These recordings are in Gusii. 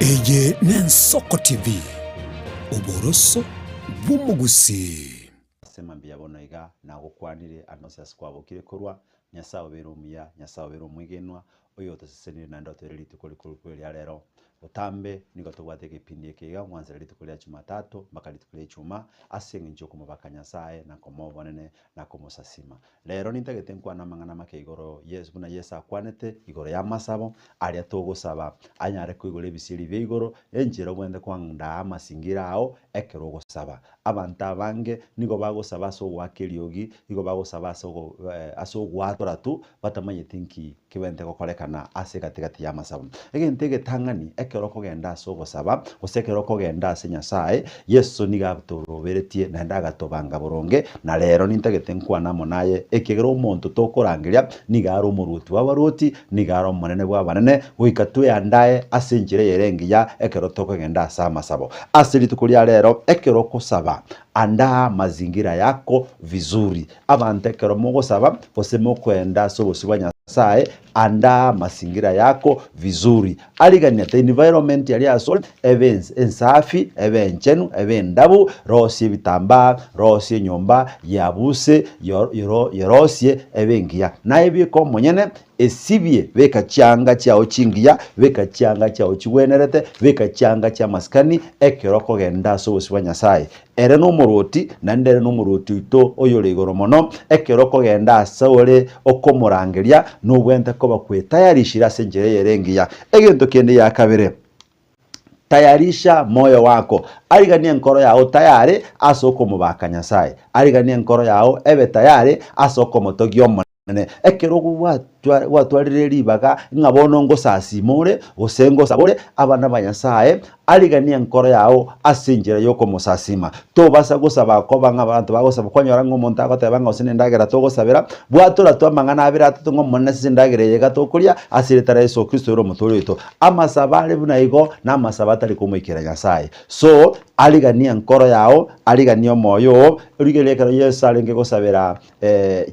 Eye n'Ensoko TV, oboroso bw'omogusii. Ase mambia bono iga nagokwanire ande onsi ase kwabokire korwa, Nyasae obeire omuya, Nyasae obeire omwegenwa, oyotosesenire naende otoire rituko rikuru ria rero. Botambe nigo tobwate egepindi eke iga gwanchera rituko ria Jumatatu mpaka rituko ria Ijumaa, ase eng'encho y'okomobaka Nyasae na komoa obonene na komosasima. Rero nintagete nkwane amang'ana make igoro Yeso buna Yeso akwanete igoro y'amasabo aria togosaba anyare koigora ebisieri bia igoro, enchera obwenerete koandaa amasingira ao ekero ogosaba. Abanto abange nigo bagosaba ase ogoaka eriogi, nigo bagosaba ase ogo ase ogoatora tu, batamanyeti nki kebwenerete gokorekana ase egati gati y'amasabo. Egento egetang'ani ekero okogenda ase ogosaba, gose ekero okogenda ase Nyasae, Yeso nigo atoroberetie naende agatobanga boronge, na rero nintagete nkwane amo naye, ekiagera omonto tokorangeria nigo are omoruoti bw'abaruoti, nigo are omonene bw'abanene, goika tweandae ase enchera eyere engiya ekero tokogenda ase amasabo. Ase rituko ria rero, ekero okosaba, andaa mazingira yako vizuri. Abanto ekero mogosaba, gose mokoenda ase obosio bwa Nyasae, andaa mazingira yako vizuri. Arigania the environment aria asore ebe ensafi, ebe enchenu, ebe endabu, rosia ebitambaa, rosia enyomba, yabuse, yorosie ebe engiya. Naye beka omonyene Esibie, beka chianga chiao chingiya, beka chianga chiao chigwenerete, beka chianga chi'amasikani ekero okogenda ase obosio bwa Nyasae. Ere nomorwoti, naende ere nomorwoti oito oyore igoro mono. Ekero okogenda ase ore okomorangeria, nobwenerete koba kwetayarishire ase enchera eyere engiya. Egento kende gia kabere, Tayarisha moyo wako, ariganie enkoro yao tayare ase okomobaka Nyasae. Ariganie enkoro yao ebe tayare ase okomotogia Omonene. Ekero gwatwarire ribaga ng'a bono ngosasima ore, gose ngosaba ore abana ba Nyasae, ariganie enkoro yao ase enchera y'okomosasima. Tobasa gosaba koba ng'a abanto bagosaba, kwanyora ng'a omonto agoteba ng'a gose nendagera togosabera, bwatora tu amang'ana abere atato ng'a Omonene ase endagera eye iga tokoria, ase erieta ria Yeso Kristo ore Omotoori oito. Amasabo are buna igo namasabo atari komoikera Nyasae. So, ariganie enkoro yao, ariganie omoyo oo, rigereria ekero Yeso arenge gosabera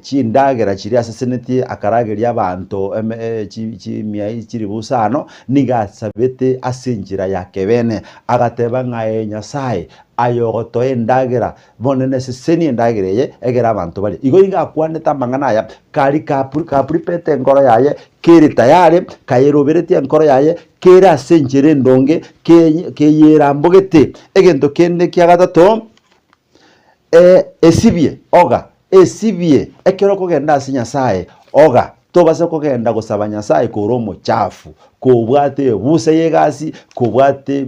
chindagera chiria asesenetie akarageria abanto chimia chilifu isano, nigo asabete ase enchera ya kebene, agateba ng'a aye Nyasae, aye ogotoa endagera, Bono nesesenie endagera eye, egere abanto barie. Igo nigo akwanete amang'ana aya, kari kapripete enkoro yaye, kere tayare, kayeroberetie enkoro yaye, kere ase enchera endonge, keyerambogete. Egento kende kia gatato, esibie, oga, esibie ekero okogenda ase Nyasaye, oga. Tobasa kogenda gosaba Nyasaye kore omochafu, kobwate ebusa y'egasi, kobwate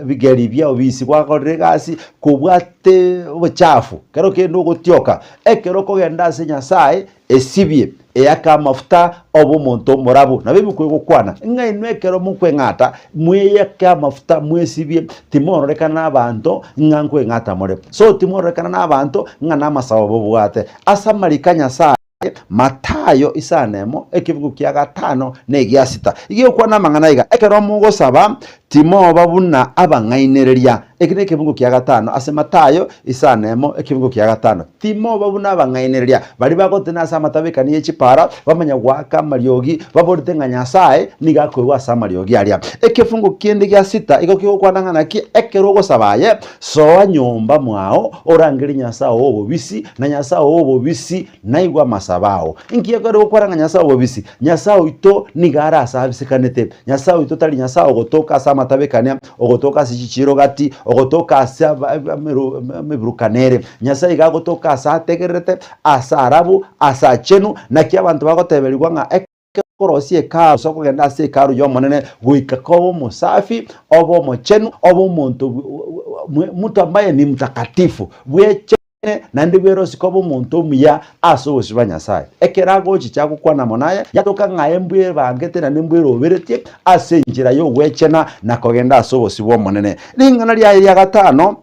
ebigeri bia obisi gwakorire egasi, kobwate obochafu, kero kende ogotioka. Ekero okogenda ase Nyasaye, esibie, eyake amafuta, obe omonto omorabu. Nabo ebuku egokwana, ng'a inwe ekero mokweng'ata, mweyake amafuta, mwesibie, timororekana na abanto ng'a nkweng'ata more. So timororekana na abanto ng'a namasabo mobwate. Ase amariko a Nyasaye. Matayo isano emo, ekebugu kia gatano na egia sita. Iga egokwana amang'ana iga, Ekero mogosaba, timoba buna abang'ainereria. Eki nekebugu kia gatano ase Matayo isano emo, ekebugu kia gatano. Timoba buna abang'ainereria, baria bagotena ase amatabekani ye chipara, bamanya goaka amariogi, baborete ng'a Nyasae nigo akoigwa ase amariogi aria. Ekefungu kende gia sita igo kegokwana ng'a naki, ekero ogosaba aye, Soa nyomba mwao, orangerie Nyasae oo obobisi, na Nyasae oo obobisi naigwe amasabo ao. Inki ekero gokwana ng'a Nyasae obobisi? Nyasae oito nigo are ase abisekanete. Nyasae oito tari Nyasae ogotoka ase amatabekania, ogotoka ase chichiiro gati, ogotoka ase emeburukano ere. Nyasae iga agotoka ase ategererete, ase arabu, ase achenu, naki abanto bagoteberigwa ng'a Korosia Hekalu, gose okogenda ase Hekalu y'Omonene, goika kobe omosafi, obe omochenu, obe omonto mtu ambaye ni mtakatifu, bwechene naende bwerosie koba omonto omuya ase obosio bwa Nyasae. Ekero agochicha agokwana amo naye, yatoka ng'a aye mbwebangete naende mbweroberetie ase enchera y'ogwechena na kogenda ase obosio bw'Omonene. Ring'ana riaye ria gatano.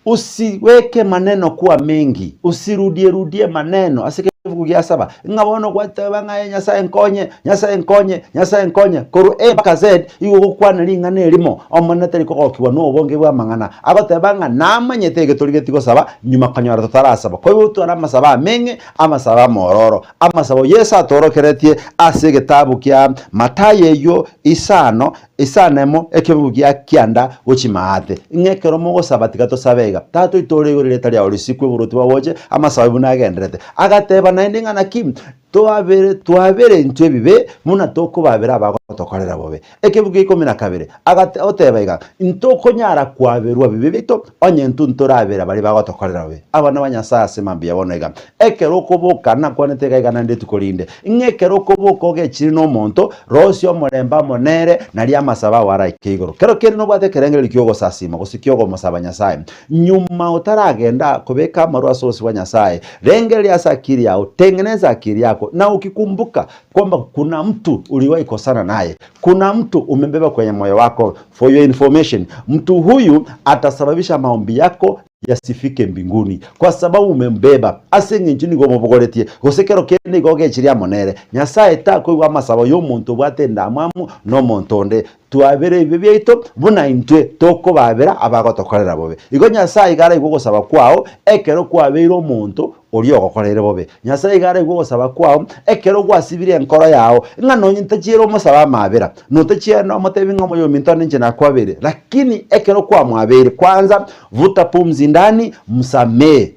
Usiweke maneno kuwa mengi, usirudie rudie maneno ase. Ekebugu gia saba, ng'a bono gwateba ng'a aye Nyasae nkonye, Nyasae nkonye, Nyasae nkonye, korwa A mpaka Z, igo ogokwana ring'ana erimo, Omonene tari kogokigwa nobonge bw'amang'ana. Agoteba ng'a namanyete ege torigetie gosaba, nyuma konyora totarasaba. Koigo otware amasabo ameng'e, amasabo amororo, amasabo Yeso atorokeretie ase egetabu kia Mathayo eyio isano, isano emo, ekebugu gia kianda gochia maate. Ng'a ekero mogosaba tiga tosabe iga, Tata oito ore igoro erieta riao risikwe, oboruoti bwao boche, amasabo buna agendererete. Agateba naende ng'a naki twabere twabere intwe ebibe buna tokobabera abagotokorera bobe. Ekebugu gia ikomi na kabere, agate oteba iga, Ntokonyara kwaberwa bibe biaito onye intwe ntorabera baria bagotokorera bobe. Abana ba Nyasae ase mambia bono iga, ekero okoboka, nakwanete iga iga naende rituko rinde, ng'a ekero okoboka ogechire nomonto, rosia omorembe amo nere, nario amasabo ao araike igoro. Kero kende nobwate ekerengererio ki'ogosasima gose ki'ogomosaba Nyasae, nyuma otaragenda kobeka amarwa ase obosio bwa Nyasae, rengereria ase akili yao, tengeneza akili yako, na ukikumbuka kwamba kuna mtu uliwahi kosana naye, kuna mtu umembeba kwenye moyo wako, for your information, mtu huyu atasababisha maombi yako yasifike mbinguni, kwa sababu umembeba, ase eng'encho nigo omobogoretie, gose kero kende igo ogechirie amo nere. Nyasae takoigwa amasabo y'omonto obwate endamwamu nomonto onde. Twabere ebibe biaito buna intwe tokobabera abagotokorera bobe. Igo Nyasae iga araigwe ogosaba kwao ekero kwabeire omonto oria ogokoreire bobe. Nyasae iga araigwe ogosaba kwao ekero gwasibirie enkoro yao, ng'a nonye ntachiere omosabe amaabera, notachiere omotebi ng'a omoyominto one inche nakwabeire, lakini ekero kwamwabeire kwanza vuta pumzi ndani msamehe.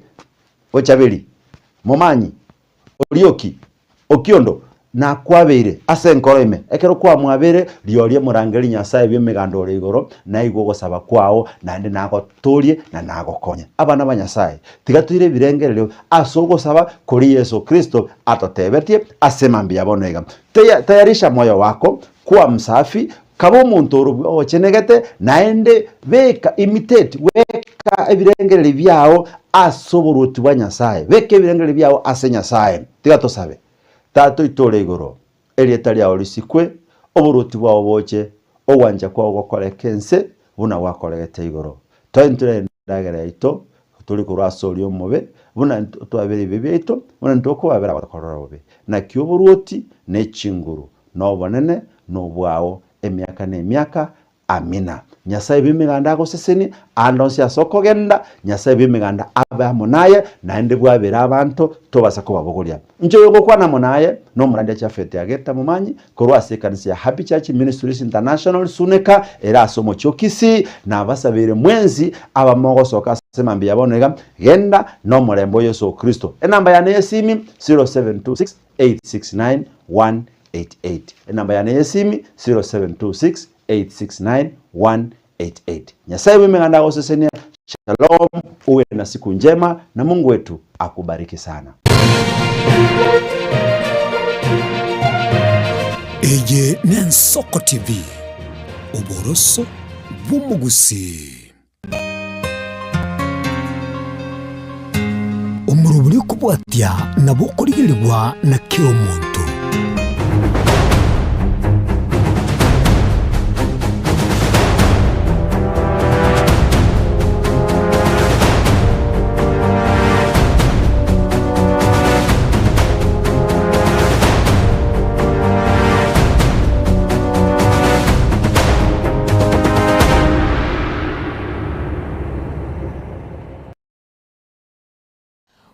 Bochaberi, Momanyi, Orioki, Okiondo, nakwabeire ase enkoro ime, ekero kwamwabeire, riorio morangerie Nyasae bw'emeganda ore igoro, naigwe ogosaba kwao, naende nagotoorie na nagokonye. Abana ba Nyasae, tiga toire ebirengererio ase ogosaba koria Yeso Kristo atotebetie ase mambia ya bono iga. Tayarisha moyo wako, kuwa msafi, kaba omonto ore ochenegete, naende beka, imitate, beka ebirengererio biao ase oboruoti bwa Nyasae. Beka ebirengererio biao ase Nyasae. Tiga tosabe. Tata oito ore igoro, erieta riao risikwe, oboruoti bwao boche, ogwancha kwao gokoreke ense buna gwakoregete igoro. Toe intwe endagera yaito tore korwa ase oria omobe, buna twabere ebibe biaito, buna intwe tokobabera abatokorera bobe. Naki oboruoti, ne chinguru, na obonene, nobwao, emiaka na emiaka. Amina. Nyasae bw'Emeganda agosesenie aande onsi ase okogenda, Nyasae bw'Emeganda abe amo naye, naende bwabere abanto, tobasa kobabogoria. Inche oyo ngokwana amo naye, nomorandia Japhet Ageta Momanyi, korwa ase ekanisa ya Happy Church Ministries International Suneka, ere ase omochie o Kisii, nabasabeire mwensi abamogosoka ase mambia ya bono iga, genda nomorembe o Yeso Kristo. Enamba yane y'esimi, 0726 869 188. Enamba yane y'esimi, 0726 869 188. Nyasaye bw'Emeganda agosesenie. Shalom, uwe na siku njema na Mungu wetu akubariki sana. Eye n'Ensoko TV, oboroso bw'omogusii. Omorobori okobwatia nabo okorigerigwa na kera omonto.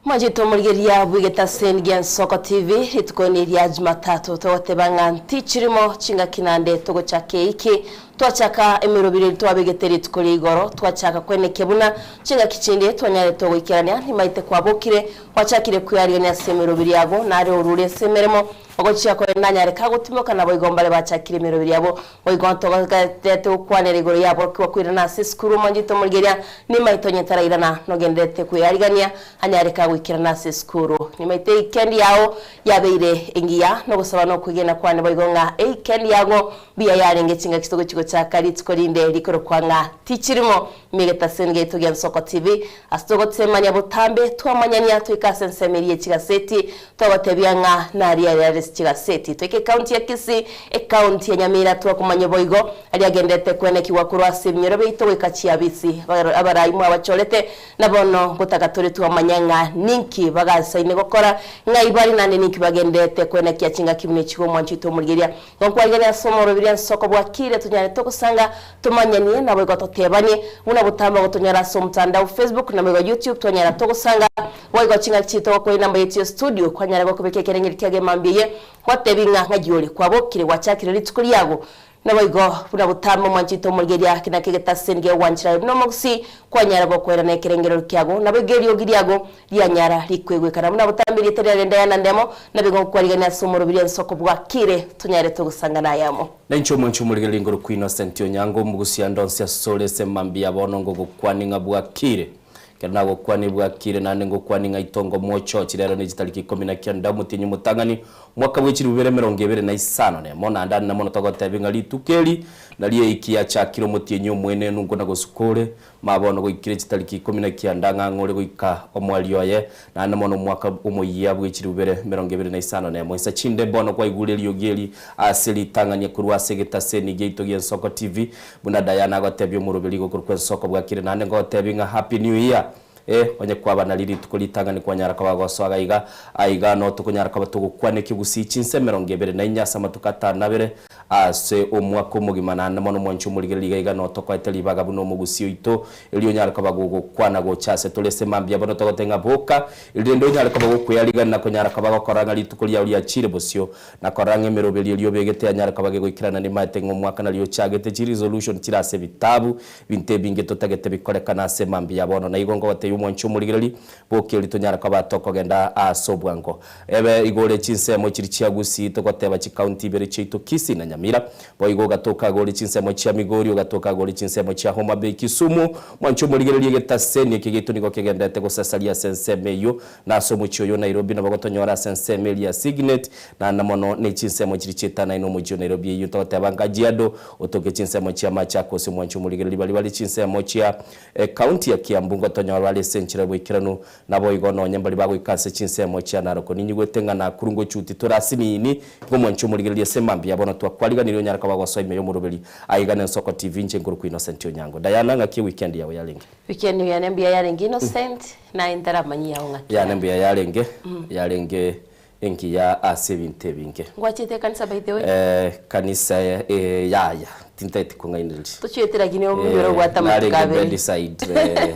Mwanchete omorigereria bw'egetaseni gia Nsoko TV, rituko ni ria Jumatatu togoteba ng'a ntichirimo chingaki nande togochaka eiki. Twachaka emerobiri eri twabegete rituko ria igoro, twachaka kwenekia buna chingaki chinde twanyarete ogoikerania nimaete kwabokire, gwachakire kwearigania ase emerobiri yago nare orure ase emeremo ogochia kore nanyare kagotimoka naboigo mbare bachakire emerobiri yabo Boigo ntogogerete gokwanera igoro y'aborokigwa koirana ase esukuru omonchete omorigeria, nimaete onye tarairana nogendererete kwearigania anyare kagoikerana ase esukuru. Nimaete eikendi yao yabeire engiya, nogosaba nokwegena kwane boigo ng'a eikendi yago mbuya yarenge chingaki togochia gochaka rituko rinde rikorokwa ng'a tichirimo megetaseni giaito gia Nsoko TV ase togotemania botambe twamanyania toike ase ensemo eria ye chigaseti togotebia ng'a naria riare. ase chigaseti. Toike ekaunti ya Kisii, ekaunti ya Nyamira twakomanya boigo aria agenderete kwenekigwa korwa ase ebinyoro biaito goika chiabisi abarai mwabachorete Na bono ngotaka tore twamanya ng'a ninki bagasaine gokora, ng'ai bare naende ninki bagenderete koenekia chingaki buna echi g'omwancho oito omorigereria. Igo nkwarigania ase omoroberio ensoko bwakire tonyare togosanga, tomanyanie, naboigo totebanie, buna botambe gotonyora ase omotandao Facebook naboigo YouTube twanyara togosanga, boigo chingaki chiaito gokora enamba yaito ya studio kwanyara gokobeka ekerengerio kiago emambia eye, gwatebi ng'a ng'ai ore, kwabokire gwachakire rituko riago Naboigo, buna botambe omwanchete omorigereria ki naki egetaseni gegwanchera aye buna omogusii, kwanyara gokoerana ekerengerero kiago, naboigo eriogi riago rianyara rikwegwekana. Buna botambe erieta riane Diana Ndemo, naboigo nkwarigania ase omorobiri ensoko bwakire, tonyare togosangana aye amo. Na inche omwanchi omorigereria igoro kwa Innocent Onyango, omogusia ande onsi asore ase mambia bono ngogokwania ng'a bwakire. Ekero nagokwania bwakire naende ngokwanie ng'a itongo mochochi rero ne chitariki ikomi na kianda omotienyi omotang'ani Mwaka bwe chilifu bibere emerongo ebere na isano nemo, naende ande namono togotebia ng'a rituko eri nario eiki yachakire omotienyi omoenenu nkona gosuka ore, ma bono goikire chitariki ikomi na kianda ng'a ng'ore goika omoerio oye, naende mono omwaka omoyia bwe chilifu bibere emerongo ebere na isano nemo. Insa chinde bono kwaigure eriogi eri ase ritang'ani korwa ase egetaseni giaito gi'Ensoko TV, buna Diana agotebia omoroberi gokorokwa Ensoko bwakire naende ngotebie ng'a Happy New Year! Ee, onye kwaba nari rituko ritang'ani kwanyara koba gosoa gaiga, aiga noo tokonyara koba togokwana ekegusii chinsa 24 ase amatuko atano na abere ase omwaka omogima naende mono mwanche omorigereria iga iga noo tokoete ribaga buna omogusii oito erio onyare koba gogokwana gocha ase tore ase mambia bono togote ng'a boka erinde onyare koba gokweyarigani na konyara koba gokora ng'a rituko riao riachire bosio na korora ng'a emeroberio eria obegete yanyare koba gegoikerana nimaete ng'a omwaka nario ochagete chiresolution chire ase ebitabu Ebinto ebinge totagete bikorekane ase mambia ya bono, na igo ngogotebia omwanchi omorigereria, boka erio tonyare koba tokogenda ase obwango. Ebe igo ore chinsemo chiria chia Gusii, togoteba chikaunti ibere chiaito Kisii na Nyamira. Boigo ogatoka iga ore chinsemo chia Migori, ogatoka iga ore chinsemo chia Homa Bay, Kisumu. Mwanchi omorigereria egetaseni eke giaito nigo kegenderete gosasaria ase ensemo eyio, na ase omochie oyo o Nairobi nabo gotonyora ase ensemo eria ya Signet, naende mono ne chinsemo chiria chietanaine omochie o Nairobi eyio togoteba Kajiado, Otoke chinsemo chia Machakos, omwancho omorigereria baria bare chinsemo chia ecounty ya Kiambu ngotonyora bare ase enchera y'oboikeranu, naboigo nonye mbaria bagoika ase chinsemo chia Narok. Ninyigwete ng'a Nakuru ngochuti tore ase nini, igo omwancho omorigereria ase mambia bono twakwariganirie onyare koba gosoa ime y'omoroberi aiga n'Ensoko TV inche nkorokwa Innocent Onyango. Diana ng'aki eweekend yao yarenge? Weekend yane mbuya yarenge Innocent, naye ntaramanyia yao ng'aki Yane mbuya yarenge, yarenge Engiya ase ebinto ebinge. Ngwachete ekanisa by the way? Eh, kanisa eh, yaya, tintageti kong'ainereria. Tochiete lakini omonyore obwate amatuko Narenge abere. Bedside eh,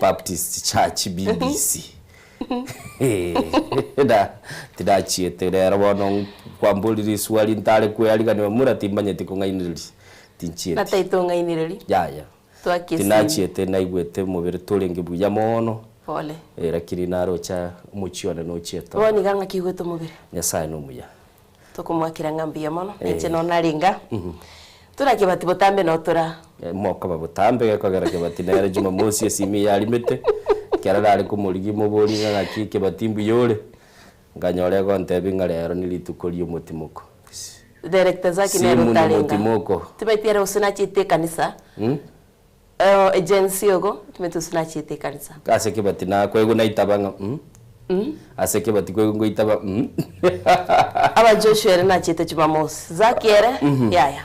Baptist Church BBC. Da, tindachiete rero bono kwamborire riswali ntare kweyariganiwa mura timbanyeti kong'ainereria. Tinchieti. Natagete ong'ainereria. Yaya. Twakesini. Tinachiete naigwete omobere torenge buya mono. Pole. Eh, lakini naroche omochie one nochiete ororo. Bono iga ng'aki oigwete omobere? Nyasae nomuya. Tokomoakera ng'a mbuya mono, inche nonya narenge aa. Tora kebati botambe noo tora. Mokoba botambe gekogera kebati nere Jumamosi esimi yarimete, ekero nare komorigia moborie ng'a ng'aki kebati mbuya ore, nkanyora egontebia ng'a rero ni rituko ri'omotimoko. Director Zaki nere Simu ni otarenga. motimoko. Tibaiti ere gose nachiete ekanisa. Eh, agency ogo, timaeti gose nachiete ekanisa. Ase kebati nakoigwa naitaba ng'a mm. Ase kebati koigwa ngoitaba mm. Aba Joshua ere nachiete Jumamosi. Zaki ere, yaya.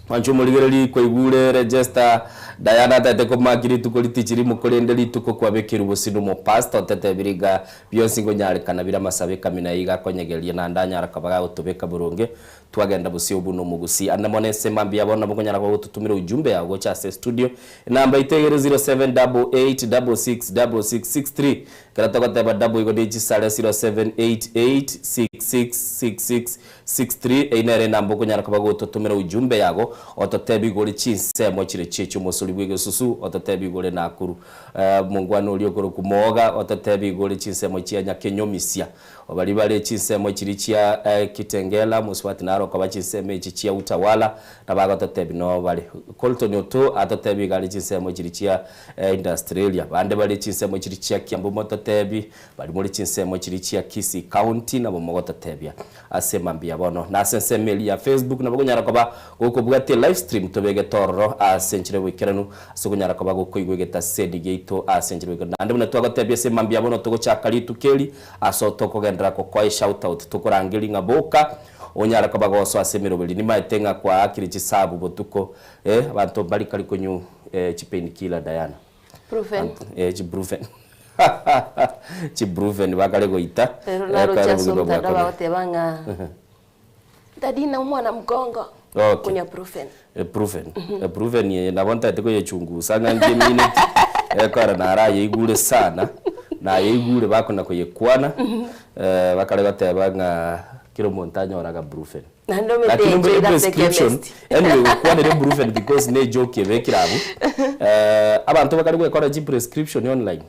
Mwanche omorigereria kwaigure register Diana atagete komaki rituko ritichi rimo korende rituko kwabekerwe bosio nomopastor otetebire iga Bionsi nkonyarekana bire amasabe ekamina iga akonyegeria naende anyara koba gagotobeka boronge twagenda bosio buna omogusi. Ande mono ase mambia bono nabo nkonyara gogototomera ujumbe yao gocha ase estudio. Enamba yaito egere 0788666663 ekero togoteba double igo ne chisare 0788666663 eyio nere enamba okonyara koba gototomera ujumbe yago ototebie igore chinsemo chire chiechio omosori bwegesusu ototebie igore Nakuru. Omongwana oria okorokwa Mooga ototebi igoro chinsemo chia Nyakenyomisia, baria bare chinsemo chiria chia Kitengela, mosubati naro okoba chinsemo echi chia Utawala, nabo agototebi noo bare. Colton Otoo atotebi iga are chinsemo chiria chia Industrialia. Bande bare chinsemo chiria chia Kiambu mototebi, baria more chinsemo chiria chia Kisii County nabo mogototebia ase mambia bono. Na ase ensemo eria ya Facebook nabo okonyara koba gokobwatia live stream tobegete ororo ase enchera y'oboikeranu. omoikeranu ase okonyara koba gokoigwa egetaseni giaito ase enchera goika naende buna twagotebia ase mambia bono togochaka rituko eri ase tokogenderera gokoa eshout out tokorangeria ng'a boka onyare koba gosoa ase emeroberi nimaete ng'a kwaakire chisabu botuko eh abanto mbari kari konywa chipain killer Diana. Brufen. Eh, chibrufen. Chibrufen bakare goita. Rero Eh, naroche kare ase obogima omotandao bwakong'ire. bagoteba ng'a daddy naumwa na mgongo Okay. kunywa brufen. Ebrufen. Ebrufen eye nabo ntaete koyechungusa ng'a nki emineti, ekero narayeigure sana, nayeigure bakona koyekwana, eh, bakare goteba ng'a kera omonto anyore agabrufen. Naende omanyete Lakini enchera ombe ase prescription, chemist. anyway gokwanera ebrufen because ne ejoke ebekire abwo, eh, abanto bakare gwekora chiprescription online.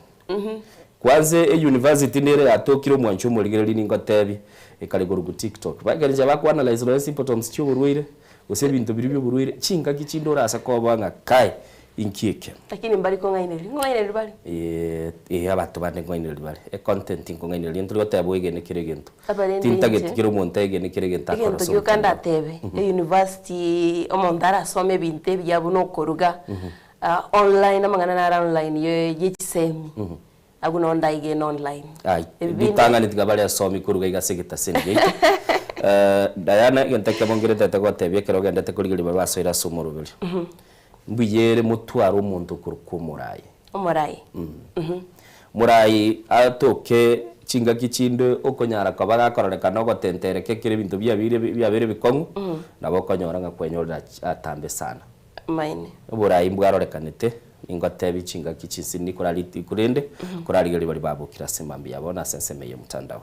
Kwanza e university nere yatokire omwancho omorigereria ningotebie, ekare korokwa TikTok. Ekero inche bako analyse nonya symptoms chia oborwaire, gose ebinto biria bia oborwaire, chingaki chinde orase koboa ng'a kai, inki eke? Lakini mbari kong'ainereria, ng'ong'ainereria bare? Eeh, eh abanto bande nkong'ainereria bare, econtent nkong'ainereria, ntori goteba oegene kera egento. Abarende Tintageti inche, kera omonto aegene kera egento akore egento ase gioka omotandao. ndatebe, e-university omonto arasome ebinto ebiya buna okoruga, online amang'ana naro online ye yechisemi, abwo noo ndaigene online. Ai, Ebi binde ritang'ani tiga bare asomi koruga iga ase egetaseni giaito. Diana, egento ekemo ngeretete gotebia ekero ogendete korigereria baria basoire ase omoroberio. Mbuya ere motware omonto okorokwa omorai. Omorai. Morai atoke chingaki chinde okonyara koba gakororekana ogotentereka ekero ebinto biabeire biabeire ebikong'u, nabo okonyora ng'a kwenyorire atambe sana. Amaene. Oborai mbwarorekanete, ningotebie chingaki chinsini korariti korende korarigereria baria babokire ase mambia yabo na ase ensemo eye y'omotandao.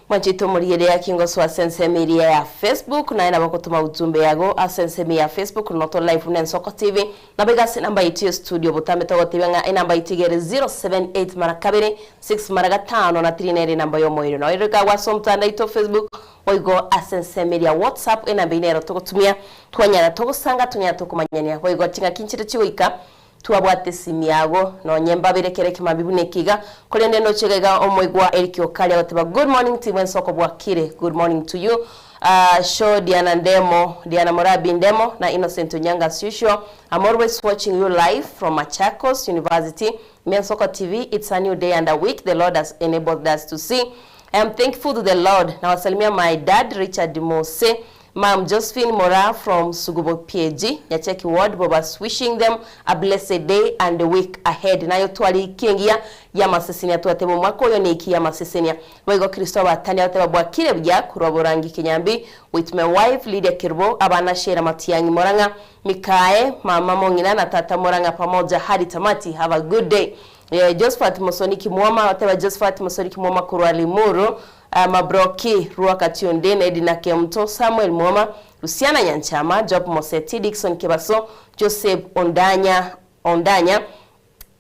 Mwanchete omorigereria aki ngosoa ase ensemo eria ya Facebook naye nabo ogotoma ujumbe yago ase ensemo ya Facebook Noto Live buna Ensoko TV nabo iga ase enamba yaito ya studio botambe togotebia ng'a enamba yaito iga ere 078 mara kabere 6 mara gatano na 3 nere enamba y'omoerio noyo ere iga ase omotandao oito o Facebook Boigo ase ensemo eria WhatsApp enamba eyio nero togotumia twanyara togosanga tonyara tokomanyania. Boigo chingaki nchire chigoika twabwate esimi yago nonye mbabere kera ekemambia buna eke iga korende ndoche iga iga omoigwa Eric Okari agoteba good morning team ensoko bwakire good morning to you uh, show Diana Ndemo Diana Morabi Ndemo na Innocent Onyango as usual I'm always watching you live from Machakos University Mensoko TV it's a new day and a week the Lord has enabled us to see I am thankful to the Lord nawasalimia my dad Richard Mose Mum Josephine Moraa from Sugubo PAG Nyacheki ward Bobas wishing them a blessed day and week ahead naye otware iki engiya yamasesenia twateba omwaka oyo neiki yamasesenia boigo Kristo abatani abateba bwakire buya korwa Borangi Kinyambi with my wife Lydia Kerubo abana Sheila Matiang'i Morang'a Mikae, mama mong'ina na tata Morang'a pamoja hadi tamati have a good day Eh, Josephat Mosoni Kimwoma abateba Josephat Mosoni Kimwoma korwa Limuru ah, Mabroki Ruaka tuned in Edina Kemuto Samuel Mwoma Luciana Nyanchama Job Moseti Dickson Kebaso Joseph Ondanya Ondanya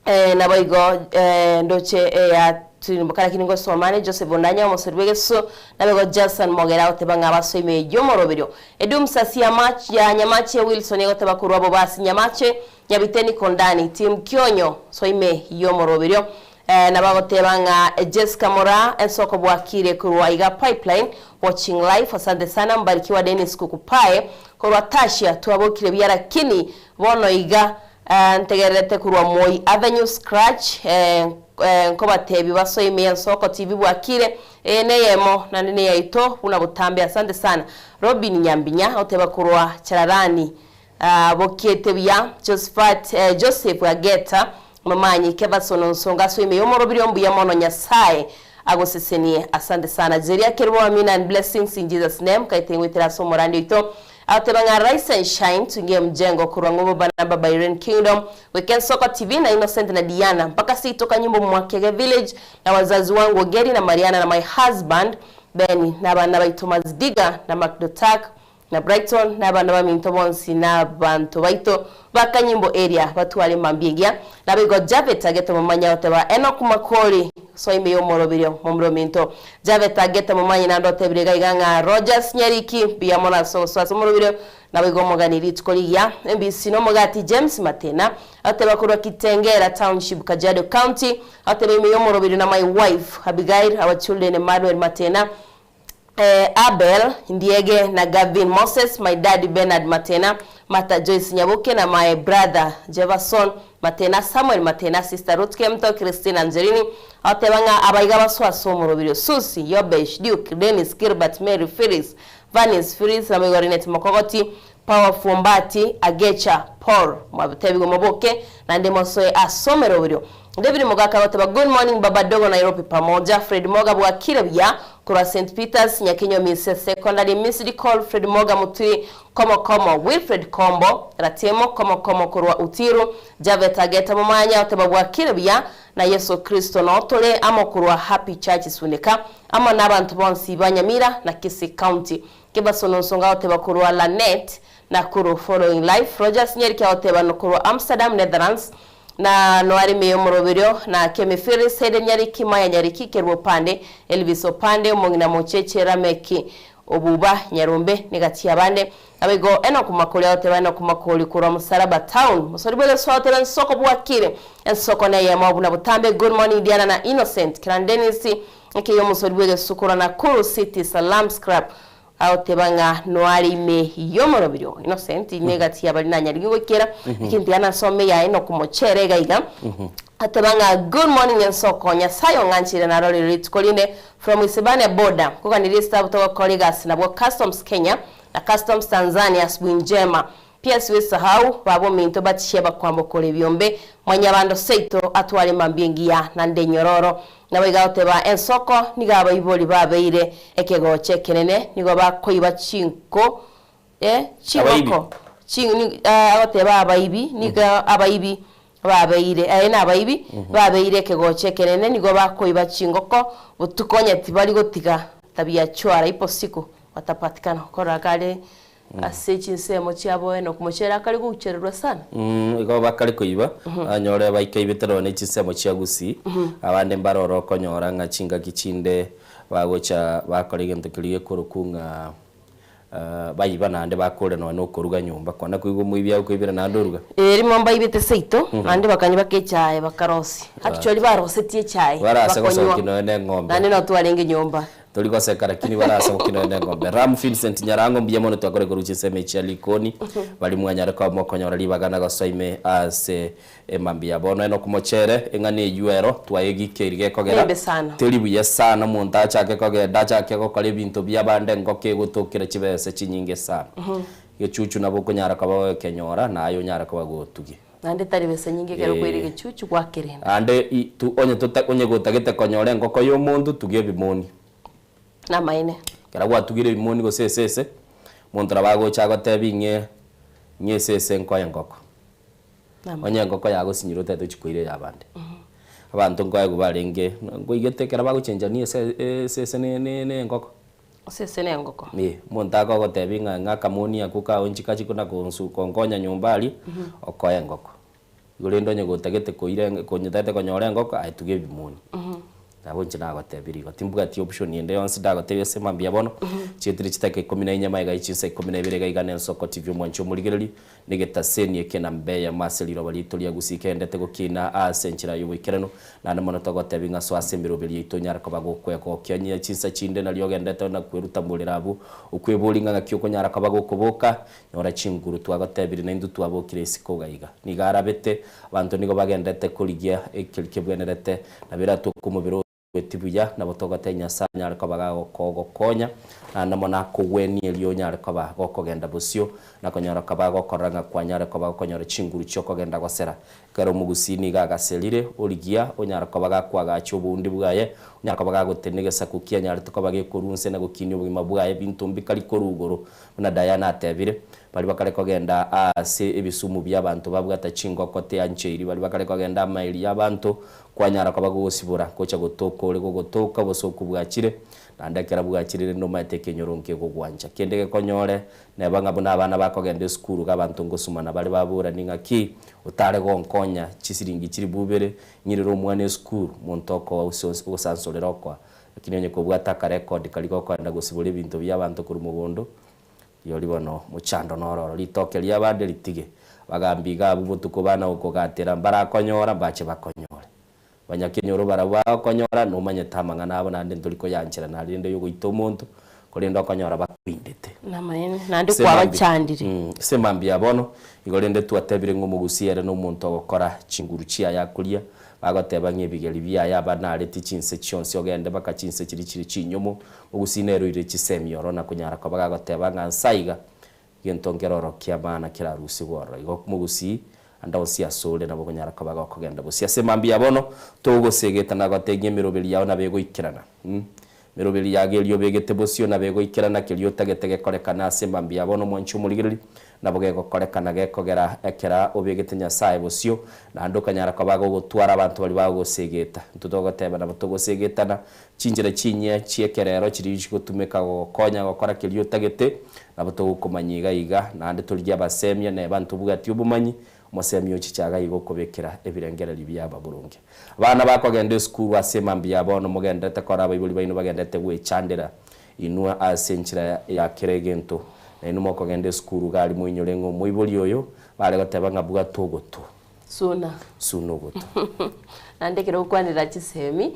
Eh, naboigo eh, ndoche eya tirimboka lakini ngosomane Joseph Ondanya omosori bw'egesusu naboigo Jason Mogera agoteba ng'a abasoe ime y'omoroberio Edum Sasi ya Mach ya Nyamache Wilson egoteba korwa Bobasi Nyamache Nyabiteni Kondani Tim Kionyo soa ime y'omoroberio eh, nabo agoteba ng'a Jessica Moraa ensoko bwakire korwa iga Pipeline watching live asante sana Mbarikiwa Dennis Kukupae korwa Tashia twabokire buya lakini bono iga Ntegererete korwa Moi Avenue Scratch nkobatebie basoe ime y'ensoko TV bwakire eye neyemo naende neyaito buna botambe asante sana Robin Nyambinya oteba korwa Chararani bokiete buya Josephat Joseph Ageta Momanyi Kevason Onsongo asoe ime y'omoroberio mbuya mono Nyasaye agosesenie asante sana Jeria Kerubo Amina and blessings in Jesus name kaete ngoetera ase omorandi oito Agoteba ng'a Rise and Shine tuingie mjengo korwa ng'obo bana ba Bahrain Kingdom goika Ensoko TV na Innocent na Diana mpaka seito kanyimbo Mwakege Village na wazazi wangu Ogeri na Mariana na my husband Benny na abana baito Mazdiga na Macdotak na Brighton na abana baminto bonsi na abanto baito ba Kanyimbo area batware mambia engiya Naboigo Jafet agete momanye agoteba Enock Makori soa ime y'omoroberio momura ominto. Jafet agete momanye naende otebire iga iga ng'a Rogers Nyariki mbuya mono ase ogosoa ase omoroberio naboigo omogani rituko rigiya embisi nomogati James Matena agoteba korwa Kitengela Township Kajiado County agoteba ime y'omoroberio na my wife Abigail our children Emmanuel Matena Abel Ndiege na Gavin Moses, my daddy Bernard Matena, Martha Joyce Nyaboke na my brother Jeverson Matena Samuel Matena Sister Ruth Kemto Christine Angelini agoteba ng'a abaiga basoe ase omorobiri o Susi Yobesh Duke Dennis Gilbert Mary Phyllis Vanis Phyllis na moigo Linet Mokogoti Powerful Ombati Agecha Paul mwabitebigwe moboke naende mosoe ase omeroberio. David Mogaka agoteba Good morning baba dogo Nairobi pamoja Fred Moga bwakire buya korwa St Peters Nyakinyo Mise Secondary Missed call Fred Moga Muturi komo komo Wilfred Kombo Ratemo komo komo korwa Utiru Javet Ageta Momanya oteba bwakire buya na Yeso Kristo notore amo korwa Happy Church Suneka amo nabanto bonsi ba Nyamira na Kisii County Kebasono nsonga agoteba korwa Lanet, Nakuru Following Life, Rogers Nyeriki agoteba korwa Amsterdam, Netherlands, na noare ime y'omoroberio, na Kemi Phyllis, Hayden Nyariki, Maya Nyariki, Kerubo Opande, Elvis Opande, omong'ina Mocheche, Rameki Obuba, Nyarombe, negati y'abande. Naboigo Enock Makori agoteba Enock Makori korwa Musaraba Town, Mosori bw'egesu agoteba ensoko bwakire, ensoko neyemo buna botambe, Good morning Diana na Innocent, Kiran Dennis, Ekeiyo omosori bw'egesu korwa Nakuru City Salam Scrap agoteba ng'a noare ime y'omoroberio Innocent ime egati y'abari nanyarigwe goikera lakini tiga nasome eyaye nokomochere iga iga ateba ng'a good morning ensoko Nyasaye ong'anchire narorire rituko rinde from Isebania border nkoganirie esitabu togokora egasi nabwo Customs Kenya na Customs Tanzania asubuhi njema Pia siwesahau baba ominto Batisheba kwambokora ebiombe, Mwanyabando seito atware mambia engiya naende enyororo. Naboigo agoteba ensoko nigo abaibori babeire ekegocha ekenene, nigo bakoiba chinko eh Abaibi. chingoko chi ni agoteba abaibi nigo abaibi babeire aye nabaibi babeire ekegocha ekenene, nigo bakoiba chingoko botuko onye tibari gotiga tabia chwara ipo siku watapatikana korora kare Ase chinsemo chiabo Enoku mochere akare gouchererwa sana. Igo bakare koiba, anyore baikaibete nonya ne chinsemo chia Gusii, abande mbarore okonyora ng'a chingaki chinde bagocha bakora egento keria gekorokwa ng'a baiba naende bakore nonya na okoruga nyomba. Kwana koigwa omoibi agokoibera naende oruga? Ee, rimo mbaibete seito, naende bakanywa baka echae bakarosia. Actually barosetie echae, Barase bakonywa, gosokia nonya na eng'ombe. naende noo twarenge nyomba. Tori goseka lakini barase gokina ne eng'ombe. Ram Vincent Nyarango mbuya mono twakore korwa chinsemo echi chia Likoni bari mwanyare koba mokonyora ribaga na gosoa ime ase emambia ya bono. Enock Mochere eng'ana eywo ero twayegikeiri gekogera Nembe sana. teri buya sana omonto achake kogenda achake gokora ebinto biabande engoko egotokera chibesa chinyinge sana. Gechuchu nabo okonyara koba gokenyora naye onyare koba gotugia. Naende tari besa nyinge ekero okoira egechuchu gwakerenda. Naende i tu onye tota onye gotagete konyora engoko ya omonto tugia ebimoni. Namaene. Ekero gwatugire ebimoni gose esese, omonto nabo agocha agotebi ng'e ng'e esese nkoe engoko. Namaene. Onye engoko yagosinyire otagete ochie koira eyabande. Abanto nkoegwa barenge, nkoigete ekero bagochenchania ese esese ne ne na engoko. Esese na engoko. Ee, omonto akogotebia ng'a ng'a akamoni akwo kao inche kachi kona konsu konkonya nyomba aria, okoe engoko. Igo rende onye gotagete koira eng konye otagete konyora engoko, aye tuga ebimoni. Nabo inche nagotebirie igo, timbwati option ende yonsi ndagotebie ase mambia bono, chietire chidakika ikomi na inye magega ye chinsa ikomi na ibere iga iga na Ensoko TV omwanchi omorigereria, na egetaseni eke na mbeyemo ase riroba riaito ria Gusii kegendete gokina ase enchera y'oboikeranu, Naende mono togotebia ng'a soa ase emeroberi yaito onyare koba gokwegokia. Onye chinsa chinde nario ogendete na kweruta morero abwo, okweboria ng'a ng'aki okonyara koba gokoboka, nyora chinguru. Twagotebirie naintwe twabokire isiko iga iga. Nigo arabete, abanto nigo bagendete korigia ekeri kebwenerete, nabo eratwe komobere oeti buya, nabo togotebia Nyasae anyare koba gagokogokonya, naende mono akogwenie erio onyare koba gokogenda bosio, na konyora koba gokorora ng'a kwanyare koba gokonyora chinguru chi'okogenda gosera. Ekero omogusii nigo agaserire, origia onyara koba gakoagacha oboundi bwaye, onyara koba gagotenena egesaku kianyarete koba gekorwa inse na gokinia obogima bwaye, binto mbikari korwa igoro. Buna Diana atebire, Baria bakare kogenda aase ebisumu bi'abanto babwata chingoko tiancheiri, baria bakare kogenda amaeri y'abanto kwanyara koba gogosibora, gocha gotoka ore gogotoka obosooku bwachire, naende ekero bwachire rende omaete ekenyoro nkegogwancha. Kende gekonyore Neba ng'a buna abana bakogenda esukuru iga abanto ngosumana bare baborani ng'aki otare gonkonya chisiringi chilifu ibere ng'irere omwana esukuru monto okoa ose ogosansorera okoa lakini onye kobwate akarekodi karia gokoenda gosibora ebinto bia abanto korwa mogondo rirorio bono mochando noro oro ritoke riabande ritige bagambi iga abwo botuko bana gokogatera mbarakonyora mbache bakonyore Abanyakenyoro barabwo bagokonyora, nomanyete amang'ana abo naende ntori koyancherana rende yogoita omonto, Korende okonyora bakoindete. Namaene, naende Ase mambia- kwabachandire. Ase mambia bono, igo rende twatebire ng'a omogusii ere nomonto ogokora chinguru chiaye akoria, bagoteba ng'a ebigeri biaye abanareti chinse chionsi ogende mpaka chinse chiria chire chinyomo, omogusii nere oirire chisemi oro na konyara koba gagoteba ng'a nsa iga, gento nkeroro ki'amana kerarusigwe ororo. Igo omogusii ande onsi asore nabo okonyara koba gokogenda bosio. Ase mambia bono, togosegeta na gotebia emeroberi yao nabo egoikerana. Meroberi yago eria obegete bosio nabo egoikerana keria otagete gekorekane ase mambia bono omwanchi omorigereria, nabo gegokorekana gekogera ekera obegete Nyasae bosio, naende okanyara koba gogotwara abanto baria bagogosegeta. Intwe togoteba nabo togosegetana, chinchera chinyia chi'ekerero chiria chigotumeka gogokonya gokora keria otagete, nabo togokomanyia iga iga, naende torigie abasemia neba ntobwati obomanyi, Omosemi ochiche agaiga okobekera ebirengererio biaba boronge. Abana bakogenda esukuru ase mambia bono mogenderete kora abaibori baino bagenderete gwechandera inwe ase enchera ya kera egento. Nainwe mokogenda esukuru gari moinyore ng'a omoibori oyo bare goteba ng'a bwata ogoto. Suna. Suna ogoto. Naende ekero ogokwanera chisemi,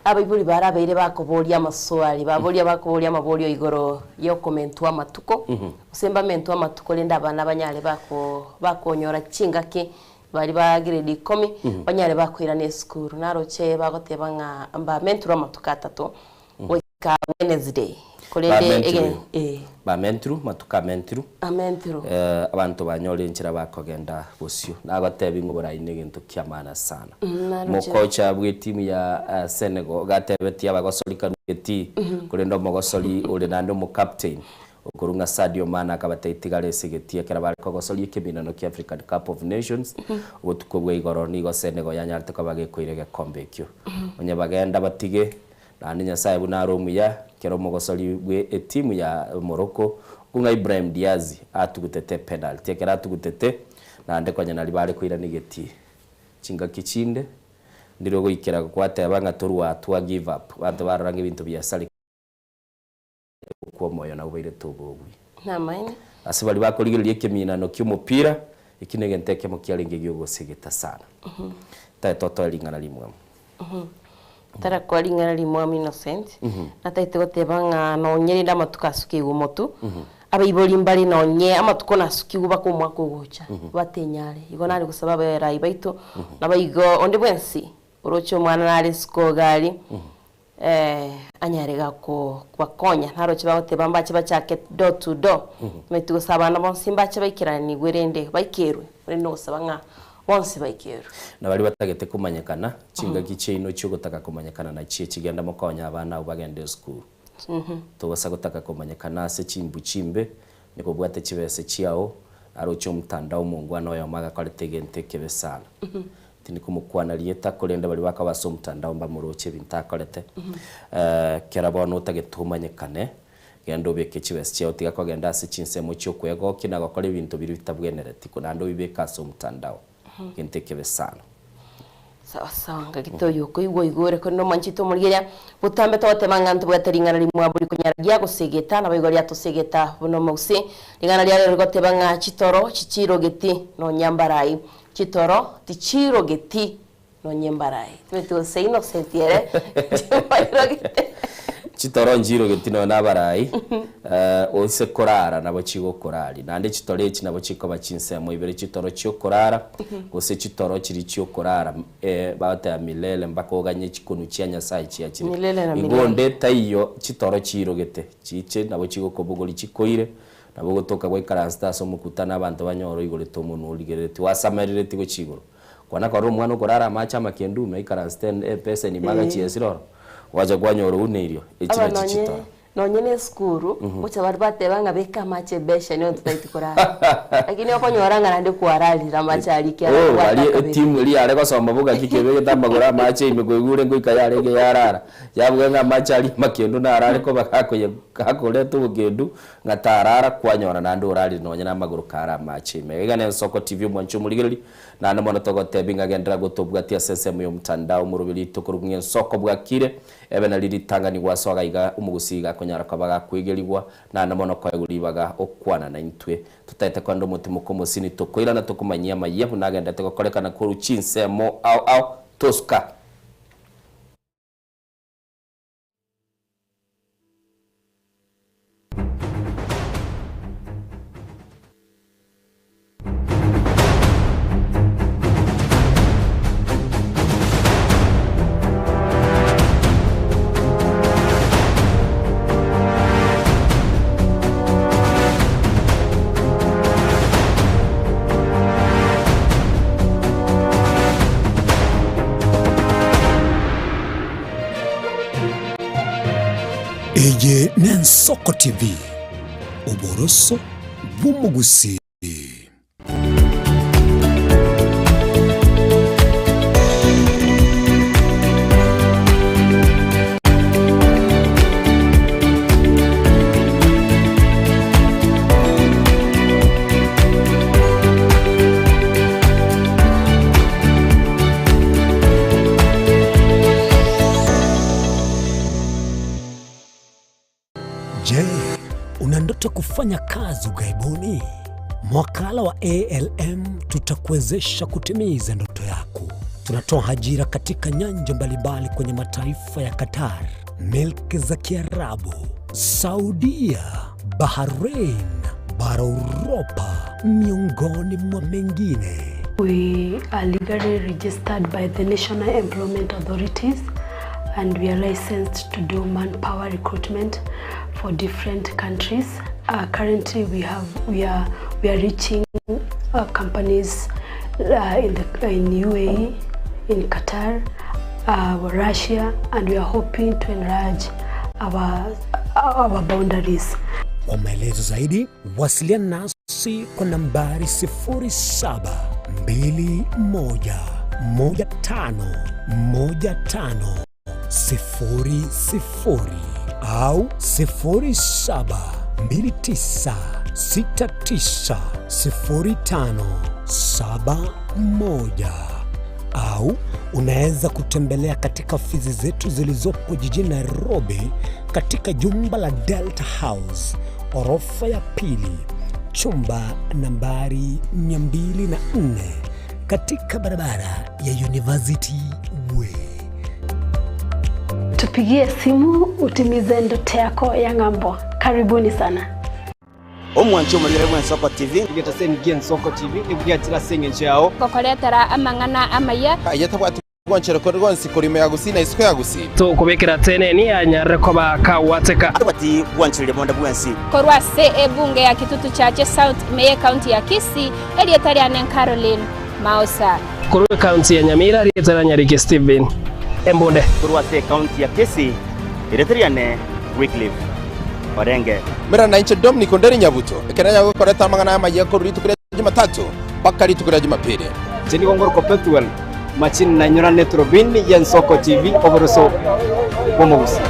abaibori barabeire bakoboria amaswali, baboria bakoboria amaborio igoro yokomentwa amatuko, Gose mbamentwe amatuko rende abana banyare bako bakonyora chingaki baria ba grade ikomi banyare bakoirana esukuru. Naroche bagoteba ng'a mbamentirwe amatuko atato goika Wednesday korende ege Bamentirwe, eh. bamentirwe, matuko amentirwe, Amentirwe. abanto banyore enchera bakogenda bosio. Nagotebi ng'a oborai negento kia maana sana. Naroche. Omokocha bw'etimu ya Senegal gatebetie abagosori karue etii, korende omogosori ore naende omocaptain Okorwa ng'a Sadio Mane akabatebia tigara ase egetii ekero bare kogosoria ekeminano kia African Cup of Nations obotuko bwa igoro nigo Senegal yanyarete koba gekoira egekombe ekio. Onye bagenda batige naende Nyasae buna are omuya kera omogosori bwe etimu ya Morocco okong'a Ibrahim Diaz atugutete epenalty ekero atugutete naende konya naria bare koirana egetii chingaki chinde ndire ogoikera gwateba ng'a torwa twa give up abanto barora ng'a ebinto biasareka. Kw'omoyo nabwo bairete obobui. Namaene. Ase baria bakorigereria ekeminano ki'omopira, eki negento ekemo kiarenge gi'ogosegeta sana. Tari totoe ring'ana rimwamu. Tarakwa ring'ana rimwamu Innocent, natagete goteba ng'a nonye rende amatuko asukigwe omotu, abaibori mbare nonye amatuko nasukigwe baka omwaka ogocha, batenyare. Igo nare gosaba abarai baito, nabaigo onde bwensi oroche omwana nare isiko iga aria, Anyare gakobakonya, naroche bagoteba mbache bachake door to door, omanyete gose abana bonsi mbache baikeranigwe rende baikerwe, korende nogosaba ng'a bonsi baikerwe. Na baria batagete komanyekana, chingaki chiaino chi'ogotaka komanyekana nachio chigenda mokonye abana abwo bagende esukuru. Togosa gotaka komanyekana ase chimbu chimbe, nigo obwate chibese chiao, naroche omotandao omongwana oyomo agakorete egento ekebe sana. Tindi komokwana rieta, korende baria bakaba ase omotandao mbamoroche ebinto akorete. Kera bono otagete omanyekane, genda obeke chibesa chiao, tiga kogenda ase chinsemo chi'okwegokia na gokora ebinto biria bitabwenereti, naende obibeke ase omotandao. Egento ekebe sana. Sawa sawa, ngaki toyo okoigwa oigure korende omwanchete omorigereria, botambe togoteba ng'a ntobwate ring'ana rimwabo rikonyara riagosegeta, naboigo riatosegeta buna omogusii. Ring'ana ria rero rigoteba ng'a chitoro chichirogeti nonya mbarai. Chitoro tichirogeti nonye mbarai. Timanyeti gose Innocent ere chimairogete. Chitoro nchirogeti nonya abarai, ose korara nabo chigokoraria. Naende chitoro echi nabo chikoba chinsemo ibere, chitoro chiokorara gose chitoro chiria chiokorara bagoteba milele mpaka oganye chikonu chia Nyasaye chiachire. Milele na Igo milele. onde taiyo chitoro chirogete, chiche nabo chigokobogoria chikoire, Nabo ogotoka gwaikaransete ase omokutano abanto banyore oigorete omonwa origereretie oasamereretie gochia igoro. Kwana korora omwana okorara amache amakendu ime aikaransete epeseni ime agachia esiroro, gwacha kwanyora ouneirio, echi Aba nachio nonye chitoro. nonye na esukuru, gocha baria bateba ng'a beka amache ebesheni onye totageti korara. Lakini okonyora ng'a naende kwararire amache aria ekiagera Oh, kobwate aria akabere. etimu eria yare gosoma bogaki kebegete amagoro amache ime koigure ngoika yarenge yarara. Yabuga ng'a amache aria amakendu narare koba gakoye gakoreta obokendu Ng'a tarara kwanyora naende orarire nonya namagoro kare amache ime. Iga nensoko TV omwanchi omorigereria, naende mono togotebi ng'a genderera gotobwatia ase ensemo y'omotandao omoroberi tokorokwa ng'a ensoko bwakire, ebe nari ritang'ani gwasoa iga omogusii iga akonyara koba gakwegerigwa naende mono koegwa ribaga okwana naintwe. Totaete korende omotimoko omosini tokoirana tokomanyia amayia buna agenderete gokorekana korwa chinsemo ao ao tosuka. Nensoko TV, oboroso bw'omogusii. Je, una ndoto kufanya kazi ughaibuni? Mwakala wa ALM tutakuwezesha kutimiza ndoto yako. Tunatoa ajira katika nyanja mbalimbali kwenye mataifa ya Qatar, milki za Kiarabu, Saudia, Bahrain, bara Uropa, miongoni mwa mengine. We are legally registered by the National Employment Authorities and we are licensed to do manpower recruitment for different countries. Currently we have we are we are reaching companies in the in UAE, in Qatar, Russia and we are hoping to enlarge our our boundaries. Kwa maelezo zaidi wasiliana nasi kwa nambari 0721151500 au 0729690571 au unaweza kutembelea katika ofisi zetu zilizopo jijini Nairobi katika jumba la Delta House orofa ya pili chumba nambari 204 katika barabara ya University Way. Tupigie simu utimize ndoto yako ya ng'ambo. Karibuni sana. Omwanche omorere bw'Ensoko TV. Egetaseni gi'Ensoko TV nigo giachire ase engencho yao. Gokoretera amang'ana amaya. Aye tabwati gwanchera kore gonsi korwa ime ya Gusii na isiko ya Gusii. Tokobekera teneni anyarire koba kagwateka. Tabwati gwanchereria bonde bwensi. Korwa ase ebunge ya Kitutu Chache South ime y'ecounty ya Kisii, erieta riane Caroline Maosa. Korwa ecounty ya Nyamira, erieta ria Nyariki Stephen Embunde. Korwa ase ecounty ya Kisii, erieta riane Wycliffe Orenge. Mera nainche Dominic Onderi Nyabuto, ekero nyagokoreta amang'ana amayia korwa rituko ria Jumatatu mpaka rituko ria Jumapili. Inche nigo ngorokwa Pethuel Machini nainyora Eturubini y'Ensoko TV oboroso bw'omogusii.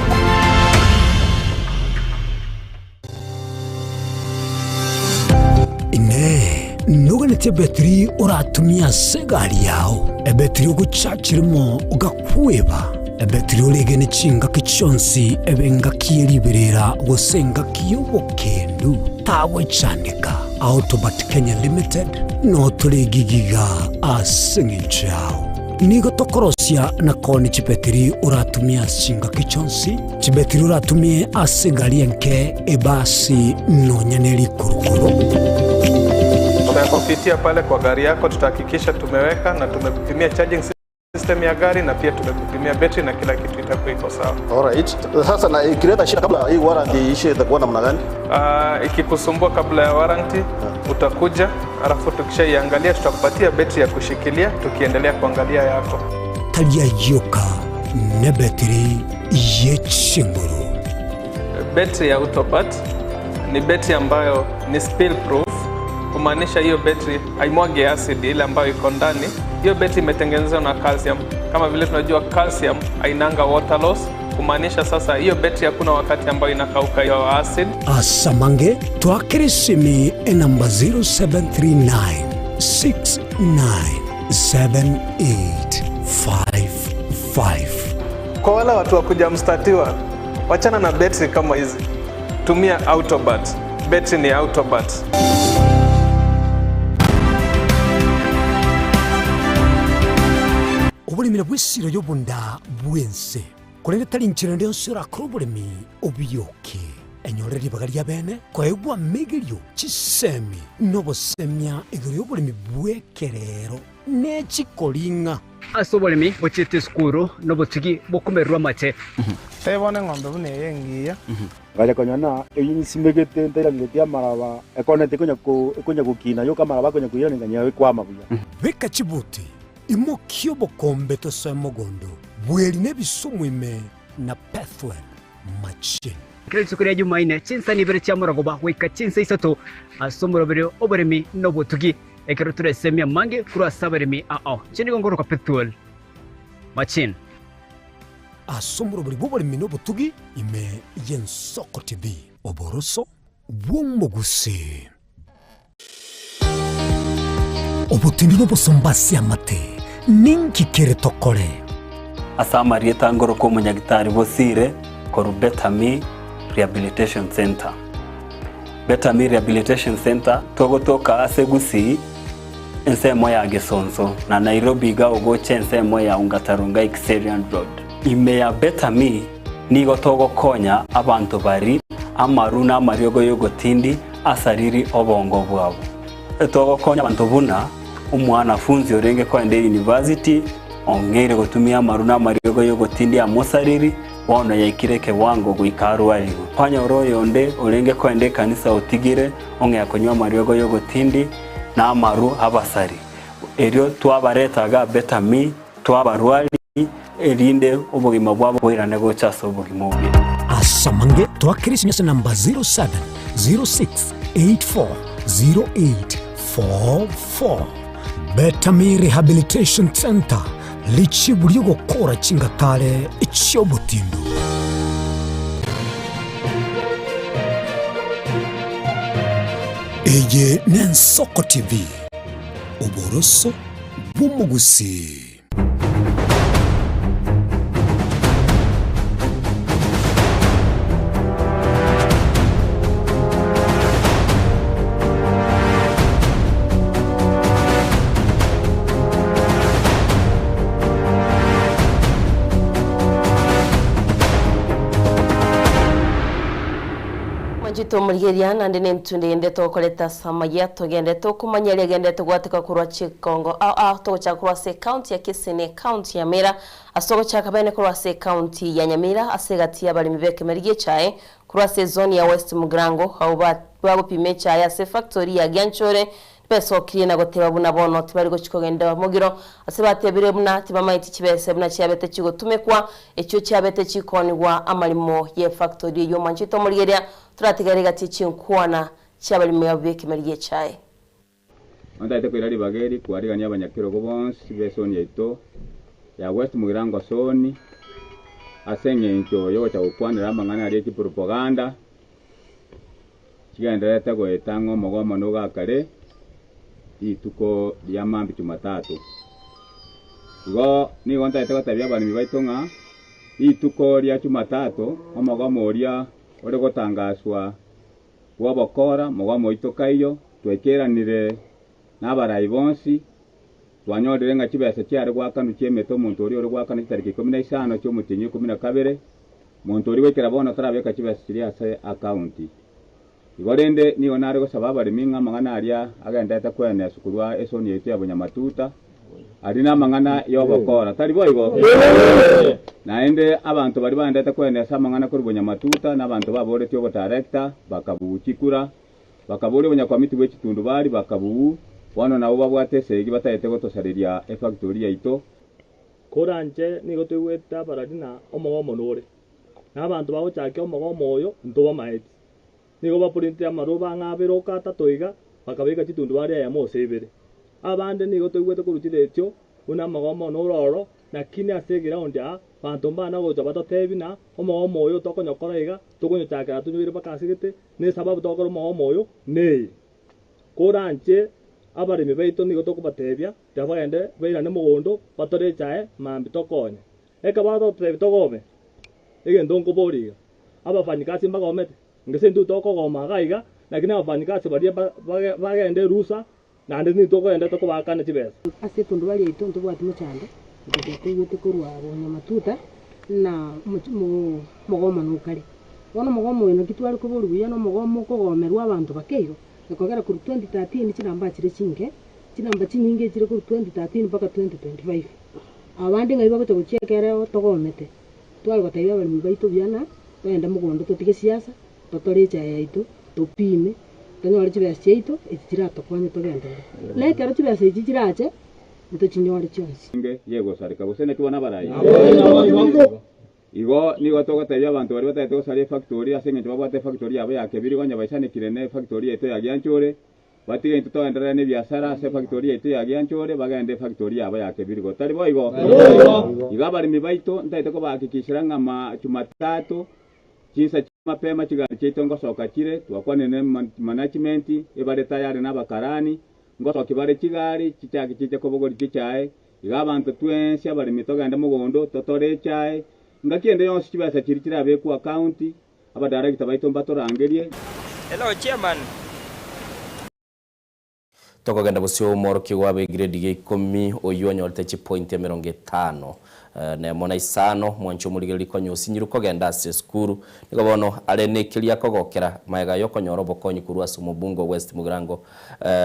Inee! Noganetie ebetiri oratumie ase egari yao, ebetiri ogochachirimo ogakweba, ebetiri oregene chingaki chionsi ebe engaki ye riberera gose engaki y'obokendu? Tagwechandeka. Autobat Kenya Limited notore gigiga ase engencho yao. Nigo tokorosia na koonia chibetiri oratumie ase chingaki chionsi, chibetiri oratumie ase egari enke, ebasi, nonya ne rikurukuru. Tutakupitia pale kwa gari yako, tutahakikisha tumeweka na tumekupimia charging system ya gari na pia tumekupimia betri na kila kitu itakuwa iko sawa. Alright. Sasa na ikileta shida kabla hii warranty iishe itakuwa namna gani? Ikikusumbua kabla ya warranty utakuja, alafu tukishaiangalia tutakupatia betri ya kushikilia tukiendelea kuangalia yako. Tari ayioka nebetiri ye chinguru. Betri ya Autobat ni betri ambayo ni spill proof, kumaanisha hiyo betri haimwagi acid ile ambayo iko ndani. Hiyo betri imetengenezwa na calcium. Kama vile tunajua calcium hainanga water loss, kumaanisha sasa hiyo betri hakuna wakati ambayo inakauka hiyo acid. Asamange twakere simi enamba 0739 697855. Kwa wale watu wa kuja mstatiwa, wachana na betri kama hizi, tumia Autobat. Betri ni Autobat. Oboremi nabwo esiro y'obonda bw'ense, korende tari nchera ende yonsi orakore oboremi obioke. Enyore ribaga ri'abeene koegwa amegerio, chisemi, na obosemia igoro y'oboremi bw'ekerero ne chikoring'a. Ase oboremi bochiete esukuru nobotugi bokomererwa amache. Tebia bono eng'ombe buna eye engiya. Ngacha konyora ng'a eyio nsimegete ntairaneretie amaraba, ekoneti ekonya ko ekonya gokina yoka amaraba akonya koirana ng'a ekwama buya. Beka chibuti, imokia obokombe tosoe mogondo, bweri na ebisumu ime na Pethuel machine. Kera rituko ria Jumaine, chinsa ibere chia morogoba goika chinsa isato ase omoroberi oboremi na obotugi, ekero toresemie amange korwa ase abaremi ao. Inche nigo nkoroka Pethuel Machin. Ase omoroberi bw'oboremi na obotugi ime y'Ensoko TV. Oboroso bw'omogusii. Obotindi nobosomba ase amate, ninki kere tokore? Ase amarieta ngoroka omonyagitari Bosire korwa Better Me Rehabilitation Centre. Better Me Rehabilitation Centre togotoka ase Gusii ensemo ya Gesonso na Nairobi iga ogocha ensemo ya Ongata Rongai Kiserian Road. Ime ya Better Me nigo togokonya abanto bari amaru na amariogo y'ogotindi asariri obongo bwabo. Togokonya abanto buna omwanafunzi orenge koenda eyunivasiti ong'eire gotumia amaru na amariogo y'ogotindia amosariri, bono yaikire ekewango goika arwarigwe. Kwanyora oyonde orenge koenda ekanisa otigire ong'ea konywa amariogo y'ogotindi na amaru abasari. Erio twabareta iga Betami, twabarwari, erinde obogima bwabo boirane gocha ase obogima obuya. Ase amange twakire esimi ase namba 0706840844. Betami Rehabilitation Centre, richibu ri'ogokora chingatare chi'obotindu. Eye n'Ensoko TV, oboroso bw'omogusii. Mwanchete omorigereria naende nentunde eyende togokoreta ase amaya togende tokomanya eria egenderete gwateka korwa chikongo ao ao togochaka korwa ase ecounty ya Kisii ne ecounty ya Nyamira ase ogochaka bene korwa ase ecounty ya Nyamira ase egati y'abaremi b'ekemeri gi'echae korwa ase ezone ya West Mugirango abwo bagopima echae ase efactory ya Gianchore Besokirie na goteba buna bono tibari gochia kogenda mogiro, ase batebire buna tibamaeti chibese buna chiabete chigotumekwa, echio chiabete chikoonigwa amarimo y'efactori eyio omwanchete omorigereria, toratigare egati ye chinkwana chi'abaremi abwo b'ekemeri gi'echae. Ontaete koira ribaga eri kwarigania abanyakerogo bonsi b'esoni yaito ya West Mugirango Zone ase eng'encho y'ogocha gokwanera amang'ana aria echipropaganda Chigendererete goeta ng'a omogomo nogakare rituko ria mambia Jumatatu. Igo nigo ntagete gotebia abaremi baito ng'a rituko ria Jumatatu omogomo oria ore gotangaswa bw'obokora, mogomo oito kaiyo, twaikeranire nabarai bonsi, twanyorire ng'a chibesa chiare goakanwa chi'emete omonto oria ore goakana chitariki ikomi na isano chi'omotienyi o ikomi na kabere, Monto oria goikera bono tarabeka chibesa chiria ase akaunti. Igo rende nigo nare gosaba abaremi ng'a amang'ana aria agenderete kweneswa korwa esoni yaito ya bonyamatuta, aria namang'ana y'obokora, tari boigo? Naende abanto baria bagenderete kwenesa amang'ana korwa bonyamatuta nabanto baboretie obodarekta, bakabuu chikura, bakaboria obonyakwamiti bwe chitundubari, bakabuu, bono nabwo babwate esegi batagete gotosareria efactori yaito. Koranche nigo toigwete abarari na omogomo nore, na abanto bagochakia omogomo oyo ntobamaeti. Nigo baprintire amaroba ang'e abere oka atato iga, bakabeka chitundubari eyemo ase ibere. Abande nigo toigwete korwa chiretio buna omogomo nore ororo, lakini ase eground aa banto mbana gocha batotebi na omogomo oyo tokonyokora iga, tokonyochakera tonyoire mpaka ase gete, na esababu togokora omogomo oyo neye. Koranche abaremi baito nigo tokobatebia Tiga bagende bairane mogondo, batore echae mambia tokonye. Ekero batotebia togome, egento nkoboria iga, abafanyikasi mbagomete? Gose intwe tokogoma iga iga, lakini abafanyikasi baria bagende erusa, naende nintwe tokogenda tokobaakana chibesa. Ase etundubari yaito ntobwati mochando, goika toigwete korwa bonyamatuta na omogomo nokare. Bono omogomo oyo naki tware koboria buya na omogomo okogomerwa abanto bake igo, ekogera korwa 2013 chinamba chire chinke, Chinamba chinyinge echire korwa 2013 mpaka 2025. Abande ng'ai bagocha gochia ekero togomete, tware gotebia abaremi baito buya ng'a togende mogondo totige siasa, totore echae yaito, topime, tonyore chibesa chiaito echi chiratokonye togenderere. Na ekero chibesa echi chirache, ntochinyore chionsi. Inge yegosareka, gose naki bono abarai? Igo nigo togotebia abanto baria batagete gosaria efactori ase engencho babwate efactori yabo ya Kebirigo onye baisanekire ne efactori yaito ya Gianchore, batige intwe togenderere nebiasara ase efactori yaito ya Gianchore bagende efactori yabo ya Kebirigo. Tari boigo? Igo abaremi baito ntagete kobahakikishera ng'a ma Jumatatu chinsa chia mapema chigari chiaito ngosoka chire, twakwanire ne management ebare tayari na abakarani, ngosoki bare chigari chichake chiche kobogoria chichae Iga abanto twensi abaremi togende mogondo, totore echae, ngaki ende yonsi chibesa chiria chirabekwe account, abadirector baito mbatorangerie. Hello chairman. Tokogenda bosio omworokigwa bw'egredi ya ikomi oyio onyorete chipointi 50 nemo na isano, mwanche omorigereria konya osinyiru kogenda ase esukuru. Nigo bono are nekeria akogokera magega yokonyora obokonyi korwa ase omobunge o West Mugirango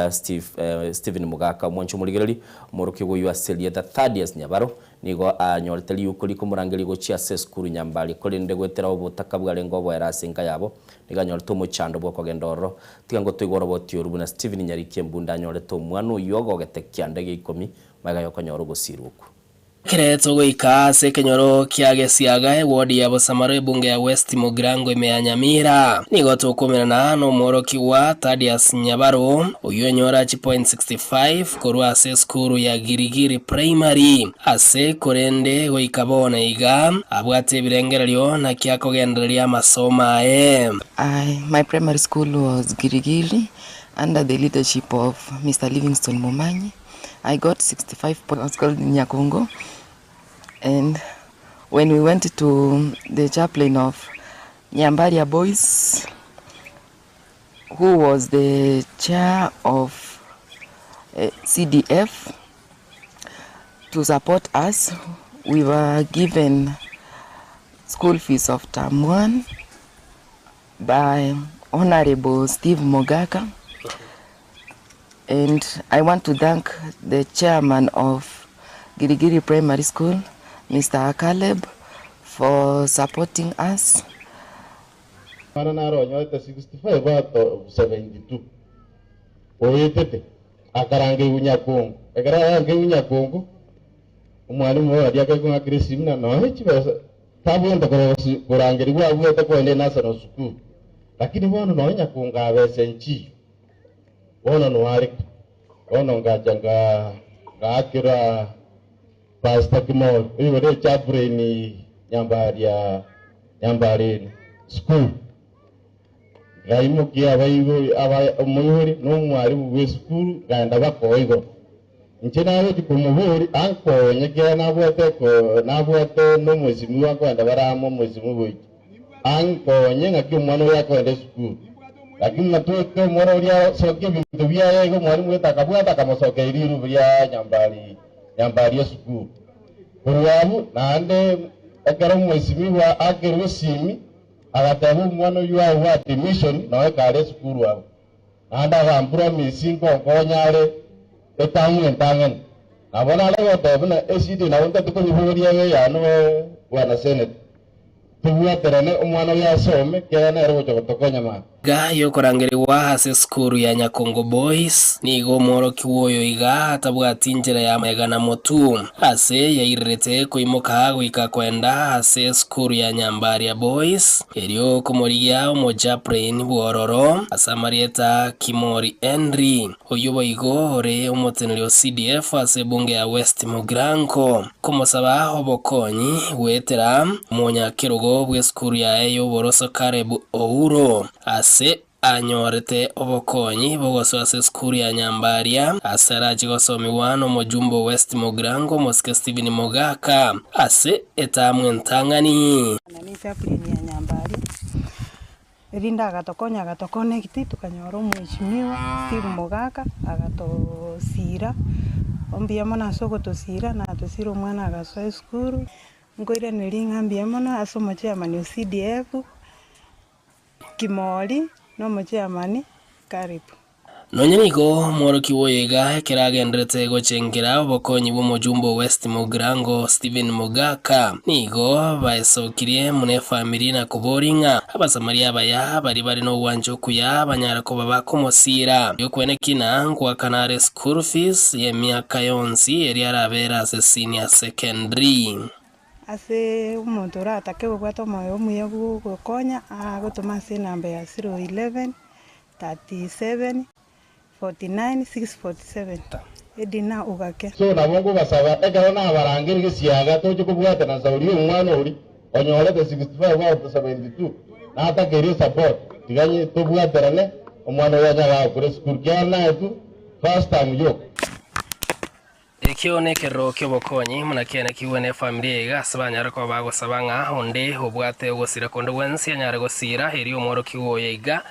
Steve Stephen Mogaka. Omwanche omorigereria Omorokigwa oyio ase erieta Thaddeus Nyabaro nigo anyorete riuko rikomorangeria gochia ase esukuru Nyambari, korende goetera obotaka bwarenge oboera ase enka yabo, nigo anyorete omochando bw'okogenda ororo. Tiga ngotoigwe oroboti oru buna Stephen Nyariki Embunda anyorete omwana oyio ogogete kianda gia ikomi magega yokonyora ogosirwa okwo. Ekero togoika ase ekenyoro kia Gesiaga, ewodi ya Bosamaro ebunge ya West Mugirango ime ya Nyamira, nigo tokomerana nomworokigwa Thaddeus Nyabaro, oyio onyora chipoint 65 korwa ase esukuru ya Girigiri Primary. Ase korende goika bono iga abwate ebirengererio naki akogendereria amasomo aye. I, my primary school was Girigiri under the leadership of Mister Livingstone Momanyi. I got 65 points, was called Nyakongo. And when we went to the chaplain of Nyambaria Boys, who was the chair of uh, CDF, to support us, we were given school fees of term one by Honorable Steve Mogaka. And I want to thank the chairman of Girigiri Primary School, Mr. Caleb, for supporting us. Omwana nare onyorete 65 out of 72 oetete akarangerigwa nyakongo. Ekero arangerigwa nyakongo, omwalimu oye aria akaigwa ng'a akire esimi na nonya chibesa tabwente korangerigwa abwate kogenda enational school. Lakini bono nonya nyakongo abesa enchiyo. Bono noareka. Bono ngacha ngaakera Pastor Kimori, oyo ore echaplain Nyambaria Nyambareni school. Ngaimokia abaibori aba omoibori na omwalimu bw'esukuru nkaenda bakoa igoro. Inche nagochia komoboria ankonye ekiagera nabwate eko nabwate nomwesimigwa akoenda bare amo omwesimigwa goika ankonye ng'aki omwana oyo akoenda esukuru. Lakini natwete omwana oria asokia ebinto biaye igo omwalimu gete akabwata akamosokeria rirubi ria nyambari nyambari esukuru. Korwa abwo naende ekero omwesimigwa akerwa esimi agateba omwana oyio abwate mission noe kare esukuru abwo. Naende agampromise ngonkonya are etamu entang'ani. Nabo nare goteba buna esidi nabo ntati konyibogoria ebe eyane bwana Senator. Tobwaterane omwana oyo asome ekiagera nere ogocha gotokonya mambia. Iga yokorangerigwa ase esukuru ya Nyakongo Boys, nigo omworokigwa oyo iga atabwati inchera ya magega na motu, ase yairerete koimoka goika kwenda ase esukuru ya Nyambaria Boys, erio komorigia omochaplain bw'ororo ase amarieta Kimori Henry, oyio boigo ore omoteneri o CDF ase ebunge ya West Mugirango, komosaba obokonyi goetera omonyakerogo bw'esukuru yaye y'oboroso Caleb Ouro, ase anyorete obokonyi bogosoa ase esukuru ya Nyambaria, ase arache gosomigwa nomojumbe o West Mugirango omosike Stephen Mogaka ase etamu entang'ani. Na ne chaplain ya Nyambaria, erinde agatokonya agatokonekti tokanyora omweshimiwa Steve Mogaka agatosira, mbuya mono ase ogotosira natosira omwana agasoa esukuru, nkoiraneria ng'a mbuya mono ase omochairman o CDF. Kimori nomochiamani Karibu. Nonya nigo omworokigwa oyo iga ekero agenderete gochengera obokonyi bw'omojumbe o West Mugirango Stephen Mogaka, nigo baesokirie muna efamiri na koboria ng'a Abasamaria abaya baria bare nogwancha okuya banyare koba bakomosiira. Erio kina ngoakana are school fees y'emiaka yonsi eria arabere ase senior secondary. Ase omonto oratake obwate omoyo omuya bwa ogokonya, agotoma ase enamba ya 011 37 49 647. Edina Ogake. So nabo nkobasaba, ekero nabarangeire gesiaga toche kobwatana Sauli omwana oria onyorete 65 out of 72 natakeire esupport, tiga tobwaterane omwana oyo anyare agokora esukuru kiagera naetwe first term yoka. Ekio nekerero ki'obokonyi, buna kianekigwe nefamiri eye iga, ase banyare koba bagosaba ng'a onde obwate ogosira konde gwensi anyare gosira, erio omworokigwa oyo iga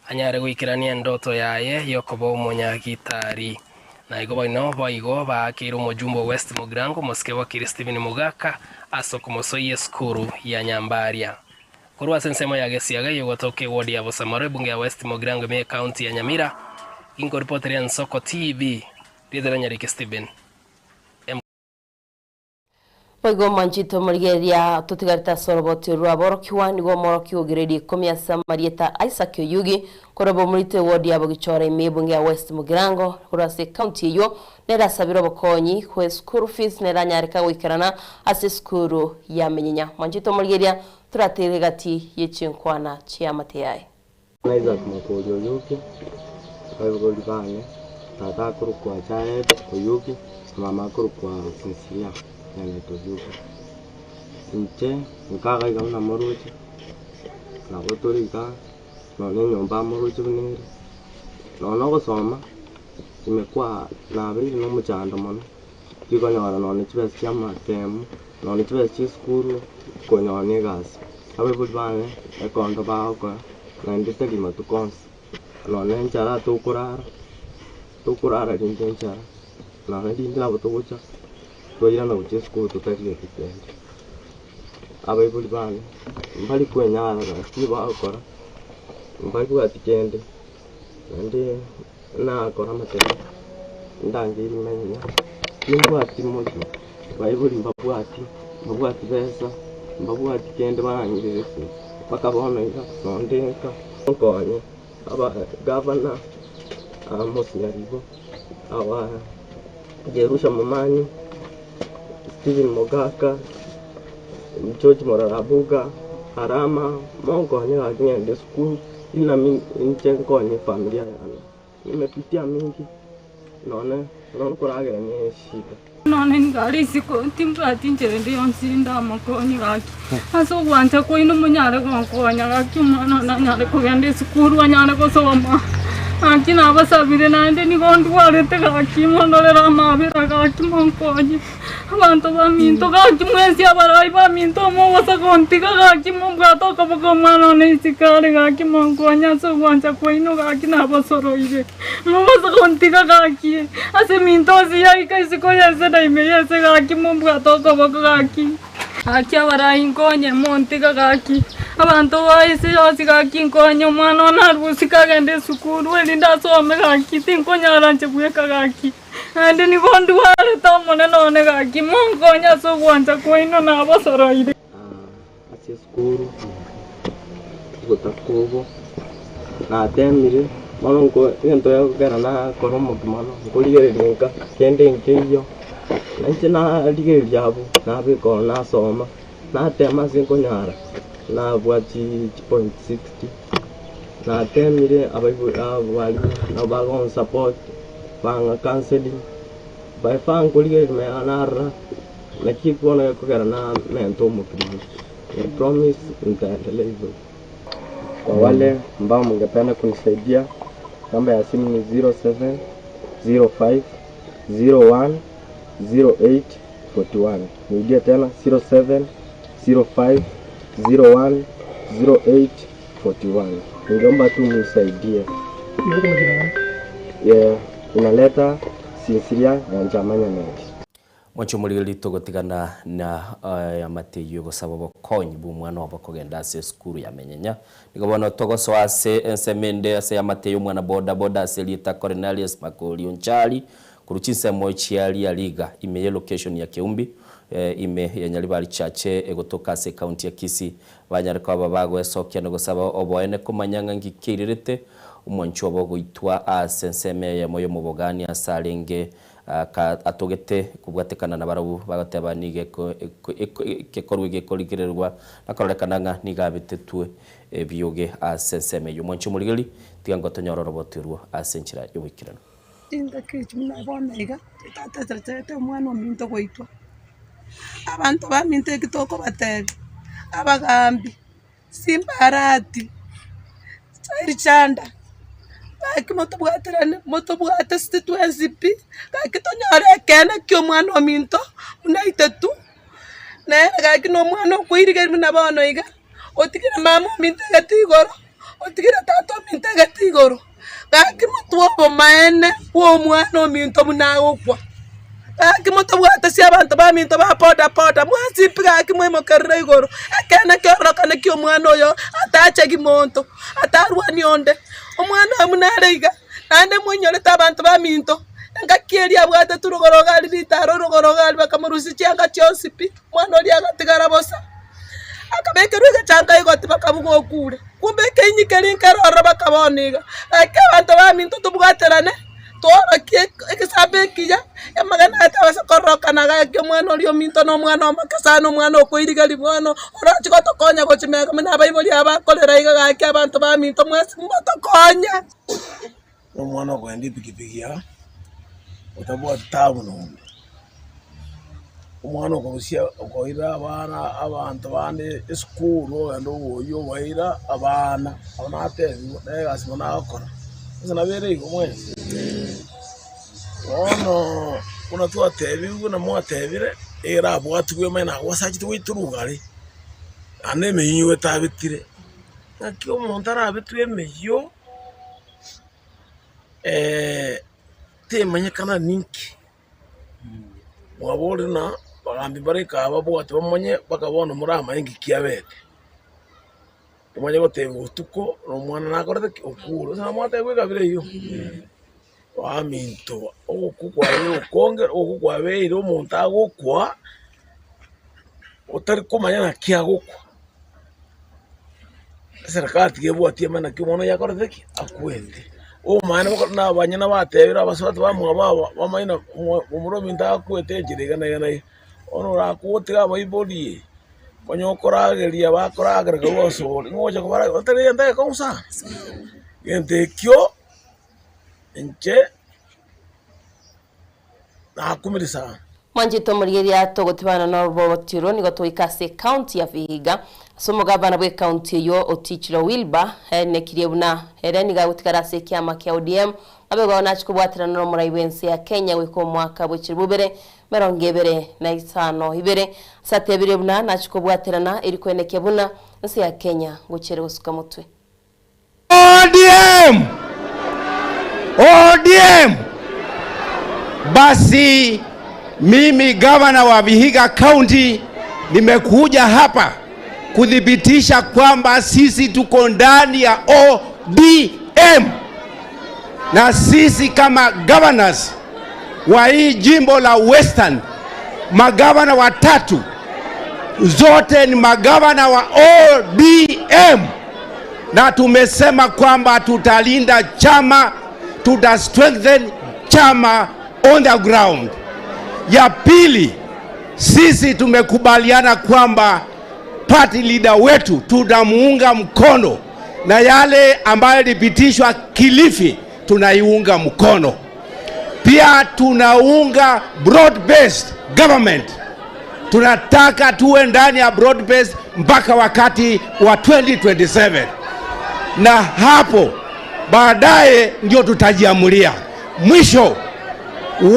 anyare goikerania endoto yaye y'okoba omonyagitari. Na igo boino boigo baakeire omojumbe o West Mugirango, omosike wakiri Stephen Mogaka, ase okomosoyia esukuru ya Nyambaria. Korwa ase ensemo ya Gesiaga eyogotoka eward ya Bosamaro, ebunge ya West Mugirango ime y'ecounty ya Nyamira, Inkoripotera Ensoko TV. Rieta ria Nyariki Stephen M. Boigo omwanchete omorigereria totigarete ase oroboti rw'aborokigwa, nigo omorokia o grade ikomi ase amarieta Isaac Oyugi, korwa bomorito eward ya Bogichora ime y'ebunge ya West Mugirango, korwa ase ecounty eyio, nere asabire obokonyi bwe school fees nere anyareke goikerana ase esukuru ya Minyinya. Mwanchete omorigereria toratere egati ye chinkwana chi'amate yaye. Isaac Makori Oyuki, abaibori bane, tata akorokwa Jared Oyuki, na mama akorokwa Cecilia Janet Oyuki. Inche nkaga iga buna moroche, nabo tore iga, nonye enyomba moroche buna ere, nonye ogosoma, imekwa nabeire na omochando mono, tikonyora nonye chibesa chia amatemu, nonye chibesa chia esukuru, konyora na egasi. Abaibori bane ekondo bagokora, naende tari matuko onsi, nonye enchara tokorara, tokorara rinde enchara, nonye rinde nabo togocha twairana gochia esukuru totarieti kende. Abaibori bane mbari kwenyara gasi bagokora, mbabwati kende, naende nakora amatemo ndangerie menya, timbwati mochie. Baibori mbabwati, mbabwati besa, mbabwati kende barang'irerete, mpaka bono iga nonde nka nkonye aba gavana Amos Nyaribo, aba Jerusha Momanyi, Stephen Mogaka, George Morara Abuga, Arama, monkonye gaki ng'ende esukuru, inami inche nkonye efamilia yane. Nimepitia mingi, nonye nonye koragera ne eshida. Nonye nigo are isiko, timbwati inchera ende yonsi ndamokonye gaki. Ase ogwancha kwaino monyare gonkonya gaki omwana one anyare kogenda esukuru anyare gosoma. Gaki nabasabire naende nigo ndwarete gaki mondorere amabera gaki monkonye. Abanto baminto gaki mwensi abarai baminto mogosa gontiga gaki mombwate okoboko omwana one isiko are gaki monkonye ase ogwancha kwaino gaki nabasoroire. Mogosa gontiga gaki ase eminto onsi yaika isiko y'ense na ime y'ense gaki mombwate okoboko gaki. Gaki abarai nkonye montiga gaki abanto ba ense yonsi gaki nkonye omwana one arwe isiko agende esukuru erinde asome gaki tinkonyara inche bweka gaki. Naende nigo ndwarete Omonene one gaki, monkonye ase ogwancha kwaino nabasoroire. Ase esukuru obotaku obo natemire bono nko egento gekogera nakora omokia mono nkorigereria nka kende nkeiyo, na inche narigereria abwo nabeka ororo nasoma, natema ase nkonyara nabwati chipoint 60. Natemire abaibori abalimu nabo bagonsupport, bang'a counselling, by far nkorigereria ime yane narora naki bono gekogera namenta omokia mono, I promise nitaendelea hivyo. Kwa wale ambao mngependa kunisaidia, namba ya simu ni 0705 01 08 41. Nirudie tena 0705 01 08 41. Ningeomba tu mnisaidie. Yeah, inaleta Sinsiria Nyanjama Nyaneti. Mwanche omorigereria togotigana na amate eyio gosaba obokonyi bw'omwana obo kogenda ase esukuru ya Menyenya. Nigo bono togosoa ase ensemo ende ase amate y'omwana boda boda ase erieta Cornelius Makori Onchari Korwa chinsemo chia Riariga, ime ye location ya Keumbi, ime ya Nyaribari Chache egotoka ase ecounty ya Kisii, banyare koba bagoesokia na gosaba oboene komanya ng'a nki keirirete omwanchwa obo goitwa ase ensemo eyemo y'omobogani ase arenge Aka atogete kobwatekana nabarabwo bagoteba nigo eko eko eko ekekorwa gekorigererwa na kororekana ng'a nigo abetetwe ebioge ase ensemo eyio. Mwanche omorigeri, tiga ngotonyore oroboti orwo ase enchera y'oboikeranu. Chingaki echi buna bono iga, tata omwana ominto goitwa, abanto baminto eki tokobatebia, abagambi. Simbarati, Chanda, gaki motobwaterane, motobwate ase twensi pi, gaki tonyore ekeene kia omwana ominto buna aitetu, nere gaki na omwana okoirigeria buna bono iga, otigire mama ominto egete igoro, otigire tata ominto egete igoro. Gaki motwe obomaene bw'omwana ominto buna agokwa. Gaki motobwate ase abanto baminto ba boda boda, mwensi pi gaki mwaimokerere igoro, ekeene kiororokane ki omwana oyo atachegi monto, atarwani onde. Omwana oyo buna are iga, naende moinyorete abanto baminto, engaki eria abwatetwe rogoro iga aria ritaro rogoro iga aria bakamorusia chianga chionsi pi, omwana oria agatigara bosa. Akabekerwa egechango igoti bakabuga okure, kumbe ekeinyi keria nkere ororo bakabona iga. Gaki abanto baminto tobwaterane, tworokie egesambe ekiya, amang'ana aya tabasa kororokana gaki omwana oria ominto na omwana omoke sana omwana okoirigeria bono, oroche gotokonya gochia mega buna abaibori aba bakorera iga gaki abanto baminto mwensi motokonye. Nomwana okoenda epikipiki aa, otabwati taabu nonde. Omwana okorusia okoira abana abanto bande esukuru ogenda oboyia obaira abana, abo natebiwa na egasi mono agokora, gose nabo ere igo mwensi? Bono buna twatebiwe na mwatebire, egere abwatigwe omanye nagosachete goitorwa igare, naende emeyio etabetire, ng'aki omonto arabetwe emeyio. Temanyekana ninki, mwaborire ng'a abagambi mbare kaa babwate bamanye mpaka bono moramanye nki kiabete. Omanye goteba botuko na omwana nakorete ki? Okure. Gose namwatebigwa ekabira eyio? Baminto, ogokwa kwabeire okonge, ogokwa kwabeire omonto agokwa, otari komanya naki agokwa. Eserekari tiga ebwatie amang'ana naki omwana oyio akorete ki? Akwete. Omanyete baka na abanyene batebire abasubati bamwabo aba bamanye na momura ominto akwete enchera iga na iga na iga. Bono orakwe otige abaibori, konya okorageria bakorageria korwa ase ore, nigo ogocha kobarageria otari egento egekong'u sana. Egento ekio, inche. Nakumire sana. Mwanchete omorigereria togotibana noroboti orwo nigo togoika ase ecounty ya Vihiga. Ase omogabana bw'ecounty eyio Otichilo Wilber aenekirie buna ere nigo agotigara ase ekiama kia ODM mabega ao nachie kobwaterana nomorai bw'ense ya Kenya goika omwaka bwe chilifu ibere merongo ebere na isano ibere. Ase atebirie buna nachie kobwaterana eri koenekia buna ense ya Kenya ngochia ere gosuka motwe. ODM! ODM! Basi mimi gavana wa Vihiga County nimekuja hapa kuthibitisha kwamba sisi tuko ndani ya ODM na sisi kama governors wa hii jimbo la Western, magavana watatu zote ni magavana wa ODM na tumesema kwamba tutalinda chama, tuta strengthen chama on the ground. Ya pili, sisi tumekubaliana kwamba party leader wetu tunamuunga mkono na yale ambayo ilipitishwa Kilifi tunaiunga mkono. Pia tunaunga broad based government. Tunataka tuwe ndani ya broad based mpaka wakati wa 2027 na hapo baadaye ndio tutajiamulia. Mwisho,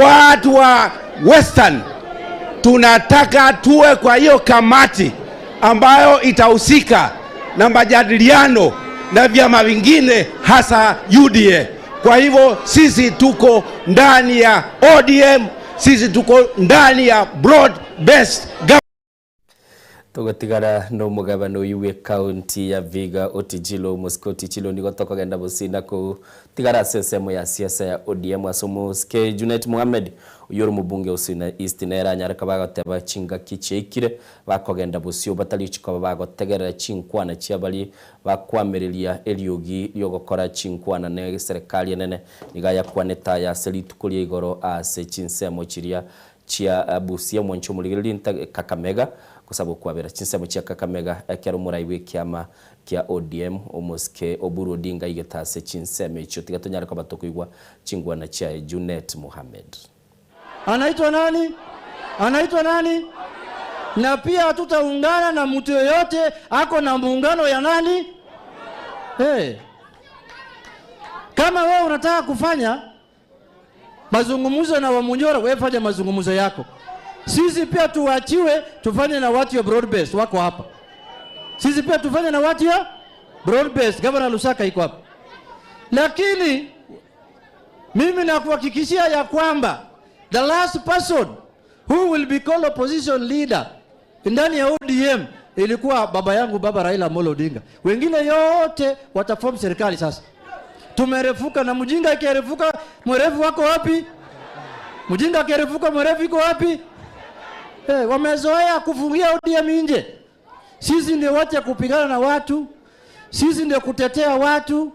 watu wa Western tunataka tuwe kwa hiyo kamati ambayo itahusika na majadiliano na vyama vingine hasa UDA. Kwa hivyo sisi tuko ndani ya ODM, sisi tuko ndani ya broad based government. Togotigara nomogabana oyio bw'ecounty ya Vihiga Otijilo Omosike Otijilo nigo tokogenda bosina kotigara ase ensemo ya siasa ya ODM ase omosike Junet Mohamed oyio ore omobunge o Suna East nere anyare koba agoteba chingaki chiaikire bakogenda bosio batari chikoba bagotegerera chinkwana chia baria bakoamereria eriogi riogokora chinkwana ne serikali enene nigo ayakwanete aya ase rituko ria igoro ase chinsemo chiria chia Busia, omwancho omorigereria nta Kakamega, gosaba okwabera chinsemo chia Kakamega ekero omorai bw'ekiama kia ODM omosike Oburu Odinga aigete ase chinsemo echio. Tiga tonyare koba tokoigwa chingwana chiaye Junet Mohamed. Anaitwa nani? Anaitwa nani? Na pia hatutaungana na mtu yoyote ako na muungano ya nani? Hey. Kama wewe unataka kufanya mazungumzo na Wamunyoro, wewe fanya mazungumzo yako. Sisi pia tuachiwe tufanye na watu ya broad based wako hapa. Sisi pia tufanye na watu ya broad based. Governor Lusaka iko hapa. Lakini mimi nakuhakikishia ya kwamba the last person who will be called opposition leader ndani ya ODM ilikuwa baba yangu baba Raila Amolo Odinga. Wengine yote wataform serikali sasa. Tumerefuka na mjinga akirefuka mwerevu wako wapi? Mjinga akirefuka mwerevu iko wapi? Hey, wamezoea kufungia ODM nje. Sisi ndio watu ya kupigana na watu, sisi ndio kutetea watu,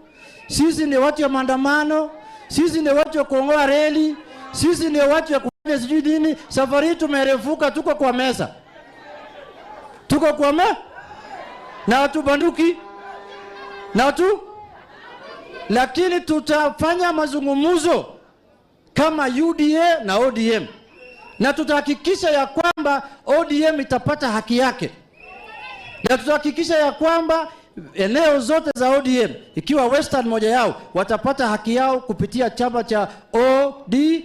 sisi ndio watu ya maandamano, sisi ndio watu ya kuongoa reli, sisi ndio watu ya kufanya sijui nini. Safari hii tumerefuka, tuko kwa meza, tuko kwa me na hatubanduki na hatu, lakini tutafanya mazungumzo kama UDA na ODM na tutahakikisha ya kwamba ODM itapata haki yake na tutahakikisha ya kwamba eneo zote za ODM ikiwa Western moja yao watapata haki yao kupitia chama cha OD.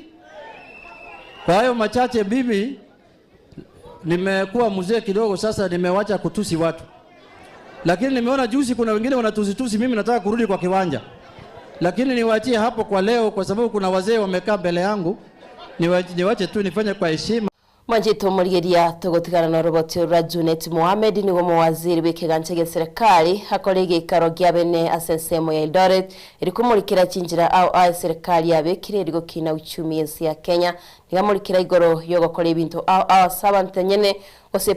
Kwa hayo machache, mimi nimekuwa mzee kidogo sasa, nimewacha kutusi watu, lakini nimeona juzi kuna wengine wanatusitusi, mimi nataka kurudi kwa kiwanja, lakini niwaachie hapo kwa leo, kwa sababu kuna wazee wamekaa mbele yangu. Niwache tu nifanye kwa heshima. Mwanchete omorigeria togotigana na oroboti rwa Junet Mohamed nigo omowaziri bw'ekegancha gia serikali akore egeikaro gia bene ase ensemo ya Eldoret eri komorikera chinchera ao ao eserikali yabekire eri gokina uchumi ense ya Kenya niga amorikera igoro yogokora ebinto ao ao ase abanto enyene gose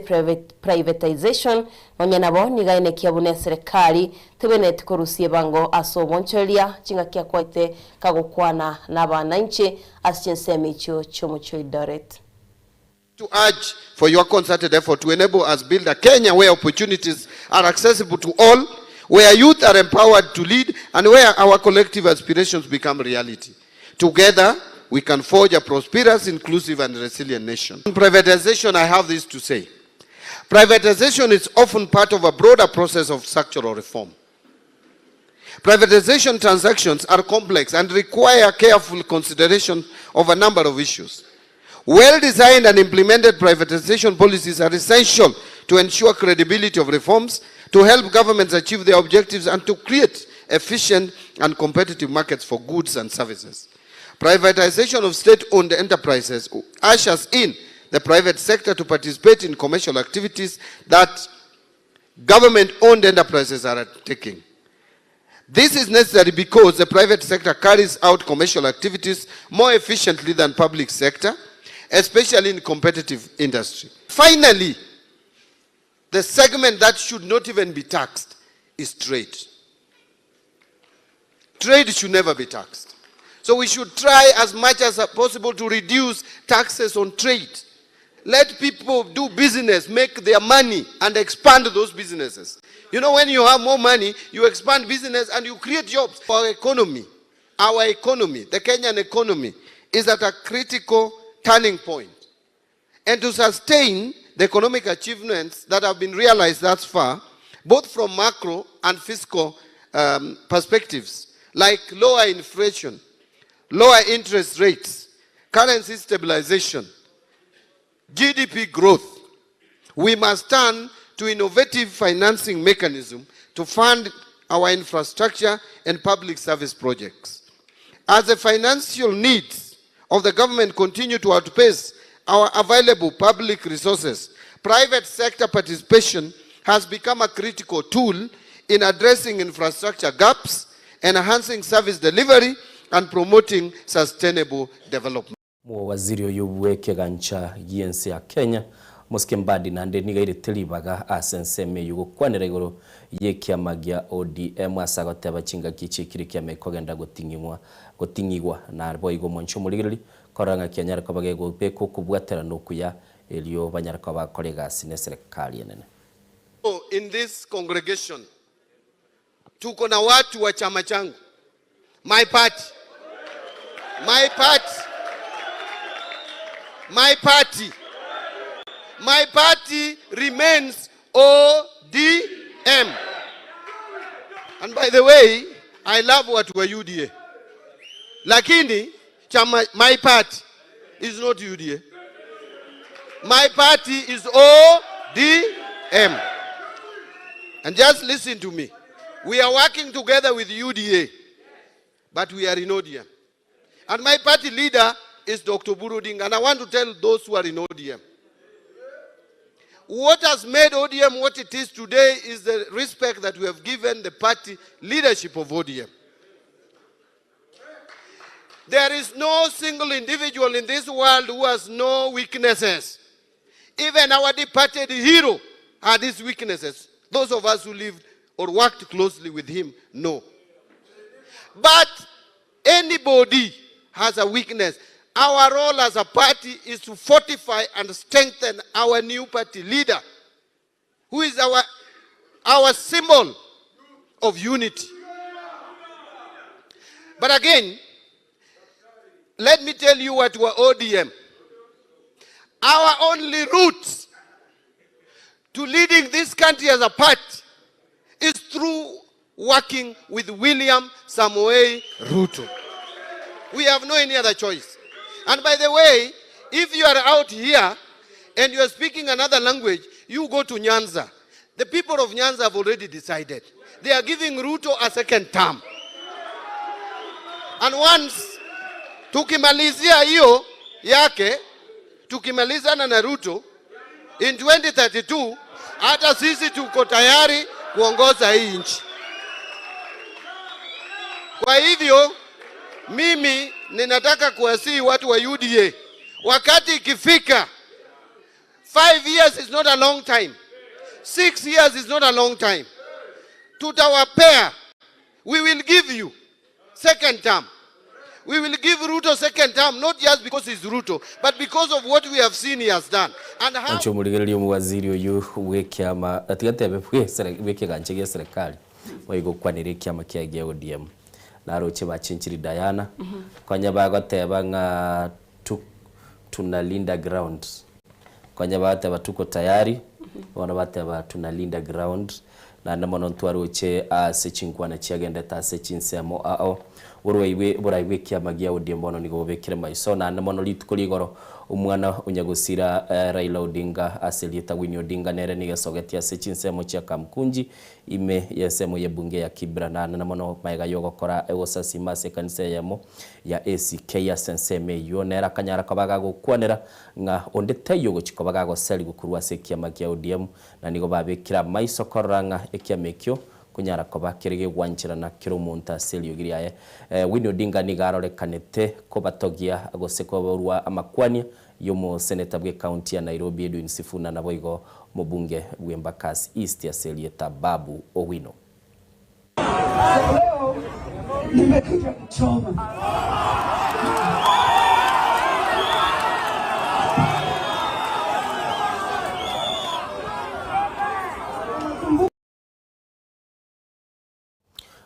privatization nonya nabo niga aenekia buna eserikali tebeneti korusia ebango ase obonchoreria chingaki akwaete kagokwana na abananchi ase chinsemo echio chiomochie o Eldoret. To urge for your concerted effort to enable us build a Kenya where opportunities are accessible to all, where youth are empowered to lead, and where our collective aspirations become reality. Together, we can forge a prosperous, inclusive, and resilient nation. On privatization, I have this to say. Privatization is often part of a broader process of structural reform. Privatization transactions are complex and require careful consideration of a number of issues. Well-designed and implemented privatization policies are essential to ensure credibility of reforms, to help governments achieve their objectives, and to create efficient and competitive markets for goods and services. Privatization of state-owned enterprises ushers in the private sector to participate in commercial activities that government-owned enterprises are undertaking. This is necessary because the private sector carries out commercial activities more efficiently than public sector, especially in competitive industry. Finally, the segment that should not even be taxed is trade. Trade should never be taxed. So we should try as much as possible to reduce taxes on trade. Let people do business, make their money, and expand those businesses. You know, when you have more money, you expand business and you create jobs. Our economy, our economy, the Kenyan economy, is at a critical turning point. And to sustain the economic achievements that have been realized thus far, both from macro and fiscal um, perspectives, like lower inflation, lower interest rates, currency stabilization, GDP growth, we must turn to innovative financing mechanism to fund our infrastructure and public service projects. As the financial needs of the government continue to outpace our available public resources, Private sector participation has become a critical tool in addressing infrastructure gaps, enhancing service delivery, and promoting sustainable development. Omowaziri oyio bw'ekegancha gi'ense ya Kenya, Mosike Mbadi naende nigo airete ribaga ase ensemo eyio gokwanera igoro y'ekiama gia ODM ase agoteba chingaki chiekire ekiama ekogenda goting'igwa goting'igwa na boigo omonche omorigereria korora ng'a kianyare koba gegobeka okobwaterana okuya erio banyare koba bagokora egasi neserekari enene. In this congregation tuko na watu wa chama changu my party my party my party my party remains ODM and by the way I love watu wa UDA lakini chama my party is not UDA my party is ODM and just listen to me we are working together with UDA but we are in ODM and my party leader is Dr. Oburu Odinga and I want to tell those who are in ODM what has made ODM what it is today is the respect that we have given the party leadership of ODM. There is no single individual in this world who has no weaknesses. Even our departed hero had his weaknesses. Those of us who lived or worked closely with him know. But anybody has a weakness. Our role as a party is to fortify and strengthen our new party leader, who is our, our symbol of unity. But again, let me tell you what we're ODM. Our only route to leading this country as a party is through working with William Samoei Ruto. We have no any other choice. And by the way, if you are out here and you are speaking another language, you go to Nyanza. The people of Nyanza have already decided. They are giving Ruto a second term. And once tukimalizia hiyo yake, tukimalizana na Ruto in 2032, hata sisi tuko tayari kuongoza hii nchi. Kwa hivyo mimi ninataka kuwasihi watu wa UDA, wakati ikifika, 5 years is not a long time, 6 years is not a long time, tutawapea, we will give you second term. We will give Ruto second term, not just because he's Ruto, but because of what we have seen he has done. And how Inche omorigereria omowaziri oyio bw'ekiama tiga ntebe bw'ekegancha gia serikali boigo okwanera ekiama kiaye gia ODM. Naroche bachenchiri Diana, konya bagoteba ng'a tu tunalinda ground. Konya bagoteba tuko tayari, bono bateba tunalinda ground, naende mono ntwaroche ase chinkwana chiagendete ase chinsemo ao. Borwaibwe borai bw'ekiama gia ODM bono nigo bobekire maiso, naende mono rituko rigoro omwana o nyagosira Raila Odinga ase erieta Winnie Odinga nere nigo esogetie ase chinsemo chia Kamkunji ime y'ensemo y'ebunge ya Kibra naende na mono magega y'ogokora egosasima ase ekanisa eyemo ya ACK ase ensemo eyio nere akanyara koba gagokwanera ng'a onde taiyo ogochia koba gagoserigwa korwa ase ekiama kia ODM na nigo babekire amaiso korora ng'a ekiama ekio konyara koba kere gegwancherana kera omonto ase eriogi riaye. Winnie Odinga nigo arorekanete kobatogia gose koborwa amakwania y'omoseneta bw'ecounty ya Nairobi Edwin Sifuna naboigo omobunge bw'Embakasi East ase erieta Babu Owino. Leo nimekuja kuchoma.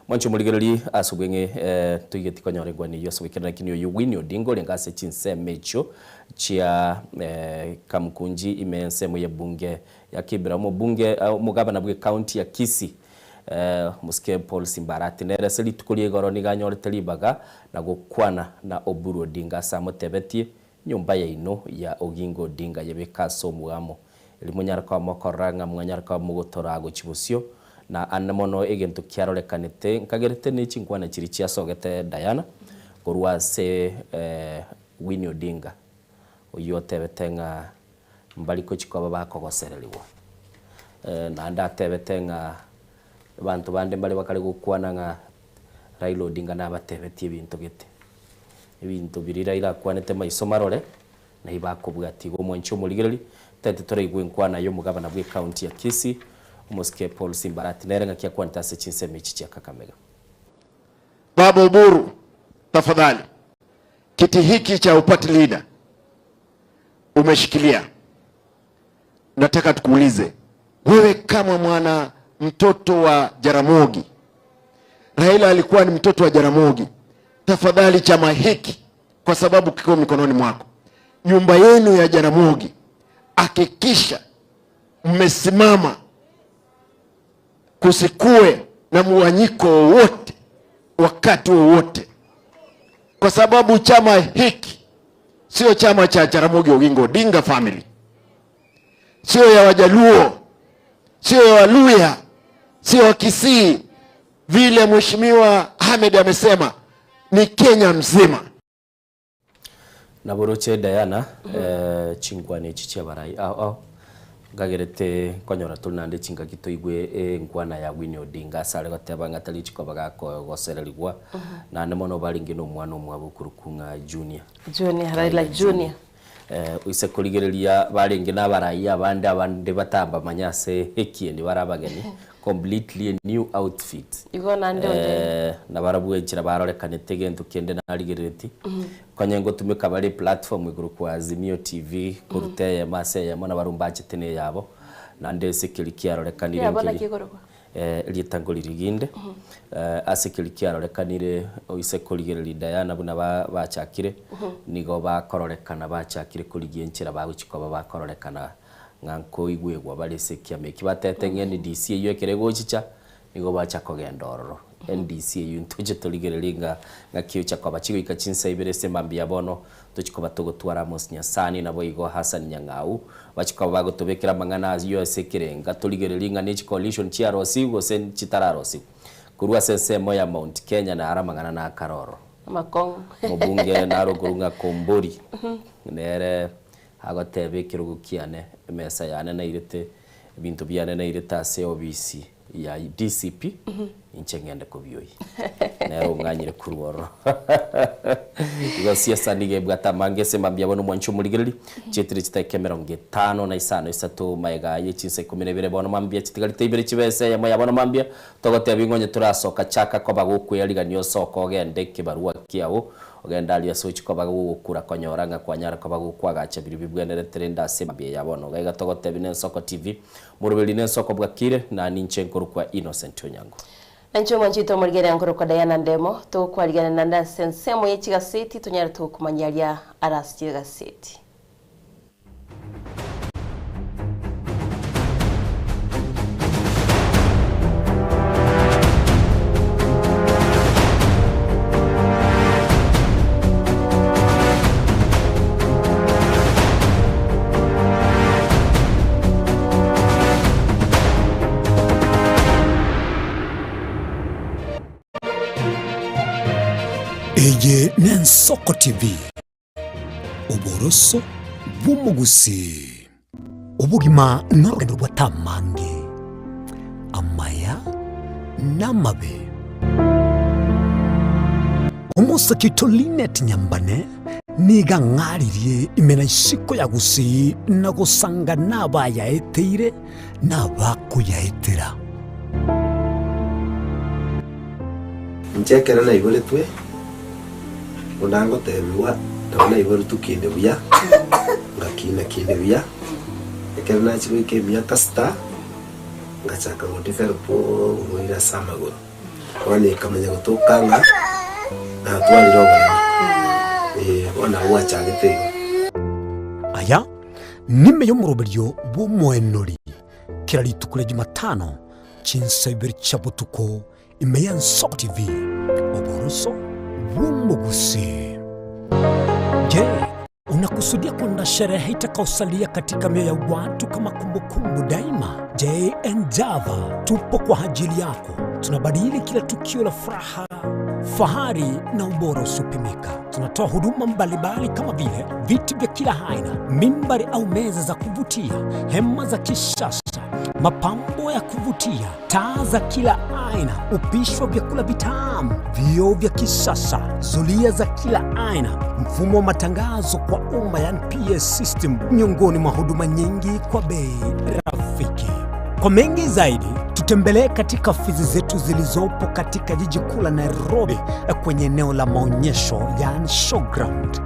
Mwanche omorigererie ase obweng'e toigeti konyora engwana eyio ase goikerana lakini oyio Winnie Odinga orenge ase chinsemo echio chia Kamkunji ime ensemo y'ebunge ya Kibra omobunge omogabana bw'ecounty ya Kisii Omosike Paul Simbarati nere ase rituko ria igoro nigo anyorete ribaga na gokwana na Oburu Odinga ase amotebetie nyomba yaino ya Oginga Odinga yebeke ase omwamo Erio monyare koba mokorora ng'a mwanyare koba mogotoraa gochia bosio, na ande mono egento kiarorekanete nkagerete ne chinkwana chiria chiasogete Diana korwa ase Winnie Odinga, oyio otebete ng'a. Mbari gochia koba bakogosererigwa. Naende atebete ng'a abanto bande mbare bakare gokwana ng'a Raila Odinga nabatebetie ebinto gete. Ebinto biria Raila akwanete maiso marore, nai bakobwatia. Igo omwanchi omorigereria, tete toraigwe enkwana y'omogabana bw'ecounty ya Kisii, omosike Paul Simbarati nere ng'aki akwanete ase chinsemo echi chia Kakamega. Baba Oburu, tafadhali kiti hiki cha uparty leader umeshikilia, nataka tukuulize wewe kama mwana mtoto wa Jaramogi, Raila alikuwa ni mtoto wa Jaramogi, tafadhali chama hiki kwa sababu kiko mikononi mwako, nyumba yenu ya Jaramogi, hakikisha mmesimama, kusikue na muwanyiko wowote wakati wowote, kwa sababu chama hiki sio chama cha Jaramogi Oginga Odinga family, sio ya Wajaluo, sio ya Waluya, sio ya Kisii. Vile Mheshimiwa Ahmed amesema ni Kenya mzima. Naboroche Diana, chinkwana echi chi'abarai ao ao, nkagerete nkonyora tore naende chingaki toigwe enkwana ya Winnie Odinga ase are goteba ng'a tari chikoba gakogosererigwa, naende mono barenge na omwana omwabo okorokwa ng'a Junior. Junior, Raila Junior. Oise korigereria barenge na abarai abande abande batambamanya ase ekieni bare abageni, completely a new outfit. Igo naende onde. Nabarabwo enchera barorekanete egento kende narigereretie, Konya ngotumeka bare eplatform igoro kwa Azimio TV koruta eyemo ase eyemo nabarabwo mbachete na eyabo, naende ase keria kiarorekanire Eyabo naki nkeri ekorokwa? erieta nkoririginde, ase keria kiarorekanire oise korigereria Diana buna bachakire, nigo bakororekana bachakire korigia enchera bagochia koba bakororekana ng'a nkoigwegwa bare ase ekiama eki. Batete ng'a NDC eywo ekero egochicha, Nigo bacha kogenda ororo. NDC eyio ntoche torigererie ng'a ng'aki ocha koba. Chigoika chinsa ibere ase mambia bono tochi koba togotwara Amos Nyasani naboigo Hassan Nyang'au. Bachi koba bagotobekera amang'ana ayio ase ekerenga torigererie ng'a ne chicoalition chiarosigwe gose chitararosiwe. Korwa ase ensemo ya Mount Kenya naro amang'ana nakare ororo. Amakong'u. Omobunge naro okorwa ng'a Kombori nere agoteba ekerogo kiane, emesa yane nairete, ebinto biane nairete ase obisi ya DCP, inche ng'ende kobioyia. Nere ong'anyire korwa ororo. Igo siasa nigo ebwate amange ase mambia bono mwanche omorigereria, chietire chidakika emerongo etano na isano isato magega aye chinsa ikomi na ibere bono mambia chitigarete ibere chibe ase eyemo ya bono mambia, togotebia ng'a onye torasoka chaka koba gokweyarigania osoke ogende ekebarua kiao, Ogende aria ase ochia koba gogokura konyora ng'a kwanyara koba gokwagacha biria bibwenerete rende ase mambia ya bono. Iga iga togotebia Nensoko TV, moroberi Nensoko bwakire, na ninche nkorokwa Innocent Onyango. Na inche omwanchete omorigereria nkorokwa Diana Ndemo, togokwarigania naende ase ensemo ye chigaseti tonyare togokomanyia aria are ase chigaseti. Eye n'Ensoko TV. Oboroso bw'omogusii. Obogima norogendo rw'atamange, amaya namabe. Omosake oito Linet Nyambane nigo ang'aririe ime na isiko ya Gusii na gosanga nabayaeteire na abakoyaetera. Inche ekero naiboretwe, buna ngotebigwa, nabo naiboretwe kinde buya, ngakina kinde buya, ekero nachia goika emiaka sita, ngachaka go develop oborwaire ase amagoro. Bono ekamanya gotoka ng'a natwarire oboremo, eh, bono nabo gwachagete igo. Aya nime y'omoroberio bw'omoenori kera rituko ria Jumatano chinsa ibere chia botuko Ime y'Ensoko TV, oboroso bw'omogusii. Je, unakusudia kwenda sherehe itakaosalia katika mioyo ya watu kama kumbukumbu daima? JN Java tupo kwa ajili yako. Tunabadili kila tukio la furaha, Ufahari na ubora usiopimika. Tunatoa huduma mbalimbali kama vile viti vya kila aina, mimbari au meza za kuvutia, hema za kisasa, mapambo ya kuvutia, taa za kila aina, upishi wa vyakula vitamu, vioo vya kisasa, zulia za kila aina, mfumo wa matangazo kwa umma, yani PS system, miongoni mwa huduma nyingi kwa bei rafiki. Kwa mengi zaidi tutembelee katika ofisi zetu zilizopo katika jiji kuu la Nairobi kwenye eneo la maonyesho yani showground,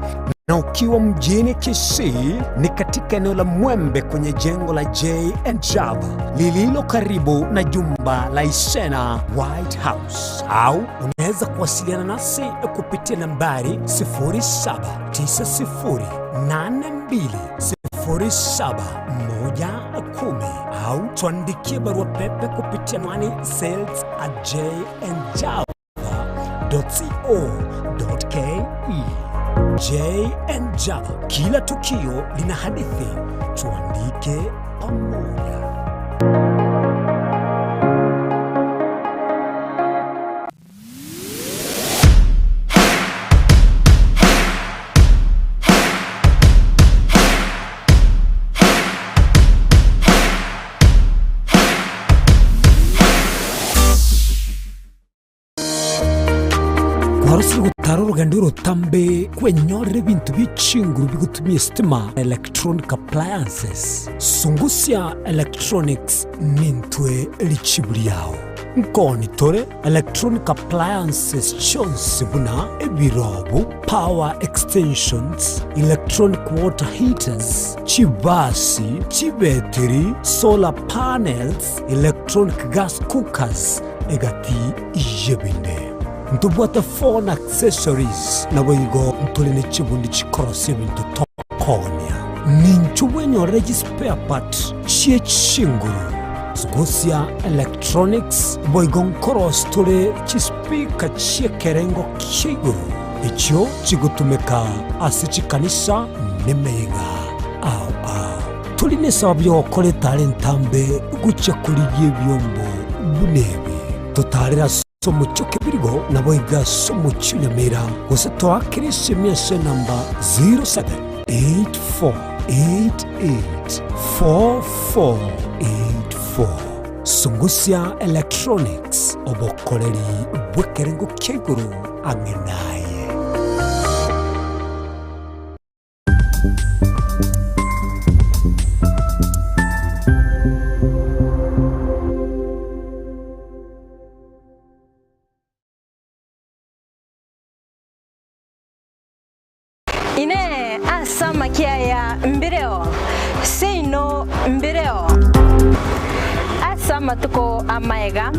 na ukiwa mjini Kisii ni katika eneo la Mwembe kwenye jengo la J and Java lililo karibu na jumba la Isena White House, au unaweza kuwasiliana nasi kupitia nambari 079082 0710 au tuandikie barua pepe kupitia anwani sales at jnjava.co.ke. JN Java, kila tukio lina hadithi, tuandike pamoja. Kwarosire gotara orogendo orotambe kwenyorera ebinto bie chinguru bigotumia esitima, electronic appliances. Sungusia Electronics nintwe richibu riao. Nkoni tore electronic appliances chionsi buna ebirobu, power extensions, electronic water heaters, chibasi, chibetiri, solar panels, electronic gas cookers, egati y'ebinde. Ntobwate phone accessories, naboigo ntore ne chibundi chikorosia ebinto tokonia. Ninchu bwenyorere chispare part chie chinguru, Sugusia Electronics, boigo nkorosia tore chispeaker chi'ekerengo kia igoro, echio chigotumeka ase chikanisa nemeyega ao ao. Tori nesababu y'ogokora etara entambe gochia korigia ebiombo buna ebi. Totaarere ase omochie o Kebirigo, naboigo ase omochie o Nyamira, gose toakere esemi ase enamba 0784884484. Sungusia Electronics, obokoreri bw'ekerengo kia igoro ang'e naye. Inee! Ase amakia aya mbireo? Seino mbireo. Ase amatuko amaega,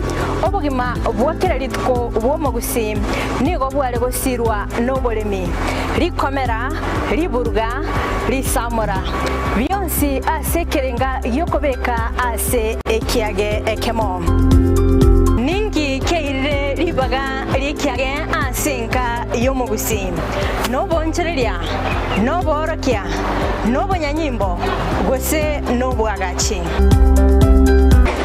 obogima bwa kera rituko bw'omogusii nigo bware gosirwa noboremi, rikomera, riburuga, risamora, bionsi ase ekerenga gi'okobeka ase ekiage ekemo. Ninki keirire ribaga ri'ekiage ase enka y'omogusii? Nobonchoreria, noboorokia, nobonyanyimbo, gose nobwagachi?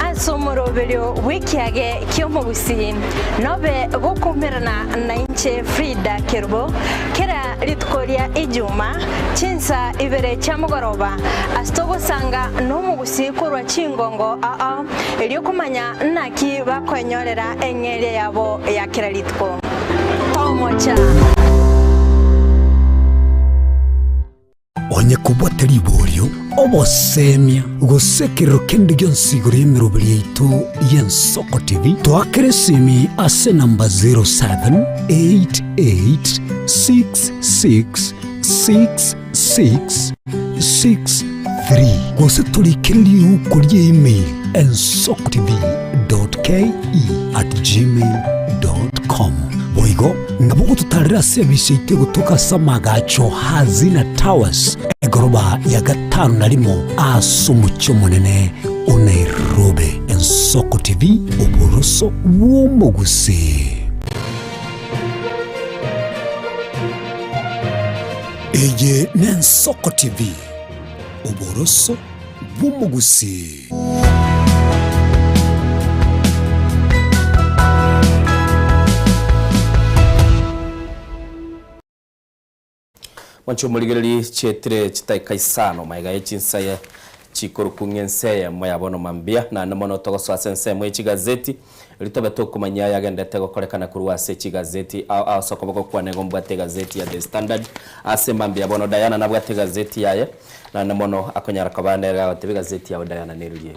Ase omoroberio bw'ekiage ki'omogusii nobe gokoumerana nainche Frida Kerubo kera rituko ria Ijuma chinsa ibere chia mogoroba ase togosanga nomogusii korwa chingongo ao erio komanya naki bakoenyorera eng'eria yabo ya kera rituko. Tomocha. Onye kobwate riborio, obosemia, gose ekerero kende gionsi igoro y'emeroberi yaito y'Ensoko TV, toakere esimi ase enamba 0788666663 gose torikere riuko rie email ensokotv.ke@gmail.com. Boigo nabo gototarera ase ebisa yaito egotoka ase amagacho Hazina Towers, egoroba ya gatano na rimo ase omochie omonene o Nairobi. Ensoko TV, oboroso bw'omogusii. Eye n'Ensoko TV, oboroso bw'omogusii. Mwanche omorigererie chietire chitaika isano magega ye chinsaye chikorokwa ng'a ense eyemo ya bono mambia, naende mono togosoa ase ensemo ye chigazeti, erio tobe tokomanyia ayagendete gokorekana korwa ase chigazeti ao ao ase okoboko kwane igo mbwate egazeti ya The Standard ase mambia bono Diana nabwate egazeti yaye, naende mono akonyara koba nere agoteba egazeti yao Diana neririe.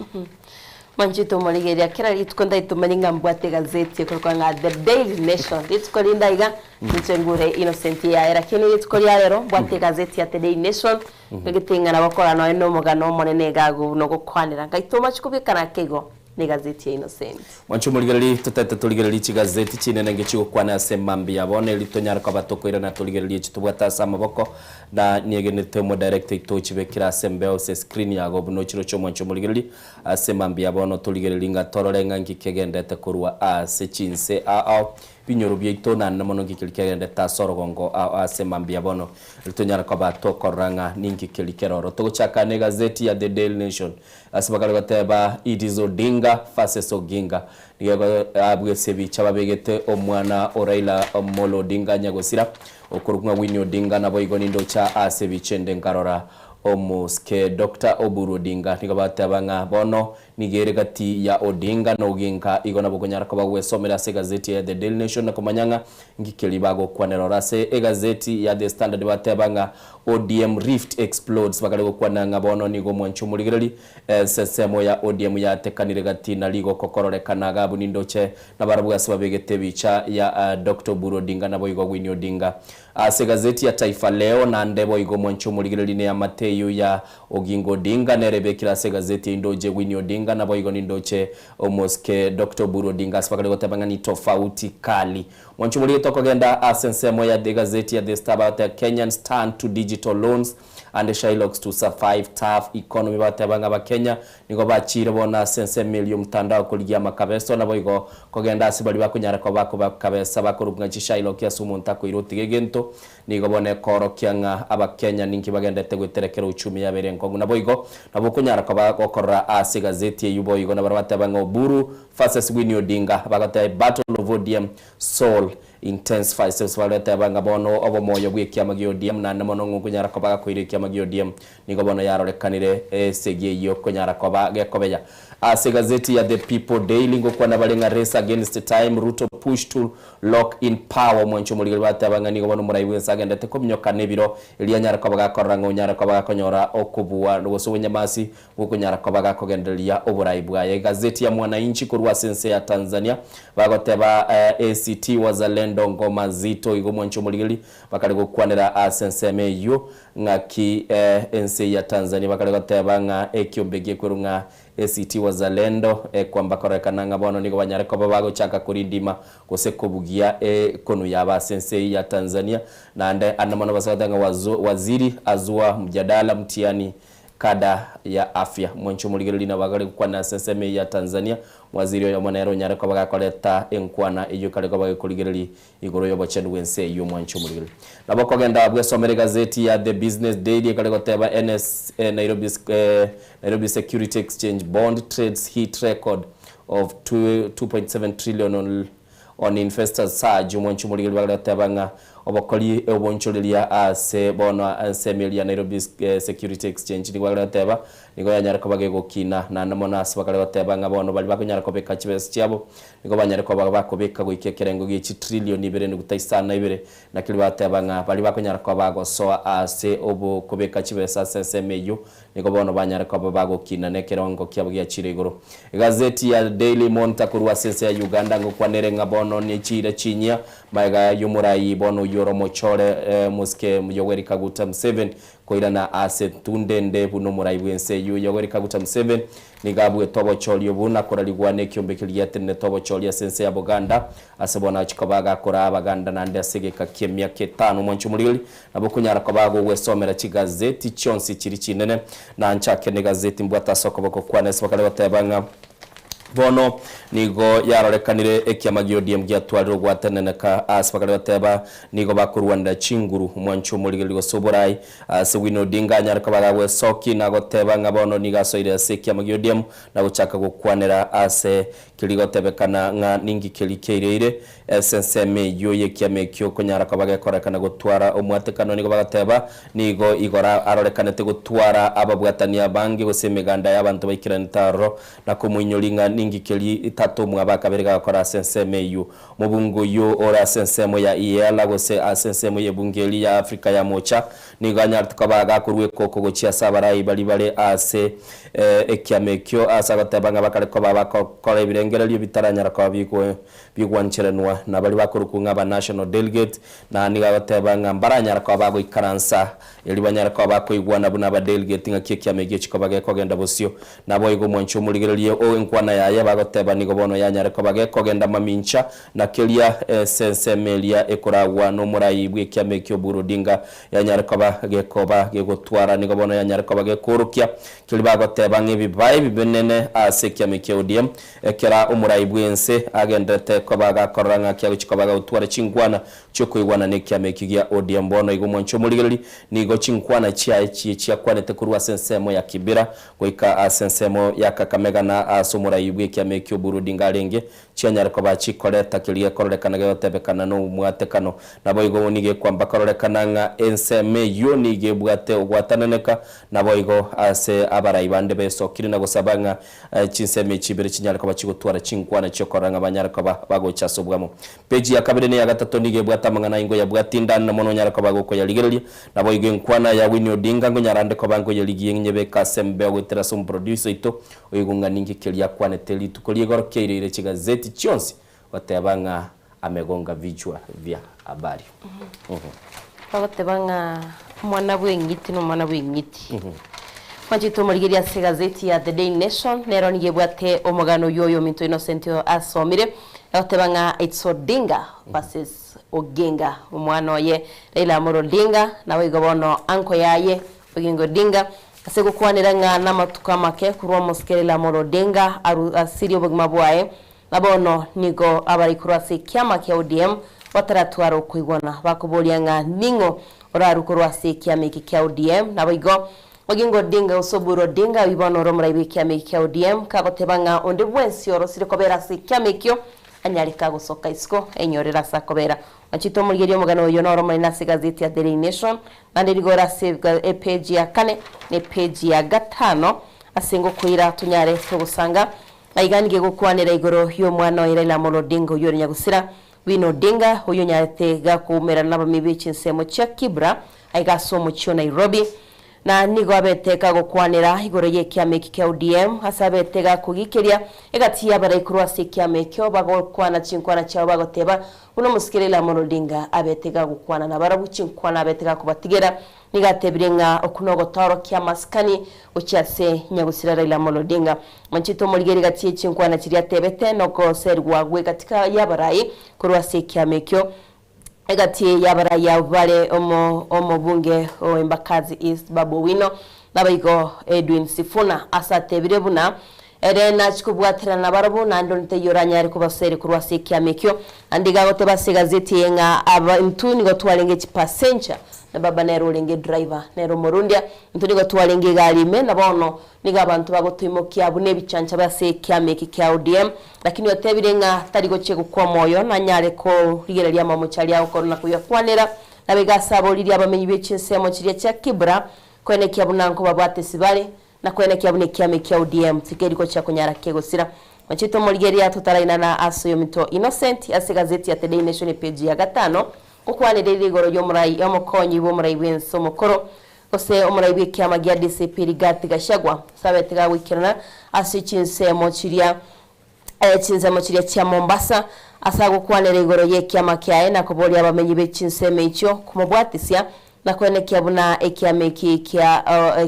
Mwanchete omorigereria kera rituko ndaitomanye ng'a mbwate egazeti ekorokwa ng'a The Daily Nation. Rituko rinde aiga ninche ngure Innocent yaye lakini rituko ria rero mbwate egazeti ya The Daily Nation ntagete ng'a nabo kora nonya na omogano omonene iga agwo buna ogokwanera. Ngaitoma chikobekana ake igo na egazeti ya Innocent. Mwanche omorigereria totaete torigererie chigazeti chinene nge chigokwana ase mambia bono eri tonyare koba tokoirana torigererie echi tobwate ase amaboko na niegenete omodirector oito ochibekire ase embeo ase escreen yago buna ochiroche omwanche omorigereria Ase mambia bono torigererie ng'a torore ng'a nki kegendete korwa ase chinse ao binyoro biaito, naende mono nki keria kegendete ase orogongo ao ase mambia bono, erio tonyare koba tokorora ng'a ninki keria kere oro. Togochaka negazeti ya The Daily Nation, ase bakare goteba It is Odinga versus Oginga. Nigo abwo ase ebicha babegete omwana o Raila Omolo Odinga nyagosira, okorokwa ng'a Winnie Odinga, naboigo nindocha ase ebicha ende nkarora Omosike Doctor Oburu Odinga nigo bateba ng'a bono nigo ere gati ya Odinga na Oginga igo nabo okonyara koba gwesomera ase egazeti ya The Daily Nation na komanya ng'a nki keria bagokwanera oro. Ase egazeti ya The Standard bateba ng'a ODM rift explodes bakare gokwana ng'a bono nigo omwanchi omorigereri ensensemo ya ODM yatekanire gati na rigoko kororekana iga abwo nindoche nabarabwo ase babegete ebicha ya Doctor Oburu Odinga naboigo Winnie Odinga Ase egazeti ya Taifa Leo naende boigo omwanchi omorigereria neamate eyio ya Oginga Odinga nere ebekire ase egazeti eyio ndoche Winnie Odinga naboigo nindoche omosike Doctor Oburu Odinga ase bakare goteba ng'a ni tofauti kali. Mwanchi omorigereria tokogenda ase ensemo ya egazeti ya The Star bagoteba Kenyans turn to digital loans and Shylocks to survive tough economy bagoteba ng'a abakenya Nigo bachiire bono ase ensemo eria y'omotandao korigia amakabeso, naboigo kogenda ase baria bakonyara koba bakobakabesa bakorokwa ng'a chishayiloki ase omonto akoira otiga egento. Nigo bono ekoorokia ng'a Abakenya ninki bagenderete goeterekera uchumi yabeire enkong'u. Naboigo nabo okonyara koba gokorora ase egazeti eyio boigo nabaria bateba ng'a Oburu versus Winnie Odinga bagoteba battle of ODM Soul intensifies ase bareteba ng'a bono obomoyo bw'ekiama gia ODM naende mono ng'a okonyara koba gakoira ekiama gia ODM Nigo bono yarorekanire esegi eyio konyara koba gekobeya. Ase egazeti ya The People Daily ngokwana bare ng'a Race against time, Ruto push to lock in power. Omwanchi omorigeri bateba ng'a nigo bono omorai bwense agendete kominyoka nebiro erio anyare koba gakorora ng'a onyare koba gakonyora okobua gose obonyamasi bw'okonyara koba gakogendereria oborai bwaye. Egazeti ya Mwananchi korwa ase ense ya Tanzania bagoteba ACT Wazalendo ngoma nzito igo omwanchi omorigeri bakare gokwanera ase ensemo eyio Ng'aki ense ya Tanzania bakare goteba ng'a ekiombe giekweru ng'a ACT Wazalendo ekwamba kororekana ng'a bono nigo banyare koba bagochaka korindima gose kobugia ekonu yabo ase ense eyio ya Tanzania. Naende ande mono base goteba ng'a Waziri azua mjadala mtihani kada ya afya. Mwanche omorigereria nabo akare gokwana ase ensemo eyio ya Tanzania. Waziri oyomo nere onyare koba gakoreta enkwana eyio ekare koba gekorigereria Igoro y'obochenu bw'ense eyio omwanche omorigereria. Nabo okogenda bwesomere egazeti ya The Business Daily ekare goteba NS Nairobi Nairobi Security Exchange bond trades hit record of 2.7 trillion on on investors surge omwanche omorigereria bagare goteba ng'a obokori obonchoreria ase bono ensemo eria ya Nairobi Security Exchange nigo bagare goteba nigo yanyare koba gegokina naende mono ase bakare goteba ng'a bono baria bakonyara kobeka chibesa chiabo Nigo banyare koba bakobeka goika ekerengo gie chitrilioni ibere nuguta isano na ibere, naki ribateba ng'a baria bakonyara koba bagosoa ase obokobeka chibesa ase ensemo eyio, nigo bono banyare koba bagokina nekerengo kiabo giachire igoro. Egazeti ya Daily Monitor korwa ase ense ya Uganda ngokwanere ng'a bono nechiira chinyia magega y'omorai bono oyio ore omochore Mosike Yoweri Kaguta Museveni koirana ase tunda ende buna omorai bw'ense eyio Yoweri Kaguta Museveni Nigo abuete obochori obwo na korarigwa nekiombe keria giatenenete obochori ase ense ya Boganda, ase bono achia koba agakoraa Abaganda naende ase egeka ki'emiaka etano. Omwancho omorigeri nabo okonyara koba gogwesomera chigazeti chionsi chiria chinene, na nchake negazeti mbwate ase okoboko kwane ase bakare goteba ng'a. Bono nigo yarorekanire ekiama gi'ODM giatwarire ogwateneneka ase bakare goteba nigo bakorwanera chinguru omwancho omorigereria gose oborai ase Winnie Odinga anyare koba gagwesoki na goteba ng'a bono nigo asoire ase ekiama gi'ODM na gochaka gokwanera ase keria gotebekana ng'a ninki keria kiaireire Ase ensemo eyio y'ekiama ekio konyara koba gekorekana gotwara omwatekano, nigo bagateba, Nigo igoro arorekanete gotwara ababwatani abange gose emeganda y'abanto baikeranete aroro, na komoinyoria ng'a ninki keria tata omwabo akabere gagokora ase ensemo eyio. Omobunge oyio ore ase ensemo ya Iela gose ase ensemo y'ebunge eria ya Afrika ya Mocha nigo anyarete koba gakorua ekoko gochia ase abarai baria bare ase ekiama ekio ase agoteba ng'a bakare koba bagokora ebirengererio bitaranyara koba bigwe Bigwancheranwa na baria bakorokwa ng'a aba national delegate, na nigo agoteba ng'a mbaranyara koba bagoikaransa erio banyare koba bakoigwana buna aba delegate ng'aki ekiama ekio chikoba gekogenda bosio. Naboigo omwanchi omorigererie o enkwana yaye bagoteba nigo bono yanyare koba gekogenda mamincha na keria ase ensemo eria ekoragwa nomorai bw'ekiama ekio Oburu Odinga yanyare koba gekoba gegotwara nigo bono yanyare koba gekoorokia keria bagoteba ng'a ebibae ebinene ase ekiama ekia ODM Ekero omorai bw'ense agenderete koba gakorora ng'aki agochia koba gagotwara chinkwana chi'okoigwana nekiama ekio gia ODM bono igo omwanche omorigereria, nigo chinkwana chiaye chie chiakwanete korwa ase ensemo ya Kibera goika ase ensemo ya Kakamega na ase omorai bw'ekiama ekio Oburu Odinga arenge, chianyare koba chikoreta keria gekororekana gegotebekana nomwatekano. Naboigo nigo ekwamba kororekana ng'a ensemo eyio nigo ebwate ogwatananeka, naboigo ase abarai bande besokire na gosaba ng'a Chinsemo echi ibere chinyare koba chigotwara chinkwana chi'okorora ng'a banyare koba bagocha ase obwamo. Peji ya kabere na eya gatato nigo ebwate amang'ana aingo yabwate indani na mono onyare koba gokoyarigereria. Naboigo enkwana ya Winnie Odinga ngonyara ande koba nkoyerigia nyebeke ase embeo goetera ase omoproducer oito oigwe ng'a ninki keria akwanete rituko ria igoro kiaireire chigazeti chionsi goteba ng'a amegonga vichwa vya habari. Bagoteba ng'a omwana bw'eng'iti nomwana bw'eng'iti. Mwanchete omorigereria ase egazeti ya The Daily Nation, nero nigo ebwate omogano oyio oyominto Innocent asomire, egoteba ng'a It's Odinga versus Oginga, omwana oye Raila Amolo Odinga, naboigo bono uncle yaye Oginga Odinga, ase gokwanera ng'a namatuko amake korwa omosike Raila Amolo Odinga aru asirie obogima bwaye, Na bono nigo abare korwa ase ekiama kia ODM bataratwara okoigwana, bakoboria ng'a ning'o orarue korwa ase ekiama eke kia ODM. Naboigo Oginga Odinga gose Oburu Odinga oyio bono ore omorai bw'ekiama eke kia ODM kagoteba ng'a onde bwensi orosire kobera ase ekiama ekio anyare kagosoka isiko enyorere ase akobera. Ochite omorigereria omogano oyio noro omonene ase egazeti ya Daily Nation naende nigo ore ase epeji ya kane na epeji ya gatano ase ngokoira tonyare togosanga Aiga nigo egokwanera igoro y'omwana oye Raila Amolo Odinga oyio ore nyagusira, Winnie Odinga, oyio onyarete gakoumerana nabamii be chinsemo chia Kibra aiga ase omochie o Nairobi. Na nigo abete gagokwanera igoro y'ekiama eki kia ODM ase abete gakogikeria egati y'abarai korwa ase ekiama ekio bagokwana chinkwana chiabo bagoteba buna omosike Raila Amolo Odinga abete gagokwana nabarabwo chinkwana abete gakobatigera Nigo atebire ng'a okwo nogotorokia amasikani gochia ase nyagusira Raila Amolo Odinga. Manchete omorigereria gati ye chinkwana chiria atebete nogoserigwa gwe gatika y'abarai korwa ase ekiama ekio. Egati y'abarai abwo bare omo omobunge o Embakasi East Babu Owino naboigo Edwin Sifuna ase atebire buna ere nachie kobwaterana nabarobwo naende onde taiyo oranyare kobaseria korwa ase ekiama ekio. Naende iga agoteba ase egazeti eye ng'a aba intwe nigo twarenge chipasencha Na baba nere orenge driver, nere omorundia, intwe nigo twarenge egari ime, na bono nigo abanto bagotoimokia buna ebichanchabe ase ekiama eke kia ODM, lakini otebire ng'a tari gochia gokwa omoyo, nanyare korigereria amamocho aria agokora na koyakwanera, nabo ase aboririe abamenyi be chinsemo chiria chia Kibra, koenekia buna nkobabwatesi bare, na koenekia buna ekiama ekia ODM tikeri gochia konyara kegosira. Machete omorigereria totarainana ase oyominto Innocent ase egazeti ya The Daily Nation epage ya gatano, Ngokwanereire igoro y'omorai omokonyi bw'omorai bw'ense omokoro, gose omorai bw'ekiama gia DCP Rigathi Gachagua, ase abete gagoikerana ase chinsemo chiria chinsemo chiria chia Mombasa, ase agokwanera igoro y'ekiama kiaye na koboria abamenyi be chinsemo echio komobwatisia na koenekia buna ekiama eki kia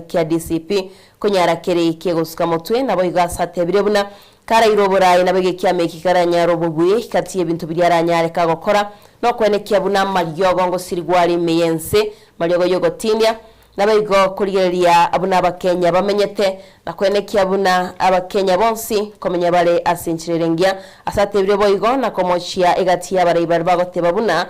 kia DCP konyara kere kegosuka motwe. Naboigo ase atebire buna Karaire oboraai naboigo ekiama eki karanyare obobui gati y'ebinto biria aranyare kagokora, nokwenekia buna amariogo ngosirigwa are ime y'ense, amariogo y'ogotinia. Naboigo korigereria buna Abakenya bamenyete, na koenekia buna Abakenya bonsi komenya bare ase enchera ere engiya. Ase atebirie boigo na komochia egati y'abarai baria bagoteba buna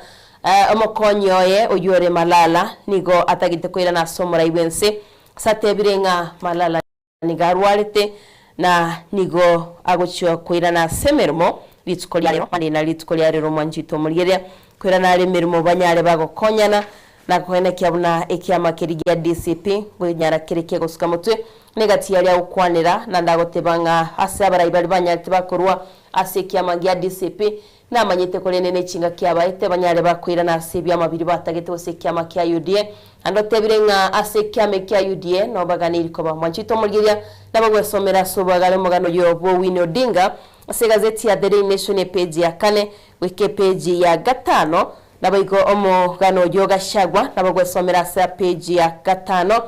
omokonyi oye oyio ore Malala nigo atagete koirana ase omorai bw'ense. Ase atebire ng'a Malala nigo arwarete na nigo agochia koirana ase emeremo rituko ria rero, mani na rituko ria rero omwanchete omorigereria koirana are emeremo banyare bagokonyana na koenekia buna ekiama keria gia DCP ngonyara kere kegosuka motwe na egati yaria agokwanera naende agoteba ng'a ase abarai baria banyarete bakorwa ase ekiama gia DCP Namanyete korende ne chingaki abaete banyare bakoirana ase ebiama biria batagete gose ekiama kia UDA. Naende otebire ng'a ase ekiama ekia UDA nao baganeiri koba. Mwanchete omorigereria nabagwesomera ase obwagare omogano oyo bwo Winnie Odinga ase egazeti ya The Daily Nation epeji ya kane goika epeji ya gatano. Naboigo omogano oyio Gachagua nabagwesomera ase apeji ya gatano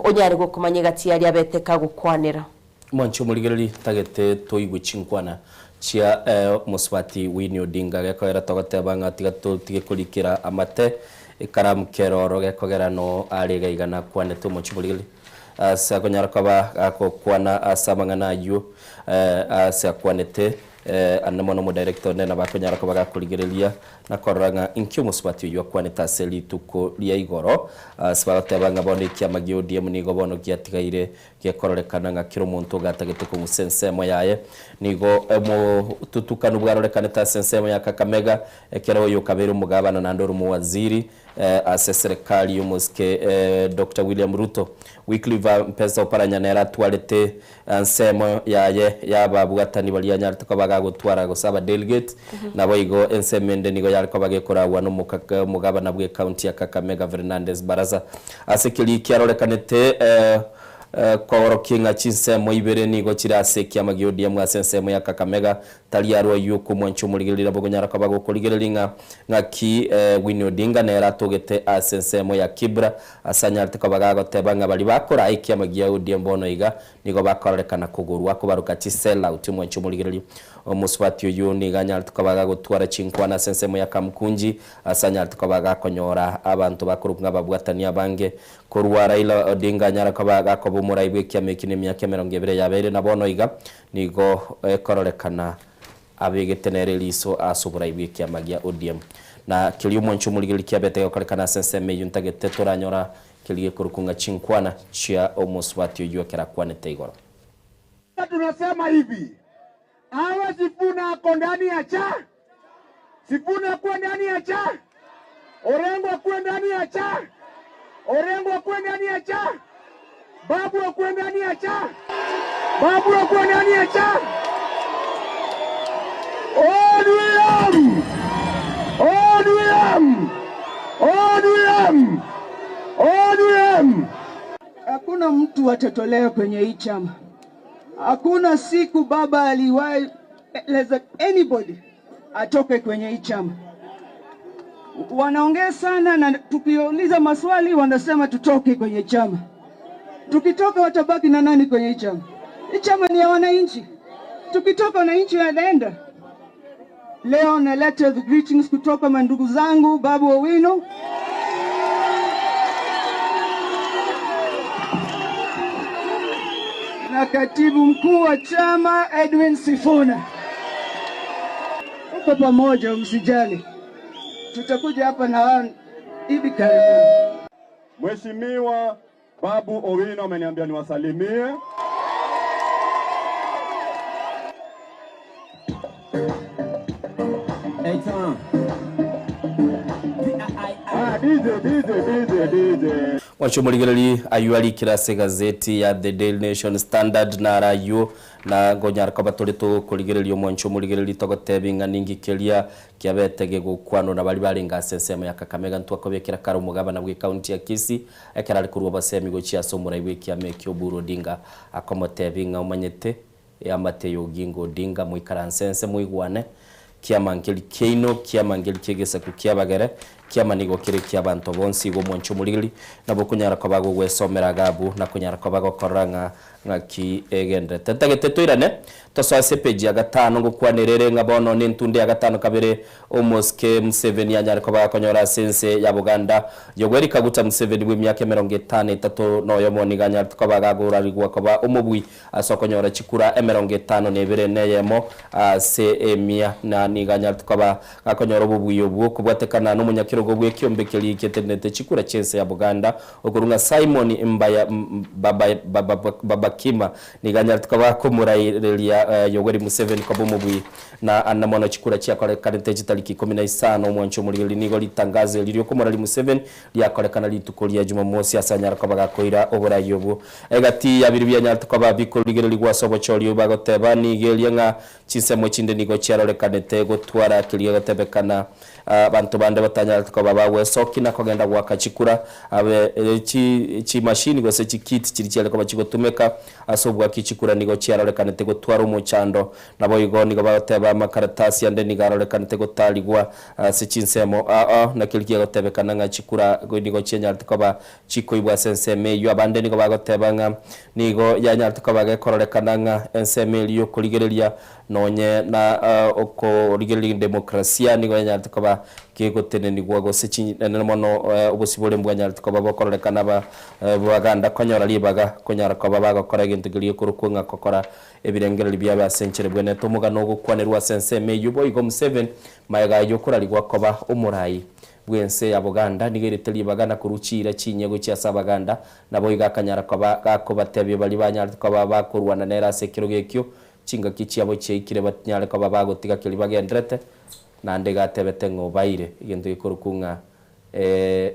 onyare gokomanya egati yaria abete kagokwanera. Mwanche omorigereria tagete toigwe chinkwana chia omosubati Winnie Odinga gekogera togoteba ng'a tiga totige korikera amate ekaramu kere oro gekogera no are iga iga nakwanete omochie omorigereria ase akonyara koba gagokwana ase amang'ana ayio ase akwanete Ande mono omodirector onde nabo akonyara koba gakorigereria na korora ng'a inki omosubati oyio akwanete ase rituko ria igoro. Ase bagoteba ng'a bono ekiama gia ODM nigo bono giatigaire gekororekana ng'a kera omonto ogatagete kong'usa ensemo yaye. Nigo omotutukanu bwarorekanete ase ensemo ya Kakamega ekero oyo okabeire omogabana naende ore omowaziri Ase eserekari y'omosike Doctor William Ruto, Wycliffe Mpesa Oparanya nere atwarete ensemo yaye y'ababwatani baria anyarete koba gagotwara gose aba delegate. Naboigo ensemo ende nigo yare koba gekoragwa n'omogabana bw'ecounty ya Kakamega Fernandes Barasa. Ase keria kiarorekanete kogorokia ng'a chinsemo ibere nigo chire ase ekiama gia ODM ase ensemo ya Kakamega Tari arwe oyio okomwancha omorigereria nabo okonyara koba gokorigereria ng'a ng'aki Winnie Odinga nere atogete ase ensemo ya Kibra ase anyarete koba gagoteba ng'a baria bakoraa ekiama gia ODM bono iga nigo bakororekana kogorwa akobaroka chi sell out omwancha omorigereria omosubati oyio nigo anyarete koba gagotwara chinkwana ase ensemo ya Kamkunji ase anyarete koba gakonyora abanto bakorokwa ng'a ababwatani abange korwa Raila Odinga anyare koba gakoba omorai bw'ekiama eki nemiaka emerongo ebere yabeire na bono iga Nigo ekororekana abegete nere eriso ase oborai bw'ekiama gia ODM. Na keria omwancho omorigereria kiabete gekorekana ase ensemo eyio ntagete toranyora keria gekorokwa ng'a chinkwana chia omosubati oyio ekero akwanete igoro. Tunasema hivi, awe Sifuna ako ndani ya cha Sifuna akuwe ndani ya cha Orengo akuwe ndani ya cha Orengo akuwe ndani ya cha Babu akuwe ndani ya cha Babu akuwe ndani ya cha ODM! ODM! ODM! ODM! Hakuna mtu atatolewa kwenye hii chama. Hakuna siku baba aliwahi eleza anybody atoke kwenye hii chama. Wanaongea sana na tukiuliza maswali wanasema tutoke kwenye chama. Tukitoka watabaki na nani kwenye hii chama? Hii chama ni ya wananchi. Tukitoka wananchi wanaenda. Leo naleta the greetings kutoka mandugu zangu Babu Owino na katibu mkuu wa chama Edwin Sifuna. Tuko pamoja, msijali, tutakuja hapa na wao hivi karibuni. Mheshimiwa Babu Owino ameniambia niwasalimie. Ah, DJ, DJ, DJ, DJ. Mwanche omorigereria ayio arikire ase egazeti ya The Daily Nation Standard naro ayio na ngonyara koba tore tokorigereria omwanche omorigereria togotebi ng'a ninki keria kiabete gegokwanwa na baria barenge ase ensemo ya Kakamega ntwakobekera kare omogabana bw'ecounty ya Kisii ekero are korwa obosemi gochia ase omorai bw'ekiama ekio Oburu Odinga akomotebi ng'a omanyete Eamate y'Oginga Odinga, moikaranse ense moigwane, kiama nkeri kiaino, kiama nkeri ki'egesaku ki'abagere, Kiama nigo kere eki'abanto bonsi, igo omwanche omorigeri nabo okonyara koba gogwesomera agabu na konyara koba gokorora ng'a ng'aki egendererete. Ntagete toirane tosoe ase epeji ya gatano ngokwanere ere ng'a bono nentunde ya gatano kabere omosike Museveni anyare koba gakonyora ase ense ya Buganda. Yoweri Kaguta Museveni bw'emiaka emerongo etano etato na oyomo nigo anyarete koba gagorarigwa koba omobui ase okonyora chikura emerongo etano na ebere na eyemo ase emia na nigo anyarete koba Gakonyora obobuya obwo kobwatekana nomonyakerogo bw'ekiombe keria getenenete chikura chi'ense ya Buganda, okorwa ng'a Simon Mbaya Babakima nigo anyarete koba akomoraireria Yoweri Museveni koba omobui na ande mono chikura chiakorekanete chitariki ikomi na isano omwancho omorigereria nigo ritangazo eri riokomoraria Museveni riakorekana rituko ria Jumamosi ase anyare koba gakoira oborai obwo egati ya biria bianyarete koba bikorigererigwa ase obochori bagoteba nigo eria ng'a Chinsemo chinde nigo chiarorekanete gotwara keria gotebekana abanto bande batanyarete koba bagwesokia na kogenda goaka chikura. Abe chi chimashini gose chikit chiria chiare koba chigotumeka ase obwaki chikura nigo chiarorekanete gotwara omochando. Naboigo nigo bagoteba amakaratasi ande nigo arorekanete gotarigwa ase chinsemo ao na keria kiagotebekana ng'a chikura nigo chianyarete koba chikoibwa ase ensemo eyio. Abande nigo bagoteba ng'a nigo yanyarete koba gekororekana ng'a ensemo eria y'okorigereria nonye na okorigereria demokrasia nigo yanyarete koba kegotenenigwa gose chinene mono obosibore mbwanyarete koba bokororekana aba baganda konyora ribaga konyara koba bagokora egento keria gekorokwa ng'a gokora ebirengererio biabe ase enchera ebwenerete omogano ogokwanerwa ase ensemo eyio boigo Museveni magega y'okorarigwa koba omorai bw'ense ya Boganda nigo erete ribaga na korwa chiira chinyia gochia ase Abaganda, naboigo akanyara koba gakobatebia baria banyarete koba bakorwana nere ase ekerogo ekio, chingaki chiabo chiaikire banyare koba bagotiga keria bagenderete, naende iga atebete ng'a obaire egento gekorokwa ng'a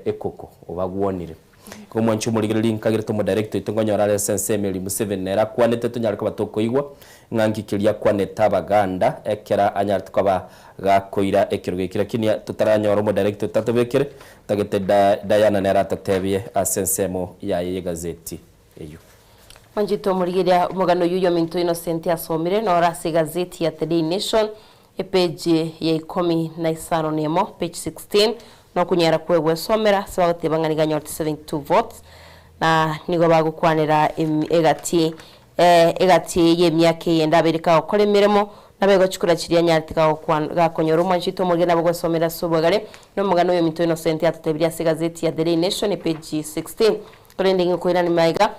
ekoko, obagwonire. Igo omwanchi omorigereria nkagerete omodirector oito nkonyora are ase ensemo eria Museveni nere akwanete tonyare koba tokoigwa ng'a nki keria akwanete Abaganda ekero anyarete koba gakoira ekerogo eke. Lakini totaranyora omodirector oito atobekere, ntagete Diana nere atotebie ase ensemo yaye y'egazeti eyio. Mwanchete omorigereria omogano oyio oyominto Innocent asomire noro ase egazeti ya The Daily Nation Epeji ya ikomi na isano nemo, page 16, Nokunyara kwegwesomera ase bagoteba ng'a nigo anyorete 72 votes, na nigo bagokwanera egati egati y'emiaka eyende abeire kagokora emeremo, nabo chikura chiria anyarete gakonyora omwanchi oito omorige nabo gwesomera ase obwegare, na omogano oyo ominto Innocent atotebirie ase egazeti ya The Daily Nation epage 16. Korende ng'okoirania maiga,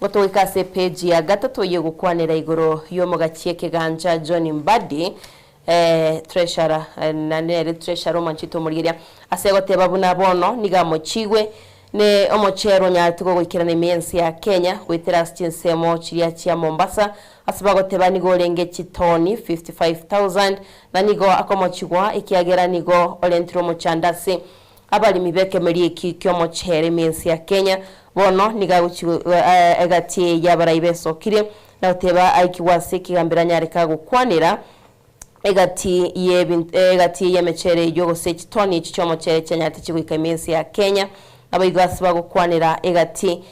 Gotogoika ase epeji ya gatato y'egokwanera igoro y'omogachi ekegancha John Mbadi, treasurer, na nere treasurer omwanchete omorigeria, ase goteba buna bono nigo amochigwe ne omochero onyarete gogoikerana ime y'ense ya Kenya goetera ase chinsemo chiria chia Mombasa ase bagoteba nigo orenge chitoni 55,000 na nigo akomochigwa ekiagera nigo orentire omochando ase Abaremi b'ekemeri eki ki'omochere ime ense ya Kenya bono nigo agochigwa egati y'abarai besokirie na goteba aikigwe ase ekegambero anyare kagokwanera egati egati y'emechere eyio gose chitoni echi chi'omochere chianyarete chigoika ime ense ya Kenya. Naboigo ase bagokwanera egati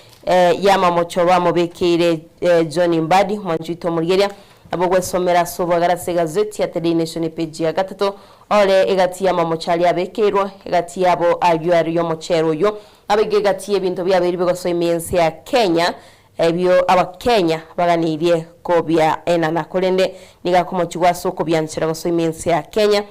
y'amamocho bamobekeire John Mbadi omwanchi oito omorigeria Nabo gwesomera ase obwagare ase egazeti ya The Daily Nation epeji ya gatato, ore egati y'amamocho aria abekeirwe, egati yabo ayio are y'omochero oyio, nabo iga egati y'ebinto biabeire bigosoa ime y'ense ya Kenya, ebio Abakenya baganeirie kobia enana, korende nigo akomochigwa ase okobianchera gosoa ime y'ense ya Kenya.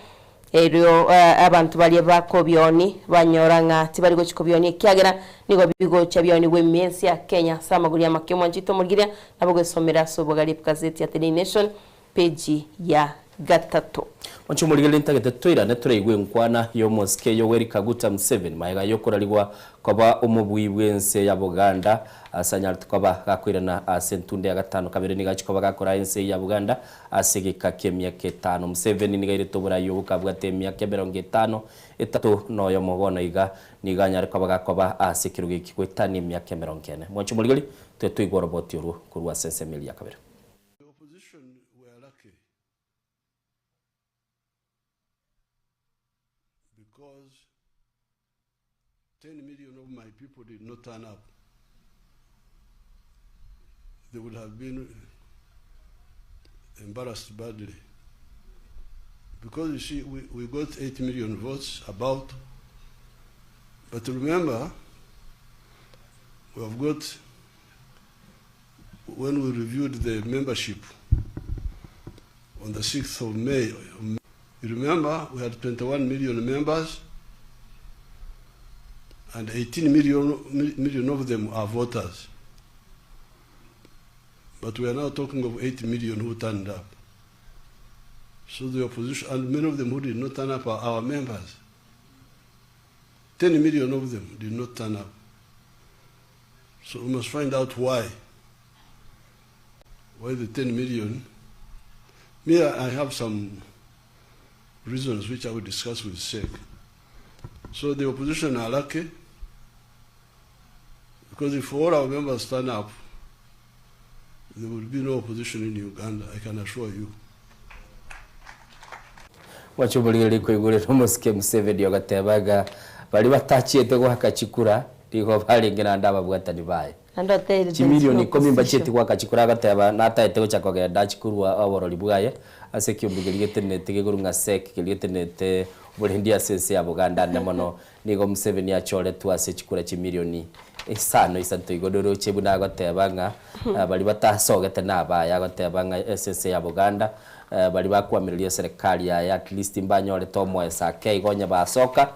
Erio abanto baria bakobiooni banyora ng'a tibari gochia kobionia, ekiagera nigo bigochia bionigwe ime y'ense ya Kenya ase amagori amake. Omwanchete omorigereria nabo gwesomera ase obogari Egazeti ya The Daily Nation, peji ya gatato. Mwanche omorigereria ntagete toirane toraigwe enkwana y'omosike Yoweri Kaguta Museveni magega y'okorarigwa koba omobui bw'ense ya Buganda ase anyarete koba gakoirana ase entunde ya gatano kabere nigo achia koba gakoraa ense ya Buganda Ase egeka ki'emiaka etano Museveni nigo airete oborai obo kabwate emiaka emerongo etano etato na oyomo bono iga nigo anyare koba gakoba ase ekerogo eki goetania emiaka emerongo ene. Mwanche omorigeri, toe toigwe oroboti orwo korwa ase ensemo eria ya kabere. The opposition were lucky because 10 million of my people did not turn up. They would have been embarrassed badly. Because you see, we, we got 8 million votes, about. But remember, we have got, when we reviewed the membership on the 6th of May, you remember we had 21 million members and 18 million, million of them are voters. But we are now talking of 8 million who turned up. So the opposition, and many of them who did not turn up are our members. 10 million of them did not turn up. So we must find out why. Why the 10 million? Me, I have some reasons which I will discuss with SEC. So the opposition are lucky because if all our members turn up, there will be no opposition in Uganda, I can assure you. Mwanche omorigereria koigorera omosike Museveni ogateba ng'a baria batachiete goaka chikura nigo barenge naende ababwatani baye. Naende oteire there is Chimilioni no ikomi mbachieti opposition. goaka chikura agateba nataete gocha kogenda achie korwa oborori bwaye ase ekiombe keria getenenete gekorwa ng'a CEC keria getenenete oborendi ase ense ya Buganda ande mono nigo Museveni achoretwe ase chikura chimilioni isano isato igo noroche buna agoteba ng'a baria batasogete nabaye agoteba ng'a ase ense ya Buganda Baria bakwamireria eserekari yaye at least mbanyorete omoeso ake igo onye basoka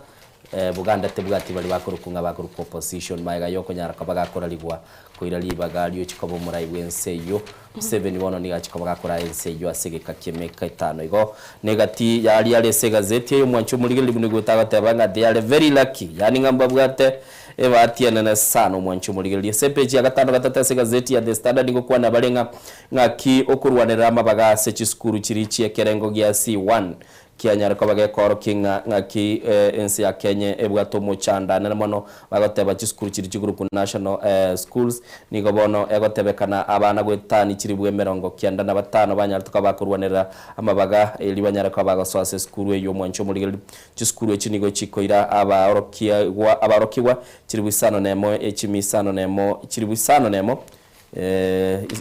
Buganda tebwati baria bakorokwa ng'a bakorokwa opposition magega yokonyara koba gakorarigwa koira ribaga riochia koba omorai bwense eyio Museveni bono nigo achia koba gakoraa ense eyio ase egeka ki'emeka etano igo negati yaria are ase egazeti eye omwanchi omorigereria buna nigo tagoteba ng'a they are very lucky yaani ng'a mbabwate Ebahati enene sana omwanchi omorigereria. Ase epeji ya gatano gatato ase egazeti ya The Standard ngokwana bare ng'a ng'aki okorwanerera amabaga ase chisukuru chiria chi'ekerengo gia C1 kianyare koba gekoorokia ng'a ng'aki ense ya Kenya ebwate omochando anene mono bagoteba chisukuru chiria chigroup national schools nigo bono egotebekana abana goetani chiribu emerongo kianda na batano banyarete koba bakorwanerera amabaga erio banyare koba bagosoa ase esukuru eyio omwanchi omorigereria. Chisukuru echi nigo chikoira abaorokiagwa abaorokigwa chilifu isano nemo echimi isano nemo chilifu isano nemo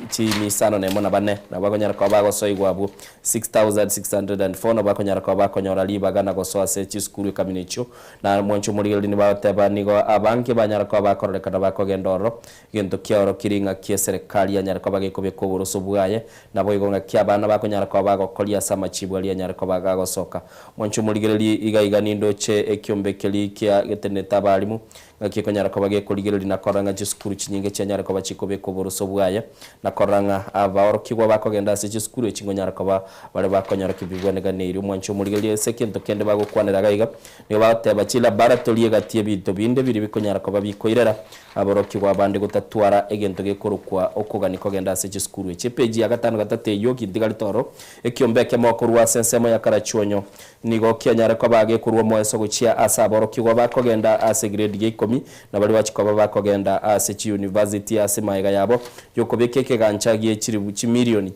chimi isano nemo na bane nabo bakonyara koba bagosoigwa abwo 6604 nabo bakonyara koba bakonyora ribaga na gosoa ase chisukuru ekamina echio. Na mwanche omorigereria nibagoteba nigo abange banyara koba bakororekana bakogenda ororo Egento kiaorokire ng'aki eserekari yanyare koba gekobeka oboroso bwaye, naboigo ng'aki abana bakonyara koba bagokoria ase amachibu aria anyare koba gagosoka. Mwanche omorigererie iga iga nindoche ekiombe keria kia getenenete abalimu, ng'aki ekonyara koba gekorigereria na korora ng'a chisukuru chinyinge chianyare koba chikobeka oboroso bwaye, na korora ng'a abaorokigwa bakogenda ase chisukuru echi ngonyara koba bare bakonyora ki bibweneganeirie. Omwanche omorigererie ase egento kende bagokwanera iga iga, nigo bagoteba chilaboratory egati y'ebinto binde biria bikonyara koba bikoirera Aborokigwa abande gotatwara egento gekorokwa okogania kogenda ase chisukuru echi. Epeji ya gatano gatato eyio gintigarete oro, ekiombe ekemo korwa ase ensemo ya Karachuonyo nigo kianyare koba gekorwa omoeso gochia ase aborokigwa bakogenda ase egredi ya ikomi na baria bachia koba bakogenda ase chiyunivasiti ase magega yabo yokobeka ekegancha gie chiribu chimilioni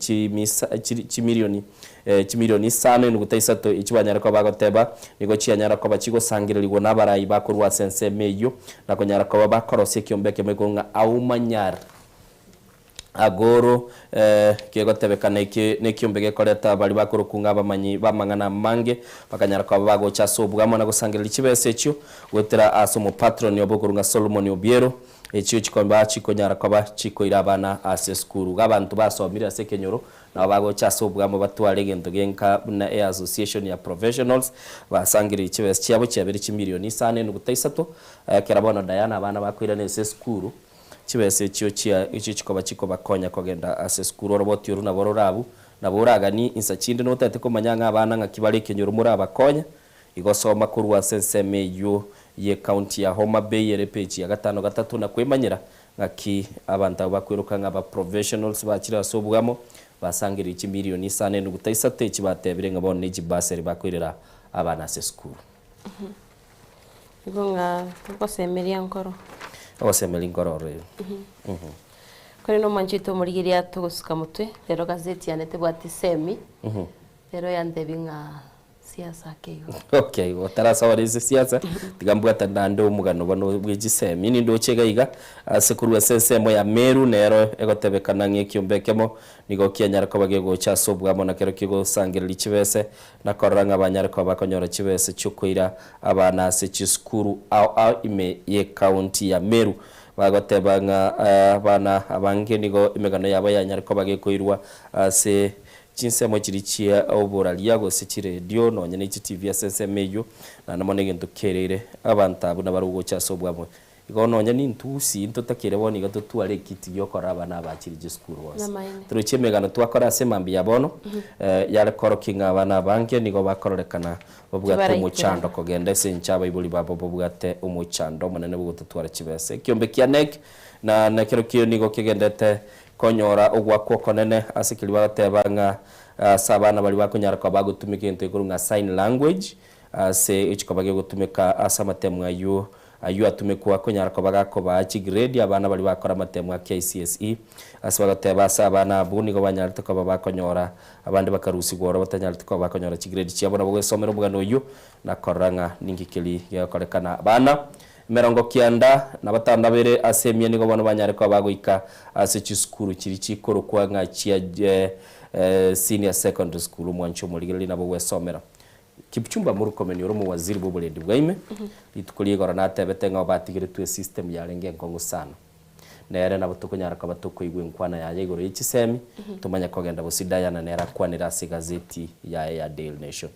chimilioni Chimilioni isano enuguta isato echi banyare koba bagoteba, nigo chianyara koba chigosangererigwa nabarai bakorwa ase ensemo eyio, na konyara koba bakorosia ekiombe ekemo igoro ng'a Aumanyar Agoro, kegotebekana eke nekiombe gekoreta baria bakorokwa ng'a abamanyi b'amang'ana amange, bakanyara koba bagocha ase obwamo na gosangereria chibesa echio goetera ase omopatroni obo okorwa ng'a Solomon Obiero. Echio chikoba chikonyara koba chikoira abana ase esukuru. Iga abanto basomire ase ekenyoro Nabo bagocha ase obwamo batware egento genka buna eAssociation ya Professionals, basangererie chibesa chiabo chiabere chimilioni isano enuguta isato, ekero bono Diana abana bakoirana ase esukuru, chibesa echio chia echio chikoba chikobakonya kogenda ase esukuru. Oroboti oru nabo rore abwo, nabo oraganie insa chinde notagete komanya ng'a abana ng'aki bare ekenyoro morabakonye, Igo soma korwa ase ensemo eyio ye county ya Homa Bay ere page ya gatano gatato na kwemanyera ng'aki abanto abwo bakweroka ng'a aba professionals bachire ase obwamo basangereire chimilioni isano enuguta isato echi batebire ng'a bono ne chibursary bakoirera abana ase esukuru. Igo ng'a ogosemeria nkoro. Ogosemeria nkoro oro ere. Korende omwanchete omorigereria togosuka motwe, rero gazeti yane tebwati semi, rero yantebia ng'a. Siasa ake igo. Okay, otarasawara ase siasa, tiga mbwate naende omogano bono bwe chisemi nindoche iga iga, ase korwa ase ensemo ya Meru nero egotebekana ng'a ekiombe ekemo nigo kianyare koba gegocha ase obwamo na kero kigosangereria chibese na korora ng'a banyare koba bakonyora chibese chiokoira abana ase chisukuru ao ao ime y'ecounty ya Meru. Bagoteba ng'a abana abange nigo emegano yabo yanyare koba gekoirwa ase Chinsemo chiria chia oboraria gose chiredio nonya ne chitivi ase ensemo eyio, naende mono egento kereire abanto abwo nabarabwo gocha ase obwamo. Igo nonya nintusi ntotakeire bono iga totware ekiti giokorora abana abachire chisukuru bonsi. Namaene. Toroche emegano twakora ase mambia ya bono, yare korokia ng'a abana abange nigo bakororekana babwate Tibaraikera. omochando kogenda ase enchera abaibori babo babwate omochando omonene bw'ogototwara chibesa. Ekiombe kia NEC na nakerokio nigo kegendete Konyora ogoakwa okonene ase keria bagateba ng'a ase abana baria bakonyara koba bagotumeka egento gekorwa ng'a sign language ase echikoba gegotumeka ase amatemo ayio ayio atumekwa konyara koba gakobaa chigrade abana baria bakora amatemo a KCSE ase bagateba ase abana abwo nigo banyarete koba bakonyora abande bakarusigwa oro batanyarete koba bakonyora chigrade chiabo nabo gwesomera omogano oyio na korora ng'a ninki keria gegokorekana abana Emerongo kianda na batano na babere ase emia nigo bono banyare koba bagoika ase chisukuru chiria chikorokwa ng'a chia senior secondary school. Omwanchi omorigereria nabo gwesomera. Kipchumba Murkomen ore omowaziri bw'oborendi bwa ime, rituko ria igoro natebete ng'a obatigeretwe esystem yarenge enkong'u sana. Nere nabo tokonyara koba tokoigwa enkwana yaye igoro ye chisemi, tomanye kogenda bosio Diana nere akwanere ase egazeti yaye ya Daily Nation.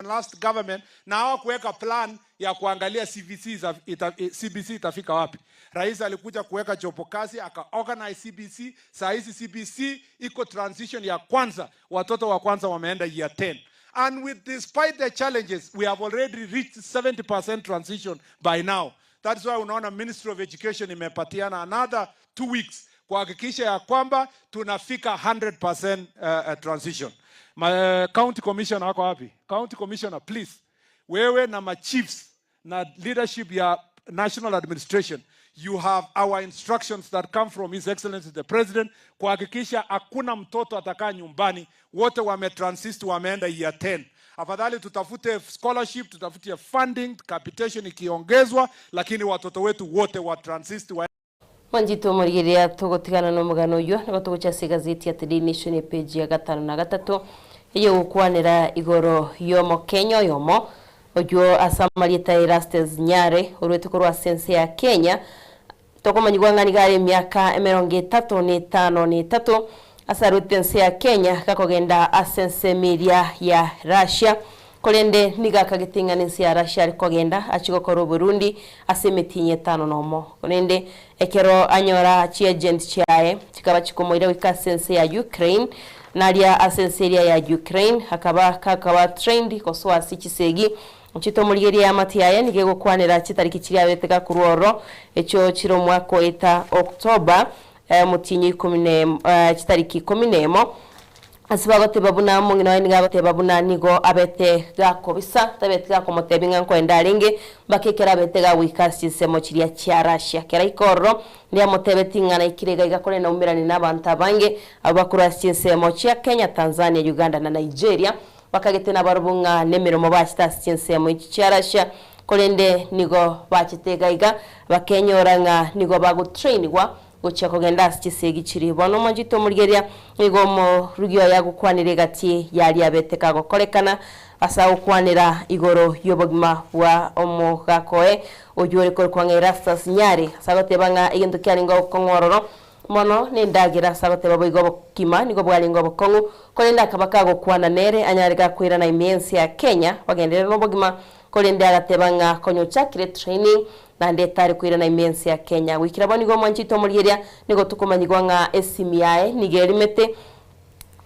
Last government na hawakuweka plan ya kuangalia CBC, ita, CBC itafika wapi. Rais alikuja kuweka jopo kazi aka organize CBC. Saa hizi CBC iko transition ya kwanza, watoto wa kwanza wameenda year 10. And with despite the challenges we have already reached 70% transition by now. That's why unaona Ministry of Education imepatiana another 2 weeks kuhakikisha ya kwamba tunafika 100% transition. Ma, county commissioner wako wapi? County commissioner please, wewe na ma chiefs na leadership ya national administration you have our instructions that come from His Excellency the President kuhakikisha hakuna mtoto atakaa nyumbani, wote wametransit wameenda year 10. Afadhali tutafute scholarship, tutafute funding, capitation ikiongezwa, lakini watoto wetu wote wa transit wa Mwanchete omorigereria togotigana nomogano oyio, nigo togochia ase egazeti ya Today Nation epeji ya gatano na gatato, eyogokwanera igoro y'Omokenya oyomo oyio ase amarieta ya Erastus Nyare orwete korwa ase ense ya Kenya, tokomanyigwa ng'a nigo are emiaka emerongo etato na etano na etato ase arwete ense ya Kenya gakogenda ase ensemo eria ya Russia. Korende nigo akagete ing'ana ense ya Russia are kogenda achie gokora oborundi ase emetienyi etano nomo. Korende ekero anyora chiagent chiaye chikaba chikomoira goika ase ense ya Ukraine, na aria ase ense eria ya Ukraine akaba gakaba trained gosoa ase chisegi chitomorigerie eamate yaye nigo egokwanera chitariki chiria abete gakorwa ororo echio chire omwaka oeta October omotienyi oikomi na chitariki ikomi nemo. Ase bagoteba buna omong'ina oye nigo agoteba buna nigo abete gakobisa, tabeti gakomotebia ng'a nkoenda arenge, mpaka ekero abete gagoika ase chinsemo chiria chia Russia. Kera aika ororo, ndiamotebeti ng'a naikire iga iga korende naumerane nabanto abange abwo bakorwa ase chinsemo chia Kenya, Tanzania, Uganda na Nigeria, bakagete nabarobwo ng'a nemeremo bachete ase chinsemo echi chia Russia, korende nigo bachete iga iga bakenyora ng'a nigo bagotrainigwa Gochia kogenda ase chisegi chiria. Bono omonchete omorigereria nigo omorugi oye agokwanera egati y'aria abete kagokorekana, ase agokwanera igoro y'obogima bwa omogaka oye, oyio ore korokwa ng'a Erastus Nyare, ase agoteba ng'a egento kiarenge ogokong'u ororo mono nendagera, ase agoteba boigo obokima nigo bwarenge obokong'u, korende akaba kagokwana nere anyare gakoirana ime y'ense ya Kenya bagenderere nobogima, korende agateba ng'a konya ochakire training Naende etari koirana ime ense ya Kenya. Goikera bono igo omwanchete omorigereria, nigo tokomanyigwa ng'a esimi yaye nigo erimete,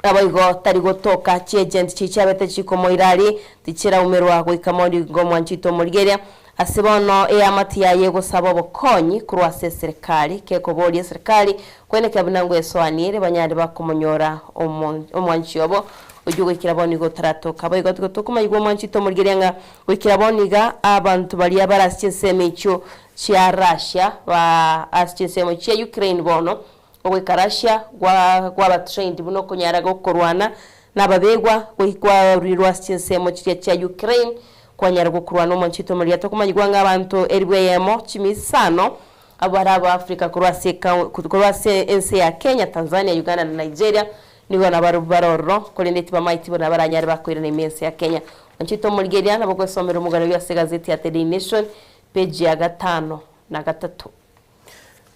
naboigo tari gotoka chiagent chiria chiabete chikomoira aria tichiraumerwa goika mono igo omwanchete omorigereria. Ase bono eamate yaye egosaba obokonyi korwa ase eserekari, kekoboria eserekari kwenekera buna ngwesoaniere banyare bakomonyora omwanchi obo oyio goikera bono igo otaratoka. Boigo tigo tokomanyigwa omwanchete omorigereria ng'a Goikera bono iga abanto baria bare ase chinsemo echio chia Russia ba ase chinsemo chia Ukraine bono, ogoika Russia gwa gwaba trained buna okonyara gokorwana. Nababegwa goikwa ase chinsemo chiria chia Ukraine kwanyara gokurwa nomonchete omoria tokomanyigwa ng'a abanto elifu eyemo chimia isano abwo bare aba Africa korwa ase korwa ase ense ya Kenya, Tanzania, Uganda na Nigeria nigo nabarobwo bare ororo korende tibamaeti buna baranyare bakoirana ime ense ya Kenya. Monchete omorigeria nabo ogwesomera omogano oyio ase egazeti ya The Daily Nation page ya gatano na gatato.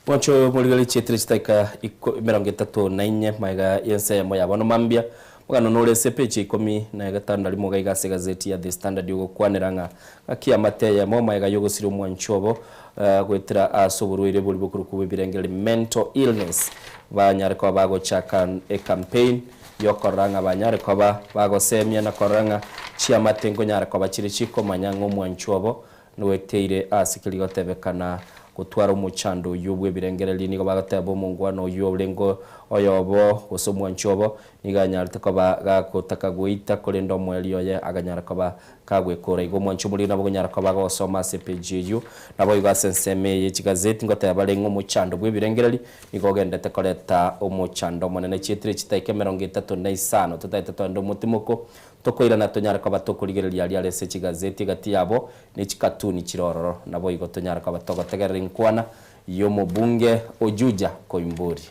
Mwancho morigererie chietire chidakika 34 magega y'ensa eyemo ya bono mambia. Omogano nore ase epeji ya 15 na rimo gaiga ase egazeti ya The Standard ogokwanera ng'a ng'aki amate eyemo magega y'ogosiria omwancho obo goetera ase oborwaire boria bokorokwa bw'ebirengererio, mental illness, banyare koba bagochaka ecampaign y'okorora ng'a banyare koba bagosemia na korora ng'a chiamate nkonyara koba chire chikomanya ng'a omwancho obo Noeteire ase keria gotebekana gotwara omochando oyio bw'ebirengererio. Nigo bagoteba omongwana oyio orenge oyobo, gose omwanchi obo, nigo anyarete koba gagotaka goita, korende omoerio oye akanyara koba kagwekora. Igo omwanchi omoriri nabo okonyara koba agosoma ase epeji eyio. Naboigo ase ensemo eye ye chigazeti ngoteba bare ng'a omochando bw'ebirengererio nigo ogendete koreta omochando omonene. Chietire chitaika 35 totaete toende omotimoko Tokoirana tonyare koba tokorigereria aria are ase chigazeti egati yabo ne chikatuni chire ororo. Naboigo tonyare koba togotegerera inkwana y'omobunge o Juja Koimburi.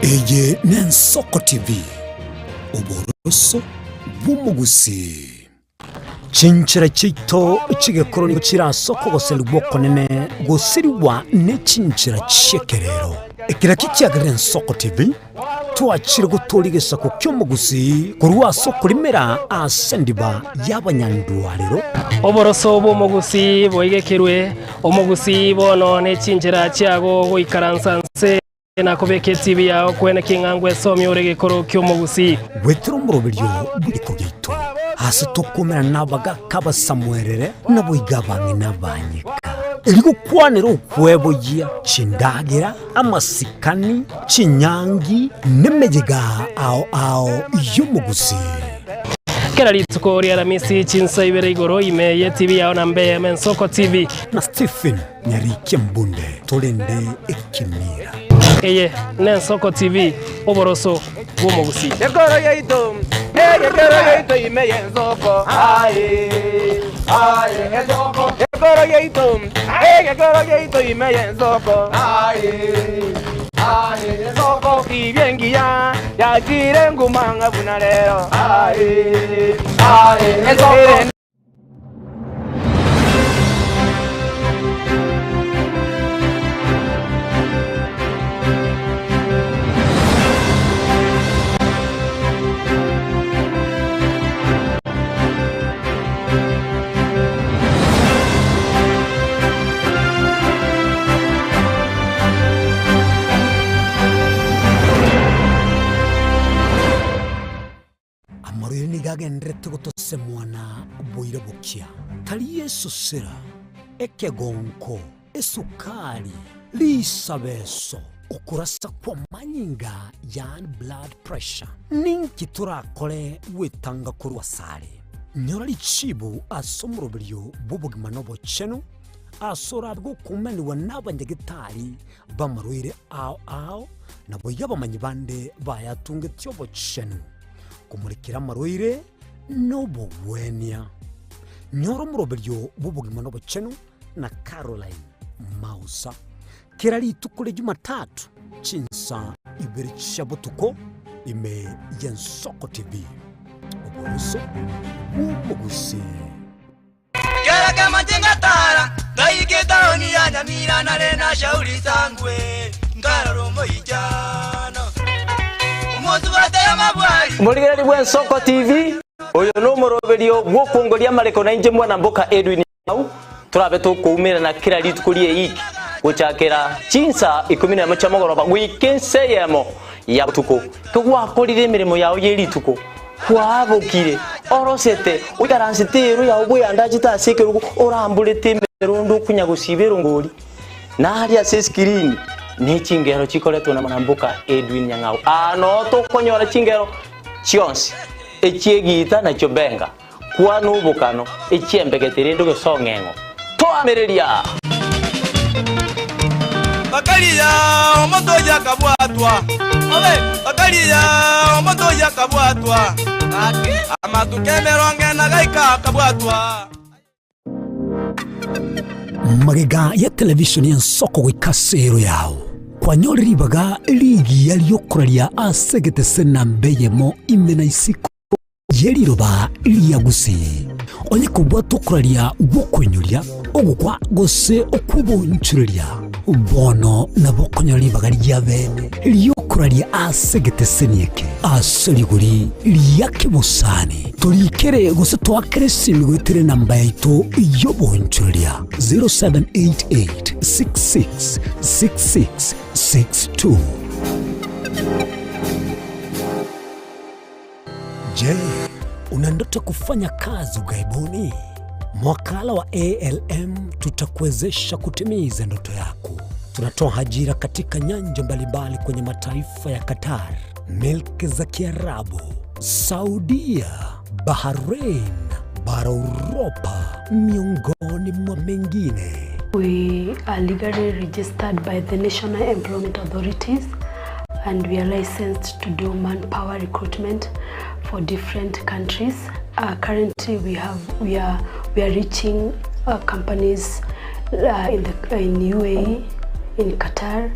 Eye n'Ensoko TV, oboroso bw'omogusii. Chinchera chiaito chi'egekoro nigo chire ase okogoserigwa okonene gosirigwa ne chinchera chi'ekerero. Ekero ekio kiagerire Ensoko TV twachire gotooria egesaku ki'omogusii korwa ase okorimera ase endiba y'abanyandwarero. Oboroso bw'omogusii boigekerwe, omogusii bono ne chinchera chiago goikaransa nse na kobeka etibi yao kwene king'a ngwesomia ore egekoro ki'omogusii. Goetera omoroberio bw'egekoro giaito, ase tokomerana nabagaaka abasamuerere, naboigo abang'ina abanyeka, erio gokwanera okweboyia chindagera, amasikani, chinyangi, nemeyega ao ao y'omogusii. Kera rituko ri'Aramisi chinsa ibere igoro ime y'etibi yao na mbe Mensoko TV. Na Stephen Nyarikia Mbunde torende ekemira. Eye n'Ensoko TV, oboroso bw'omogusii. Gekoro yaito, eh, gekoro yaito ime y'ensoko. Aye, aye, ensoko. Gekoro yaito, eh, gekoro yaito ime y'ensoko. Aye, aye, ensoko. Tibia engiya yachire nguma ng'a buna rero. Aye, aye, ensoko. Amarwaire nigo agendererete gotosemwa na boira bokia, tari esosera, ekegonko, esukari, risabeso, okorasa kw'amanyinga yaani blood pressure. Ninki torakore gwetanga korwa asare? Nyora richibu ase omoroberio bw'obogima na obochenu ase orabe gokumanigwa n'abanyagetari b'amarwaire ao ao, naboigo abamanyi bande bayatungetie obochenu, komorekera amarwaire na obogwenia. Nyora omoroberio bw'obogima na obochenu na Caroline Mausa kera rituko ria Jumatatu chinsa ibere chia botuko ime y'Ensoko TV. Oboroso bw'omogusii. Kera kemache ngatara, ngaika etaoni ya Nyamira nare na Shauri Sangwe, nkarora omoichano. Omosubati amabwari. Morigereria bw'Ensoko TV, oyo nomoroberio bw'okwongoria amareko na inche mwana mboka Edwin Nyau, torabe tokoumerana kera rituko ri'eiki gochakera chinsa ikomi nemo chia mogoroba goika ensa eyemo ya botuko. Kegwakorire emeremo yao ye rituko, Kwabokire, orosete, oikaransete eero yao bweyandachete ase ekerogo, oramborete emerondo okunya gosiba erongori, na aria ase esikirini ne chingero chikoretwe na Mwanamboka Edwin Nyang'au. Aa noo tokonyora chingero chionsi. Echi'egiita nachio benga, kwana obokano, echi'embegete rende ogesong'eng'o. Toamereria! Bakaria omonto oyio akabwatwa, bakaria omonto oyio akabwatwa, amatuko emerongo ena gaika akabwatwa. Magega ya televisheni y'ensoko goika ase ero yao, kwanyore ribaga rigiya ri'okoraria ase egetese namba eyemo ime na isiko ye riroba ria Gusii. Onye kobwate okoraria gw'okoinyoria, ogokwa gose okw'obonchoreria, bono nabo okonyora ribaga ria bene ri'okoraria ase egeteseni eke ase rigori ria kebosani. Torikere gose toakere esimi goetera enamba yaito y'obonchoreria 0788666662. Je, una ndoto kufanya kazi ughaibuni? Mwakala wa ALM tutakuwezesha kutimiza ndoto yako. Tunatoa ajira katika nyanja mbalimbali kwenye mataifa ya Qatar, milki za Kiarabu, Saudia, Bahrain, bara Uropa, miongoni mwa mengine. We are legally registered by the National Employment Authorities and we are licensed to do manpower recruitment for different countries. Uh, currently we have we are we are reaching uh, companies uh, in the in UAE, in Qatar,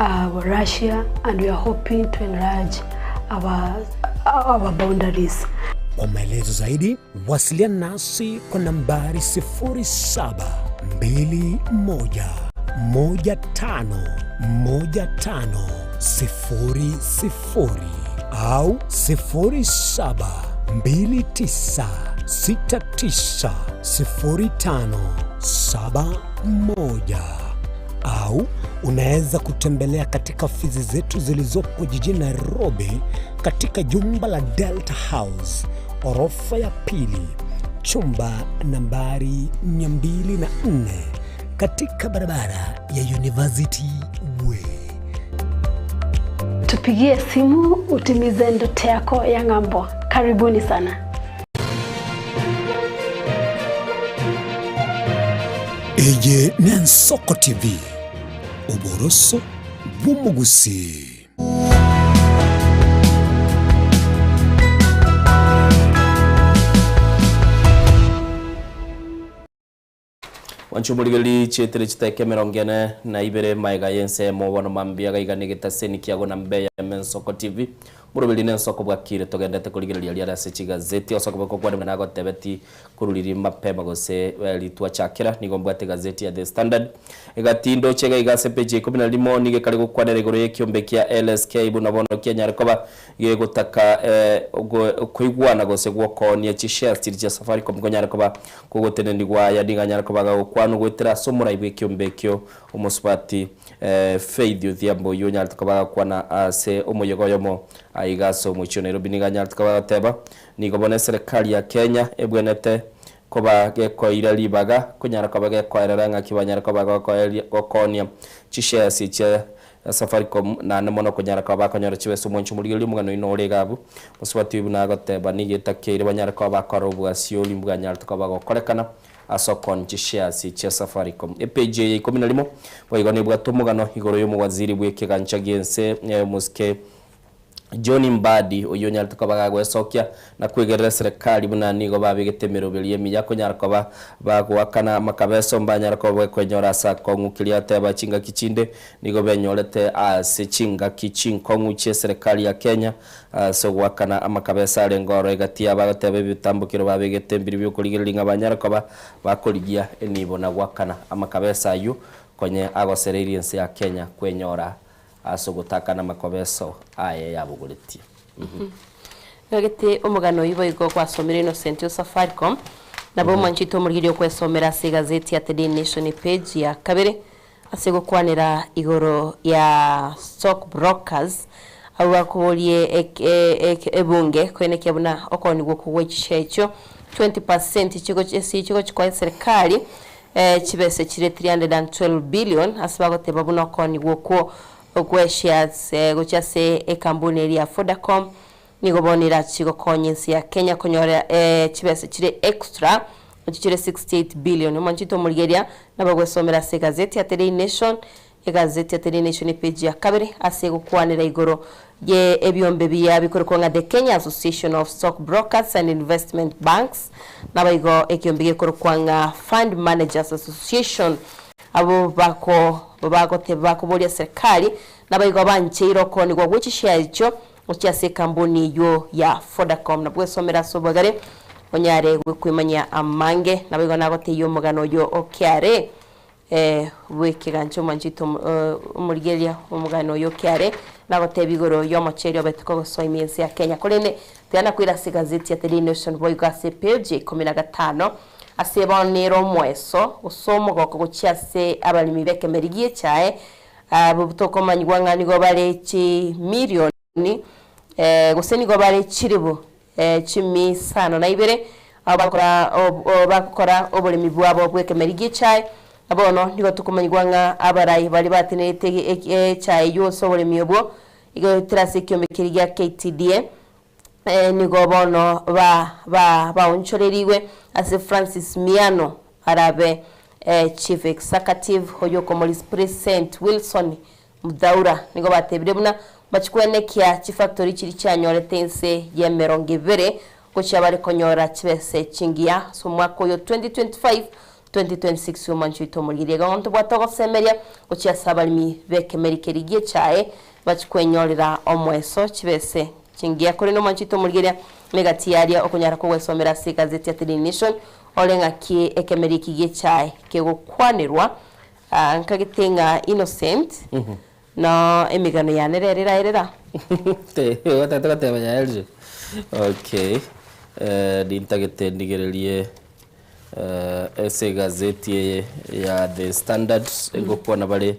uh, Russia and we are hoping to enlarge our our boundaries. Kwa maelezo zaidi wasiliana nasi kwa nambari 0721151500 au 0729690571 au unaweza kutembelea katika ofisi zetu zilizopo jijini Nairobi katika jumba la Delta House orofa ya pili chumba nambari 204 katika barabara ya University Way. Tupigie simu utimize ndoto yako ya ng'ambo. Karibuni sana. Eye n'Ensoko TV, oboroso bw'omogusii. Mwanche omorigereria chietire chitaeka emerongo ene na ibere maega y'ensemo bono mambia gaiga negetaseni kiago na mbeya Mensoko TV Moroberi nensoko bwakire togendete korigereria riare ase chigazeti osoke bokokwana buna nagotebeti korwa riria mapema gose ritwachakera nigo mbwate egazeti ya The Standard egati ndoche iga iga ase page ya ikomi na rimo nigo ekare gokwanera igoro y'ekiombe kia LSK buna bono kianyare koba gegotaka okoigwana gose gwokoonia chishares chiria chia Safaricom konyare koba kogotenenigwa aya nigo anyare koba gagokwanwa goetera ase omorai bw'ekiombe ekio omosubati Faith Odhiambo oyio onyarete koba agakwana ase omoyega oyomo aiga ase omochie o Nairobi nigo anyarete koba agateba nigo bono eserekari ya Kenya ebwenete koba gekoira ribaga konyara koba gekoerera ng'aki banyare koba gokoeria gokoonia chishares chia Safaricom naende mono konyara koba bakonyora chibesa omwancho omorigereria omogano oino ore iga abwo mosubati oyio buna agoteba nigo etakeire banyare koba bakora obwasiori mbwanyarete koba gokorekana Ase okoonia chishares chia Safaricom. Epage eye ya ikomi na rimo boigo nebwate omogano igoro y'omowaziri bw'ekegancha gi'ense omosike John Mbadi oyio onyarete koba gagwesokia na kwegerera eserekari buna nigo babegete emeroberio emiya konyara koba bagoakana amakabeso mbanyare koba bakwenyora ase akong'u keria ateba chingaki chinde nigo benyorete ase chingaki chinkong'u chi'eserekari ya Kenya Ase ogoakana amakabesa arenge oro egati yabo agateba ebitambokero babegete mbiri bi'okorigereria ng'a banyare koba bakorigia enibo na goakana amakabesa ayio konye agosereirie ense ya Kenya kwenyora ase ogotakana amakobeso aye yabogoretie. Ng'agete omogano oyio boigo gwasomire Innocent o Safaricom, nabo omwanchete omorigereria okwesomera ase egazeti ya The Daily Nation epage ya kabere. Ase gokwanera igoro ya stock brokers, abwo bakoborie ebunge koenekia buna okoonigwa okwo gwe chishare echio 20 percent chigochi koa eserikari chibesa chire 312 billion ase bagoteba buna okoonigwa okwo gwe shares gochia ase ekampuni eria ya Vodacom. Nigo bono erachi gokonya ense ya Kenya konyora chibesa chire extra echio chire 68 billion. Omonchete omorigereria nabo agwesomera ase egazeti ya The Daily Nation, egazeti ya The Daily Nation epage ya kabere ase egokwanera igoro ye ebiombe biya bikorekwa ng'a The Kenya Association of Stock Brokers and Investment Banks naboigo ekiombe gekorokwa ng'a Fund Managers Association abwo bako bagoteba bakoboria serikali naboigo bancheire okoonigwa gwe chishare echio Gochia ase ekambuni eyio ya Vodacom na bwesomere ase obogare onyare gokwemanyia amange. Naboigo nagotebia omogano oyo okiare bw'ekegancha omwanchete omorigereria omogano oyo okiare nagotebia igoro y'omocheri obete kogosoa ime ense ya Kenya. Korende tiga nakoira ase egazeti ya The Daily Nation boigo ase epage ya ikomi na gatano ase bono nere omoeso gose omogoko gochia ase abaremi b'ekemeri gi'echae Abwo tokomanyigwa ng'a nigo bare chimilioni, gose nigo bare chilifu chimi isano na ibere, abwo bagokora bagokora oboremi bwabo bw'ekemeri gi'echae. Na bono nigo tokomanyigwa ng'a abarai baria batenerete echae eyio ase oboremi obwo, igo goetera ase ekiombe keria gia KTDA, nigo bono baonchorerigwe ase Francis Miano arabe Chief Executive oyokomorepresent Wilson Muthaura. Nigo batebire buna mbachie kwenekia chifactory chiria chianyorete inse y'emerongo ebere gochia bare konyora chibese chingiya ase omwaka oyo 2025 2026 omonche oito omorigereria. Igo ntobwate ogosemeria gochia ase abaremi b'ekemeri keria gi'echae bachie kwenyorera omoeso chibese Chingiya korende omwanchete omorigereria negati yaria okonyara kogwesomera ase egazeti ya The Daily Nation ore ng'aki ekemeri eki gi'echae kegokwanerwa nkagete ng'a Innocent no emegano yane rero eraerera. Otagete goteba yaerire? Okay, nintagete ndigererie ase egazeti eye ya The Standard ngokwana bare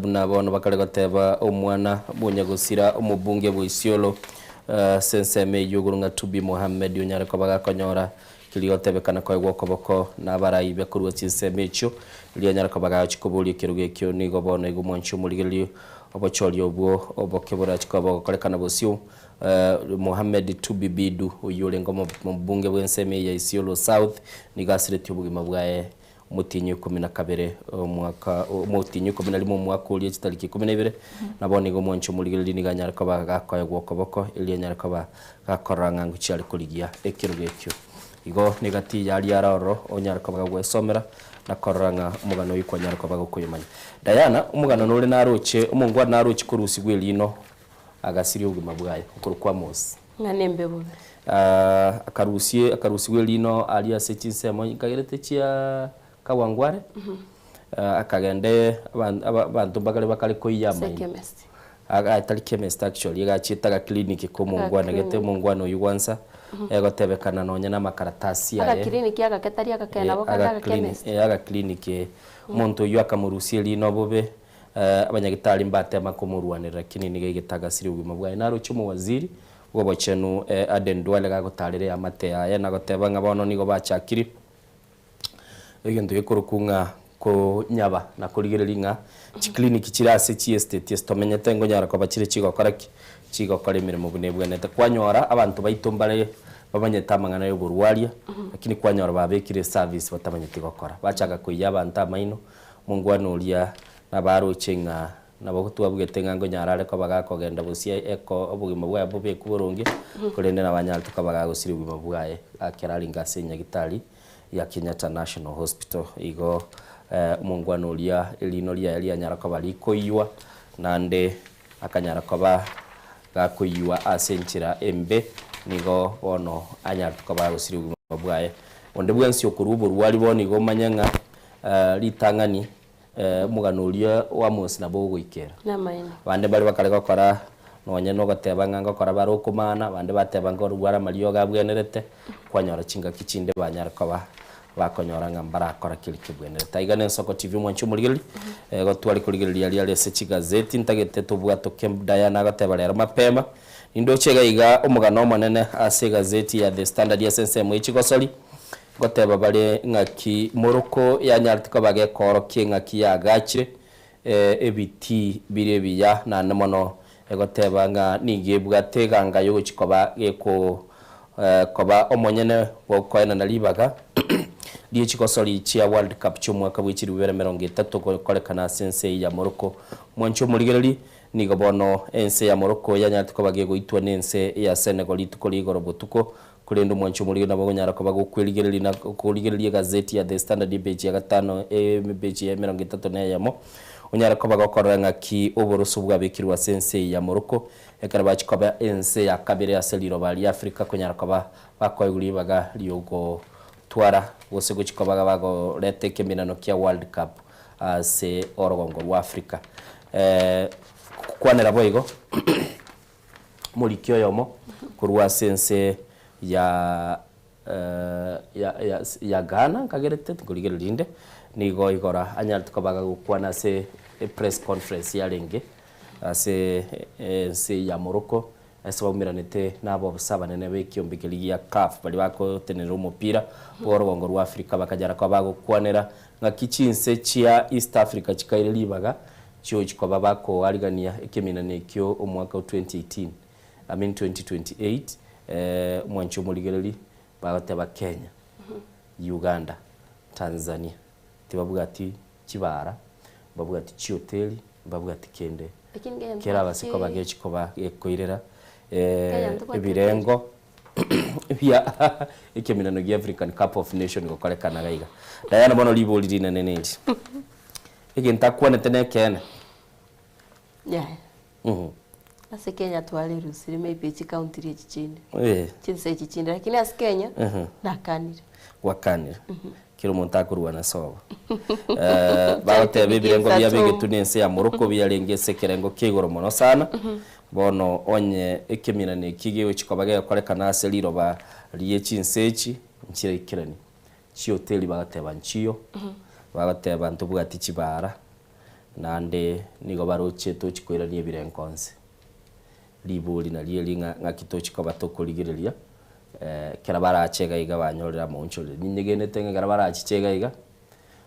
Buna bono bakare goteba omwana bw'onyagosira omobunge bwa Isiolo ase ensemo eyio igoro ng'a Tubi Mohammed onyare koba gakonyora keria gotebekana koegwa okoboko nabarai be korwa chinsemo echio erio anyare koba gagochia koboria ekerogo ekio nigo bono igo mwanche omorigererio obochori obwo oboke borachi koba bogokorekana bosio Mohammed Tubi Bidu oyio orenge omobunge bw'ensemo eye ya Isiolo South nigo asiretie obogima bwaye Omotienyi o ikomi na kabere omwaka omotienyi o ikomi na rimo omwaka oria chitariki ikomi na ibere, na bono igo omwanchi omorigereria nigo anyare koba gakoegwa okoboko, erio anyare koba gakorora ng'a ngochia are korigia ekerogo ekio. Igo negati yaria are ororo onyare koba gagwesomera na korora ng'a omogano oyio kwanyare koba gokoyomanya. Diana, omogano nore naroche, omongwana naroche korusigwa erino agasiria obogima bwaye, okorokwa Amos. Ng'a nembe bobe. Akarusie akarusigwa erino aria ase chinsemo nkagerete chia Kawangware, akagenda abanto mbakare bakare koiyia Ase amaino. chemist. Aga tari chemist actually, egachiete agaclinic ka omongwana gete, omongwana oyio gwansa, egotebekana nonye na amakaratasi aye. Agaclinic agake tari agake nabo kare agachemist. Agaclinic eh, omonto oyio akamorusia erino bobe. Abanyagitari mbatema komorwanera, lakini nigo aigete agasiria obogima bwaye. Naroche omowaziri bw'obochenu Aden Duale gagotaarera eamate yaye na goteba ng'a bono nigo bachakire egento gekorokwa ng'a konyaba na korigereria ng'a chiclinic chire ase chiestate ase tomenyete nkonyara koba chire chigokora ki? Chigokora emeremo buna ebwenerete. Kwanyora abanto baito mbare bamanyete amang'ana y'oborwaria, lakini kwanyora babekire eservice batamanyeti gokora. Bachaka koiyia abanto amaino, Omongwana oria nabaroche ng'a nabo twabugete ng'a nkonyara are koba gakogenda bosio eko obogima bwaye bobekwe boronge, korende nabo anyarete koba gagosiria obogima bwaye ekero arenge ase enyagitari ya Kenyatta National Hospital. Igo omongwana oria erino riaye rianyara koba rikoiywa naende akanyara koba gakoiywa ase enchera embe, nigo bono anyarete koba gagosiria obogima bwaye. Onde bwensi okorua oborwari bono igo omanye ng'a Ritang'ani, omogano oria o Amosi nabo ogoikera. Namaene. Abande mbare bakare gokora nonye nogoteba ng'a ngokora bare okomana, abande bateba nkorwara amariogo abwenerete, kwanyora chingaki chinde banyare koba bakonyora ng'a mbarakora keria kebwenerete. Aiga nensoko TV omwanchi omorigereria, igo tware korigereria aria are ase chigazeti, ntagete tobwatoke Diana agoteba rero mapema, nindoche iga iga omogano omonene ase egazeti ya The Standard ase ensemo ye chigosori, Ngoteba bare ng'aki moroko yanyarete koba gekoorokia eng'aki yaagachire ebitii bire ebiya, naende mono Egoteba ng'a nigo ebwate eganga y'ogochia koba geko koba omonyene gokoenana ribaga rie chigosori chia World Cup chi'omwaka bwe chilifu bibere emerongo etato gokorekana ase ense eye ya Morocco. Mwanche omorigereri, nigo bono ense ya Morocco yanyarete koba gegoitwa nense ya Senegal rituko ria igoro botuko, korende omwanche omorigereri nabo okonyara koba gokwerigereria na korigereria egazeti ya The Standard epeji ya gatano epeji ya emerongo etato na eyemo, onyare koba gokorora ng'aki oboroso bwabekirwe ase ense eye ya Morocco ekero bachia koba ense ya kabere ase riroba ria Africa konyara koba bakoegwa ribaga riogotwara gose gochia koba bagoreta ekeminano kia World Cup ase orogongo rwa Africa. Kwanera boigo omoriki oyomo korwa ase ense ya ya Ghana nkagerete tinkorigereria rinde, nigo igoro anyarete koba agagokwana ase epress conference yarenge ase ense ya Morocco ase baumeranete na abobisa abanene b'ekiombe keria gia CAF baria bagotenenera omopira bw'orogongo rwa Africa bakanyara koba bagokwanera ng'aki chinse chia East Africa chikaire ribaga chiochi koba bakoarigania ekeminano ekio omwaka o 2018 I mean 2028 omwanchi omorigereri bagoteba Kenya, Uganda, Tanzania tibabwati chibara, mbabwati chihoteli, mbabwati kende Lakini Kenya kerabase ntobwati koba gechi koba gekoirera Kenya ntobwati ebirengo bia ekeminano gia African Cup of Nation gokorekana iga iga. Diana bono ribori rinene neri, egento akwanete nekeene? Yaya. Ase Kenya twarerusire maybe chicounty ria echi chinde. Eh. Chinse echi chinde lakini ase Kenya nakanire. Gwakanire. Kera omonto akorwana sobo. Eh, bagoteba ebirengo bia begetwe na ense ya Morocco biarenge ase ekerengo kia igoro mono sana. Bono onye ekeminano eki gegochia koba gegokorekana ase riroba rie chinse echi, nchiraikeranie. Chihoteli bagoteba nchiyo, bagoteba ntobwati chibara, Naende nigo baroche tochi koirania ebirengo onsi. Ribori nario eri ng'a ng'aki tochi koba tokorigereria ekero barache iga iga banyorire amaonchoreri. Ninyegenete ng'a ekero barachiche iga iga,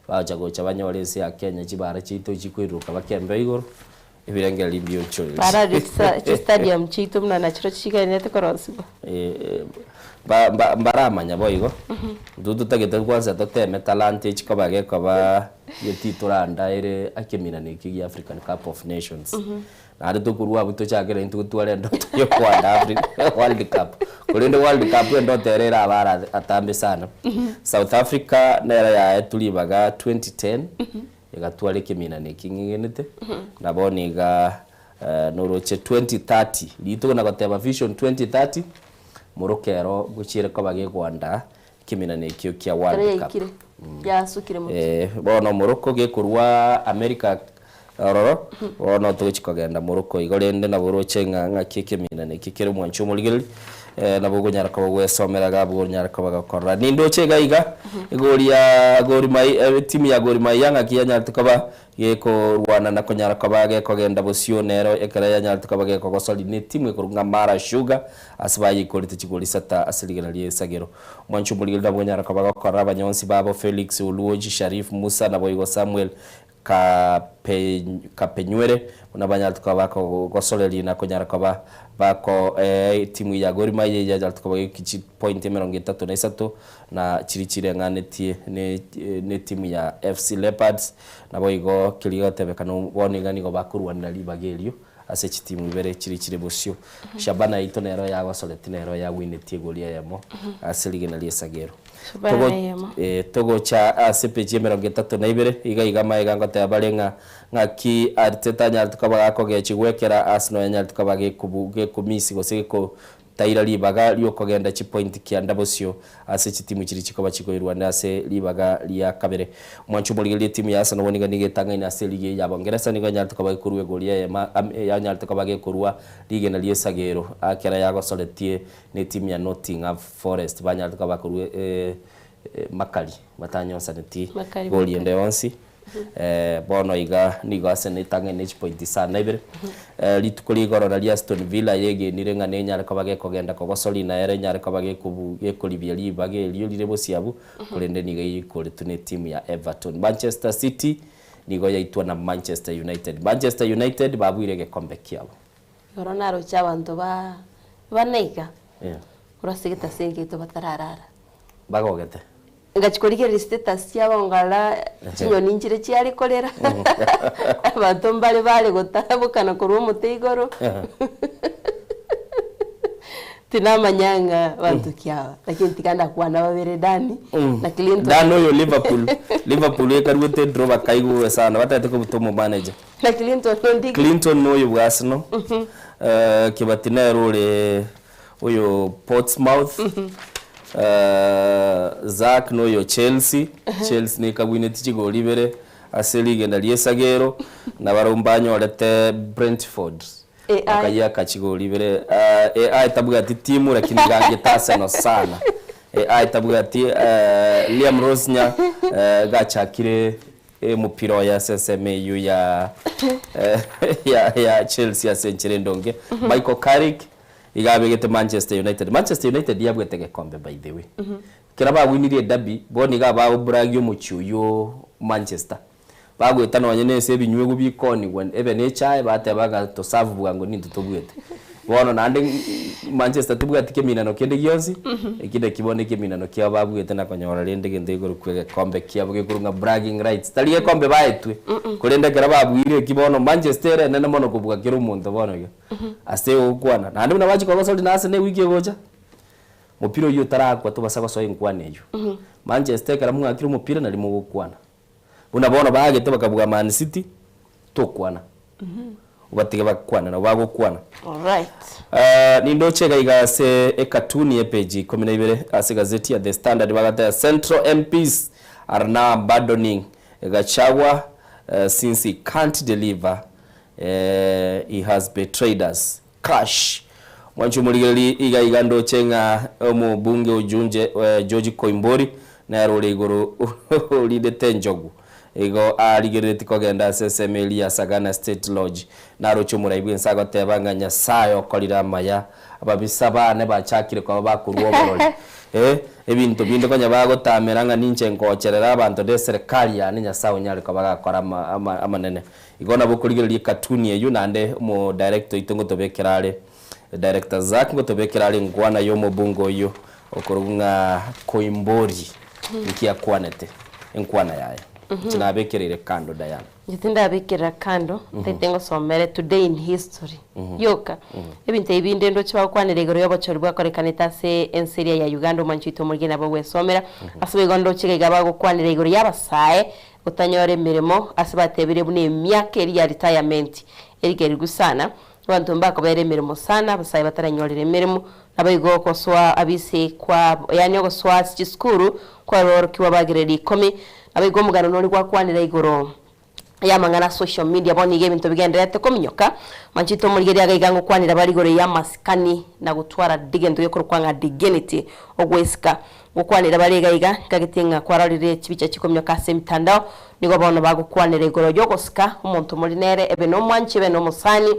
bagocha gocha banyore ense ya Kenya chibara chiaito chikoiruruka baka embeo igoro, ebirengererio mbionchoreri. Bararire chisa chistadium chiaito buna nachirechio chigendererete korosiwa. Ba ba mbaramanya boigo, intwe totagete kwanza toteme talanta echi koba gekoba getitoranda ere ekeminano ekio gia African Cup of Nations. Naende tokorwa abwo tochakere intwe gotwara endoto ya okoanda Africa World Cup. Korende World Cup endoto ere erabe ara atambe sana. South Africa nere yaetwe ribaga 2010, egatwara ekeminano eki ng'egenete, na bono iga Noroche 2030, rituko na goteba Vision 2030, morokero gochiere koba gegoandaa ekeminano ekio kia Ekero World Cup. yaikire, yasukire motwe. Eh, bono moroko gekorwa America ororo, bono togochi kogenda moroko igo rende nabo oroche ng'a ng'aki ekeminano eke kere omwancho omorigereria, nabo okonyara koba gwesomera iga abwo onyare koba gokorora. Nindoche iga iga, egori ya Gor Mahia, etimu ya Gor Mahia ng'aki yanyarete koba Gekorwana na konyara koba gekogenda bosio nero ekero yanyarete koba gekogosoria netimu ekorokwa ng'a Mara Sugar ase bayeikorete chigori isata ase rigena ri'esagero. Omwancho omorigereria nabwo onyara koba gokorora abanyonsi babo Felix Oluoch, Sharif Musa naboigo Samuel Kapenywere buna banyarete koba bakogosoreria na konyara koba bako etimu ya Gor Mahia yanyarete koba gekia chipointi emerongo etato na isato na chiria chireng'anetie netimu ya FC Leopards. Naboigo keria gegotebekana bono iga nigo bakorwanera ribaga erio ase chitimu ibere chiria chire bosio. Shabana yaito nero yagosoreti nero yagwinetie egori eyemo ase rigena ri'esagero. Shabana Togo eyemo. eh, togocha ase epeji emerongo etato na ibere, iga iga amaiga ngoteba bare ng'a ng'aki Arteta anyarete koba gakogechigwa ekera Arsenal yanyarete koba gekobu gekomisi gose geko Taira ribaga ri'okogenda chipointi kianda bosio ase chitimu chiria chikoba chikoirwania ase ribaga ria kabere. Omwancho omorigereria etimu ya Arsenal nigo nigo etang'aine ase eligi eye ya Bongeresa nigo enyarete koba gekorua egori eyemo yanyarete koba gekorua rigena ri'esagero ekero yagosoretie netimu ya Nottingham Forest banyarete koba bakorua makari batanyonsaneti Makari, gori ende makari. yonsi. Bono iga nigo Arsenal etang'aine ne chipointi isano na ibere. Rituko rigorora ria Aston Villa yegenire ng'a nenyare koba gekogenda kogosoria na ere enyare koba gekobu gekoribia ribaga erio rire bosio abwo, korende nigo eikoretwe ne timu ya Everton. Manchester City nigo yaitwa na Manchester United. Manchester United babuire egekombe kiabo. Igoro naroche abanto ba bane iga, Yeah. korwa ase egetaseni giaito batararara. Bagogete. Ngachia korigereria status chiabo nkarora chinyoni nchire chiare korera, abanto mbare bare gotabokana korwa omote igoro, tinamanya ng'a banto ki aba, lakini tiga ndakwana babere Dani na Clinton. Dan oyo Liverpool, Liverpool ekaruete draw bakaigwa sana batagete kobuta omomanager. Na Clinton onde Clinton noyo bwa Arsenal, eh, Kibati nere ore oyo Portsmouth, eh, Zack noyo Chelsea, Chelsea nekabwineti chigori ibere ase rigena ri'esagero, na barabwo mbanyorete Brentford AI. bakayiaka chigori ibere. Eh, AI tabwati timu lakini gangete Arsenal sana. AI tabwati eh, Liam Rosner eh, gachakire Emopira oye ase ensemo eyio ya ya ya Chelsea ase enchera endonge. Michael Carrick iga abegete Manchester United. Manchester United yabwete gekombe by the way. Ekero bawinirie ederby, bono iga bagobragia omochie oyio Manchester. Bagoeta nonye na ase ebinywegwa bikonigwa ebe na echae bateba ng'a toserve bwango nintwe tobwete. Bono naende Manchester tebwati keminano kende gionsi, eki naki bono ekeminano kiabo babuete na konyora rende egento gekorokwa egekombe kiabo gekorwa ng'a bragging rights. Tari gekombe baetwe, korende ekero babuire eki bono Manchester ere enene mono kobua kera omonto bono iga, ase ogokwana. Naende buna bachia kogosoria na Arsenal ewiki egocha, mopira oyio otarakwa tobasa gosoa enkwana eyio. Manchester ekero mwakire omopira nario mogokwana. Buna bono baagete bakabua Man City, tokwana. Obatige bakwane nabo bagokwana. Alright. Uh, nindoche iga iga ase ekatuni epeji ikomi na ibere ase gazeti ya The Standard bagateba Central MPs are now abandoning Gachagua uh, since he can't deliver uh, he has betrayed us. Cash. Mwanche omorigereria iga iga ndoche ng'a omobunge ojunje George Koimbori nere ore igoro orindete enchogu. Igo arigereretie kogenda ase ensemo eria ya Sagana State Lodge. Naroche omorai bwense agoteba ng'a Nyasae okorire amaya, ababisa bane bachakire koba bakorua oborori. Eh, ebinto binde konya bagotamera ng'a ninche nkocherera abanto ne eserekari yane Nyasae onyare koba gakora ama ama amanene. Igo nabo okorigereria ekatuni eyio naende omodirector oito ngotobekera are, Director Zack ngotobekera are enkwana ya omobunge oyio okorokwa ng'a Koimbori nki akwanete, enkwana yaye. Inche nabekereire kando Diana. Inche tindabekerera kando, ntaete ngosomere today in history yoka. Ebinto ebi binde ndoche bagokwanera igoro y'obochori bwakorekanete ase ense eria ya Uganda omwanchi oito omorige nabo ogwesomera. Ase boigo ndoche iga iga bagokwanera igoro y'abasae Gotanyora emeremo ase batebire buna emiaka eria ya retirement erigerigwe sana, abanto mbakobera emeremo sana, abasae bataranyorera emeremo, naboigo ogosoa abise kwa yaani ogosoa ase chisukuru kwarorokigwa bagereri ikomi, naboigo omogano nore gwakwanera igoro y'amang'ana a social media bono iga ebinto bigendererete kominyoka, manchete omorigereria iga iga ngokwanera bare igoro y'amasikani na gotwara egento gekorokwa ng'a dignity, ogwesika. Gokwanera bare iga iga, nkagete ng'a kwarorire chibicha chikominyoka ase emitandao, nigo bono bagokwanera igoro y'ogosika omonto more nere, ebe nomwanchi ebe nomosani,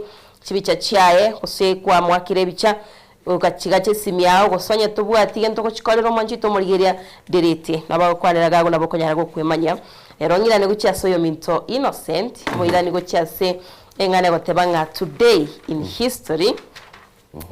chibicha chiaye, gose kwamoakire ebicha, ogachigacha esimi yao, gose onye tobwati gento ogochikorera omwanchi oito omorigereria, delete. Nabo bagokwanera iga agwo nabo okonyara gokwemanyia. Ero ng'irane gochia ase oyominto Innocent, moirani gochia ase eng'ana egoteba ng'a today in history.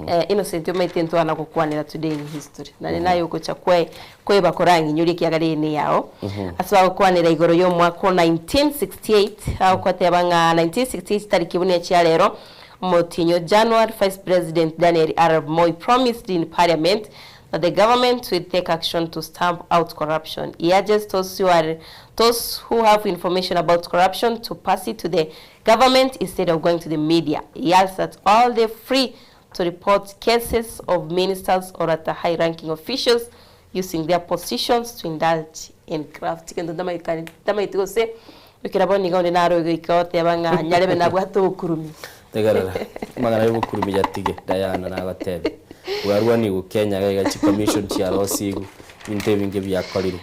Eh, Innocent omaete ntwana gokwanera today in history. Nari naye ogocha kwe kweba korang'inyoria ekiagera eye neyao. Ase bagokwanera igoro y'omwaka o 1968, agokoteba ng'a 1968 tariki buna echia rero, omotienyi o January, Vice President Daniel Arap Moi promised in parliament that the government will take action to stamp out corruption. He urges those who are those who have information about corruption to pass it to the Government instead of going to the media. He adds that all the free to report cases of ministers or other high ranking officials using their positions to indulge in graft. Gento ntamaikani ntamaeti gose ekero bono iga onde naro goika goteba ng'a nyarebe nabwate obokurumi. Tegerera, amang'ana y'obokurumi yatige, Diana nagotebia. Bwarwanigwe Kenya iga iga chicommission chiarosigwe, ebinto ebinge biakorirwe.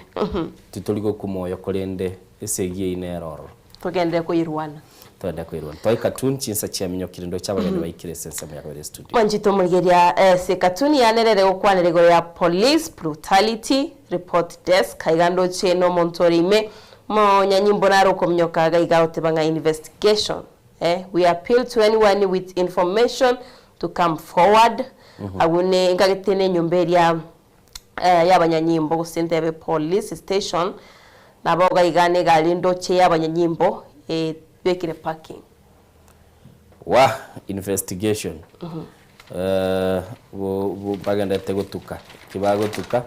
Titori gokwa moyo korende esegi eyio nere ororo. Togenderere koyerwana. Togenderere koyerwana. Toe cartoon chinsa chiaminyokire ndoche abageni baikire ase ensemo ya kabere estudio. Mwanchete omorigeria ase cartoon yane rere gokwanera igoro ya police brutality report desk aiga ndoche nomonto ore ime omonyanyimbo nare okominyoka iga iga agoteba ng'a investigation. Eh, we appeal to anyone with information to come forward. Agwo ne nkagete ne enyomba eria eh, y'abanyanyimbo gose ntebe police station nabo iga iga na egari ndoche y'abanyanyimbo ebekire parking. Wah! Investigation. Eh, bo bo bagendete gotuka. Eki bagotuka,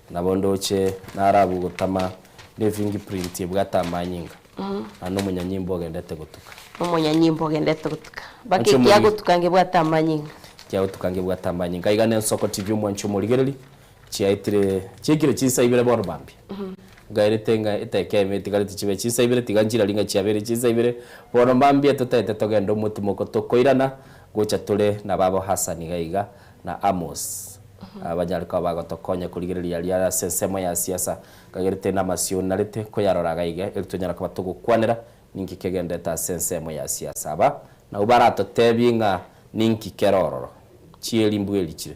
nabo ndoche narabu gotama ne fingerprint ebwate amanyinga. Na nomonyanyimbo ogendete gotuka. Nomonyanyimbo ogendete gotuka. Mpaka Anche omori- ekiagotuka ngebwate amanyinga. Ekiagotuka ngebwate amanyinga. Iga nensoko TV omwanchi omorigereri, chiaetire chiaikire chinsa ibere bono mambia. Nkaerete ng'a eteka ime etigareti chibe chinsa ibere, tiga nchirari ng'a chiabeire chinsa ibere, bono mambia totaete togende omotimoko tokoirana, gocha tore na babo Hassan iga iga na Amos, abanyare koba bagotokonya korigereria aria ase ensemo ya siasa, nkagerete namasio narete koyarora iga iga eri tonyara koba togokwanera ninki kegenderete ase ensemo ya siasa. Aba nabwo baratotebie ng'a ninki kere ororo, chieri mbweri chire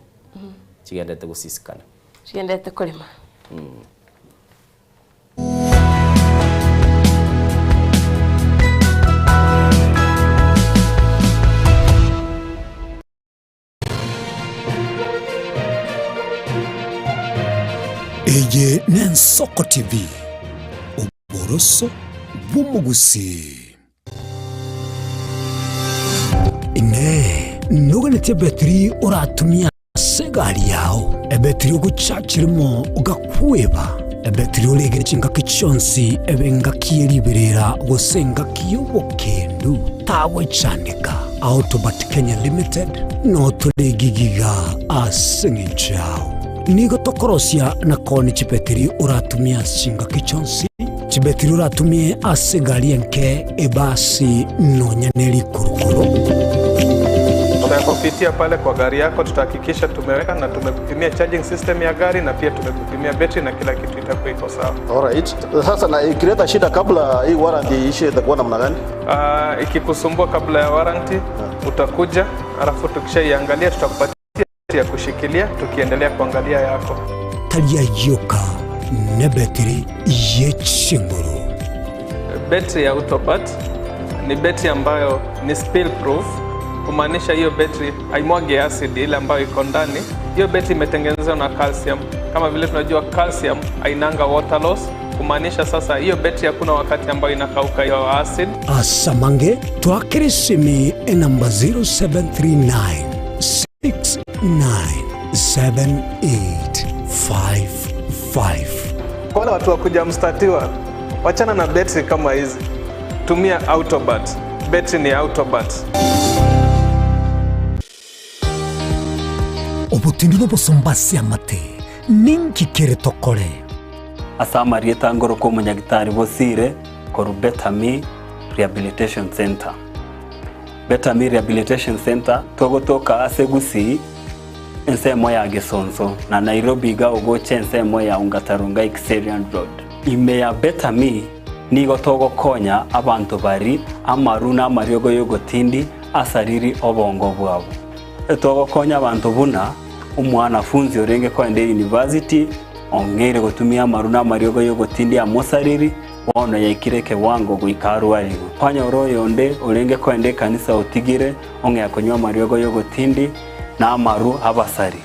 chigenderete gosisikana. Chigenderete korema. Eye n'Ensoko TV, oboroso bw'omogusii. Inee! Noganetie ebetiri oratumie ase egari yao? Ebetiri ogochachera imo ogakweba? Ebetiri oregere chingaki chionsi ebe engaki ye riberera gose engaki y'obokendu? Tagwechandeka. Autobat Kenya Limited notore gigiga ase eng'encho yao. Nigo tokorosia na koonia chibetiri oratumie ase chingaki chionsi, chibetiri oratumie ase egari enke, ebasi, nonya ne rikurukuru. Tutakupitia pale kwa gari yako, tutahakikisha tumeweka na tumekupimia charging system ya gari na pia tumekupimia betri na kila kitu itakuwa iko sawa. Alright. Sasa na ikileta shida kabla hii warranty iishe itakuwa namna gani? Uh, ikikusumbua kabla ya warranty utakuja, alafu tukishaiangalia tutakupatia ya kushikilia tukiendelea kuangalia yako. Tari ayio ka nebetiri ye chinguru. Betri ya Autobat ni betri ambayo ni spill proof, kumaanisha hiyo betri haimwagi acid ile ambayo iko ndani. Hiyo betri imetengenezwa na calcium. Kama vile tunajua calcium hainanga water loss, kumaanisha sasa hiyo betri hakuna wakati ambayo inakauka hiyo acid. Asamange twakere esimi enamba 0739 697855. Kwa wale watu wa kuja mstatiwa, wachana na betri kama hizi, tumia Autobat. Betri ni Autobat. Obotendu nobosomba ase amate, ninki kere tokore? Ase amarieta ngoroka omonyagitari Bosire korwa Betami Rehabilitation Centre. Betami Rehabilitation Centre togotoka ase Gusii ensemo ya Gesonso na Nairobi iga ogocha ensemo ya Ongata Rongai Kiserian Road. Ime ya Betami nigo togokonya abanto bari amaru na amariogo y'ogotindi asariri obongo bwabo. Togokonya abanto buna omwanafunzi orenge kogenda eyunivasiti ong'eire gotumia amaru na amariogo y'ogotindi amosariri Bono yaikire ekewango goika arwarigwe. Kwanyora oyonde orenge koenda ekanisa otigire ong'ea konywa amariogo y'ogotindi na amaru abasari.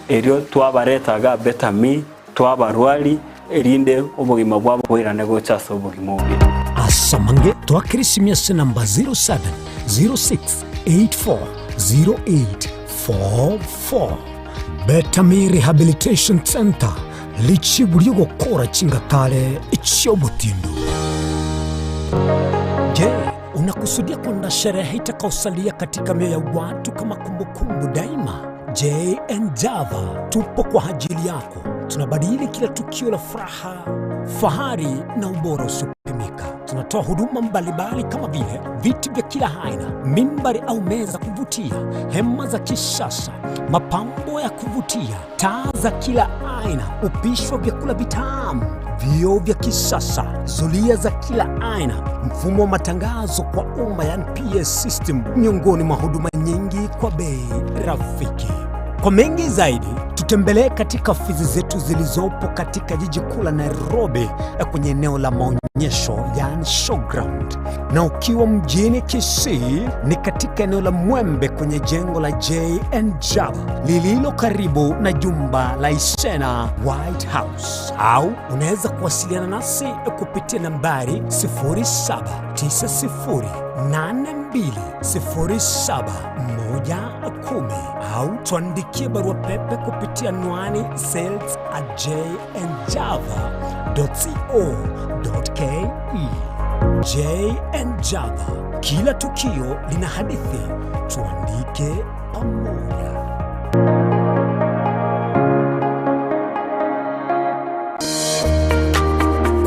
Erio twabareta iga Betami, twabarwari, erinde obogima bwabo boirane gocha ase obogima obuya. Ase amange twakere esimi ase namba 0706840844. Betami Rehabilitation Centre Richibu ri'ogokora chingatare chi'obotindu. Je, unakusudia kwenda sherehe itakaosalia katika mioyo ya watu kama kumbukumbu daima? JN Java tupo kwa ajili yako. Tunabadili kila tukio la furaha, fahari na ubora usiopimika. Tunatoa huduma mbalimbali kama vile viti vya kila aina, mimbari au meza kuvutia, hema za kisasa, mapambo ya kuvutia, taa za kila aina, upishi wa vyakula vitamu, vioo vya kisasa, zulia za kila aina, mfumo wa matangazo kwa umma yani PS system, miongoni mwa huduma nyingi kwa bei rafiki. Kwa mengi zaidi tutembelee Tutembelee katika ofisi zetu zilizopo katika jiji kuu la Nairobi kwenye eneo la maonyesho yaani showground, na ukiwa mjini Kisii ni katika eneo la Mwembe kwenye jengo la J&J lililo karibu na jumba la Isena White House, au unaweza kuwasiliana nasi kupitia nambari 0790820710 au tuandikie barua pepe kupitia anwani sales at jnjava.co.ke. JN Java, kila tukio lina hadithi, tuandike pamoja.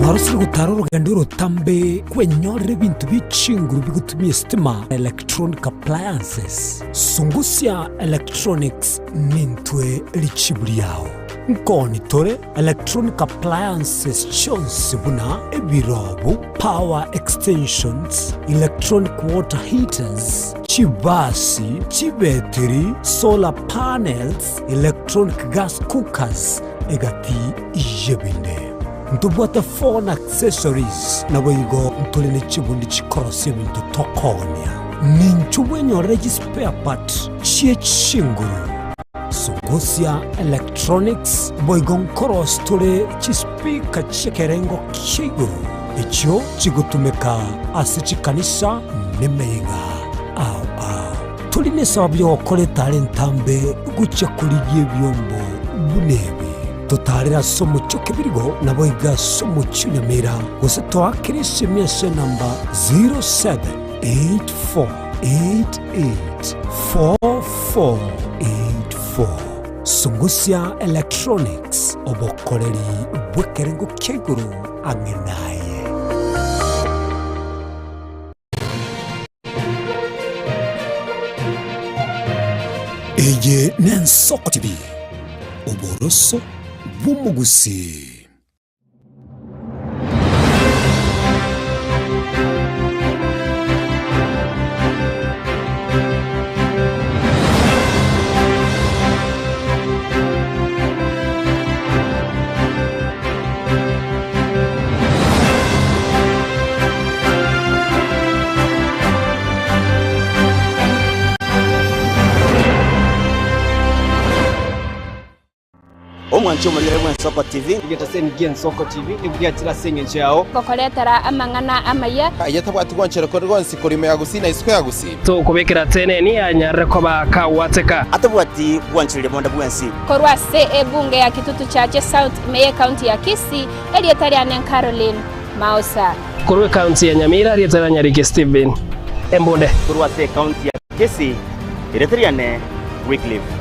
Kwarosire gotara orogendo orotambe kwenyorera ebinto bie chinguru bigotumia esitima, electronic appliances. Sungusia Electronics nintwe richibu riao. Nkoni tore electronic appliances chionsi buna ebirobu, power extensions, electronic water heaters, chibasi, chibetiri, solar panels, electronic gas cookers, egati y'ebinde. Ntobwate phone accessories, naboigo ntore ne chibundi chikorosia ebinto tokoonia. Ninchu bwenyorere chispare part chie chinguru. Sungusia Electronics boigo nkorosi tore chispeaker chi'ekerengo kia igoro, echio chigotumeka ase chikanisa nemeyega ao ao. Tori nesababu y'ogokora etara entambe gochia korigia ebiombo buna ebi. Totaarere ase omochie o Kebirigo, naboigo ase omochie o Nyamira, gose toakere esemi ase enamba 0784884484. Sungusia Electronics, obokoreri bw'ekerengo kia igoro ang'e naye. Eye n'Ensoko TV, oboroso bw'omogusii. Omwanchi omorigere bw'Ensoko TV. Egetaseni gi'Ensoko TV nigo giachire ase engencho yao. Gokoretera amang'ana amaya. Aye tabwati gwanchera kore gwonsi korwa ime ya Gusii na isiko ya Gusii. Tokobekera teneni anyarire koba kagwateka. Atabwati gwanchereria bonde bwensi. Korwa ase ebunge ya Kitutu Chache South ime y'Ekaunti ya Kisii, erieta riane Caroline Maosa. Korwa ekaunti ya Nyamira, erieta ria Nyariki Stephen Embunde. Korwa ase ekaunti ya Kisii, erieta riane Wycliffe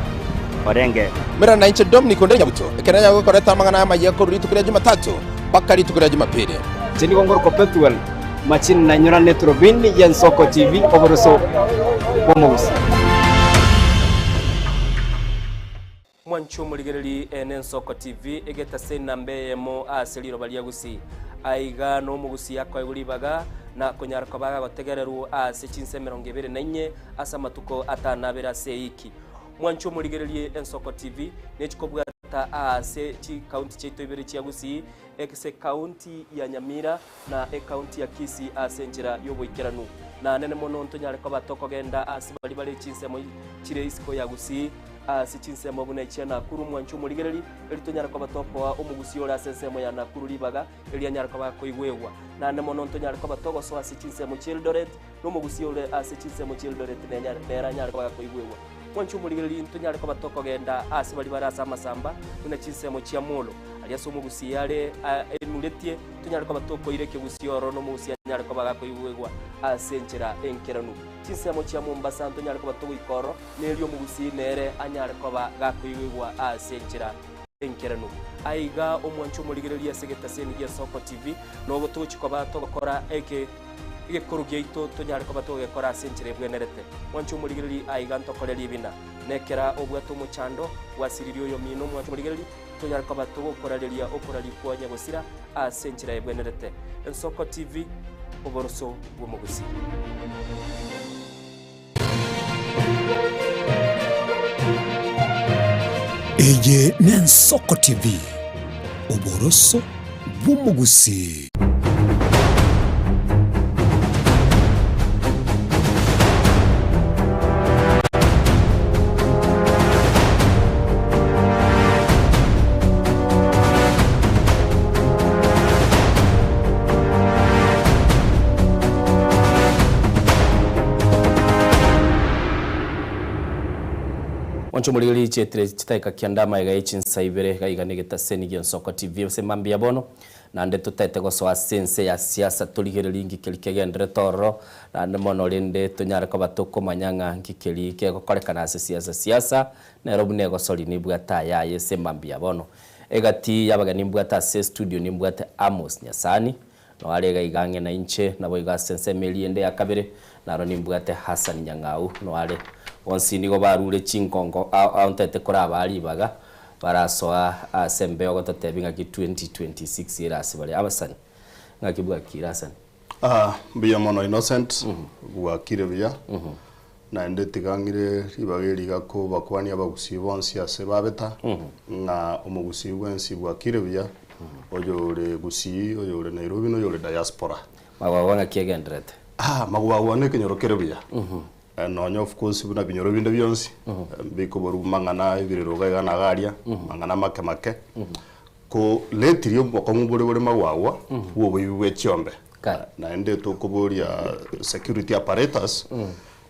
Orenge. Mera nainche Dominic onde Nyabuto, ekero nanyare gokoreta amang'ana amayia korwa rituko ria Jumatatu mpaka rituko ria Jumapili. Inche nigo ngorokwa Pethuel Machini na nyorane eturubini y'Ensoko TV oboroso bw'omogusii. Mwanche omorigereri ene Ensoko TV egetase enamba eyemo ase riroba ria Gusii. Aiga nomogusii akoegwa ribaga na konyara koba agotegererwa ase chinsa emerongo ebere na inye ase amatuko atano abere ase eiki. Mwanche omorigererie Ensoko TV nechikobwata aase chikaunti chiaito ibere chia Gusii, ase ekaunti ya Nyamira na ekaunti ya Kisii ase enchera y'oboikeranu. Na nene mono ntonyare koba tokogenda ase baria bare chinsemo chire isiko ya Gusii, ase chinsemo buna echia Nakuru. Mwanche omorigereri, eri tonyare koba tokoa omogusii ore ase ensemo ya Nakuru ribaga, eri anyare koba akoigwegwa. Naende mono ntonyare koba togosoa ase chinsemo chi'Eldoret, na omogusii ore ase chinsemo chi'Eldoret nere anyare koba gakoigwegwa. Mwanche omorigereria ntonyare koba tokogenda ase baria bare ase amasamba, buna chinsemo chia Molo, aria ase omogusii are aimuretie, tonyare koba tokoira ekegusii ororo na omogusii anyare koba gakoigwegwa ase enchera enkeranu. Chinsemo chia Mombasa ntonyare koba togoika ororo, na erio omogusii nere anyare koba gakoigwegwa ase enchera enkeranu. Aiga omwanche omorigereria ase egetaseni gi'Esoko TV, nobo togochia koba togokora eke. Egekoro giaito tonyare koba togekora ase enchera ebwenerete. Mwanche omorigereria aiga ntokore ribina. Nekera obwate omochando, gwasiririe oyomino mwanche omorigereria, tonyare koba togokorareria okoraria kwa nyagosira ase enchera ebwenerete. Ensoko TV, oboroso bw'omogusii. Eye n'Ensoko TV, oboroso bw'omogusii. Mwanche omorigereria chietire chidakika kianda amaega ye chinsa ibere iga iga negetaseni gi'Ensoko TV ase mambia bono naende totaete gosoa ase ense ya siasa torigererie nki keria kegenderete ororo naende mono rende tonyare koba tokomanya ng'a nki keria kegokorekana ase siasa siasa nero buna egosori nibwate ayaye ase mambia bono Egati y'abageni nimbwate ase estudio nimbwate Amos Nyasani, noare iga iga ang'e nainche, naboigo ase ensemo eria ende ya kabere naro nimbwate Hassan Nyang'au, noare. Bonsi nigo barure chingongo ao ao ntaete korabaa ribaga barasoa ase embeo gototebia ng'aki 2026 ere ase bare. Abasani, ng'aki bwakire Hassan? Ah, mbuya mono Innocent, bwakire buya. Naende tiga ng'ire ribaga eri iga kobakwania abagusii bonsi ase babeta, ng'a omogusii bwensi bwakire buya, oyore Gusii, oyore Nairobi, na oyore diaspora. Magwagwa ng'aki egenderete? Ah, magwagwa nekenyoro kere buya. Nonya of course buna binyoro binde bionsi, mbikoborwa mang'ana ebirero iga iga na iga aria, mang'ana make make. Ko lately obokong'u bore bore magwagwa bw'oboibi bwe chiombe. Naende tokoboria security apparatus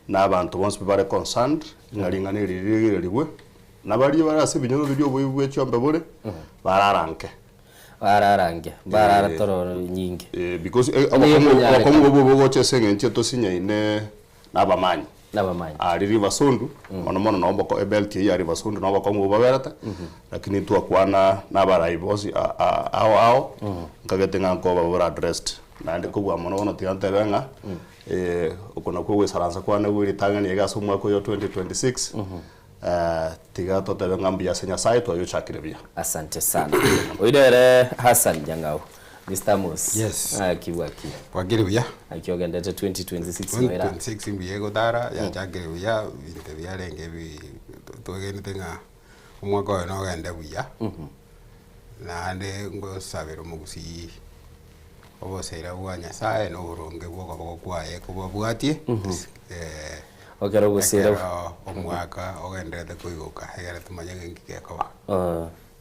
na abanto bonsi pi bare concerned ng'a ring'ana eri rigererigwe, na baria bare ase ebinyoro biria oboibi bwe chiombe bore, bararanke. Bararange, barara toro nyinge. Eh, because obokong'u obwo bogocha ase eng'encho tosinyaine Nabamanyi. Nabamanyi. Aria River Sondu, mono mono noo boko ebelt eyio ya River Sondu noo bokong'u obo boberete, lakini ntwakwana nabarai bonsi ao ao, nkagete ng'a nkoba bore addressed. Naende kobua mono bono tiga ntebe ng'a oko nakwo ogoisaransa kwane bwe ritang'ani iga ase omwaka oyo 2026, tiga totebe ng'a mbuya ase Nyasaye twayochakire buya. Asante sana. Oyio nere Hassan Nyang'au. Mister Amos. Yes. Ng'aki bwakire? Bwakire buya. Naki ogendete 2026 noira? 2026 mbuya egotara, yachakire buya, ebinto biarenge bi twegenete ng'a omwaka oyo nogende buya, naende ngosabera omogusii oboseera bwa Nyasaye na oboronge bwa okoboko kwaye kobabwatie Ekero oboseera ekero omwaka ogendererete koigoka egere tomanye ng'a inki gekoba.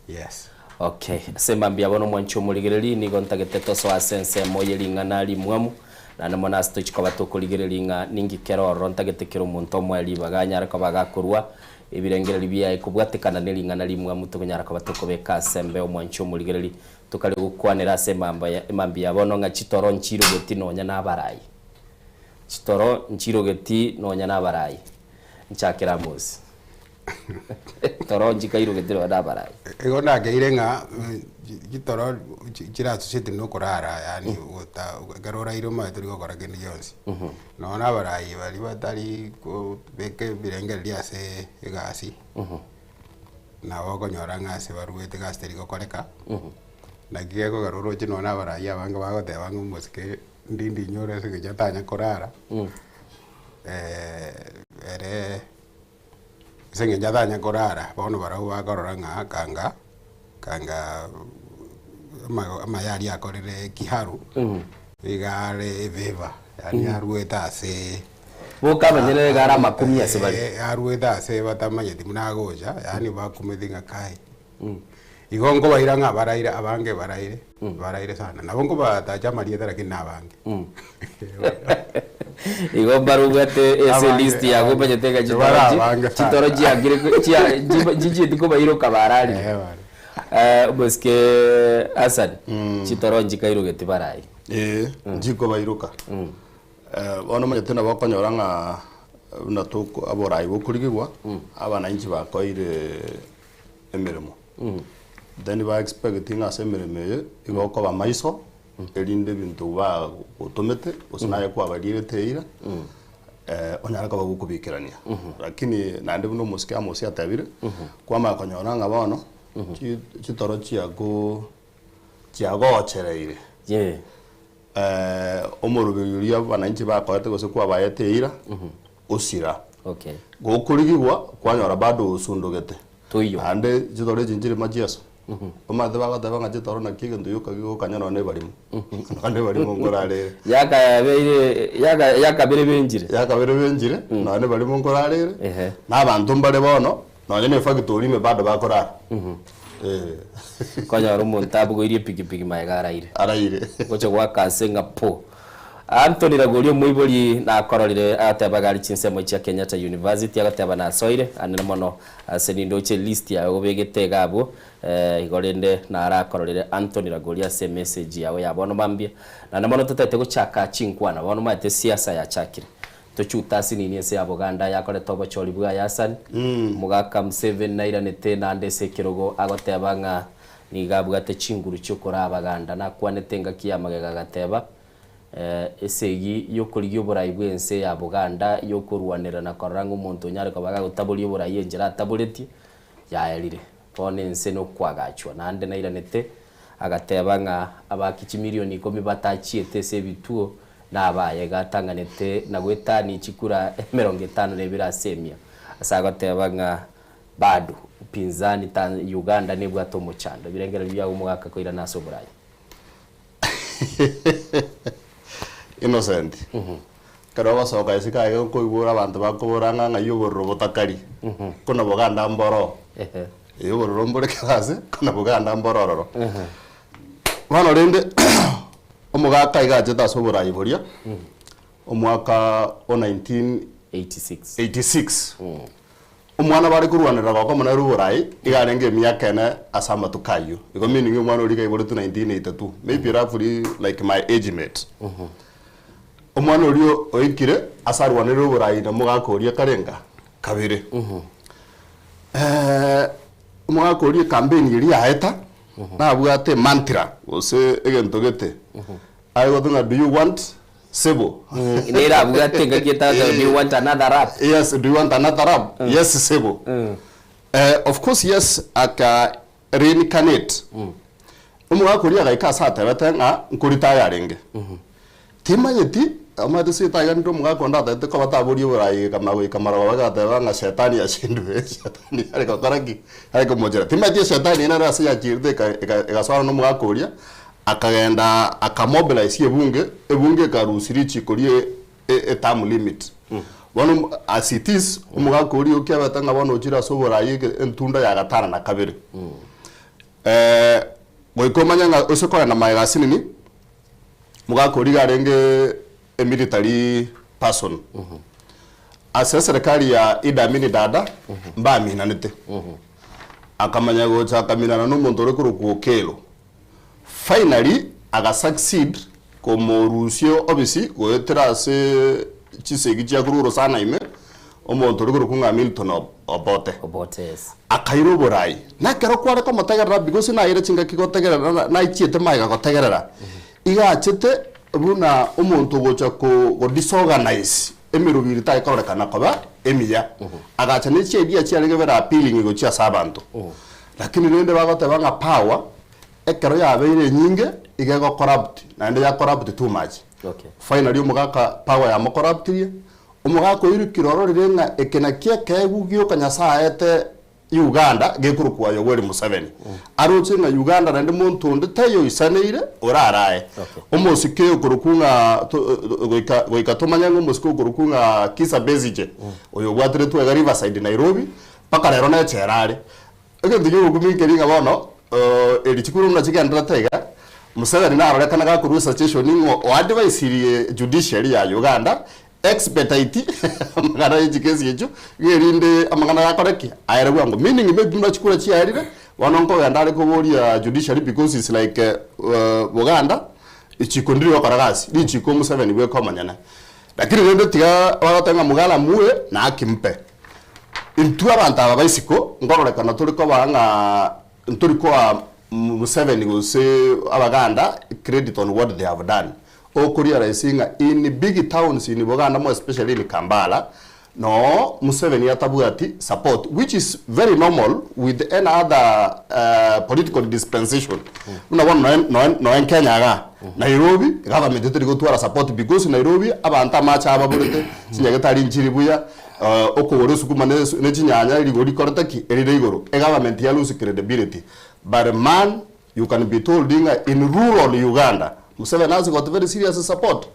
Yes. Okay, ase mambia bono omwanchi omorigereria nigo ntagete tosoe ase ensemo ye ring'ana rimwamu, naende mono ase tochia koba tokorigereria ng'a ninki kere ororo ntagete kera omonto omoe ribaga anyare koba agakorwa ebirengererio biaye kobwatekana ne ring'ana rimwamu tokonyara koba tokobeka ase embeo omwanchi omorigereria tokare gokwanera ase emamba ya emambia ya bono ng'a chitoro nchirogeti nonya na abarai. Chitoro nchirogeti nonya na abarai. Nchakere Amosi. Toro nchikairogete nonya nabarai. Igo nakeire ng'a chitoro chire associated na okorara yaani gota ekero oraire omanyete tori gokora kende gionsi. Nonya na abarai baria batari kobeka ebirengererio ase egasi, nabo okonyora ng'a ase baruete egasi teri gokoreka, naki gekogera oroche nonya na abarai abange bagoteba ng'a omosike ndindi inyore ase eng'encho atanya korara, ere. Ase eng'encho atanya korara, bono barabwo bakorora ng'a kanga kanga amaya aria akorire kiharu, iga are efavour, yaani arwete ase Boka abanyene iga are amakumia ase bare. Arwete ase batamanyeti buna agocha, yaani bakumeti ng'a kai. Igo nkobaira ng'a baraire abange baraire, baraire sana. Nabo nkobatacha amarieta lakini na abange. Igo mbare obwate ase Abange, list yago abange. omanyete ng'a Bare chitoro chi abange sana. chitoro chiakire ko chia chiba nchichieti kobairoka bararire. Eh, bare. Omosike Hassan, chitoro nchikairogeti barayi. Ee, nchikobairoka. Bono omanyete nabo okonyora ng'a buna toko aborai bokorigigwa, abananchi bakoire emeremo. Then ba expect ng'a ase emeremo eye igo okoba maiso erinde ebinto bagotomete gose naye kwabarierete eira onyare koba gokobikerania. Lakini naende buna omosike Amos atebire, kwamanya konyora ng'a bono chitoro chiago chiagochereire omoroberi oria abananchi bakoete gose kwabaete eira osira. Gokorigigwa kwanyora bado osundogete. Toiyo. Naende chitoro echi nchire machieso. Omanyete bagoteba ng'a chitoro naki egento gioka gegokanya nonya na ebarimo. Nonya na ebarimo nkorarere. Yakabeire yaka yakabere benchire. Yakabere benchire, nonya na ebarimo nkorarere, na abanto mbare bono, nonya na efactory ime bado bakorara. Eh. Konyora omonto abogoirie epikipiki magega araire. Araire. Gocha goaka ase ng'a po. Anthony Ragori omoibori nakororire agateba iga are chinsemo chia Kenyatta University agateba nasoire anene mono ase nindoche list yaye obegete iga abwo igo rende narakororire Anthony Ragori ase emessage yago ya bono mambia naende mono totagete gochaka chinkwana bono omanyete siasa yachakire tochute asinini ense ya Boganda yakorete obochori bwaye Hassan Omogaka Museveni nairanete naende ase ekerogo agoteba ng'a Nigo abwate chinguru chi'okoraa abaganda. Nakwanete engaki ya magega agateba, Esegi y'okorigia oborai bw'ense ya Boganda y'okorwanera na korora ng'a omonto onyare koba gagotaboria oborai enchera ataboretie, yaerire. Bono ense nokwagachwa. Naende nairanete agateba ng'a abaaki chimilioni ikomi batachiete ase ebituo nabaye gatang'anete na goetania chikura emerongo etano na ebere ase emia. Ase agoteba ng'a Bado upinzani ta Uganda nebwate omochando. Ebirengererio biago omogaka koirana ase oborai. Innocent, ekero ogosoka isiko aye okoigwa abanto bakobora ng'a ng'ai obororo botakari, kona boganda mboro. Ee obororo mbore kera ase, kona boganda mboro ororo. Bono rende, omogaka iga achete ase oborai boria, omwaka o 1986. Omwana bare korwanerera goka omonene oborai iga arenge emiaka ene ase amatuko ayio. Igo meaning omwana oria iga aiboretwe 1982, maybe roughly like my age mate. Omwana oria oikire ase arwanerire oborai na omogaka oria karenga? Kabere. Omogaka oria ecampaign eria yaeta, nabwate emantra gose egento gete, are goteba ng'a do you want Sebo. Nere abwate engaki etagoteba do you want another rap? Yes, do you want another rap? Yes, Sebo. Eh, of course yes, aka reincarnate. Omogaka oria agaika ase atebete ng'a nkoritaya arenge. Timanyeti, omanyete ase etaiganire omogaka onde atebete koba taboria oborai goika goika marogoba agateba ng'a shetani ashindwe, shetani are gokora ki? Are komochera. Timanyeti eshetani eye nere ase yachierete eka eka egasoana na omogaka oria, Akagenda akamobilize ebunge, ebunge ekarusia richiko rie e term limit. Bono as it is, omogaka oria okiabete ng'a bono ochire ase oborai eke entunda ya gatano na kabere. Goika omanye ng'a ase kogenda magega asinini, omogaka oria iga arenge emilitary person. Ase eserekari ya Idi Amin Dada, mbaminanete. Akamanya gocha akaminana na omonto ore korokwa Okello. Finally aga succeed komorusia obisi goetera ase chisegi chia korwa orosana ime omonto ore korokwa ng'a Milton Obote. Obote, yes. Akaira oborai. Na ekero kware komotegerera because naire chingaki gotegerera na naichiete magega gotegerera, iga achete buna omonto ogocha ko go disorganize emerobiri tari kororekana koba emiya. Agacha ne chiidea chiarenge very appealing gochia ase abanto. Lakini rende bagoteba ng'a power ekero yabeire enyinge iga ego corrupt naende ya corrupt too much. Okay. Finally omogaka power yamocorruptirie, omogaka oyio rikire ororire ng'a eke nakio ekeegwa gioka Nyasaye aete Uganda gekorokwa Yoweri Museveni. Aroche ng'a Uganda naende monto onde taiyo oisaneire orarae. Omosike okorokwa ng'a goika goika tomanye ng'a omosike okorokwa ng'a Kizza Besigye oyo obwatiretwe iga Riverside Nairobi mpaka rero nechela are. Egento ki'ogokumia nkeri ng'a bono eri chikura buna chigendererete iga, Museveni narorekana gakorwa esuggestion ng'a oadvisirie judiciary ya Uganda expedite amang'ana ye chikesi echio, iga erinde amang'ana yakore ki? Aere bwango. Meaning maybe buna chikura chiaerire, bono nkogenda are koboria judiciary because it's like Buganda, richiko ndiri gokora gasi, richiko Museveni bweka omonyene. Lakini rende tiga bagoteba ng'a mugala muwe na haki mpe. Intwe abanto aba ba isiko nkororekana tore koba ng'a ntori koa Museveni gose Abaganda credit on what they have done. Okorealise ng'a in big towns in Buganda more especially in Kampala noo Museveni atabwati support which is very normal with any other political dispensation. Buna bono noe noe noe Kenya igaa Nairobi government teri gotwara support because Nairobi abanto amache ababorete, chinyagitari nchiri buya. Okogora esukuma ne ne chinyanya rigori rikorete ki? Erire igoro. Egovernment ya lose credibility. But man you can be told ng'a in rural Uganda, Museveni has got very serious support.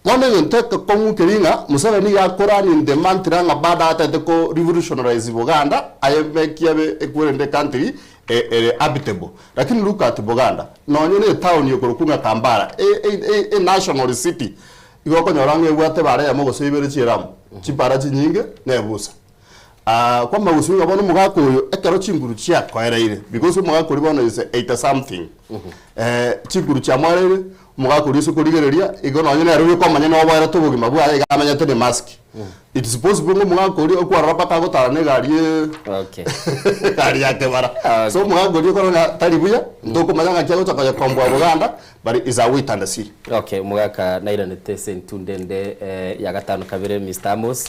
Bono egento ekekong'u keria ng'a Museveni iga akorani the mantra ng'a bado atagete ko revolutionarize Buganda aye make abe ekwerende ecountry ere habitable. Lakini look at Buganda, nonye na etown ekorokwa ng'a Kampala, e national city, igo okonyora ng'a ebwate ebara eyemo gose ibere chi'eramu, chibara chinyinge na ebusa. Kwamanya gosibia ng'a bono omogaka oyo ekero chinguru chiakoereire, because omogaka oria bono is 80 something, chinguru chiamoereire, omogaka oria ase korigereria, igo nonye nere oria okomanya nigo oboerete obogima bwaye iga amenyete na emask. It is possible ng'a omogaka oria okwarora mpaka agotara na egari egari ya kebara. So omogaka oria okorora ng'a tari buya, ntokomanya ng'aki agocha koyekomboa Buganda, but is a wait and see. Okay, omogaka nairanete ase entunde ende ya gatano kabere Mister Amos.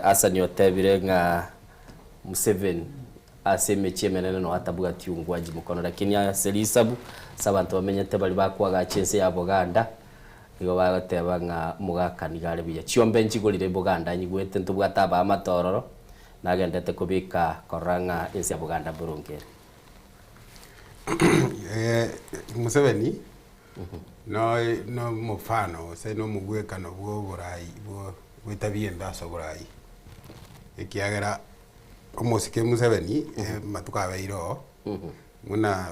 Hassan otebire ng'a Museveni ase emechie emenene noo atabwati ungwaji mokono lakini ase risabu ase abanto bamenyete baria bakoagacha ense ya Buganda nigo bagoteba ng'a omogaka nigo are buya. Chiombe nchigorire Buganda nyigwete ntobwate abaamate ororo nagendete kobeka korora ng'a ense ya Buganda mboronge ere. Museveni nomofano gose nomogwekano bwa oborai bwa etabia embe ase oborai, ekiagera omosike Museveni amatuko abeire oo, buna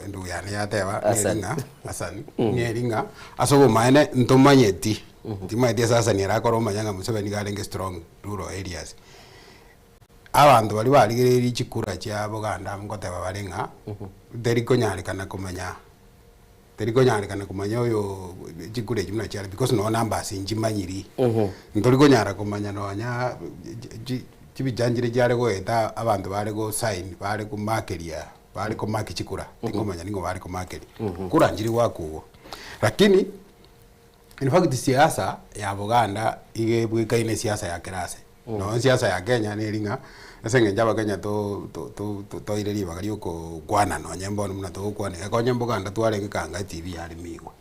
endugu yane yateba neri ng'a Hassan, neri ng'a ase obomaene ntomanyeti, timanyeti ase Hassan arakore omanye ng'a Museveni nigo arenge strong rural areas. Abanto baria barigereirie chikura chia Buganda ngoteba bare ng'a teri konyarekana komanya teri konyarekana komanya oyo chikura echi buna chiare because nonye numbers nchimanyiri. Ntori konyara komanya nonya chi chibichanchire chiare goeta abanto bare go sign bare komakeria bare komaki chikura tingomanya ning'o bare komakeria. Kura nchiri goakwa igo. Lakini in fact siasa ya Buganda iga ebwekaine esiasa ya kera ase. Nonya siasa ya Kenya neri ng'a ase eng'encho abakenya to to to toire ribaga ria okokwana nonye mbono buna togokwana iga konye mboganda twarenge kanga etibi yare migwa.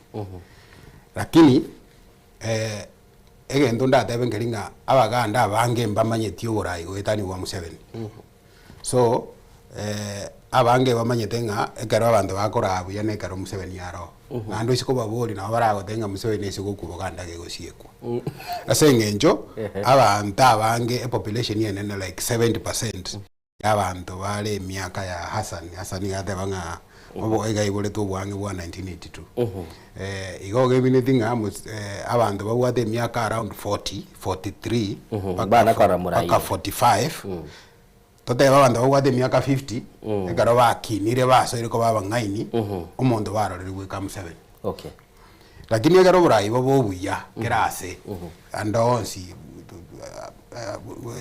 Lakini egento ndatebe nkeri ng'a abaganda abange mbamanyeti oborai goetania bwa Museveni. So, abange bamanyete ng'a ekero abanto bakoraa buya na ekero Museveni aroo. Naende oise kobaboria nabo baragotebie ng'a Museveni ase gokwa Buganda gegosiekwa. Ase eng'encho, abanto abange epopulation enene like 70 percent ya abanto bare emiaka ya Hassan, Hassan iga ateba ng'a obo iga aiboretwe oboang'e bwa 1982. Igo ogemineti ng'a abanto babwate emiaka around 40, 43 Bana korora moraia. mpaka 45, Totebe abanto babwate emiaka 50, ekero bakinire basoire koba abang'aini, omonto barorire goika Museveni. Okay. Lakini ekero oborai bobe obuya kera ase, ande onsi,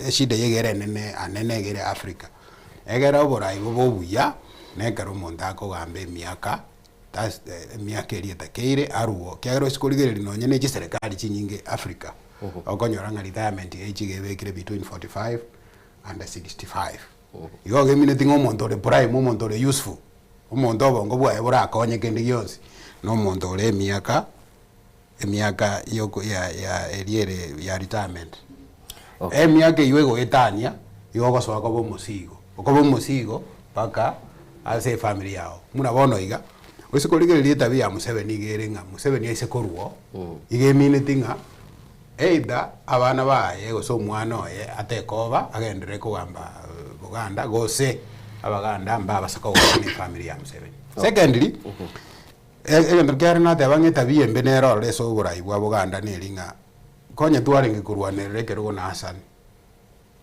eshida eye egere enene anene egere Africa. Ekero oborai bobe obuya, na ekero omonto akogamba emiaka, that's the emiaka eria etakeire arwe oo, ekiagera ase korigereria nonye na chiserekari chinyinge Africa, okonyora ng'a retirement age iga ebekire between 45 and 65. Igo ogemineti ng'a omonto ore prime, omonto ore useful, omonto obongo bwaye borakonye kende gionsi, na omonto ore emiaka, emiaka yoko ya ya eria ere ya retirement. Emiaka eywo egoetania, igo ogosoa koba omosigo, okoba omosigo mpaka ase efamiri yago. Buna bono iga, ase korigereria etabia ya Museveni iga ere ng'a Museveni aise korwa oo, iga emineti ng'a. Either abana baye gose omwana oye atekoba agenderere kogamba Buganda gose abaganda mbabasa kogokwa ne efamiri ya Museveni. Secondly, egento kiare nateba ng'a etabia embe nere ororo ase oborai bwa Buganda neri ng'a konye twarenge korwanerera ekerogo na Hassan,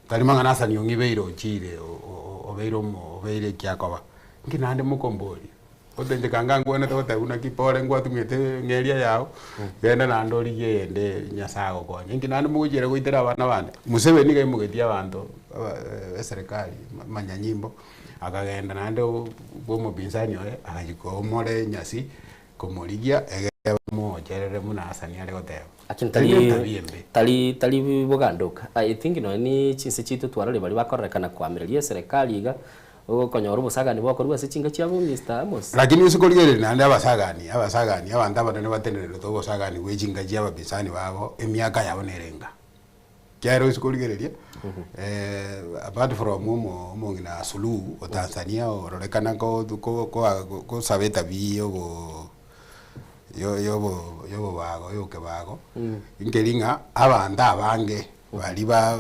tari mang'ana Hassan ong'ibeire ochire obeire omo obeire ekiakoba, nki naende mokomboria? Otenche kanga ngwenerete goteba buna ki pore ngwatumete ng'eria yao, genda naende origie eyende Nyasaye agokonye. Inki naende mogochiera goitera abana bande? Museveni nigo aimogetie abanto aba eserekari amanyanyimbo, akagenda naende bwa omopinzani oye, agachia koomora enyasi komorigia egere bamocherere buna Hassan are goteba. Lakini Tari tari etabia embe. tari tari boganda oka. I think nonya ni chinse chiaito twarorire baria bakorerekana koamereria eserekari iga, Okonyora obosagani bokorwa ase chinka chiabo Mister Amos. Lakini ase korigereria naende abasagani, abasagani, abanto abanene batenenerete obosagani bwe chinka chia ababisani babo, emiaka yabo nerenga. Kiagera ase korigereria, apart from omo omong'ina Suluhu o Tanzania ororekana ko ko koa kosaba etabia ya obo yo yobo yobobago yokebago, nkeri ng'a abanto abange baria ba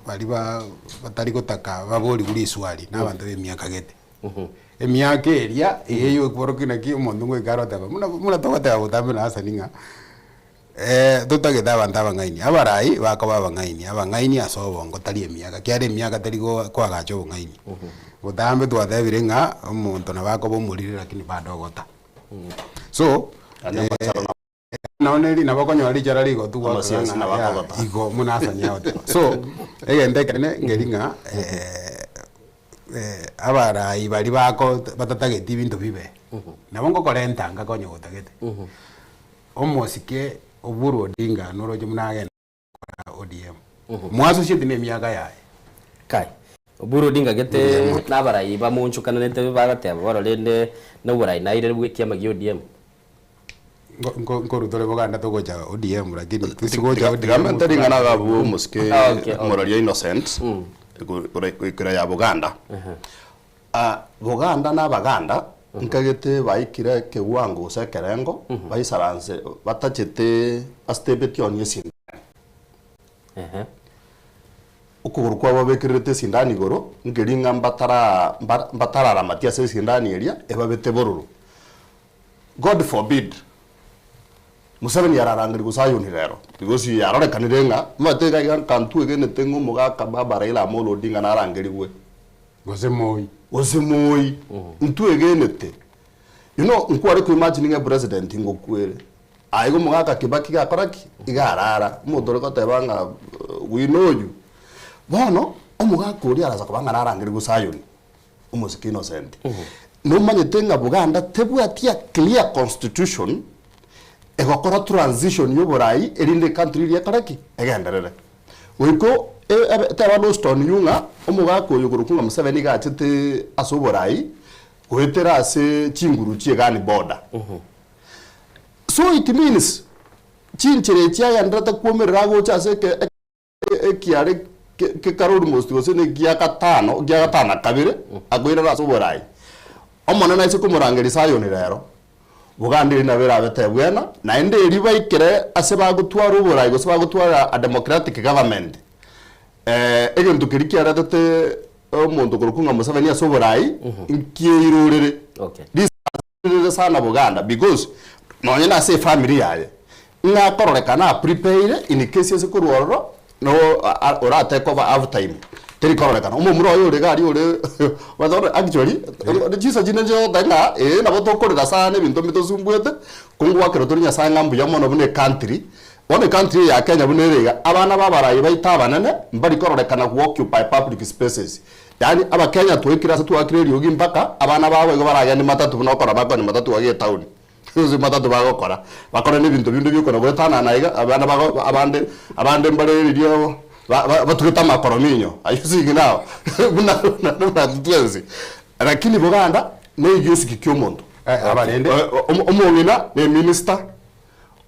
baria ba batari gotaka baborigwe riswari na abanto ba emiaka gete. Emiaka eria, eye ekworokia naki omonto ngoika are oteba buna buna togoteba botambe na Hassan ng'a. Totagete abanto abang'aini, abarai bakoba abang'aini, abang'aini ase obongo tari emiaka, ekiagera emiaka teri koagacha obong'aini. Botambe twatebire ng'a omonto nabo akoba omoriri lakini bado ogota. So, nonye ri nabo okonyora richara rigotu gwakora Amasiasi ng'a nabo ya, akogota. igo buna Hassan agoteba. So, egento ekenene nkeri ng'a abarai baria bako batatageti ebinto bibe, nabo ngokorenta nka konya gotagete. Omosike Oburu Odinga noroche buna agenda gokora ODM. Moassociate na emiaka yaye. Kai. Oburu Odinga gete nabarai bamoonchokananete bagateba bono rende noborai nairire bwe ekiama gia ODM. Nkoru tore boganda togocha ODM lakini tisigocha ODM. Tiga mente ring'ana iga abwo omosike Ah, okay, okay. omoraria Innocent goikera ya Boganda. Boganda na Abaganda nkagete baikire ekewango gose ekerengo baisaranse batachete bastebetie onye esindani. Okogoro kwabo babekererete esindani igoro, nkeri ng'a mbatara mbatararamatia ase esindani eria, ebabete bororo. God forbid, Museveni ararangerie gose ayoni rero, because yarorekanire ng'a omanyete iga iga nka ntwegenete ng'a omogaka baba Raila Amolo Odinga narangerigwe. Gose moi. Gose moi. Ntwegenete. You know, nkware ko imagine ng'a epresident ngokwere. Aye igo omogaka Kibaki iga akora ki? Iga arara. Omonto ore goteba ng'a we know you. Bono, omogaka oria arasa koba ng'a narangerigwe Sayoni, omosike Innocent. Nomanyete ng'a Buganda tebwati a clear constitution egokora transition ya oborai erinde ecountry eria ekore ki? Egenderere. Goika teba lost on you ng'a omogaka oyo okorokwa ng'a Museveni iga achete ase oborai goetera ase chinguru chie gani border. So it means chinchera echi agenderete kwomerera agocha ase eke ekiare kekare almost gose na ekia gatano ekia gatano na kabere akoirana ase oborai. Omonene aise komorangeria Sayoni rero, Boganda eria nabo erabe tebwena, naende erio baikere ase bagotwara oborai gose bagotwara a democratic government, egento keria kiaretete omonto okorokwa ng'a Museveni ase oborai, nkieirorere. Risasi rire sana Boganda because nonye na ase efamiri yaye, ng'a akororekana a prepare in case ase korwa ororo, no ora take over half time, teri kororekana. Omomura oye ore iga aria ore actually, chinsa chinde nchirogotebi ng'a ee nabo tokorera sana ebinto mbitosumbuete, ko ngwakera tore Nyasaye ng'a mbuya mono buna ecountry, bono ecountry eye ya Kenya buna ere iga, abana ba abarai baito abanene, mbari kororekana go occupy public spaces. Yaani abakenya twaikire ase twakire eriogi mpaka abana babo igo baragende matatu buna okora bakonya matatu iga etown. Gose matatu bagokora, bakore na ebinto binde biokona goetanana iga, abana bago abande abande mbare riria ba ba batugete amakorominyo, are you seeing now? Buna buna buna intwe twensi. Lakini boganda na egiosiki kia omonto. Abarende. Omong'ina na eminister,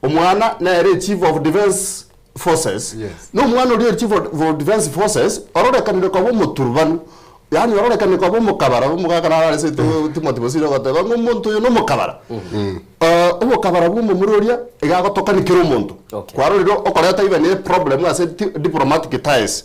omwana nere echief of defence forces, na omwana oria ore chief of defence forces, ororekanire koba omoturubanu, yaani ororekanire koba omokabara, omogaka naro are seito Timothy Bosire ogoteba ng'a omonto oyo nomokabara. Obokabara bwa omomura oria iga agotokani kera omonto. Kwarorire okoreta even eproblem ase diplomatic ties,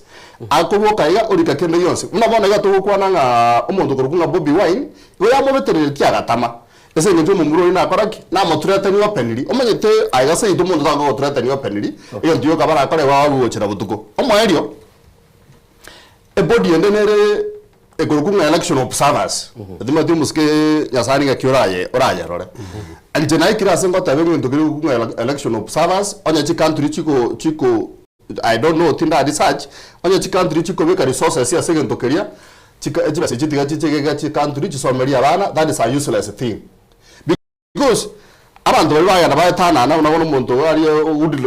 akoboka iga orika kende gionsi. Buna bono iga togokwana ng'a omonto okorokwa ng'a Bobi Wine, igo yamobetereretie agatama. Ase engencho omomura oria nakora ki? Namothreateni openly. Omanyete aiga seito omonto takogothreateni openly, egento gioka barakore bagogochera botuko. Omoerio, ebody ende nere ekorokwa ng'a election observers, timanyeti omosike Nyasaye ning'aki oraye orayerore. Inche naikire ase ngoteba egento keria ekorokwa ng'a election observers, onye chicountry chiko chiko I don't know tinda research, onye chicountry chikobeka resources ase egento keria, chika chibesa echi tiga chiche iga chicountry chisomerie abana, that is a useless thing. Because abanto baria bagenda baetanana buna bono omonto aria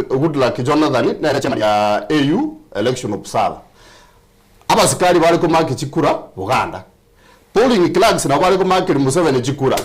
Goodluck Jonathan nere chairman ya AU election observer. Abasikari bare komaki chikura Buganda. Polling clerks nabo bare komakeria Museveni chikura.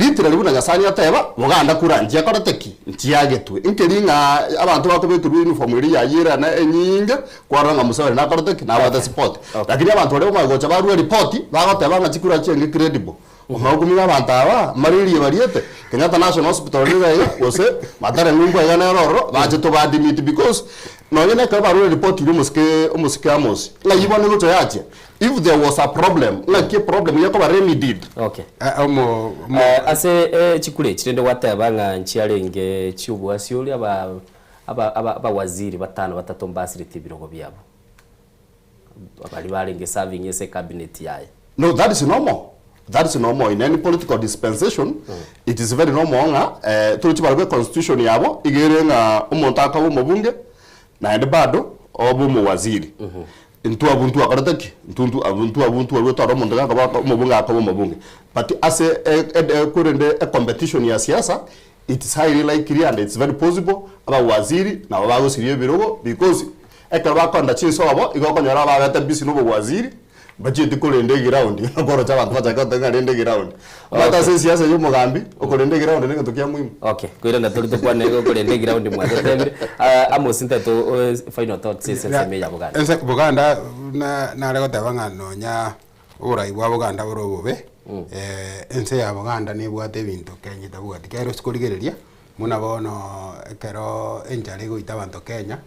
Literally buna Nyasae ateba, Boganda kura nchiakorete ki? Nchiagetwe. Nkeri ng'a abanto bakobekerwa uniform eria yayierana enyinge, kwarora ng'a Museveni nakorete ki? Nabwate support. Lakini abanto baria bamanya gocha barua ripoti, bagoteba ng'a chikura chiaenge credible. Omanye okumia abanto aba, mbare bariete, Kenyatta National Hospital rire iga, gose Mathare ng'umbu iga nere ororo, bache toba admit because nonye na ekero barure ripoti eria omosike omosike Amos, ng'a eyio bono egocha yachia, if there was a problem, ng'aki eproblem gekoba remedied. Okay. Eh, ase eh, chikura echi rende gwateba ng'a nchiarenge chi'obwasiori aba aba aba abawaziri batano batato mbasireti ebirogo biabo. Baria barenge serving ase ecabinet yaye. No, that is normal. That is normal in any political dispensation. It is very normal ng'a eh, torochi barabwo econstitution yabo iga ere ng'a omonto akoba omobunge naende bado obe omowaziri. Intwe abwo ntwakorete ki? Intwe intwe abwo intwe abwo ntwarwete oro omonto gakoba omobunge akoba omobunge. But ase e- e- korende ecompetition ya siasa, it's highly likely and it's very possible abawaziri nabo bagosiria ebirogo because Ekero bakorenda chinsobo, igo okonyora ababete busy nobowaziri, mbachieti korenda eground, okorocha abanto bachake goteba ng'a renda eground. Omanyete ase esiasa ya omogambi, okorenda eground na egento kia muhimu. Okay, koirana tore tokwane igo okorenda eground mwatotebire. Ah, Amos ntete o final thoughts ase ensemo eye ya Boganda. Ense Boganda na nare goteba ng'a nonya oborai bwa Boganda bore obobe, ense ya Boganda nebwate ebinto Kenya etabwati. Kero ase korigereria, buna bono ekero enchara egoita abanto Kenya,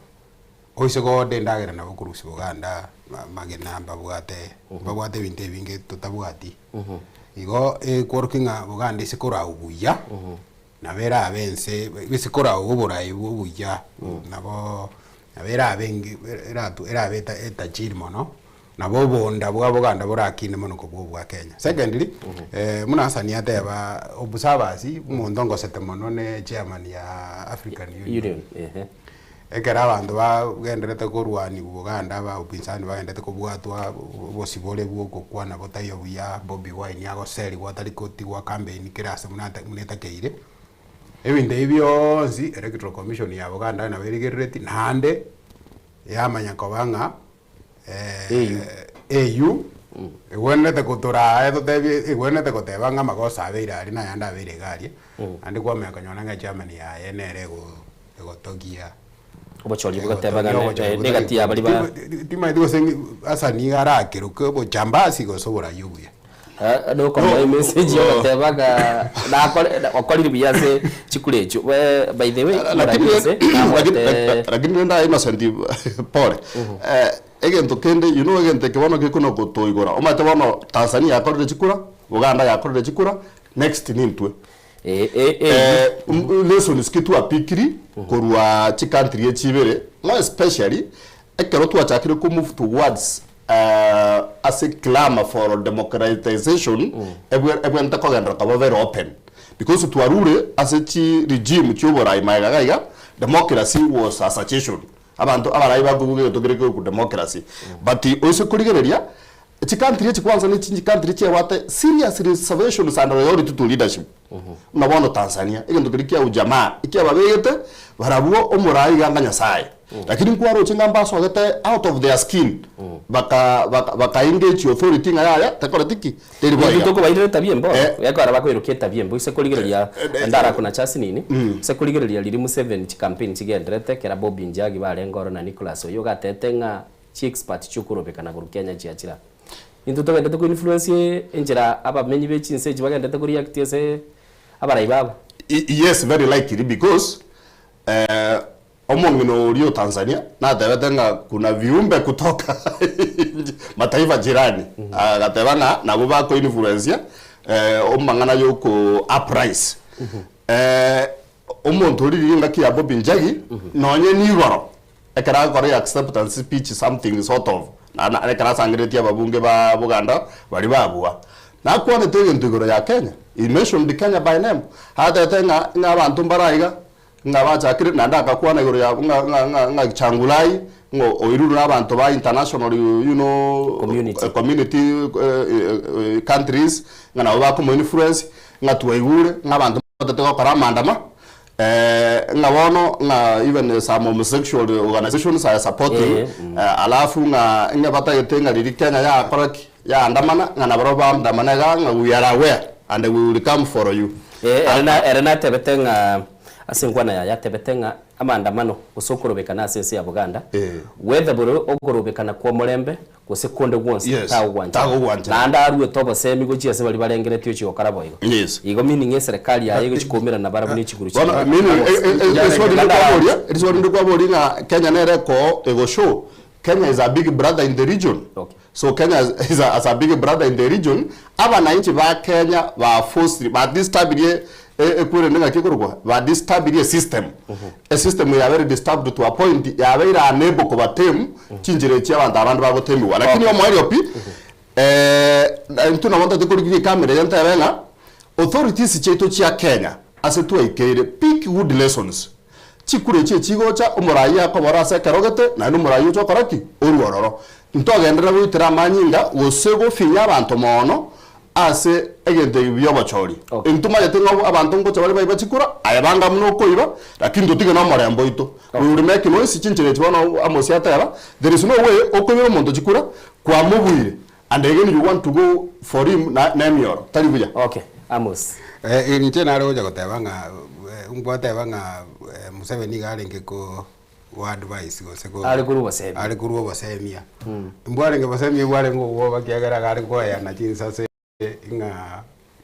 Oise goda endagera nabo korusia Boganda amagena mbabwate, mbabwate ebinto ebinge totabwati. Igo ekworokia ng'a Boganda ase korau buya, nabo erabe ense ase korau oborai bwa obuya, nabo nabo erabe engi eratu erabe eta etajiri mono, nabo obonda bwa Boganda borakine mono kobua obwa Kenya. Secondly, buna Hassan ateba observers, omonto ngosete mono ne chairman ya African Union. Union, ehe. Ekero abanto bagenderete korwanigwa Boganda aba upinzani bagenderete kobwatwa obosibore bwa ogokwana botaiyo buya, Bobi Wine agoserigwa atari kotigwa campaign kera ase buna buna etakeire. Ebinto ebi bionsi electoral commission ya Boganda nabo erigerereti naende yamanya koba ng'a AU egwenerete kotoraa etotebie egwenerete goteba ng'a amagoso abeire aria na ayande abeire iga aria, naende kwamanya konyora ng'a echairman yaye nere ego egotogia Obochori bogoteba egotogia ng'a obochori ne- negati ya baria ba timanyeti gose Hassan nigo arakeroke obochambasi gose oborai obuya. Nokomoa emessage ogoteba ng'a nakore okorire buya ase chikura echio. By the way, Lakini omorai ase nabwate lakini rende aye Innocent pore egento kende you know egento eke bono gekona gotoigora omanyete bono Tanzania yakorire chikura, Uganda yakorire chikura, next nintwe. Lessons ki twapikiri korwa chicountry echi ibere more especially ekero twachakire ko move towards ase clamour for democratization ebwenerete kogenderera koba very open because twarure ase chi regime chia oborai magega iga iga democracy was a suggestion abanto abarai bakoigwa egento kere kegoku democracy but oise korigereria chicountry echi kwanza ne chicountry chiebwate serious reservations and loyalty to leadership Buna bono Tanzania, egento keria kia ujamaa ekiababegete barabwo omorai iga anga Nyasaye. Lakini nkwaroche ng'a mbasogete out of their skin baka baka baka engage authority ng'a yaya tekoreti ki? Teri boiga. Intwe tokobairera etabia embe bono, gekogera bakoirokia etabia embe. Ase korigereria ndarakuna chasi nini, ase korigereria riria Museveni chicampaign chigenderete ekero Bobi Njagi barenge oro na Nicholas oyio ogatete ng'a chiexpert chiokorobekana korwa Kenya chiachire aa. Intwe togendete ko influence enchera abamenyi be chinse echi bagendete ko react ase abarai babo. Yes very likely because omong'ina oria o Tanzania natebete ng'a kuna viumbe kutoka mataifa jirani agateba ng'a nabo bako influencia amang'ana ya oko uprise. Omonto oria riria engaki ya Bobi Njagi nonye nigoro Ekero agokora e acceptance speech something sort of na ekero asangereretie ababunge ba Buganda baria babua, nakwanete egento igoro ya Kenya, he mentioned Kenya by name, atebete ng'a ng'a abanto mbare aiga, ng'a bachakire naende agakwana igoro ya ng'a ng'a ng'a ng'a Changulai ng'a oirurwe na abanto ba international you know Community. community countries ng'a nabo bakomo influence, ng'a twaigure ng'a abanto mbatete gokora amaandama. Ng'a bono ng'a even some homosexual organisations are supporting, alafu ng'a ng'a batagete ng'a riria Kenya yakora ki? Yaandamana, ng'a nabarabwo baandamana igaa ng'a we are aware. and we will come for you. Eh, ere na ere natebete ng'a ase enkwana yaye atebete ng'a amaandamano gose okorobekana ase ense ya Buganda, whether bore okorobekana kw'omorembe gose konde gwonsi Yes, tagogwanchera. tagogwanchera. Naende aruete obosemi gochia ase baria barengeretie ochia gokora boigo. Yes. Igo meaning eserekari yaye egochia koumerana nabarabwo ne chiguru Bono chiabo. meaning Amos. eriswali ndikwaboria eriswali ndikwaboria ng'a Kenya nere eko egoshow Kenya is a big brother in the region. So Kenya is, is a, as a big brother in the region, abananchi ba Kenya ba forced ba disturbirie ekwerende ng'aki ekorokwa ba disturbirie system. Esystem yabere disturbed to a point yabeire unable kobatame chinchera echi abanto abande bagotemiwa. Lakini omoerio pi intwe nabo ntotari korigiria ekamera eye ntebe ng'a authorities chiaito chia Kenya ase twaikeire pick good lessons. Chikura echi echigocha, omoraai akobora ase ekero gete, naende omoraai oche okora ki? Orue ororo. Ntogenderere goitera amanyinga, gose gofinya abanto moono ase egento eke bi'obochori. Ntomanyete ng'a abanto ngocha bare baiba chikura, aye banga buna okoiba, lakini totige nomorembe oito. We will make noise, chinchera echi bono Amosi ateba, there is no way okoibera omonto chikura, kwamobuire, and again you want to go for him na nemioro, tari buya. Okay, Amos. Eh, inche nare gocha goteba ng'a eh, ngwateba ng'a eh, Museveni iga arenge ko go advise gose ko Are korwa obosemia. are korwa obosemia. Mbwarenge bosemia bwarenge obwoba ekiagera iga are koeyana chinsase ng'a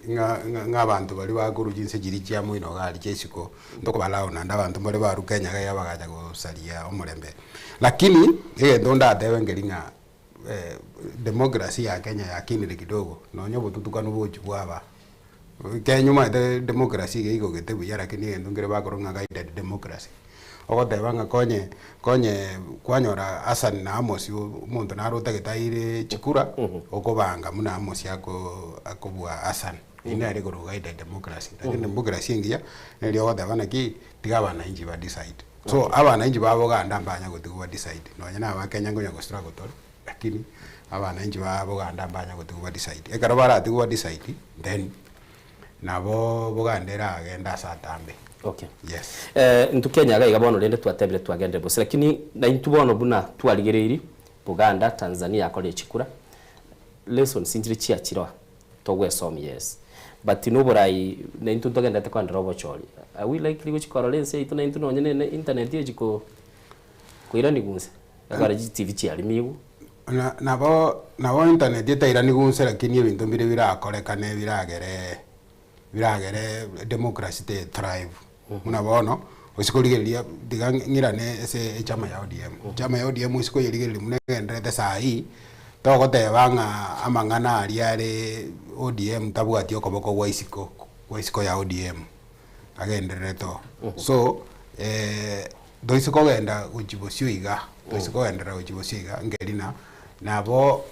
ng'a ng'a ng'a abanto baria bakorwa chinse chiria chia moino iga aria chia isiko ntokobalao naende abanto mbare barwa Kenya iga iga bagacha gosaria omorembe. Lakini, egento ndatebe nkeri ng'a Democracy ya Kenya yakinire kidogo, nonya obotutukanu bochi bwaba. Kenya omanyete democracy iga igogete buya lakini egento nkere bakorwa ng'a guided democracy. Ogoteba ng'a konye konye kwanyora Hassan na Amos omonto naro otagete aire chikura, okobanga buna Amos ako akobua Hassan. Eyio nere ekorwa guided democracy. Lakini democracy engiya, neri ogoteba naki, tiga abananchi ba decide. So abananchi ba Boganda mbanya gotigwa ba decide, nonya na abakenya nkonya go struggle tore, lakini abananchi ba Boganda mbanya gotigwa ba decide. Ekero baratigwe ba decide, then nabo Boganda eragende ase atambe. Okay. Yes. Eh, intwe Kenya iga iga bono rende twatebire twagendire bosa, lakini naintwe bono buna twarigereiri Buganda, Tanzania yakorire chikura, lessons nchire chiachire aa. Togwesomia yes but noborai naintwe ntogenderete koenderera obochori are we likely gochi korora ense yaito naintwe nonye ne internet echi ko koiraniwa inse ekero chitibi chiarimigwe. Na nabo nabo internet etairanigwe inse lakini ebinto mbire birakorekane biragere biragere democracy te thrive. Buna bono, gose korigereria tiga ng'irane ase echama ya ODM. Echama ya ODM ase koyerigereria buna egendererete saii, togoteba ng'a amang'ana aria are ODM tabwati okoboko gwa isiko, gwa isiko ya ODM agendererete oo. So, toise kogenda gochia bosio iga, toise kogenderera gochia bosio iga, nkeri na nabo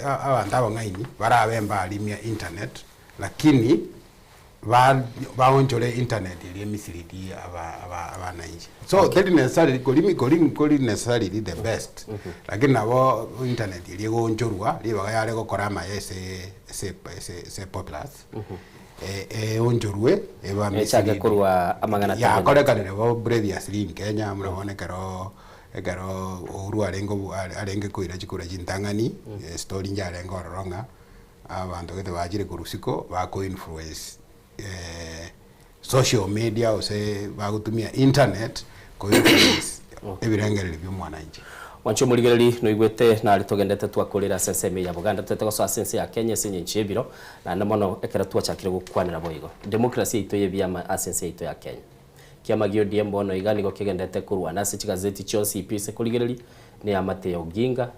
abanto abang'aini barabe mbarimia internet, lakini ba baonchore internet eria emislead aba aba abananchi. So teri necessarily kori kori kori necessarily the best, lakini nabo internet eria egoonchorwa ribaga yare gokora amaya ase ase ase ase populace, eonchorwe eba Echake mislead. korwa amang'ana atari Yakorekanire bo previously in Kenya buna bono ekero ekero Uhuru arenge obo arenge koira chikura chintang'ani, story njarenge ororo ng'a. Abanto gete bachire korwa isiko bako influence social media gose bagotumia internet ko influence ebirengererio bia omwananchi. Mwanche omorigereri noigwete nare togendete twakorera ase ensemo eye ya Buganda toete gosoa ase ense ya Kenya ase engencho y'ebiro naende mono ekero twachakire gokwanera boigo democracy yaito y'ebiama ase ense yaito ya Kenya. Kiama gia ODM bono iga nigo kegendete korwana ase chigazeti chionsi pi ase korigereria neamate ya Oginga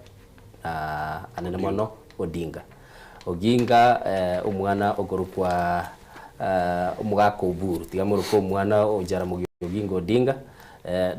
na anene mono Odinga. Oginga omwana okorokwa omogaka Oburu, tiga moroke omwana o Jaramogi Oginga Odinga,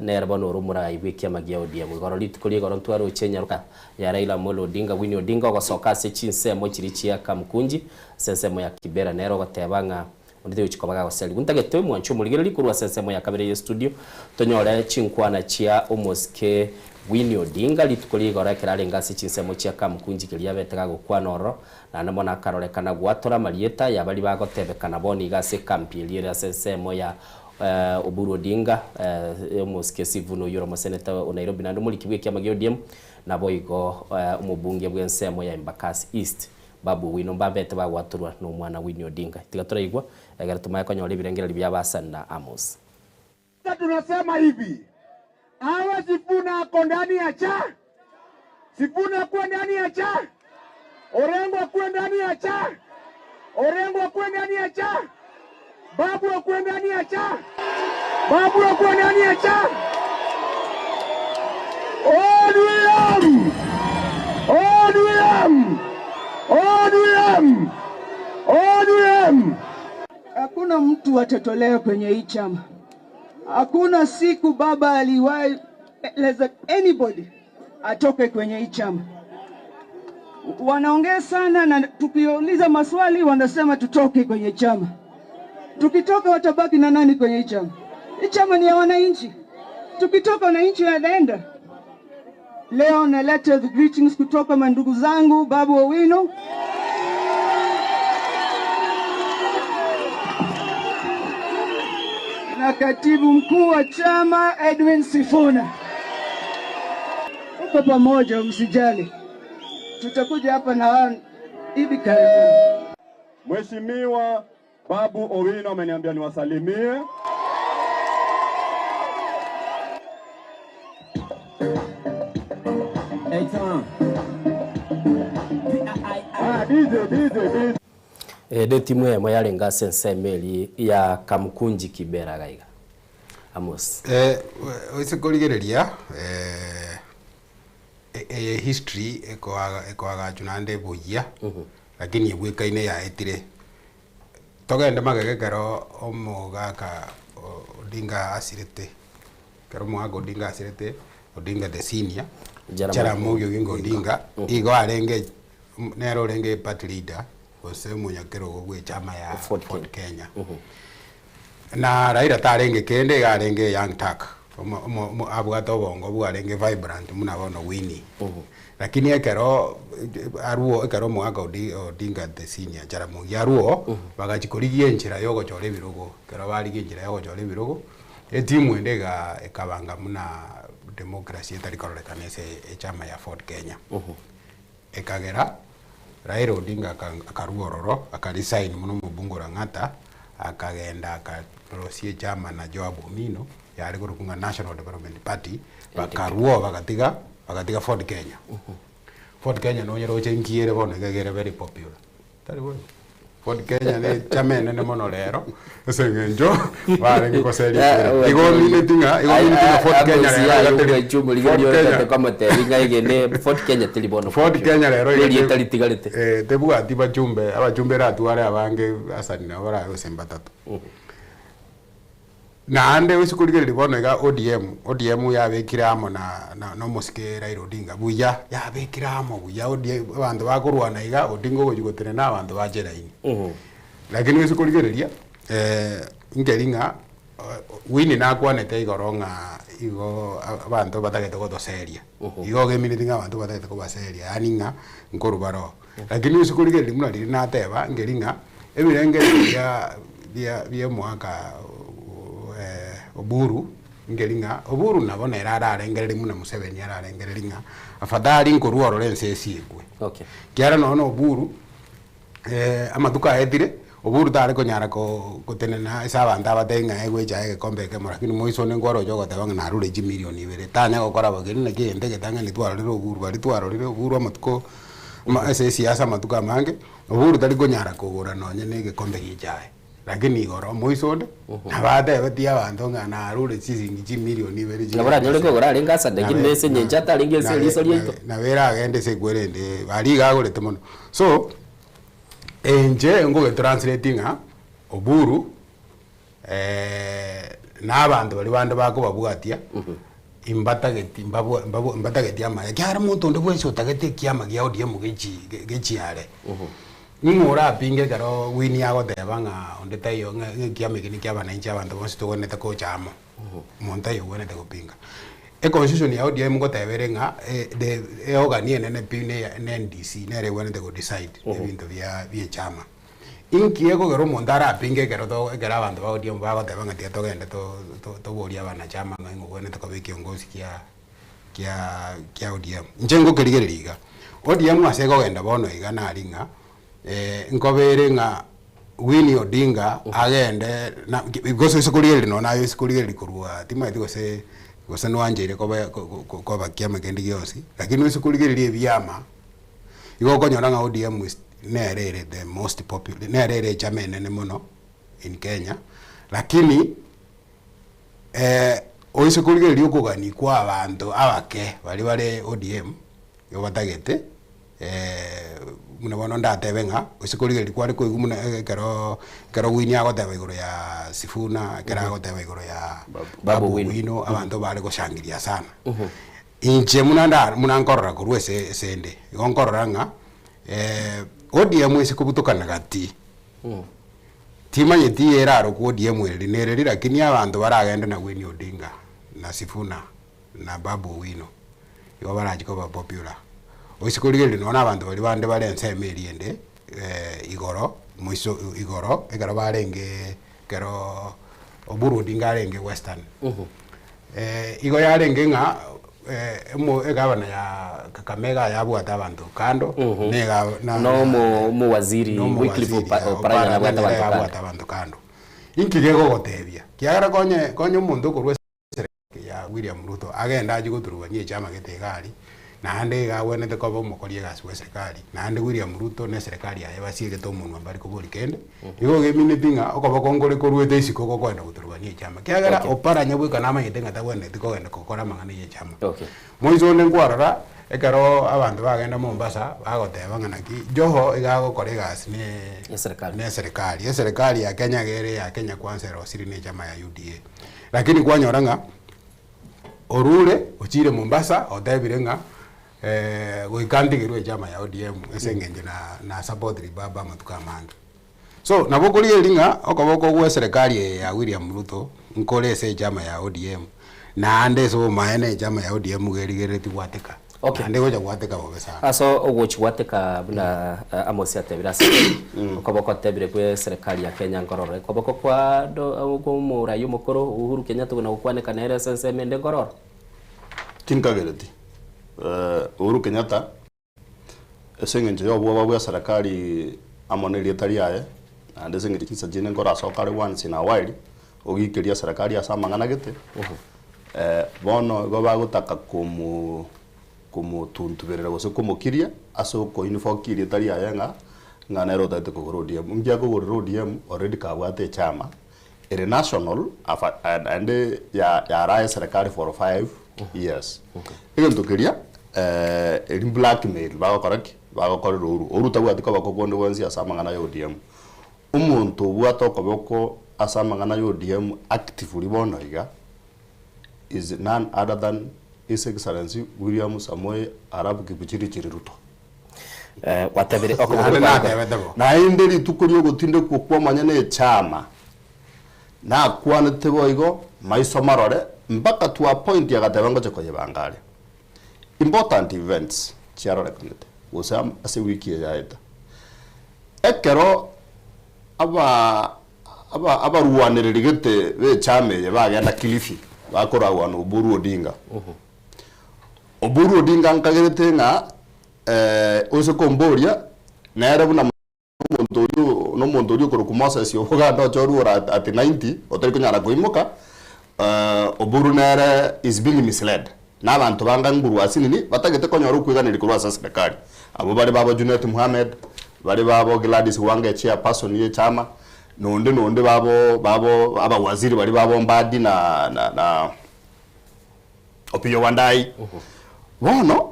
nere bono ore omorai bw'ekiama gia ODM. Igoro rituko ria igoro ntwaroche enyaroka ya Raila Amolo Odinga, Winnie Odinga ogosoka ase chinsemo chiria chia Kamkunji, ase ensemo ya Kibera, nere ogoteba ng'a Onde tigochi koba gagoserigwa. Ntagete omwanche omorigereria korwa ase ensemo ya kabere ye studio tonyore chinkwana chia omosike Winnie Odinga rituko ria igoro ekero arenge ase chinsemo chia Kamkunji keria abete gagokwana ororo naende mono akarorekana gwatora amarieta ya baria bagotebekana bono iga ase ekampi eria ere ase ensemo ya Oburu Odinga omosike Sifuna oyio ore omoseneta o Nairobi naende omoriki bw'ekiama gia ODM naboigo omobunge bw'ensemo ya Embakasi East. Babu Owino mbabete bagwatorwa nomwana Winnie Odinga. Tiga toraigwa egere tomanye konyora ebirengererio bia Basani na Amos. Sasa tunasema hivi, awe Sifuna ako ndani ya cha Sifuna akuwe ndani ya cha Orengo akuwe ndani ya cha Orengo akuwe ndani ya cha Babu akuwe ndani ya cha Babu akuwe ndani ya cha ODM! ODM! ODM! ODM! Hakuna mtu atatolewa kwenye hii chama. Hakuna siku baba aliwahi eleza anybody atoke kwenye hii chama. Wanaongea sana na tukiuliza maswali wanasema tutoke kwenye chama. Tukitoka watabaki na nani kwenye hii chama? Hii chama ni ya wananchi. Tukitoka wananchi wanaenda. Leo naleta the greetings kutoka mandugu zangu Babu Owino na katibu mkuu wa chama Edwin Sifuna. Tuko pamoja, msijali, tutakuja hapa na wao hivi karibuni. Mheshimiwa Babu Owino ameniambia niwasalimie. Ah, DJ, DJ, DJ. Ere etimu eyemo yarenge ase ensemo eria ya Kamukunji Kibera iga iga. Amos. Eh, oise korigereria eh, e- eye history ekoaga ekoagachwa naende ebuya lakini ebwekaine yaetire togende magega ekero omogaka o- Odinga asirete ekero omogaka Odinga asirete Odinga the senior Jaramogi Jaramogi Oginga Odinga igo arenge nere orenge party leader gose omonyakerogo bwa echama ya Ford Kenya. Na Raila tarenge kende iga arenge young turk omo omo omo abwate obongo bwarenge vibrant buna bono Winnie. Lakini ekero arwo ekero omogaka Odi Odinga the senior Jaramogi arwo bagachia korigia enchera ya ogochora ebirogo ekero barigia enchera ya ogochora ebirogo etimu ende iga ekabanga buna democracy etari kororekana ase echama ya Ford Kenya. Ekagera Raila Odinga akarua ororo, aka resign buna omobunge o Lang'ata, akagenda akarosia echama na Joab Omino, yare korokwa ng'a National Development Party, bakarua oo bagatiga bagatiga Ford Kenya. Ford Kenya nonye roche nki ere bono iga ere very popular, tari boigo? Ford Kenya ne echama enene mono rero, ase eng'encho barenge goseria kera. Igo omineti ng'a igo omineti ng'a Ford Kenya rero iga teri Ford Kenya Komotebi ng'a egene Ford Kenya teri bono Ford Kenya rero iga Erieta ritigarete. Eh, tebwati bachumbe abachumbe eratware abange Hassan nabo barabe gose mbatato. Naende oise korigereria bono iga ODM, ODM yabekire amo na na na omosike Raila Odinga buya, yabekire amo buya ODM abanto bakorwana iga Odinga ogochia gotenena abanto bache laini. Lakini oise korigereria nkeri ng'a Winnie nakwanete igoro ng'a igo abanto batagete gotoseria, igo ogemineti ng'a abanto batagete kobaseria yaani ng'a nkorwa baroo. Lakini oise korigereria buna riria nateba nkeri ng'a ebirengererio bia bia bia omwaka Oburu nkeri ng'a Oburu nabo nere ararengererie buna Museveni ararengererie ng'a afadhali nkorwa ororo ense esiekwe. Okay. Ekiagera nonye na Oburu amatuko aetire, Oburu tare konyara ko gotenena ase abanto abatebie ng'a egwecha egekombe ekemo lakini moiso onde nkwaroche ogoteba ng'a narure chimilioni ibere, tanya gokora bo keri naki egento egetang'ani twarorire Oburu baria twarorire Oburu amatuko ama ase esiasa amatuko amange, Oburu tari konyara kogora nonye na egekombe gia echae, lakini igoro moiso onde, nabo atebetie abanto ng'a narure chisiringi chimilioni ibere Nabo oranyore kogora arenge ase lakini Nabe- nese engencho atarenge ase nabe- eriso riaito. nabe- nabo eragende ase ekwerende baria iga agorete mono. So, inche ngogetranslate ng'a Oburu na abanto baria bande bakobabwatia, imbatageti mbabwa mbabwa mbatageti amaya ekiagera omonto onde bwensi otagete ekiama gia ODM gechi gechiare, ning'o orapinge ekero Winnie agoteba ng'a onde taiyo ng'a ekiama eke nekia abananchi abanto bonsi togwenerete gocha amo, omonto taiyo ogwenerete gopinga. Econstitution ya ODM ngoteba ere ng'a the eorgan enene pi ne ne NDC nere egwenerete go decide ebinto bia bia echama. Inki ekogera omonto arapinge ekero to ekero abanto ba ODM bagoteba ng'a tiga togende to to toborie abanachama ng'a ing'o ogwenerete koba ekiongozi kia kia kia ODM. Inche ngokerigereria iga, ODM ase ekogenda bono iga nari ng'a. Nkobere ng'a Winnie Odinga agende na gose ase korigereria nonye naye ase korigereria korwa timanyeti gose gose nwancheire koba koba kiama kende gionsi, lakini ase korigereria ebiama, igo okonyora ng'a ODM is nere ere the most popular nere ere echama enene mono in Kenya, lakini oise korigereria okogania kwa abanto abake baria bare ODM, Igo batagete, buna bono ndatebe ng'a gose korigereria kware koigwa buna ekeroo ekero Winnie agoteba igoro ya Sifuna, ekero agoteba igoro ya Babu Owino, abanto bare goshangiria sana. Inche buna nda buna nkorora korwa ase ase ende, igo nkorora ng'a ODM ase kobutokana gati, timanyeti erarokwe ODM eri nereri lakini abanto baragende na Winnie Odinga na Sifuna. na Babu Owino, igo barachie koba popular. Oise korigereria nonya na abanto baria bande bare ensemo eria ende igoro moiso igoro ekero barenge ekero Oburu Odinga arenge Western. Igo yarenge ng'a emo egavana ya Kakamega yabwate abanto kando, na ega na Na omo omowaziri na Wycliffe omowaziri Opa Oparanya nabwate Oparanya nere abanto kando. yabwate abanto kando. Inki gegogotebia? Kiagera konye konye omonto okorwa. Ya William Ruto agende achie goturubania echiama gete iga aria, naende iga agwenerete koba omokori egasi bwa eserekari, naende William Ruto na eserekari yaye basiegete omonwa mbari kobori kende, igo gemineti ng'a okoboko nkore koruete isiko gokoenda goturubania echiama. Kiagera Okay. oparanya bweka namanyete ng'a tagwenereti kogenda gokora amang'ana ya echiama. Okay. Moiso onde nkwarora, ekero abanto bagenda Mombasa, bagoteba ng'a naki, Joho iga agokora egasi ne Eserekari. na eserekari. Eserekari ya Kenya iga ere ya Kenya Kwanza erosiri na echama ya UDA. Lakini kwanyora ng'a orure ochire Mombasa otebire ng'a goika ntigerwe echama ya ODM ase eng'encho na na supportiri baba amatuko amange. So nabo okorigereria ng'a okoboko gwa eserekari eye ya William Ruto nkore ase echama ya ODM naende ase obomaene echama ya ODM iga erigereretie gwateka. Okay. Naende egocha gwateka bobe sana. Ase ogochi gwateka buna Amos atebire ase okoboko atebire gwe serikali ya Kenya nkororo okoboko kwa do kwa omorai omokoro Uhuru Kenyatta buna gokwaneka nere ase ensemo ende nkororo. Tinkagereti Uhuru Kenyatta ase eng'encho ya obwoba bwa eserekari amo na erieta riaye, naende ase eng'encho chinsa chinde nkorasoka are once in a while, ogikeria eserekari ase amang'ana gete, bono igo bagotaka komo komotuntuberera gose komokiria ase okoinvokia erieta riaye ng'a ng'a nere otagete kogora ODM. Inki akogorera ODM already kabwate echama ere national afa naende ya yaraa eserekari for 5 years. Egento keria eri blackmail bagokora ki? Bagokorera Uhuru. Uhuru tabwati koboko konde gwensi ase amang'ana ya ODM. Omonto obwate okoboko ase amang'ana ya ODM actively bono iga is none other than His Excellency William Samoei Arap Kipchirchir Ruto. Gwatebire okoboko Naende kware natebete bo. Naende rituko ri'ogotindekwa kw'omonyene echama nakwanete boigo maiso marore mpaka to a point agateba ngoche koyebanga aria. Important events chiarorekanete gose ase ewiki eye yaeta. Ekero aba aba abarwanereri gete b'echama eye bagenda Kilifi bakoragwa na Oburu Odinga. Oburu Odinga nkagerete ng'a ose komboria nere buna omonto oyio nomonto oria okorokwa Moses Oboganda ochorwe ore at at 90 otari konyara koimoka, Oburu nere is being misled na abanto banga nguru asinini batagete konyora okweganeria korwa ase eserekari. Abwo bare babo Junet Mohamed, bare babo Gladys Wanga echairperson ye echama, na onde na onde babo babo abawaziri baria babo Mbadi na na na Opiyo Wandayi. Bono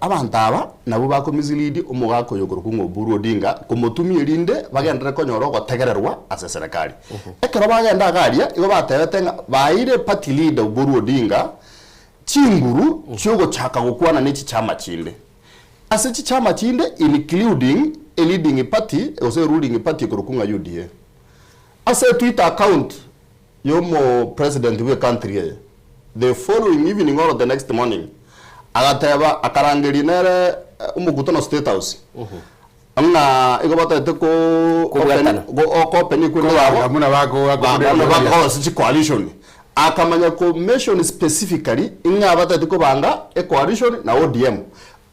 abanto aba nabwo bako mislead omogaka oyo okorokwa ng'a Oburu Odinga komotumia erinde bagenderere konyora ogotegererwa ase eserekari. Ekero bagenda iga aria, igo batebete ng'a baeire party leader Oburu Odinga chinguru chiogochaka gokwana ne chichama chinde. Ase chichama chinde including e leading party gose e ruling party ekorokwa ng'a UDA. Ase Twitter account yomo president bwe country eye the following evening or the next morning agateba akarangeria nere omokutano state house ng'a igo batagete ko Kobwatana. open go ko open equity Kobanga yabo buna bako- Ba- bako- buna bakosi chi coalition akamanya ko mention specifically ng'a batagete kobanga e coalition na ODM.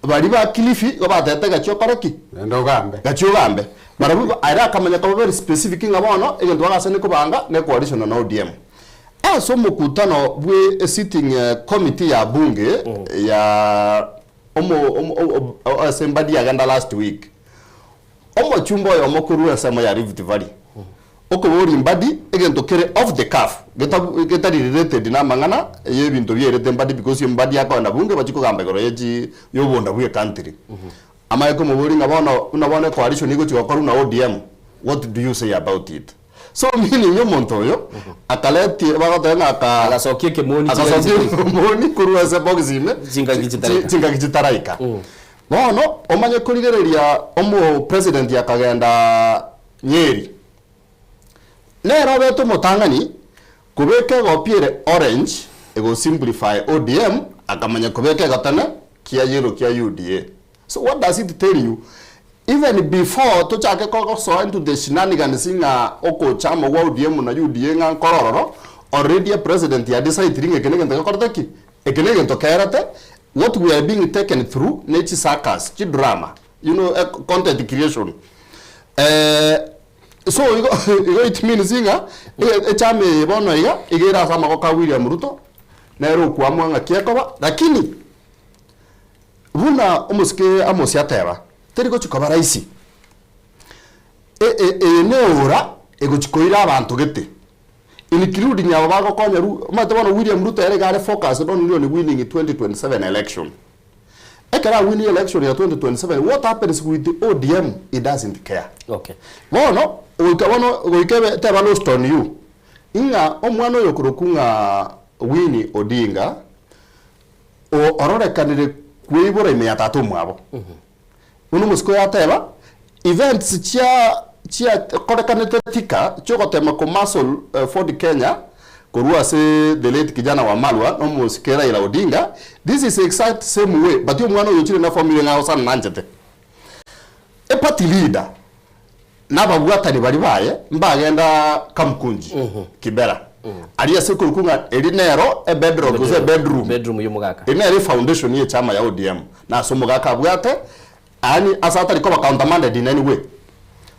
Baria ba Kilifi igo batebete gachia okore ki? Genda ogambe. Gachia ogambe. Barabwo igo ere akamanya koba very specific ng'a bono egento bagasani kobanga ne coalition na ODM. Ase omokutano bwe esitting committee ya bunge ya omo omo ase Mbadi agenda last week, omochumba oyomo korwa ensemo ya Rift Valley Okoboria mbadi egento kere off the cuff getari related na amang'ana ye ebinto biairete mbadi because mbadi akoenda bunge bachie kogamba igoro ye chi yobonda bwe ecountry. Amaye komoboria ng'a bono buna bono ecoalition egochia gokorwa na ODM what do you say about it? So meaning omonto oyo akaretie bagoteba ng'a aka Agasokia ekemoni agasokia ekemoni korwa ase ebox ime Chingaki chitaraika. chingaki chitaraika. Bono omanye korigereria omo president akagenda Nyeri. Nere obete omotang'ani kobeka egopi ere orange ego simplify ODM akamanya kobeka egotene kia yellow kia UDA. So what does it tell you? Even before tochake gosoa into the shenanigans ng'a okocha amo gwa ODM na UDA ng'a nkore ororo, already epresident ya decidiri ng'a eke negento gekorete ki? Eke negento kerete, what we are being taken through ne chi circus, chi drama. You know content creation so igo igo it means ng'a echama eye bono iga, iga ere ase amagoko a William Ruto, nere okoamua ng'aki ekoba, lakini buna omosike Amos ateba, teri gochi koba rahisi. Eye neora egochi koira abanto gete, including aba bagokonya Ru, omanyete bono William Ruto ere iga are focused only on winning 2027 election. Ekero a win election ya 2027 what happens with ODM he doesn't care. Okay. Bono goika bono goika ebe teba lost on you ing'a omwana oyo okorokwa ng'a Winnie Odinga o ororekanire kweibora ime ya tata omwabo. Buna omosike oyo ateba events chia chia korekanete Thika chiogotema ko muscle Ford Kenya korwa ase the late Kijana Wamalwa na omosike Raila Odinga, this is exact same way but omwana oyo ochire na formula ng'a osana nanchete. E party leader na ababwatani baria baye mbagenda Kamkunji, Kibera, aria ase okorokwa ng'a eri nero e bedrock gose e bedroom, Bedroom y'omogaka. eri nero efoundation y'echama ya ODM, na ase omogaka abwate Yaani ase atari koba countermanded in any way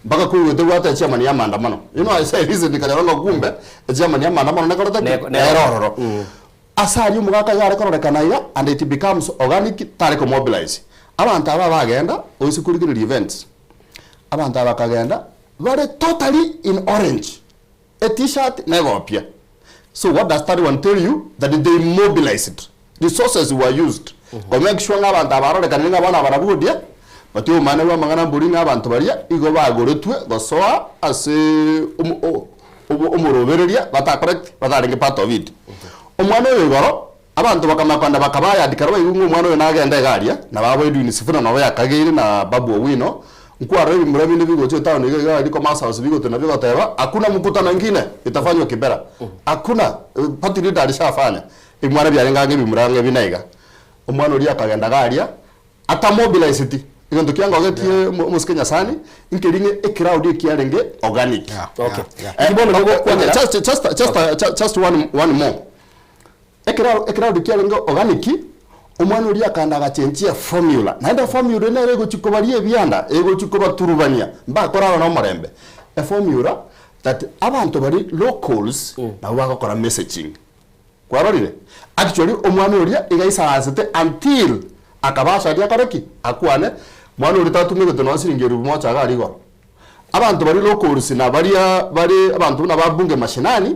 mpaka koigwete bwate echairman ya maandamano. You know I say recently nkanyora ng'a kumbe echairman ya maandamano nekorete ki? Neko- Nere ororo. Ase aria omogaka iga are kororekana iga and it becomes organic tare komobilize. Abanto aba bagenda oise korigereria events, abanto aba bakagenda bare totally in orange, a t-shirt na egopia. So what does that one tell you? That they mobilized, resources were used ko make sure ng'a abanto aba barorekanire ng'a bono abarabwo odia, but omane bwa amang'ana mbori ng'a abanto baria igo bagoretwe gosoa ase omo o obo omorobereria batakoreti batarenge part of it. Omwana oyo igoro, abanto bakamanya kogenda bakabayard ekero baigwa ng'a omwana oyo nagende iga aria, nabo abo Edwin Sifuna nabo yakageire na Babu Owino, Nkwarora ebimura binde bigocha etown iga iga aria Commerce House bigotena bigoteba hakuna mkutano ingine itafanywa Kibera. Hakuna, party leader alishafanya. Ebimwana biarenge ang'e ebimura ang'e buna iga. Omwana oria akagenda iga aria, atamobiliseti, egento kiangogetie omosike Nyasani, nkeri ng'a ecrowd ekiarenge organic. Okay. Eki bono nogokwanera. Just, just, just, just one, one more. Ekero ecrowd kiarenge organic, omwana oria akaenda agachenchia eformula, naende eformula nere egochia kobaria ebianda, egochia kobaturubania, mbakorara na omorembe. Eformula that abanto baria locals nabo bagokora messaging. Kwarorire? Actually omwana oria iga aisaransete until akaba asharia akore ki? Akwane, mwana oria tatumegete nonya siringi elifu moja iga aria igoro. Abanto baria locals na baria bare abanto buna ba bunge mashinani,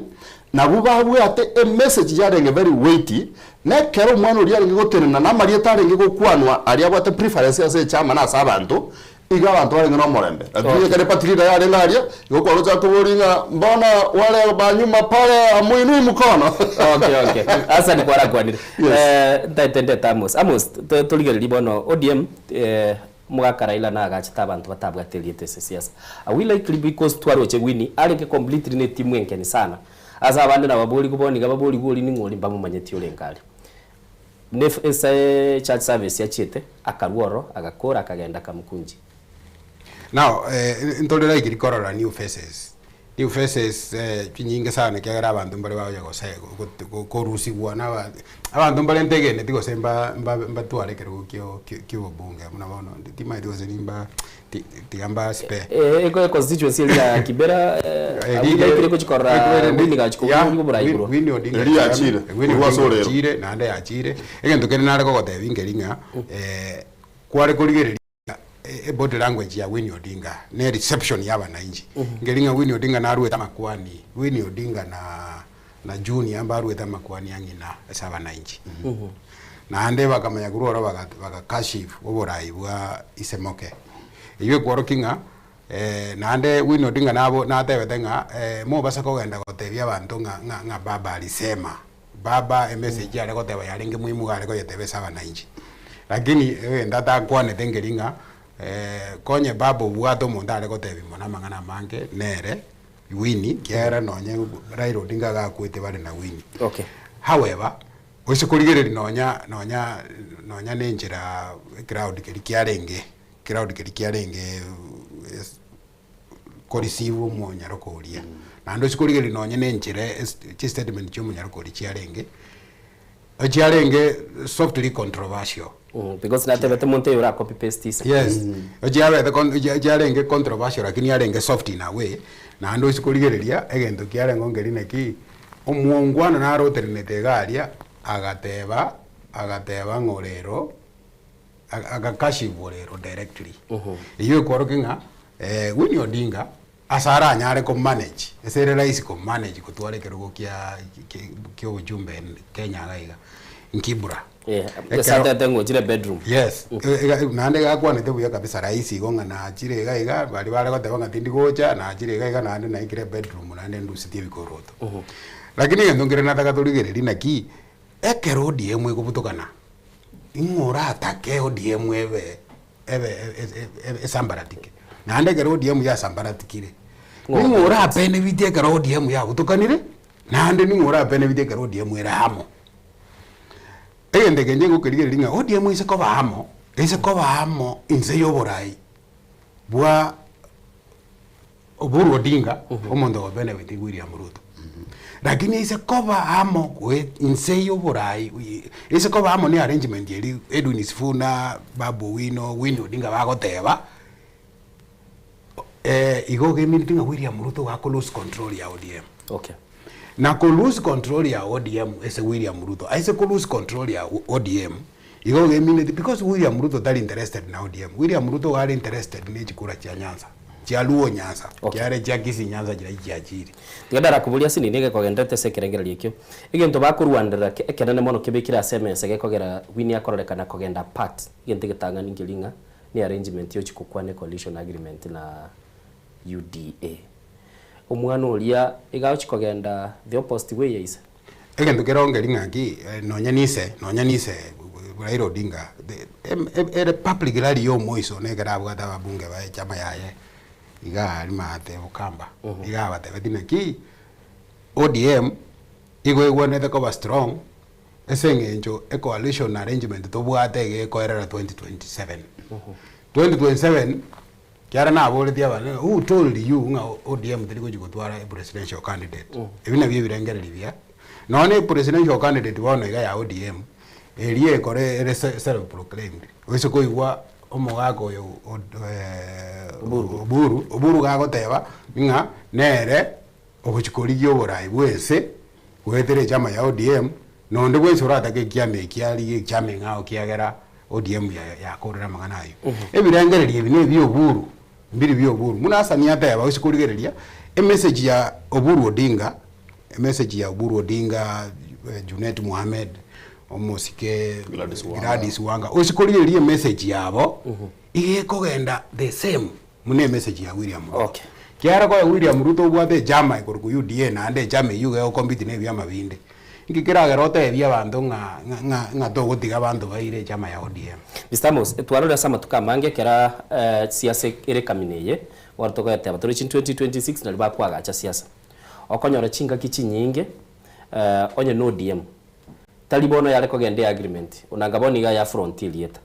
nabwo babwate emessage yarenge very weighty, na ekero omwana oria arenge gotenena na amarieta arenge gokwanwa aria abwate preference ase echama na ase abanto, iga abanto barenge na omorembe. Lakini ekero eparty leader yarenge aria, igo kwaroche akoboria ng'a mbona wale ba nyuma pale hamuinui mkono. Okay, okay. Hassan kwarakwanire. Yes. Eh, ntaete ndete Amos. Amos, to- torigererie bono ODM eh, Omogaka Raila nagachete abanto batabwate erieta ase siasa. Are we likely because twaroche Winnie arenge completely ne team enkeni sana ase abande nababorigwe bono iga baborigwe oria ning'o oria mbamomanyeti orenge aria. Ne ase church service achiete akarwa ororo agakora akagenda Kamukunji. Now, eh, ntore likely korora new faces. New faces chinyinge sana ekiagera abanto mbare bagocha gose korusigwa na aba abanto mbare ntegeneti gose mba mba mbatware ekerogo kio kia obobunge buna bono timanyeti gose nimba ti tiga mba spare. Eko constituency eria ya Kibera abwo yaikire gochi korora Winnie gachi kobua oborai korwa. Winnie Odinga Eria yachire, Winnie korwa ase Odinga orero. ochire naende yachire, egento kende nare kogotebia nkeri ng'a kware korigereria Ebody language ya Winnie Odinga ne reception ya abananchi. Nkeri ng'a Winnie Odinga naruete amakwani, Winnie Odinga na na Junior mbaruete amakwani a ng'ina ase abananchi. Naende bakamanya korwa oro baga bagakashifu oborai bwa ise moke. Eyio ekworokia ng'a naende Winnie Odinga nabo natebete ng'a mobasa kogenda gotebia abanto ng'a ng'a ng'a baba alisema. Baba emessage are goteba yarenge muhimu iga are koyeteba ase abananchi. Lakini egento atakwanete nkeri ng'a konye baba obwate omonto are gotebia mono amang'ana amange nere Winnie ekiagera nonye Raila Odinga iga akwete bare na Winnie. Okay. However, gose korigereria nonya nonya nonya na enchera ecrowd keria kiarenge crowd keria kiarenge koreceive omonyaroka oria. Naende osie korigereria nonye na enchera ase chistatement chia omonyaroka oria chiarenge, echiarenge softly controversial. Because natebete monto oyo ora copy paste ise. Yes, echiabete con chiarenge controversial lakini yarenge soft in a way, naende osie korigereria egento kiarenge nkeri naki, omongwana nare otenenete iga aria, agateba, agateba ng'a orero. agakashifwa orero directly. Eyio ekworokia ng'a Winnie Odinga ase aranyare ko manage, ase ere rahisi ko manage kotwara ekerogo kia kia obochumbe Kenya iga iga, nkibra. Ase atete ng'a ochire bedroom. Yes, naende iga akwanete buya kabisa rahisi igo ng'a nachire iga iga, baria bare goteba ng'a tindi gocha, nachire iga iga naende naikire bedroom naende ndusetie ebikoroto. Lakini egento nkere nataka torigererie naki, ekero ODM ekobutokana, Ing'o oratake ODM ebe ebe esambaratike? Naende ekero ODM yasambaratikire, ning'o orabenefit ekero ODM yabutokanire, naende ning'o orabenefit ekero ODM ere amo? Egento eke inche ngokerigereria ng'a ODM ase koba amo, ase koba amo inse ya oborai bwa Oburu Odinga, omonto ogobenefit William Ruto. Lakini ase koba amo goe inse ya oborai ase koba amo ne arrangement eria Edwin Sifuna, Babu Owino, Winnie Odinga bagoteba, igo ogemineti ng'a William Ruto igo ako lose control ya ODM. Okay. Na ko lose control ya ODM ase William Ruto, aise ko lose control ya ODM, igo ogemineti because William Ruto tari interested na ODM, William Ruto igo are interested ne chikura chia Nyanza. Chia Luo Nyanza, chiare chia Kisii Nyanza chiria chiachire. Tiga ndarakoborie ase nini egekogenderete ase ekerengererio ekio. Egento bakorwanderera ekenene mono kebekire ase emesa gekogera Winnie akororekana kogenda apart, egento egetang'ani nkeri ng'a ne arrangement yochia kokwana ecoalition agreement na UDA. Omwana oria iga agochia kogenda the opposite way ya ise. Egento kere ongeri ng'aki nonya nise nonya nise Raila Odinga ere public rally ya omoiso nekero abwate ababunge baye echama yaye iga aria maate Bukamba iga abatebetie naki ODM igo egwenerete koba strong ase eng'encho ecoalition arrangement tobwate iga ekoerera 2027. 2027 Kiara naboretie abande ng'a who told you ng'a ODM teri gochia gotwara a presidential candidate? Ebi nabio ebirengererio bia nonya ne presidential candidate bono iga ya ODM, eria ekore ere self proclaimed, oise koigwa omogaka oyo Oburu, Oburu gagoteba ng'a nere ogochia korigia oborai bwa ense goetera echama ya ODM, na onde bwensi oratake ekiama eki arigie ekiama eng'ao kiagera ODM yakorire amang'ana ayio. Ebirengererio ebi nebia Oburu, mbiri bia Oburu. Buna Hassan ateba gose korigereria, emessage ya Oburu Odinga, emessage ya Oburu Odinga, Junet Mohamed, omosike Gladys Wanga, gose korigereria emessage yabo, iga ekogenda the same buna emessage ya William Ruto. Kiagera koe William Ruto obwate echama ekorokwa UDA naende echama eyio iga egocompete na ebiama binde. Inki keragere otebie abanto ng'a ng'a ng'a togotiga abanto baire echama ya ODM? Mister Amos, twarorire ase amatuko amange ekero siasa ere ekamina eye, bono togoeteba tore chin 2026 nario bakoagacha siasa. Okonyora chingaki chinyinge onye na ODM, tari bono yare kogenda eagreement, onanga bono iga ya front erieta.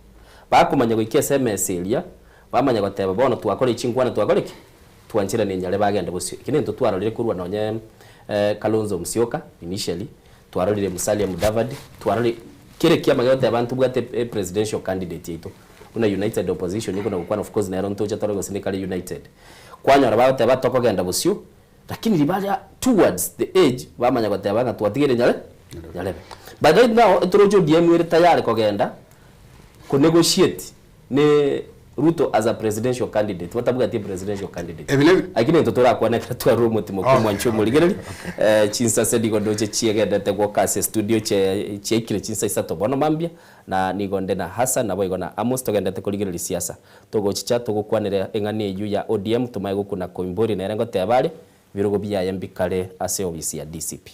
Bakomanya goika ase emesa eria, bamanya goteba bono twakora chinkwana twakora ki? Twancheranie nyare bagende bosio. Eki nento twarorire korwa nonye Kalonzo Musyoka initially, twarorire Musalia Mudavadi, twarorire kere kiama gegoteba ntobwate e presidential candidate yaito buna united opposition iko na gokwana of course nero ntoche tore gose nekare united. Kwanyora bagoteba tokogenda bosio lakini ribaria towards the age bamanya goteba ng'a twatigeire nyare nyarebe. But right now etoroche ODM ere tayari kogenda ko negotiate Ne Ruto as a presidential candidate batabwati presidential candidate lakini intwe torakwane ekero twarure omotimo kwa omwanchi omorigereria eh, chinsase nigo ndoche chiegendete gwoka ase estudio chie chiaikire chinsa isato bono mambia na nigo nde na Hassan naboigo na Amos togendete korigereria siasa togochicha togokwanera eng'ana eywo ya ODM tomae gokuna Koimburi nere ngoteba are birogo biaye mbikare ase ofisi ya DCP.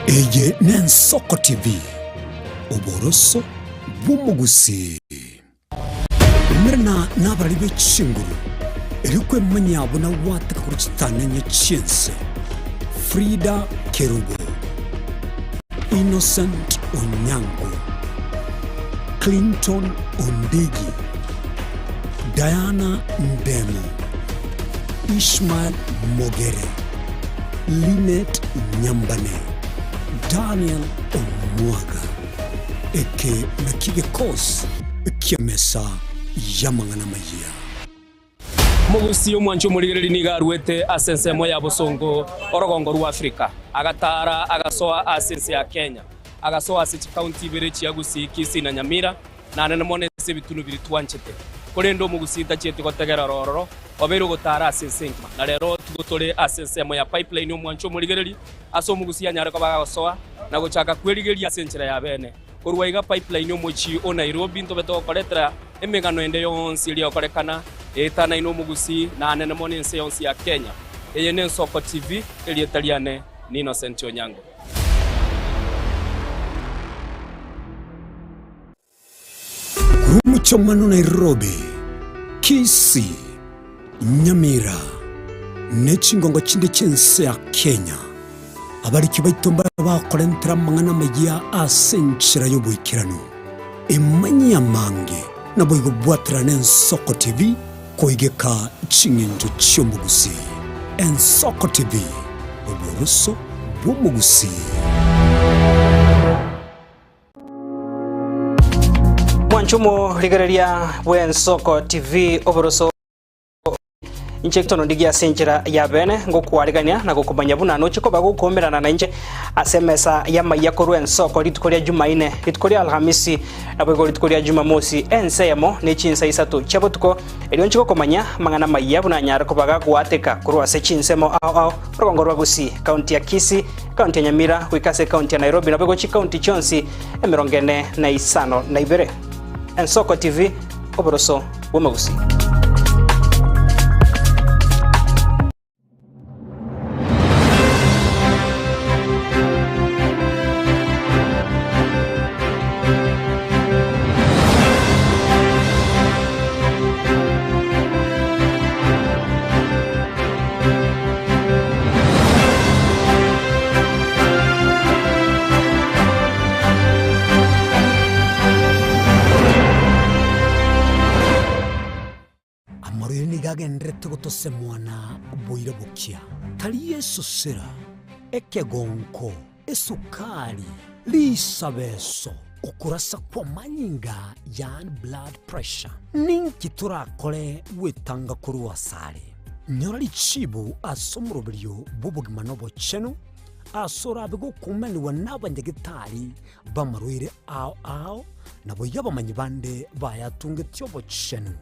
Eye n'Ensoko TV, oboroso bw'omogusii. Umerana nabarari be chinguru, erio kwemanyia buna gwateka korwa chitanenye chi'ense. Frida Kerubo, Innocent Onyango, Clinton Ondigi, Diana Ndemo, Ishmael Mogere, Linet Nyambane, Daniel Omwaga. Eke nakio gekosi ki'emesa y'amang'ana amayia. Omogusii omwancha omorigereria nigo aruete ase ensemo ya bosongo orogongo rwa Afrika, agataara agasoa ase ense ya Kenya, agasoa ase chikaunti ibere chia Gusii, Kisii na Nyamira, Naende mono ase ebitunu biria twanchete. Korende omogusii tachieti gotegera ororo, obeire ogotaara ase ense engima. Na rero tigo tore ase ensemo ya pipeline omwancho omorigereria, ase omogusii anyare koba agosoa na gochaka kwerigeria ase enchera ya bene. Korwa iga pipeline omochie o Nairobi ntobe togokoretera emegano ende yonsi eria egokorekana eetanaine omogusii na anene mono ense yonsi ya Kenya. Eye n'Ensoko TV, erieta riane ni Innocent Onyango. Korwa omochomano Nairobi, Kisii, Nyamira, ne chingongo chinde chi'ense ya Kenya, abariki baito mbare bakorentera amang'ana amayia ase enchera y'oboikeranu. Emanyie amange naboigo bwaterana Ensoko TV koigeka ching'encho chi'omogusii. Ensoko TV, oboroso bw'omogusii. Mwanche omorigereria bw'Ensoko TV oboroso inche gitono ndigie ase enchera ya bene ngokwarigania na gokomanya buna noche koba gokomerana nainche ase emesa y'amaiya korwa ensoko rituko ria Jumaine, rituko ria Alhamisi, naboigo rituko ria Jumamosi ense eyemo ne chinsa isato chia botuko, erio nche gokomanya amang'ana amaiya buna anyare koba gagoateka korwa ase chinsemo ao ao orogongo rwa Gusii, County ya Kisii, Ekaunti ya Nyamira goika ase ekaunti ya Nairobi naboigo chikaunti chionsi emerongo ene na isano na ibere. Ensoko TV, oboroso bw'omogusii. Amarwaire nigo agendererete gotosemwa na boira bokia, tari esosera, ekegonko, esukari, risabeso, okorasa kw'amanyinga, yaani blood pressure. Ninki torakore gwetanga korwa asare? Nyora richibu ase omoroberio bw'obogima na obochenu, ase orabe gokumanigwa n'abanyagetari b'amarwaire ao ao, naboigo abamanyi bande bayatungetie obochenu,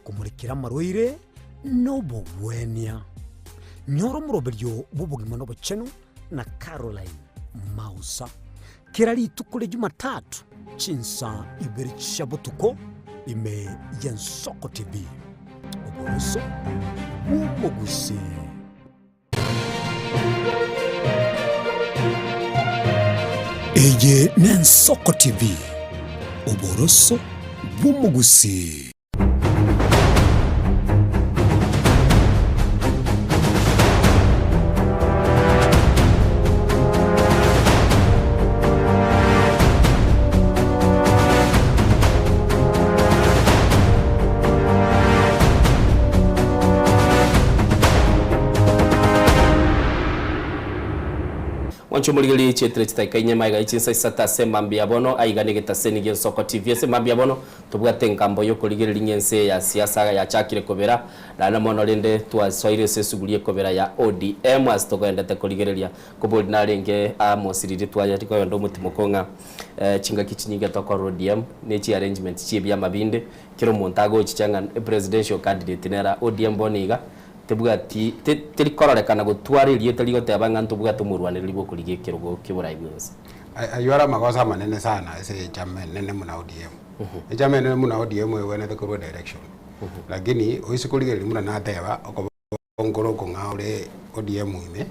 komorekera amarwaire na obogwenia. Nyora omoroberio bw'obogima na obochenu na Caroline Mausa, kera rituko ria Jumatatu chinsa ibere chia botuko ime y'Ensoko TV, oboroso bw'omogusii. Eye n'Ensoko TV, oboroso bw'omogusii. Mwanche omorigererie chietire chidakika inye magega ye chinsa isato ase emambia bono aiga negetaseni gi'Ensoko TV. Ase emambia bono tobwate engambo y'okorigereria ng'a ense eye ya siasa yachakire kobera naende mono rende twasoire ase esuguri ekobera ya ODM ase togoendete korigereria kobori narenge Amos riria twayari koyonda omotimoko ng'a chingaki chinyinge tokorora ODM ne chi arrangement chie ebiama binde kera omonto agochicha ng'a epresidential candidate nera ODM bono iga Tebwati, te, teri kororekana gotwara erieta rigoteba ng'a ntobwate omorwanereri bw'okorigia ekerogo ki'oborai bw'ense. Ayio are amagoso amanene sana ase echama enene buna ODM. Echama enene buna ODM egwenerete korwa direction. Lakini oise korigereria buna nateba okoba nkore okong'ao ore ODM ime,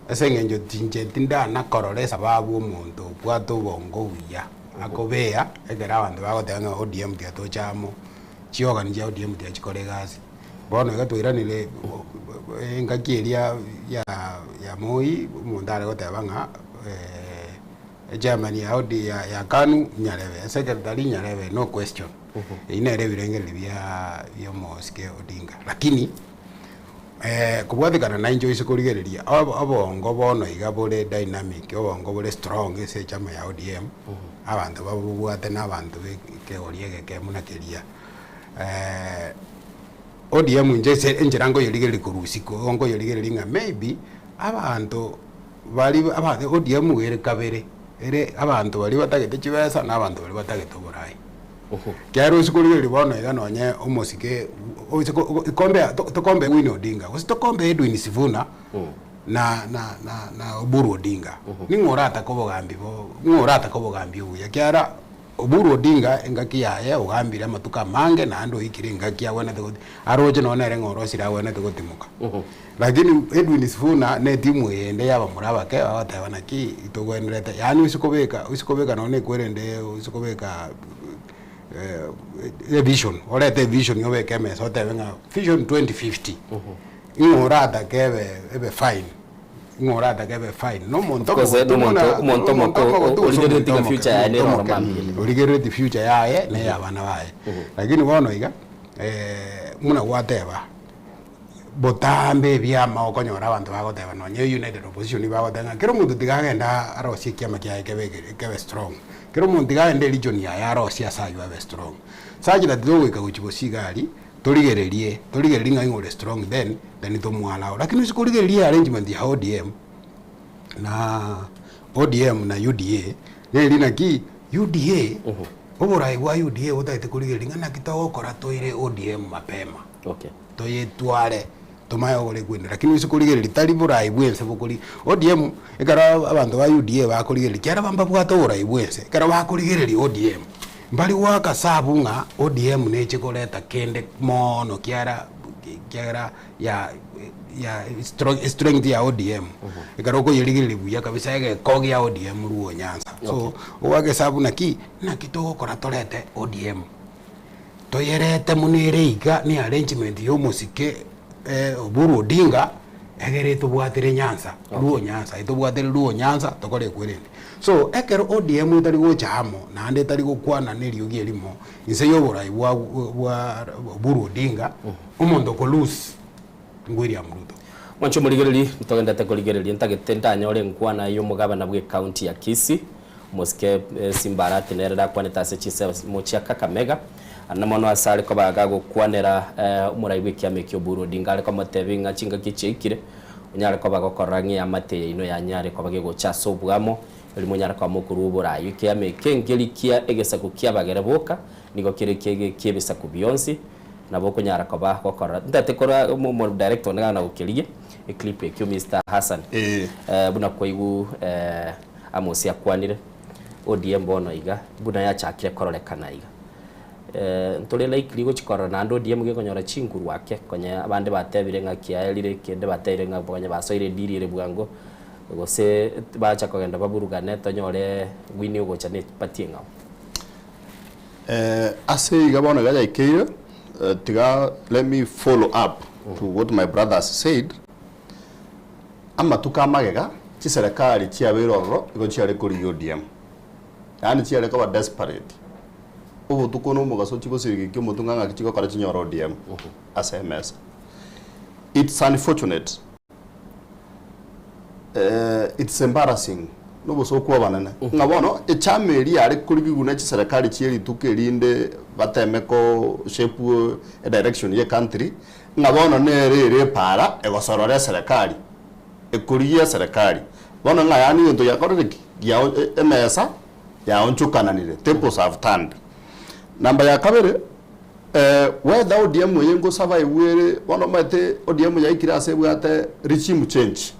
ase eng'encho tinche tindana korora esababu omonto obwate obongo obuya akobea ekero abanto bagoteba ng'a ODM tiga toche amo, chiorgan chia ODM tiga chikore egasi. Bono iga twairanire engaki eria ya ya Moi, omonto are goteba ng'a echairman ya OD ya ya KANU Nyarebe, esecretary Nyarebe no question. Eyio nere ebirengererio bia bia omosike Odinga. Lakini kobwatekana nainche oise korigereria obo obongo bono iga bore dynamic, obongo bore strong ase echama ya ODM, abanto babobwate na abanto ba ekegori egeke buna keria. ODM inche ase enchera nkoyerigereria korwa isiko, igo nkoyerigereria ng'a maybe abanto baria aba ODM iga ere kabere, ere abanto baria batagete chibesa na abanto baria batagete oborai. Ekiagera oise korigereria bono iga nonye omosike oise ko compare to compare Winnie Odinga gose to compare Edwin Sifuna na na na na Oburu Odinga, ning'o oratake obogambi bo ng'o oratake obogambi obuya ekiagera Oburu Odinga engaki yaye ogambire amatuko amange naende oikire engaki agwenerete goti aroche nonya nere ng'a orosire agwenerete gotimoka. Lakini Edwin Sifuna ne etimu eyende ya abamura abake bagoteba naki togwenerete yaani oise kobeka oise kobeka nonya na ekwerende oise kobeka evision orete evision obeke emesa otebe ng'a vision 2050 ng'o oratake ebe ebe fine. Ng'o oratake ebe fine? Nomonto Of course, omogotu nomonto buna omonto omonto omoko omogotu gose origereretie omonto ng'a omoke? future yaye Omonto nere oro omoke mambia. origereretie future yaye na eya abana baye. Lakini bono iga buna gwateba, botambe ebiama okonyora abanto bagoteba nonye united opposition bagoteba ng'a kera omonto tiga agende arosie ekiama kiaye kebe ekere kebe strong, kera omonto tiga agende eregion yaye arosie ase aywo abe strong. Such that togoika gochia gosiga iga aria, torigererie, torigererie ng'a ng'o ore strong then, then tomwalao. Lakini ase korigereria arrangement ya ODM, na ODM na UDA, neri naki UDA, oborai bwa UDA botagete korigereria ng'a naki togokora toire ODM mapema, Okay. toyetware tomanye gokora ekwende. Lakini ase korigereria tari borai bwa ense bokori ODM, ekero abanto ba UDA bakorigereria, ekiagera mbabwate oborai bwa ense, ekero bakorigereria ODM, Mbari goaka sabu ng'a ODM neche koreta kende moono kiara kiagera ya ya strength ya ODM ekero okoyerigereria buya kabisa egeko gia ODM Luo Nyanza. So ogoaka esabu naki naki togokora torete ODM toyerete buna ere iga ne arrangement ya omosike Oburu Odinga egere etobwatire Nyanza Luo Nyanza etobwatire Luo Nyanza tokore ekwerende. So ekero ODM etari gocha amo naende etari gokwana na eriogi erimo inse ya oborai bwa bwa Oburu Odinga omonto oko lose William Ruto. Mwanche omorigereria, ntogendete korigereria ntagete ndanyore enkwana y'omogabana bw'ecounty ya Kisii, omosike Simba Arati nere nakwanete ase chinsemo chia Kakamega, na mono ase are koba gagokwanera omorai bw'ekiama ekio Oburu Odinga are komotebia ng'a chingaki echiaikire onyare koba gokorora ng'a eamate yaino yanyare koba gegocha ase oboamo erio monyare koba mokorua oborai. Ekiama eke nkeri kia egesaku ki'abagere boka, nigo kere eki'ebisaku bionsi. Nabo okonyara koba gokorora. Ntagete korwa omo director one gana gokerigia eclip ekio Mister Hassan. Buna kwaigwa Amos akwanire ODM bono iga buna yachakire kororekana iga. Ntore likely gochia korora naende ODM gekonyora chinguru ake konya abande batebire ng'a kiaerire kende batebire ng'a konya basoire edeal ere bwango. Gose bacha kogenda baburugane tonyore Winnie ogocha ne party eng'ao. Eh, ase iga bono iga yaikeire, eh, tiga let me follow up to what my brothers said. Amatuko amagega, chiserekari chiabeire ororo igo chiare korigia ODM. Yaani chiare koba desperate. Obotuko na omogaso chigosirigekia omotwe ng'a ng'aki chigokora chinyore ODM ase emesa. It's unfortunate. It's embarrassing, nobosoku obanene, ng'a bono echama eria yare korigigwa ne chiserekari chie rituko erinde bateme ko shape edirection ye country, ng'a bono nere ere epaara egosorora eserekari, ekorigia eserekari. Bono ng'a yaani egento giakorire ki? Gia emesa yaonchokananire, tables have turned. Namba ya kabere. Whether ODM eye ngosurvive ere, bono omanyete ODM yaikire ase ebwate regime change.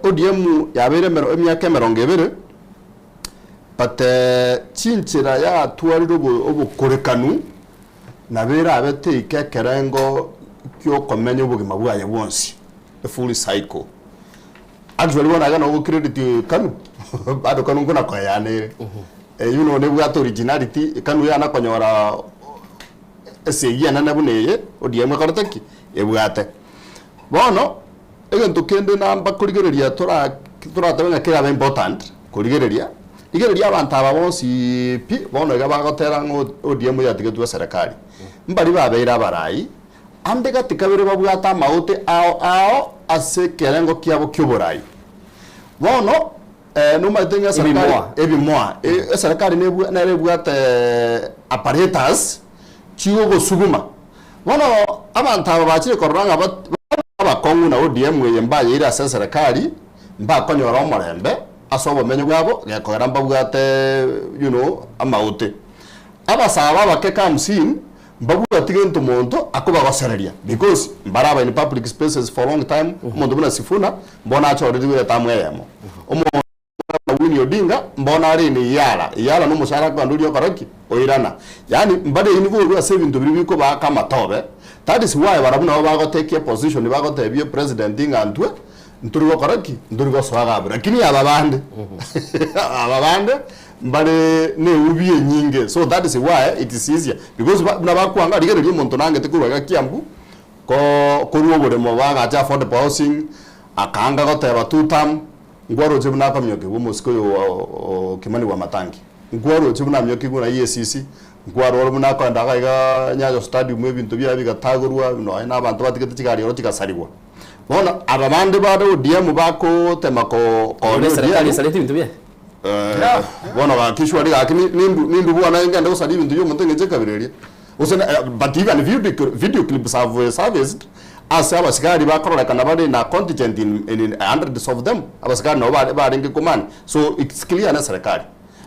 ODM yabeire emero emiaka emerongo ebere, but chinchera yatwarire obo obokorekanu, nabo erabe teika ekerengo kiokomenya obogima bwaye bwonsi, a full cycle. Actually bono iga nogo credit Kanu, bado Kanu nkona koeyana ere. Eywo nonya nebwate originality, Kanu yana konyora esegi enene buna eye, ODM ekorete ki? Ebwate. Bono, egento kende namba korigereria tora toratebe ng'a kerabe important korigereria, rigereria abanto aba bonsi pi, bono iga bagotera ng'a ODM yatigetwe eserekari. Mbari babeire abarai, Ande gati kabere babwate amaote ao ao ase ekerengo kiabo ki'oborai. Bono nomanyete ng'a eserekari Ebimoa. ebimoa eserekari nebwa nere ebwate apparatus chigogosuguma. Bono abanto aba bachire korora ng'a bat abakong'u na ODM eye mbayeire ase eserekari, mbakonyora omorembe ase obomenyo bwabo gekogera mbabwate you know amaote. Abasaaba abake comes in, Mbabwati gento monto akobagosereria because mbare aba in public spaces for long time, omonto buna Sifuna mbono achorerigwe etamu eyemo. Omonto buna Winnie Odinga mbono are in Iyala, Iyala nomoshahara akogenda oria okora ki? Oirana. Yaani mbare involved ase ebinto biria bikobaaka amatobe, that is why barabwo nabo bagotekia position bagotebia president ng'a ntwe ntori gokora ki? Ntori gosoa iga abwo. Lakini aba bande aba bande Mbare neubi enyinge so that is why it is easier because buna bakwanga rigereria omonto nangete korwa iga Kiambu ko korwa oboremo bagacha affordable housing akaanga goteba two term nkwaroche buna akomiokigwa omosike oyo o Kimani Wamatangi nkwaroche buna amiokigwe na EACC nkwarore buna akoenda iga iga Nyayo stadium ebinto biaye bigatagorwa nonya na abanto batigete chigari oro chigasarigwa. Bono aba bande bare ODM bakotema ko Bono koonia eserekari ODM esareti ebinto biaye. Eh, bono gaki surely gaki ni- nindu nindu bwana ngende gosaria ebinto bia omonto eng'encho ekabira eria. Gose na eh, but even video, video clips have eh, serviced ase abasigari bakororekana bare na contingent in, in, in hundreds of them abasigari nabo bare barenge command so it's clear na eserekari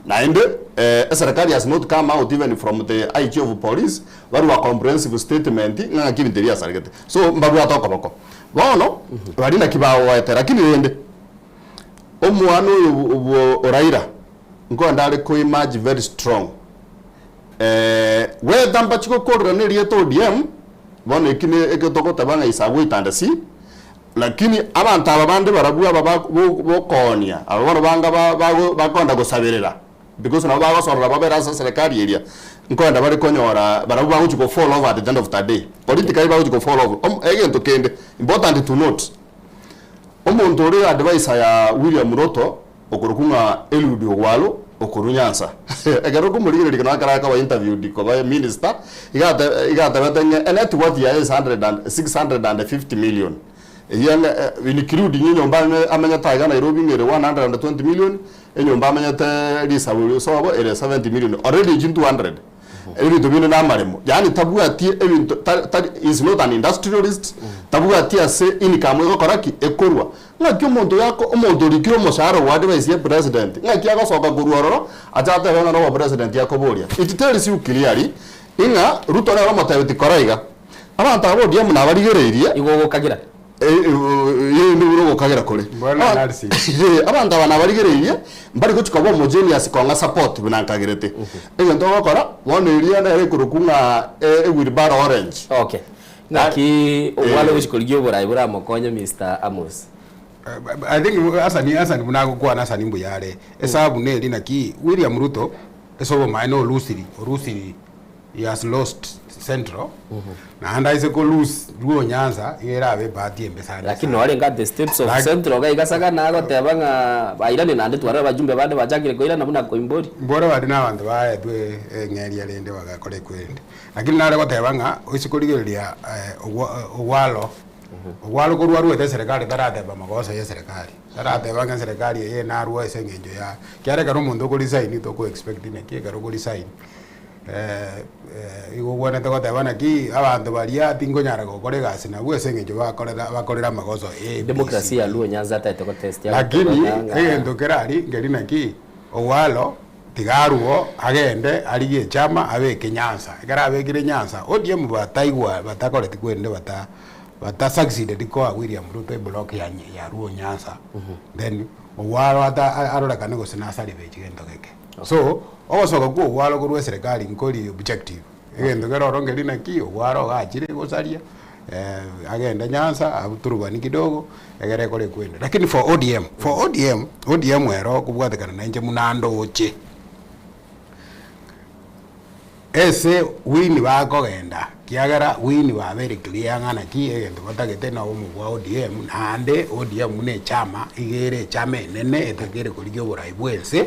naende eh, eserekari has not come out even from the IG of police barua comprehensive statement ng'a ng'aki ebinto ebi biasaregete so mbabwate okoboko bono baria naki bagoete lakini rende Omwana oyo bwo Raila nkoenda are ko emerge very strong eh, whether mbachi gokorera na erieta ODM bono eki ne eke togoteba ng'a is a wait and see lakini abanto aba bande barabwo aba ba bo bokoonia aba bono banga ba bago bakoenda gosaberera because nabo bagosorora babere ase eserekari eria nkoenda bare konyora barabwo bagochi go fall over at the end of the day politically bagochi go fall over omo egento kende important to note. Omonto ore adviser ya William Ruto okorokwa ng'a Eliud Ogwalo okorwa Nyanza ekero okomorigereria nabo ekero akoba interviewed koba minister iga ate iga atebete ng'a enet worth yaye is hundred and 650 million eyio ng'a including enyomba ame amenyete aiga Nairobi ng'a ere 120 million, enyomba amenyete risabu sobo ere 70 million already echio 200. Ebinto binde namaremo, yaani tabwati ebinto ta tari he is not an industrialist, tabwati ase income egokora ki? Ekorwa. Ng'aki omonto oyo ako omonto orikire omoshahara ogo advice ya president, ng'aki agosoka korwa ororo ache atebe ng'a nobo president akoboria. It tells you clearly ing'a Ruto nere omotebeti kora iga. Abanto aba ODM nabarigereirie. Igo ogokagira. Inde buna ogokagera kore. Mbwenu analysis. Abanto aba nabarigereirie, mbari gochia koba omogenius kong'a support buna nkagerete. Egento ogokora, bono eria nere ekorokwa ng'a ewheelbarrow orange. Okay. Naki omwana ogochia korigia oborai boramokonye Mister Amos. I think Hassan Hassan buna agokwana Hassan mbuya are. Esabu neri naki William Ruto ase obomaene orusiri orusiri he has lost Central naende aise ko lose Luo Nyanza iga erabe ebahati embe sana Lakini sana. norenge at the steps of Laki- Central iga iga Sagana agoteba ng'a bairane naende twarora abajumbe bande bachakire koirana buna Koimbori. Mbore bari na abanto baetwe eng'eria rende bagakora ekwende. Lakini nare goteba ng'a oise korigereria ogwalo, ogwalo korwa arwete eserekari tarateba magoso ya eserekari, tarateba ng'a eserekari eye narwa ase eng'encho ya, ekiagera ekero omonto oko resign toko expect naki ekero oko resign igo obwenerete goteba naki abanto baria tinkonyara gokora egasi nabwo ase eng'encho bakorera bakorire amagoso A, B, C, Democracy ya D. Luo Nyanza ataete gotest agoteba Lakini ng'a egento kere aria nkeri naki, ogwalo Tiga arwo agende arigie echama abeke Nyansa. Ekero abekire Nyansa, ODM bataigwa batakoreti kwende bata bata succeeded koa William Ruto eblock ya ya Luo Nyansa then Ogwaro ata arorekane gose nasaribechi gento geke. So, ogosoka kwa Ogwaro korwa eserekari nkori objective. Egento kere oro nkeri naki Ogwaro iga achire gosaria agende Nyansa aturubani kidogo egere ekore ekwende. Lakini for ODM, for ODM, ODM ero okobwatekana na inche buna ndoche, ese win bakogenda kiagera win babeire clear ng'a naki egento batagete na obomo bwa ODM naende ODM buna echama iga ere echama enene etakeire korigia oborai bwa ense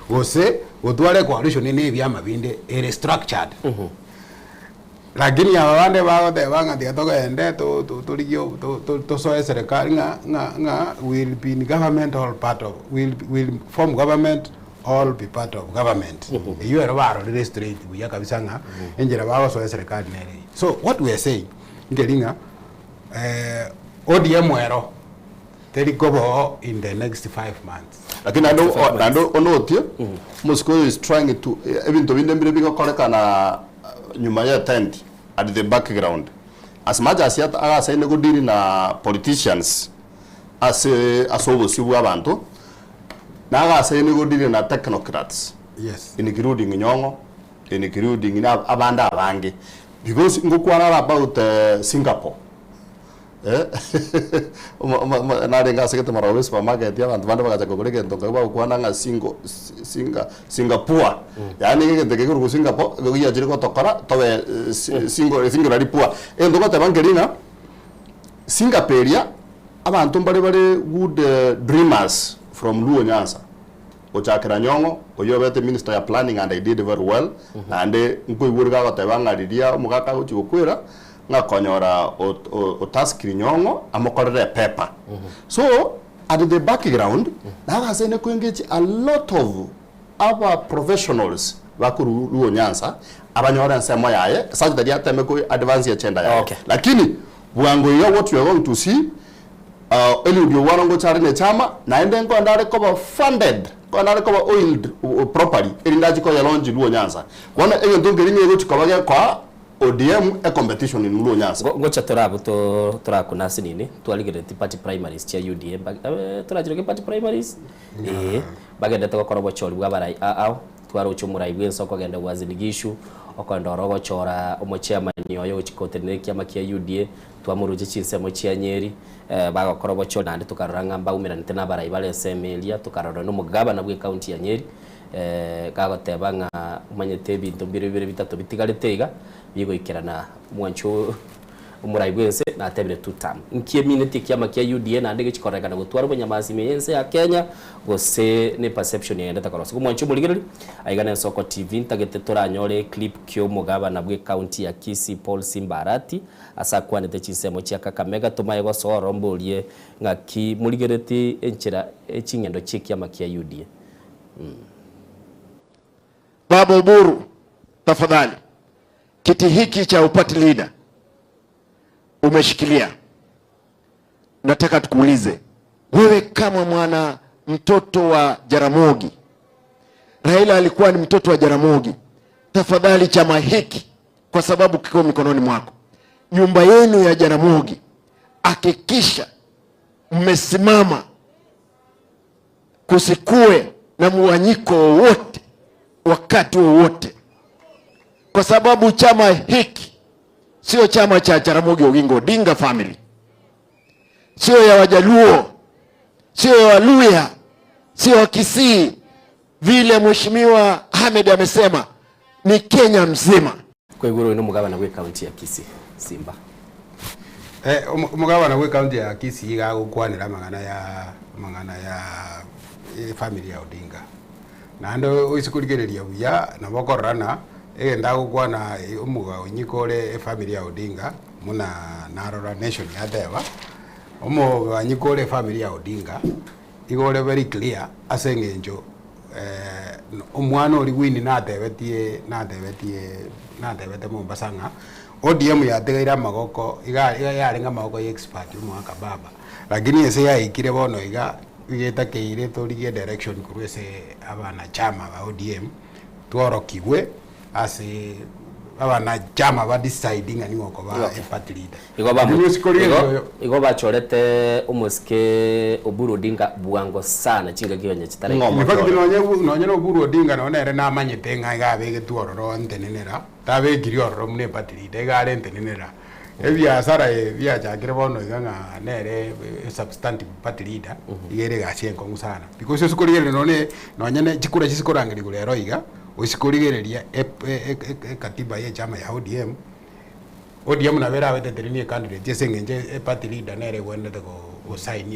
gose gotwara ecoalition na ebiama binde ere structured. Lakini aba bande bagoteba ng'a tiga togende to- to- torigie obo to- to- tosoe eserekari ng'a ng'a ng'a will be in government all part of will will form government all be part of government. Eywo ero barorire straight buya kabisa ng'a enchera bagosoa eserekari nere eywo. So what we are saying, nkeri ng'a ODM ero teri koba oo in the next 5 months. Lakini naende o- naende onotie, omosike oyo is trying to ebinto binde mbire bigokorekana nyuma ye tent at the background. As much as yat agasaine go deal na politicians ase ase obosio bwa abanto, nagasaine go deal na technocrats Yes. including Nyong'o, including na abande abange. Because ngokwana are about Singapore. Narenge ase gete marogoba esupermarket abanto bande bagacha kogora egento nkaigwa bagokwana ng'a singo singa Singapore yaani egento eke kekorokwa Singapore nigo giachire gotokora tobe singo singurary poor. Egento ngoteba nkeri ng'a Singapore eria abanto mbare bare good dreamers from Luo Nyanza gochakera Nyong'o oyio obete minister ya planning and he did very well naende nkoigwa iga agoteba ng'a riria omogaka agochia gokwera ng'a konyora otaskiri nyong'o amokorere epepa. So at the background nagasaine ko engage a lot of aba professionals bakorwa Luo Nyanza abanyore ensemo yaye such that ateme ko advance agenda yaye. Okay. Lakini bwango iga what you are going to see uh, Eliud Owalo ngocha are ne chama naende nkoenda are koba funded nkoenda are koba oiled properly erinde achi koye launch Luo Nyanza. Bono egento nkeri ng'a egochi koba gekoa ODM e competition in Luo Nyanza. Ngocha tore abwo to torakuna ase nini twarigereretie party primaries chia UDA mbag torachiroke party primaries eeh bagenderete gokora obochori bwa abarai ao ao twaroche omorai bwa ense okogenda Uasin Gishu okoenda oro ogochora omochairman oye ogochia gotenena ekiama kia UDA twamoroche chinsemo chia Nyeri bagokora obochori naende tokarora ng'a mbaumeranete na abarai bare ensemo eria tokarora na omogabana bwa ecounty ya Nyeri Gagoteba ng'a omanyete ebinto mbire bibere bitato bitigarete iga, bigoikerana omwancho omorai bw'ense natebire two term. Nki emineti ekiama kia UDA naende gechi kororekana gotwara obonyamasi ime y'ense ya Kenya gose ne perception egendete korosigwa. Omwancho omorigereria, aiga n'Ensoko TV ntagete toranyore eclip ki'omogabana bw'ecounty ya Kisii Paul Simba Arati ase akwanete chinsemo chia Kakamega tomaye gosoa ororo mborie ng'aki morigereti enchera eching'endo chi'ekiama kia UDA. Baba Oburu, tafadhali, kiti hiki cha upati leader umeshikilia, nataka tukuulize wewe kama mwana mtoto wa Jaramogi, Raila alikuwa ni mtoto wa Jaramogi, tafadhali chama hiki kwa sababu kiko mikononi mwako, nyumba yenu ya Jaramogi, hakikisha mmesimama kusikue na muwanyiko wowote wakati wowote, kwa sababu chama hiki sio chama cha Jaramogi Oginga Odinga family, sio ya Wajaluo. sio ya Waluya, sio ya Kisii, vile Mheshimiwa Ahmed amesema ni Kenya mzima. Kwaigure oyo nomogabana bw'ecounty ya Kisii, Simba. Eh, omogabana bw'ecounty ya Kisii iga agokwanera amang'ana ya amang'ana ya efamily ya Odinga. Naende oise korigereria buya nabo okorora ng'a egento agokwana omogawanyiko ore efamily ya Odinga buna narora Nation yateba, omogawanyiko ore efamily ya Odinga igo ore very clear ase eng'encho omwana oria Winnie natebetie natebetie natebete Mombasa ng'a ODM yatigaire amagoko iga iga yarenge amagoko ya expert omogaka baba, lakini ase yaikire bono iga, iga etakeire torigie direction korwa ase abanachama ba ODM, tworokigwe ase abanachama ba decide ng'a ning'o okoba Okay. eparty leader. Igo bamu- Lakini osiko igo rigereria igo bachorete omosike Oburu Odinga bwango sana chingaki onye chitaraika. In fact nonye nonye na Oburu Odinga nonye nere namanyete ng'a iga abegetwe ororo ntenenera, tabekiri ororo buna eparty leader, iga are ntenenera. Ebiasara ebi biachakire bono iga ng'a nere substantive party leader, iga ere egasi enkong'u sana. Because ase korigereria nonye nonye ne chikura chisikorangeri igoro ero iga, osikoриgereria ekatiba ya echama ya ODM, ODM nabo erabete tereni ecandidate ase eng'encho eparty leader nere egwenerete gosign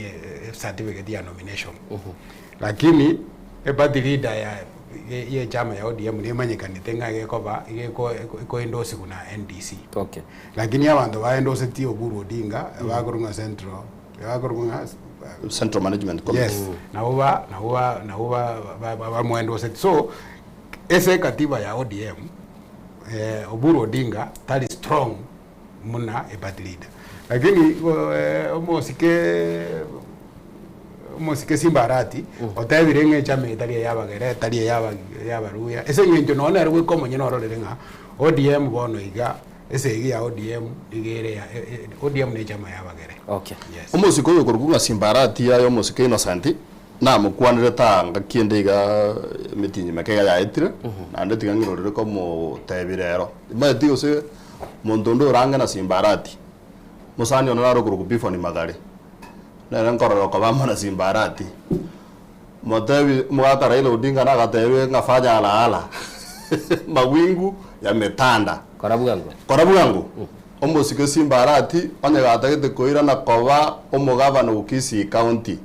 ecertificate ya nomination. Lakini eparty leader ya ya echama ya ODM nemanyekanete ng'a gekoba iga ekoendorsiwa na NDC. Okay. Lakini abanto baendosetie Oburu Odinga bakorwa ng'a Central, bakorwa ng'a Central Management Committee. Yes, nabo ba nabo ba nabo ba bamoendosetie. So ase ekatiba ya ODM Oburu Odinga tari strong muna eparty leader. Lakini omosike omosike Simba Arati otebire ng'a echama eye tari eya abagere, tari eya abaruya, ase eng'encho nonye nere goika omonyene ororere ng'a ODM bono iga esegi ya ODM iga ere ya ODM ne echama ya abagere. Okay. Yes. Omosike oyo okorokwa ng'a Simba Arati aye omosike Innocent, Namokwanere tanga kende iga emitinyi meke iga yaetire, naende tiga ng'irorere komotebia rero. Timanyeti gose monto onde orange na Simbarati, mosani one nare okorokwa Bifoni Magare, nere nkorora okoba amo na Simbarati. Motebi omogaka Raila Odinga nagatebie ng'a fanya alaala, mawingu yametanda. Kora bwango. Kora bwango. Omosike Simbarati onye gatagete koirana koba omogavana o Kisii County,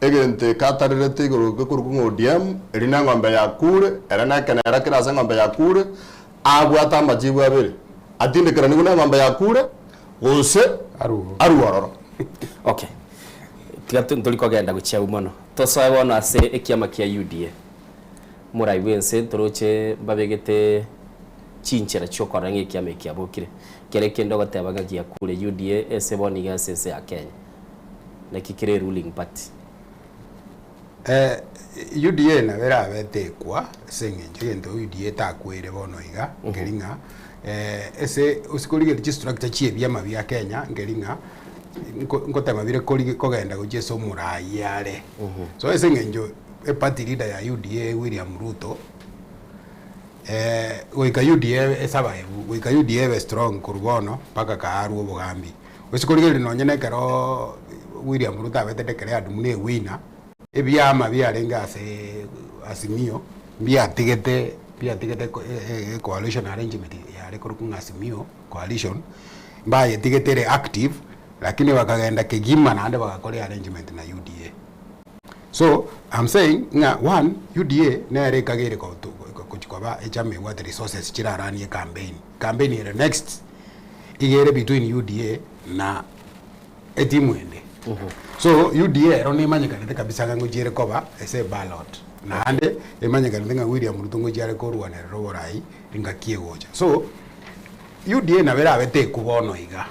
Egento eke atarerete igoro gekorokwa ng'a ODM, eria neng'ombe yakure, ere nekenera kere ase eng'ombe yakure, abwate amachibu abere, atindekeranigwe neng'ombe yakure, gose arue ororo. Okay. Tiga ntori kogenda gochia abwo mono. Tosoe bono ase ekiama kia UDA. Morai bwense ntoroche mbabegete chinchera chiokorora ng'a ekiama eki kiabokire. Kere kende ogoteba ng'a giakure UDA ase bono iga ase ense ya Kenya. Naki kere ruling party. Eh, UDA nabo erabete ekwa ase eng'encho egento UDA etakwere bono iga nkeri ng'a ase ase korigereria chistructure chia ebiama bia Kenya nkeri ng'a nko nkotema bire kori kogenda gochia ase omorai are. So ase eng'encho eparty leader ya UDA William Ruto goika UDA esurvive goika UDA ebe strong korwa bono mpaka kaarwe obogambi. Gose korigereria nonye nekero William Ruto abete declared buna ewinner, ebiama biarenge ase Azimio mbiatigete mbiatigete coalition arrangement yare korokwa ng'a Azimio coalition, mbayetigete ere active, lakini bakagenda kegima naende bagakora arrangement na UDA. So, I'm saying ng'a one, UDA nere ekageire gochi koba echama ebwate resources chiraranie campaign, campaign ere next. iga ere between UDA na etimu ende. So UDA ero nemanyekanete kabisa ng'a ngochia ere koba ase eballot. Naende emanyekanete ng'a William Ruto ngochia are korwanerera oborai engaki egocha. So UDA nabo erabe tekwa bono iga.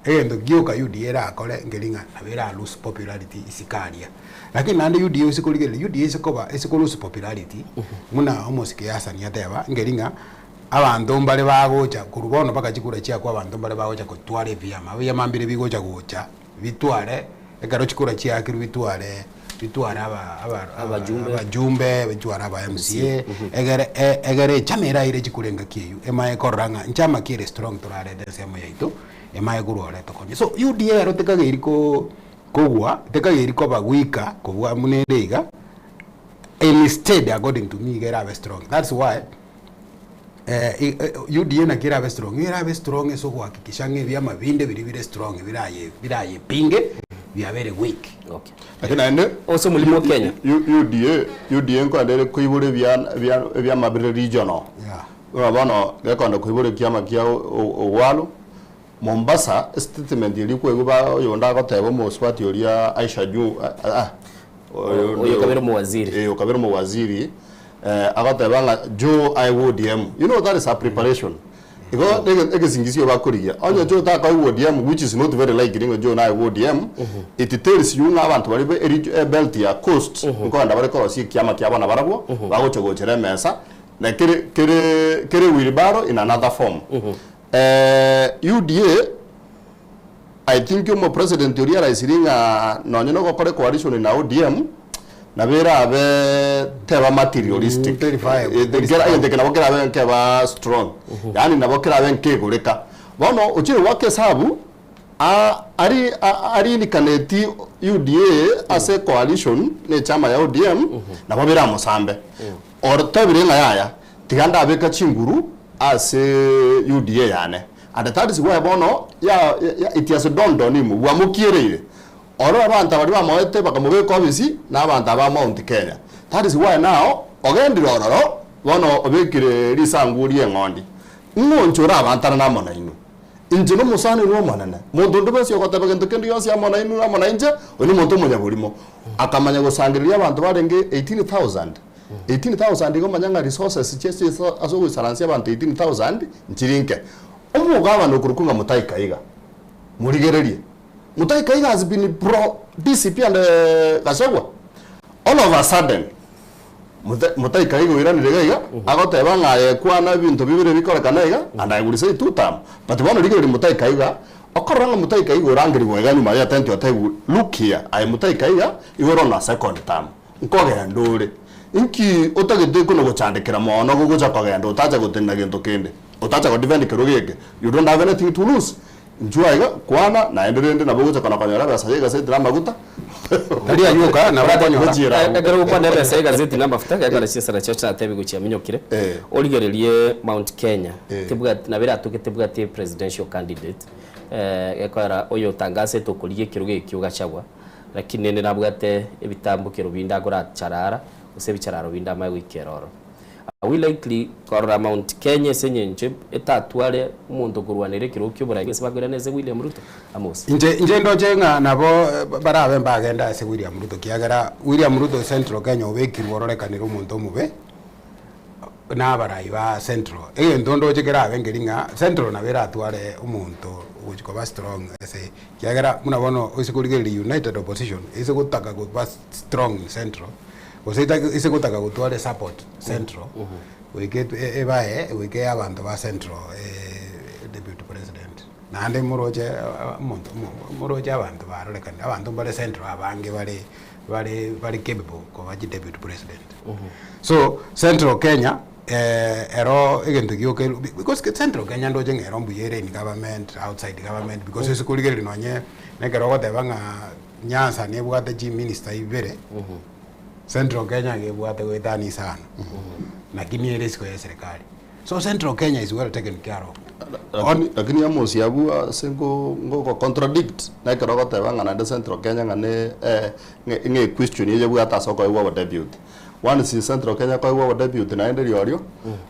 Egento gioka UDA erakore nkeri ng'a nabo era lose popularity isiko aria. Lakini naende UDA ase korigereria UDA ase koba ase ko lose popularity buna omosike Hassan ateba nkeri ng'a Abanto mbare bagocha korwa bono mpaka chikura chiakwa abanto mbare bagocha gotwara ebiama, ebiama mbire bigocha gocha bitware ekero chikura chiakirwe bitware bitware aba aba Abajumbe. abajumbe, bitware aba MCA, egere e egere echama eraire chikura engaki eywo, emaye korora ng'a nchama ki ere strong torarete ensemo yaito, emaye korwa ore tokonye. So UDA ero tekageiri ko. Kogua tekageri koba weaker kobua buna ere iga, instead according to me iga erabe strong. That's why UDA naki erabe strong, nigo erabe strong ase ogohakikisha ng'a ebiama binde biria bire strong biraye birayepinge biabeire weak. Lakini naende Ase omorimo o Kenya. UDA UDA nkoenda ere koibora ebia ebia ebiama bire regional. Buna bono gekoenda koibora ekiama kia Ogwalo, Mombasa estatement eria kwaigwa ba oyonde agoteba omosubati oria Aisha Juu ah Oyo okabera omowaziri. Eh okabera omowaziri agoteba ng'a Joe aye ODM. You know that is a preparation. Igo nege egesingisio bakorigia. Onye Joe takoegwa ODM which is not very likely ng'a Joe naegwe ODM, it tells you ng'a abanto baria ba erig ebelt ya coast nkogenda bare korosia ekiama kiabo nabarabwo, bagocha gochera emesa, na kere kere kere wheelbarrow in another form. UDA, I think omo president oria araisirie ng'a nonye na ogokora ecoalition na ODM, nabo erabe teba materialistic. Kera egento eke nabo kerabe nkeba strong, yaani nabo kerabe nkegoreka. Bono ochire goaka esabu, a- ari arinikaneti UDA ase ecoalition na echama ya ODM, nabo beramosambe. Orotebire ng'a yaya, tiga ndabeka chinguru ase UDA yane. And that is why bono ya, ya, it has dawned on him, bwamokiereire. Oro abanto baria bamoete bakamobeka obisi, na abanto aba Mount Kenya. That is why now, ogendire ororo, bono obekire risangu ri'eng'ondi. Ng'o inche orabantane amo nainwe? Inche nomosani oino omonene. Monto onde bwensi ogoteba gento kende gionsi amo nainwe amo nainche, oyo nomonto omonyaborimo. Akamanya gosangereria abanto barenge 18,000. 18,000 igo manya ng'a resources chia ase ase ogoisaransia abanto 18,000 nchiri nke. Omogabana okorokwa ng'a Mutahi Kahiga, morigererie. Mutahi Kahiga has been pro DCP and Gachagua. All of a sudden, Mutahi Kahiga oiranire iga iga, agoteba ng'a aye kwana ebinto bibere bikorekana iga, and I will say two term. But bono rigereria Mutahi Kahiga, okorora ng'a Mutahi Kahiga orangerigwe iga nyuma ya tent otebiwe, look here, aye Mutahi Kahiga, igo ore on a second term. Nkogenda ore. Inki otagete kona gochandekera mono gogocha kogenda otacha gotenena gento kende? Otacha go defend kerogo eke? You don't have anything to lose. Inchuo aiga, kwana, naende rende nabo ogocha kona konyora ebesa ya egaseti na amaguta. Tari ayio oka, nabo okonyora. Gochiera abwo. Ekero ogokwana ebesa ya egazeti na amafuta, gekogera chinsara chiao chiratebi gochia aminyokire, origererie Mount Kenya, tebwati, nabo eratoke tebwati presidential candidate, gekogera oyotangasete okorigia ekerogo ekio Gachagua, Lakini inde nabwate ebitambokero binde agoracharara, gose ebichararo binde amaye goika eroro. Are we likely korora Mount Kenya ase engencho etatware omonto okorwanera ekerogo ki'oborai ase bakoirana ase William Ruto? Amos. Inche inche ndoche ng'a nabo barabe mbagende ase William Ruto kiagera William Ruto Central Kenya obekirwe ororekanire omonto omobe na abarai ba Central. Egento ndoche kerabe nkeri ng'a Central nabo eratware omonto ogochi koba strong ase Ekiagera buna bono ase korigereria united opposition ase gotaka koba strong in central gose ase gotaka gotwara esupport central goika ebae goika eye abanto ba central deputy president. Naende moroche omonto moroche abanto barorekanire abanto mbare central abange bare bare bare capable koba chideputy president. So central Kenya Ero egento gioka because central Kenya ndoche ng'a ero mbuya ere in government, outside government because ase korigereria nonye na ekero ogoteba ng'a Nyanza nebwate chiminister ibere, Central Kenya iga ebwate goetania isano, lakini ere isiko ya eserekari. So Central Kenya is well taken care of. Lakini lakini Amos abwo ase nko nko contradict na ekero ogoteba ng'a naende Central Kenya ng'a ne ng'a equestion eyebwate ase okoegwa obodeputy. Once Central Kenya koegwa obodeputy naende riorio,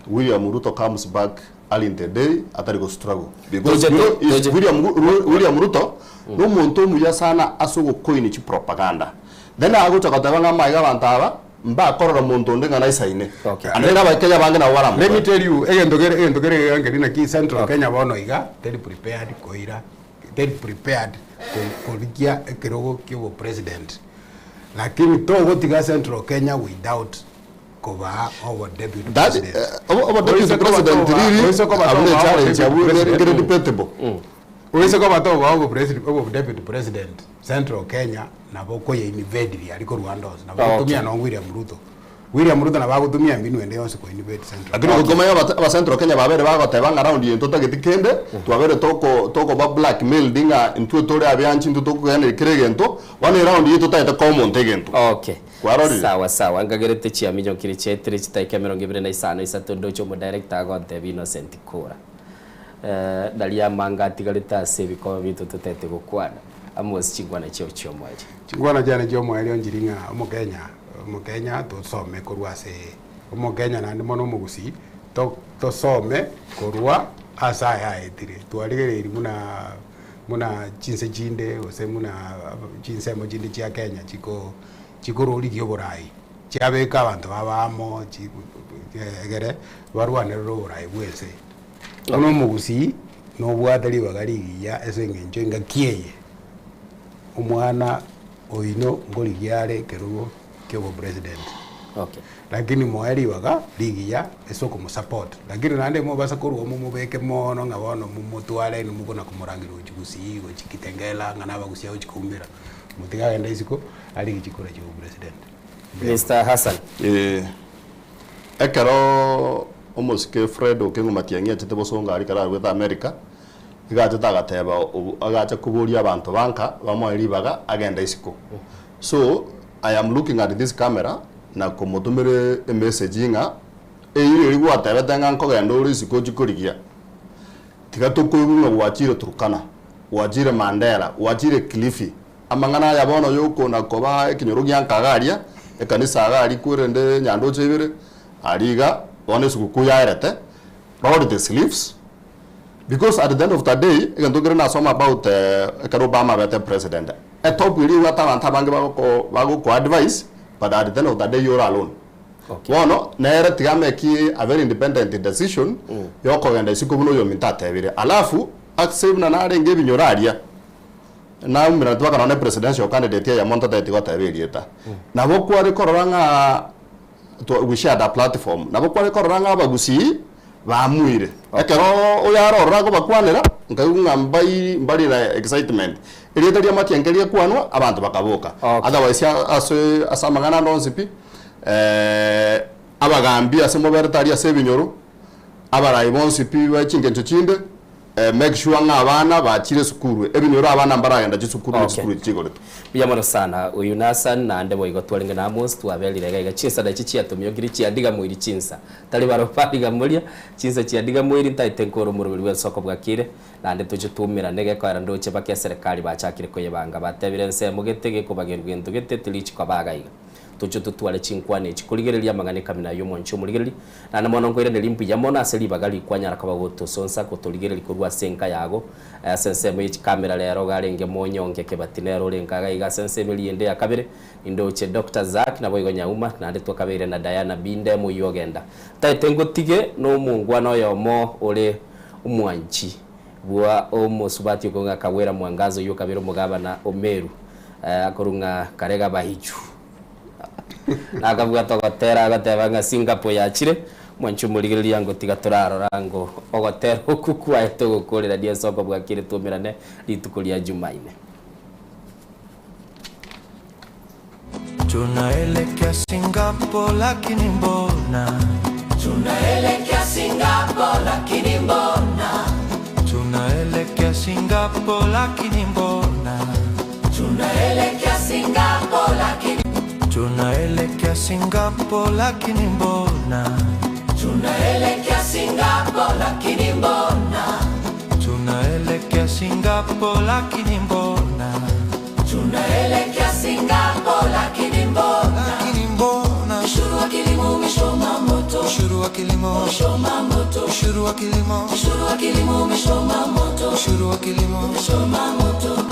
William Ruto comes back early in the day atari go struggle. Because you know, is William, William Ruto nomonto omuya sana ase ogokoini chipropaganda. Then agocha goteba ng'a amaiga abanto aba mbakorora monto onde ng'a naisaine. And then abakenya abange nabo Let me tell you, egento kere egento kere iga nkeri naki Central Kenya bono iga teri prepared koira teri prepared korigia ekerogo kia obopresident. Lakini togotiga Central Kenya without kobaa obo deputy That, president. obo obo deputy Oise koba president toba- riri oise koba abune toba obo challenge deputy abwo president. ngere debatable. Oise koba toba obo president obo deputy president Central Kenya nabo okoye invade riaria korwa ande onsi nabo Okay. gotumia nonye William Ruto. William Ruto nabo agotumia mbinu ende yonsi ko invade Central. Lakini okomanya aba Central Kenya babere bagoteba ng'a round eye ntotageti kende, twabere toko tokoba blackmailed ng'a intwe tore abeanchi intwe tokoganeria kera egento, bono eround eye totagete koa omonto egento. Okay. Kwarorire? Sawa sawa nkagerete chiaminyokire chiaetire chidakika emerongo ebere na isano isato ndoche omo director agontebia Innocent kora. Eh, naria amanga atigarete ase ebikoba biaito totagete gokwana. Amos chingwana chiao chiomoerio. Chingwana chiane chiomoerio nchiri ng'a omokenya, omokenya tosome korwa ase omokenya naende mono omogusii, to tosome korwa ase aya aetire. Twarigereiri buna buna chinse chinde gose buna chinsemo chinde chia Kenya chiko chikororigia oborai, chiabeka abanto babo amo chi egere barwanerere oborai bwa ense. Bono omogusii nobwate ribaga rigiya ase eng'encho engaki eye, omwana oino nkorigia are ekerogo kia obopresident. Okay. Lakini moe ribaga rigiya ase okomosupport, lakini naende mobasa korwa omo mobeke mono ng'a bono momotware inwe mokona komorangeria gochia gusii, gochia kitengela, ng'a na abagusii agochia koumera, motige agende isiko arigie chikura chia obopresident. Mister Hassan. Eeh, ekero omosike Fred Okengo Matiang'i achete bosongo aria ekero arwete America, iga achete agateba obo agacha koboria abanto ba nka bamoe ribaga agende isiko. So, I am looking at this camera na komotomera emessage ng'a eira eria gwatebete ng'a nkogenda ore isiko ochie korigia, tiga tokoigwe ng'a gwachire Turkana, gwachire Mandera, gwachire Kilifi, amang'ana aya bono yokona koba ekenyoro gia nka iga aria, ekanisa iga aria kwerende nyandoche ibere, aria iga, bono esugukuu yaerete, roll the sleeves, Because at the end of the day, egento nkere nasoma about ekero Obama abete president, etop eria ebwate abanto abange bagoko bagoko advise but at the end of the day you're alone. Bono nere tiga ameki a very independent decision yokogenda isiko buna oyominto atebire. Alafu ase buna narenge ebinyoro aria, naumerana mpaka nonye presidential candidate eyemo ntatageti goteba erieta. Nabo kware korora ng'a twa we shared a platform, nabo kware korora ng'a abagusii Bamuire. Ekero oyo arorora agobakwanera, nkaigwa ng'a mbai mbari na excitement. Erieta ria Matiang'i riakwanwa, abanto bakaboka. Otherwise ase ase amang'ana ande onsi pi, abagambi ase moberete aria ase ebinyoro, abarai bonsi pi ba chingencho chinde, make sure ng'a abana bachire esukuru. Ebinyoro abana mbaragenda chisukuru na chisukuru echi chigoretwe. Mbuya mono sana. Oyu Nathan naende boigo twarenge na Amos twaberire iga iga chinsa nachi chiatomiokire chiadiga moiri chinsa. Tari barabwo bariga moria, chinsa chiadiga moiri ntaete nkore omoroberi bw'ensoko bwakire, naende toche twaumerane gekoera ndoche bake eserekari bachakire koyebanga batebire ensemo gete gekobagerwa gento gete tirichi koba iga iga. Toche totware chinkwana echi korigereria amang'ana ekamina ayio omwanchi omorigereria, naende mono nkoiraneria mbuya mono ase ribaga rikwanyara koba gotosonsa gotorigereria korwa ase enka yago ase ensemo ye chikamera rero iga arenge monyonge kebati nere ore nka iga iga ase ensemo eria ende ya kabere Indoche Doctor Zack naboigo Nyauma, naende twakabeire na Diana Binde moyio ogenda. Ntaete ngotige nomongwana oyomo ore omwanchi bwa omosubati okong'a Kawera Mwangaza oyio okabeire omogabana o Meru akorwa ng'a Karega Bahichu. Nakabwate ogotera agoteba ng'a Singapore yachire, mwanchi omorigereria ngotiga torarora ngo ogotera okwo kwaye togokorerania ase okobwakire twaumerane rituko ria Jumaine. Tunaelekea Singapore lakini mbona? Tunaelekea Singapore lakini mbona? Tunaelekea Singapore lakini mbona? Tunaelekea Singapore lakini Tunaelekea Singapore lakini mbona? Tunaelekea Singapore lakini mbona? Tunaelekea Singapore lakini mbona? Tunaelekea Singapore lakini mbona? Lakini mbona? Ushuru wa kilimo umeshoma moto. Ushuru wa kilimo umeshoma moto. Ushuru wa kilimo Ushuru wa kilimo umeshoma moto. Ushuru wa kilimo umeshoma moto.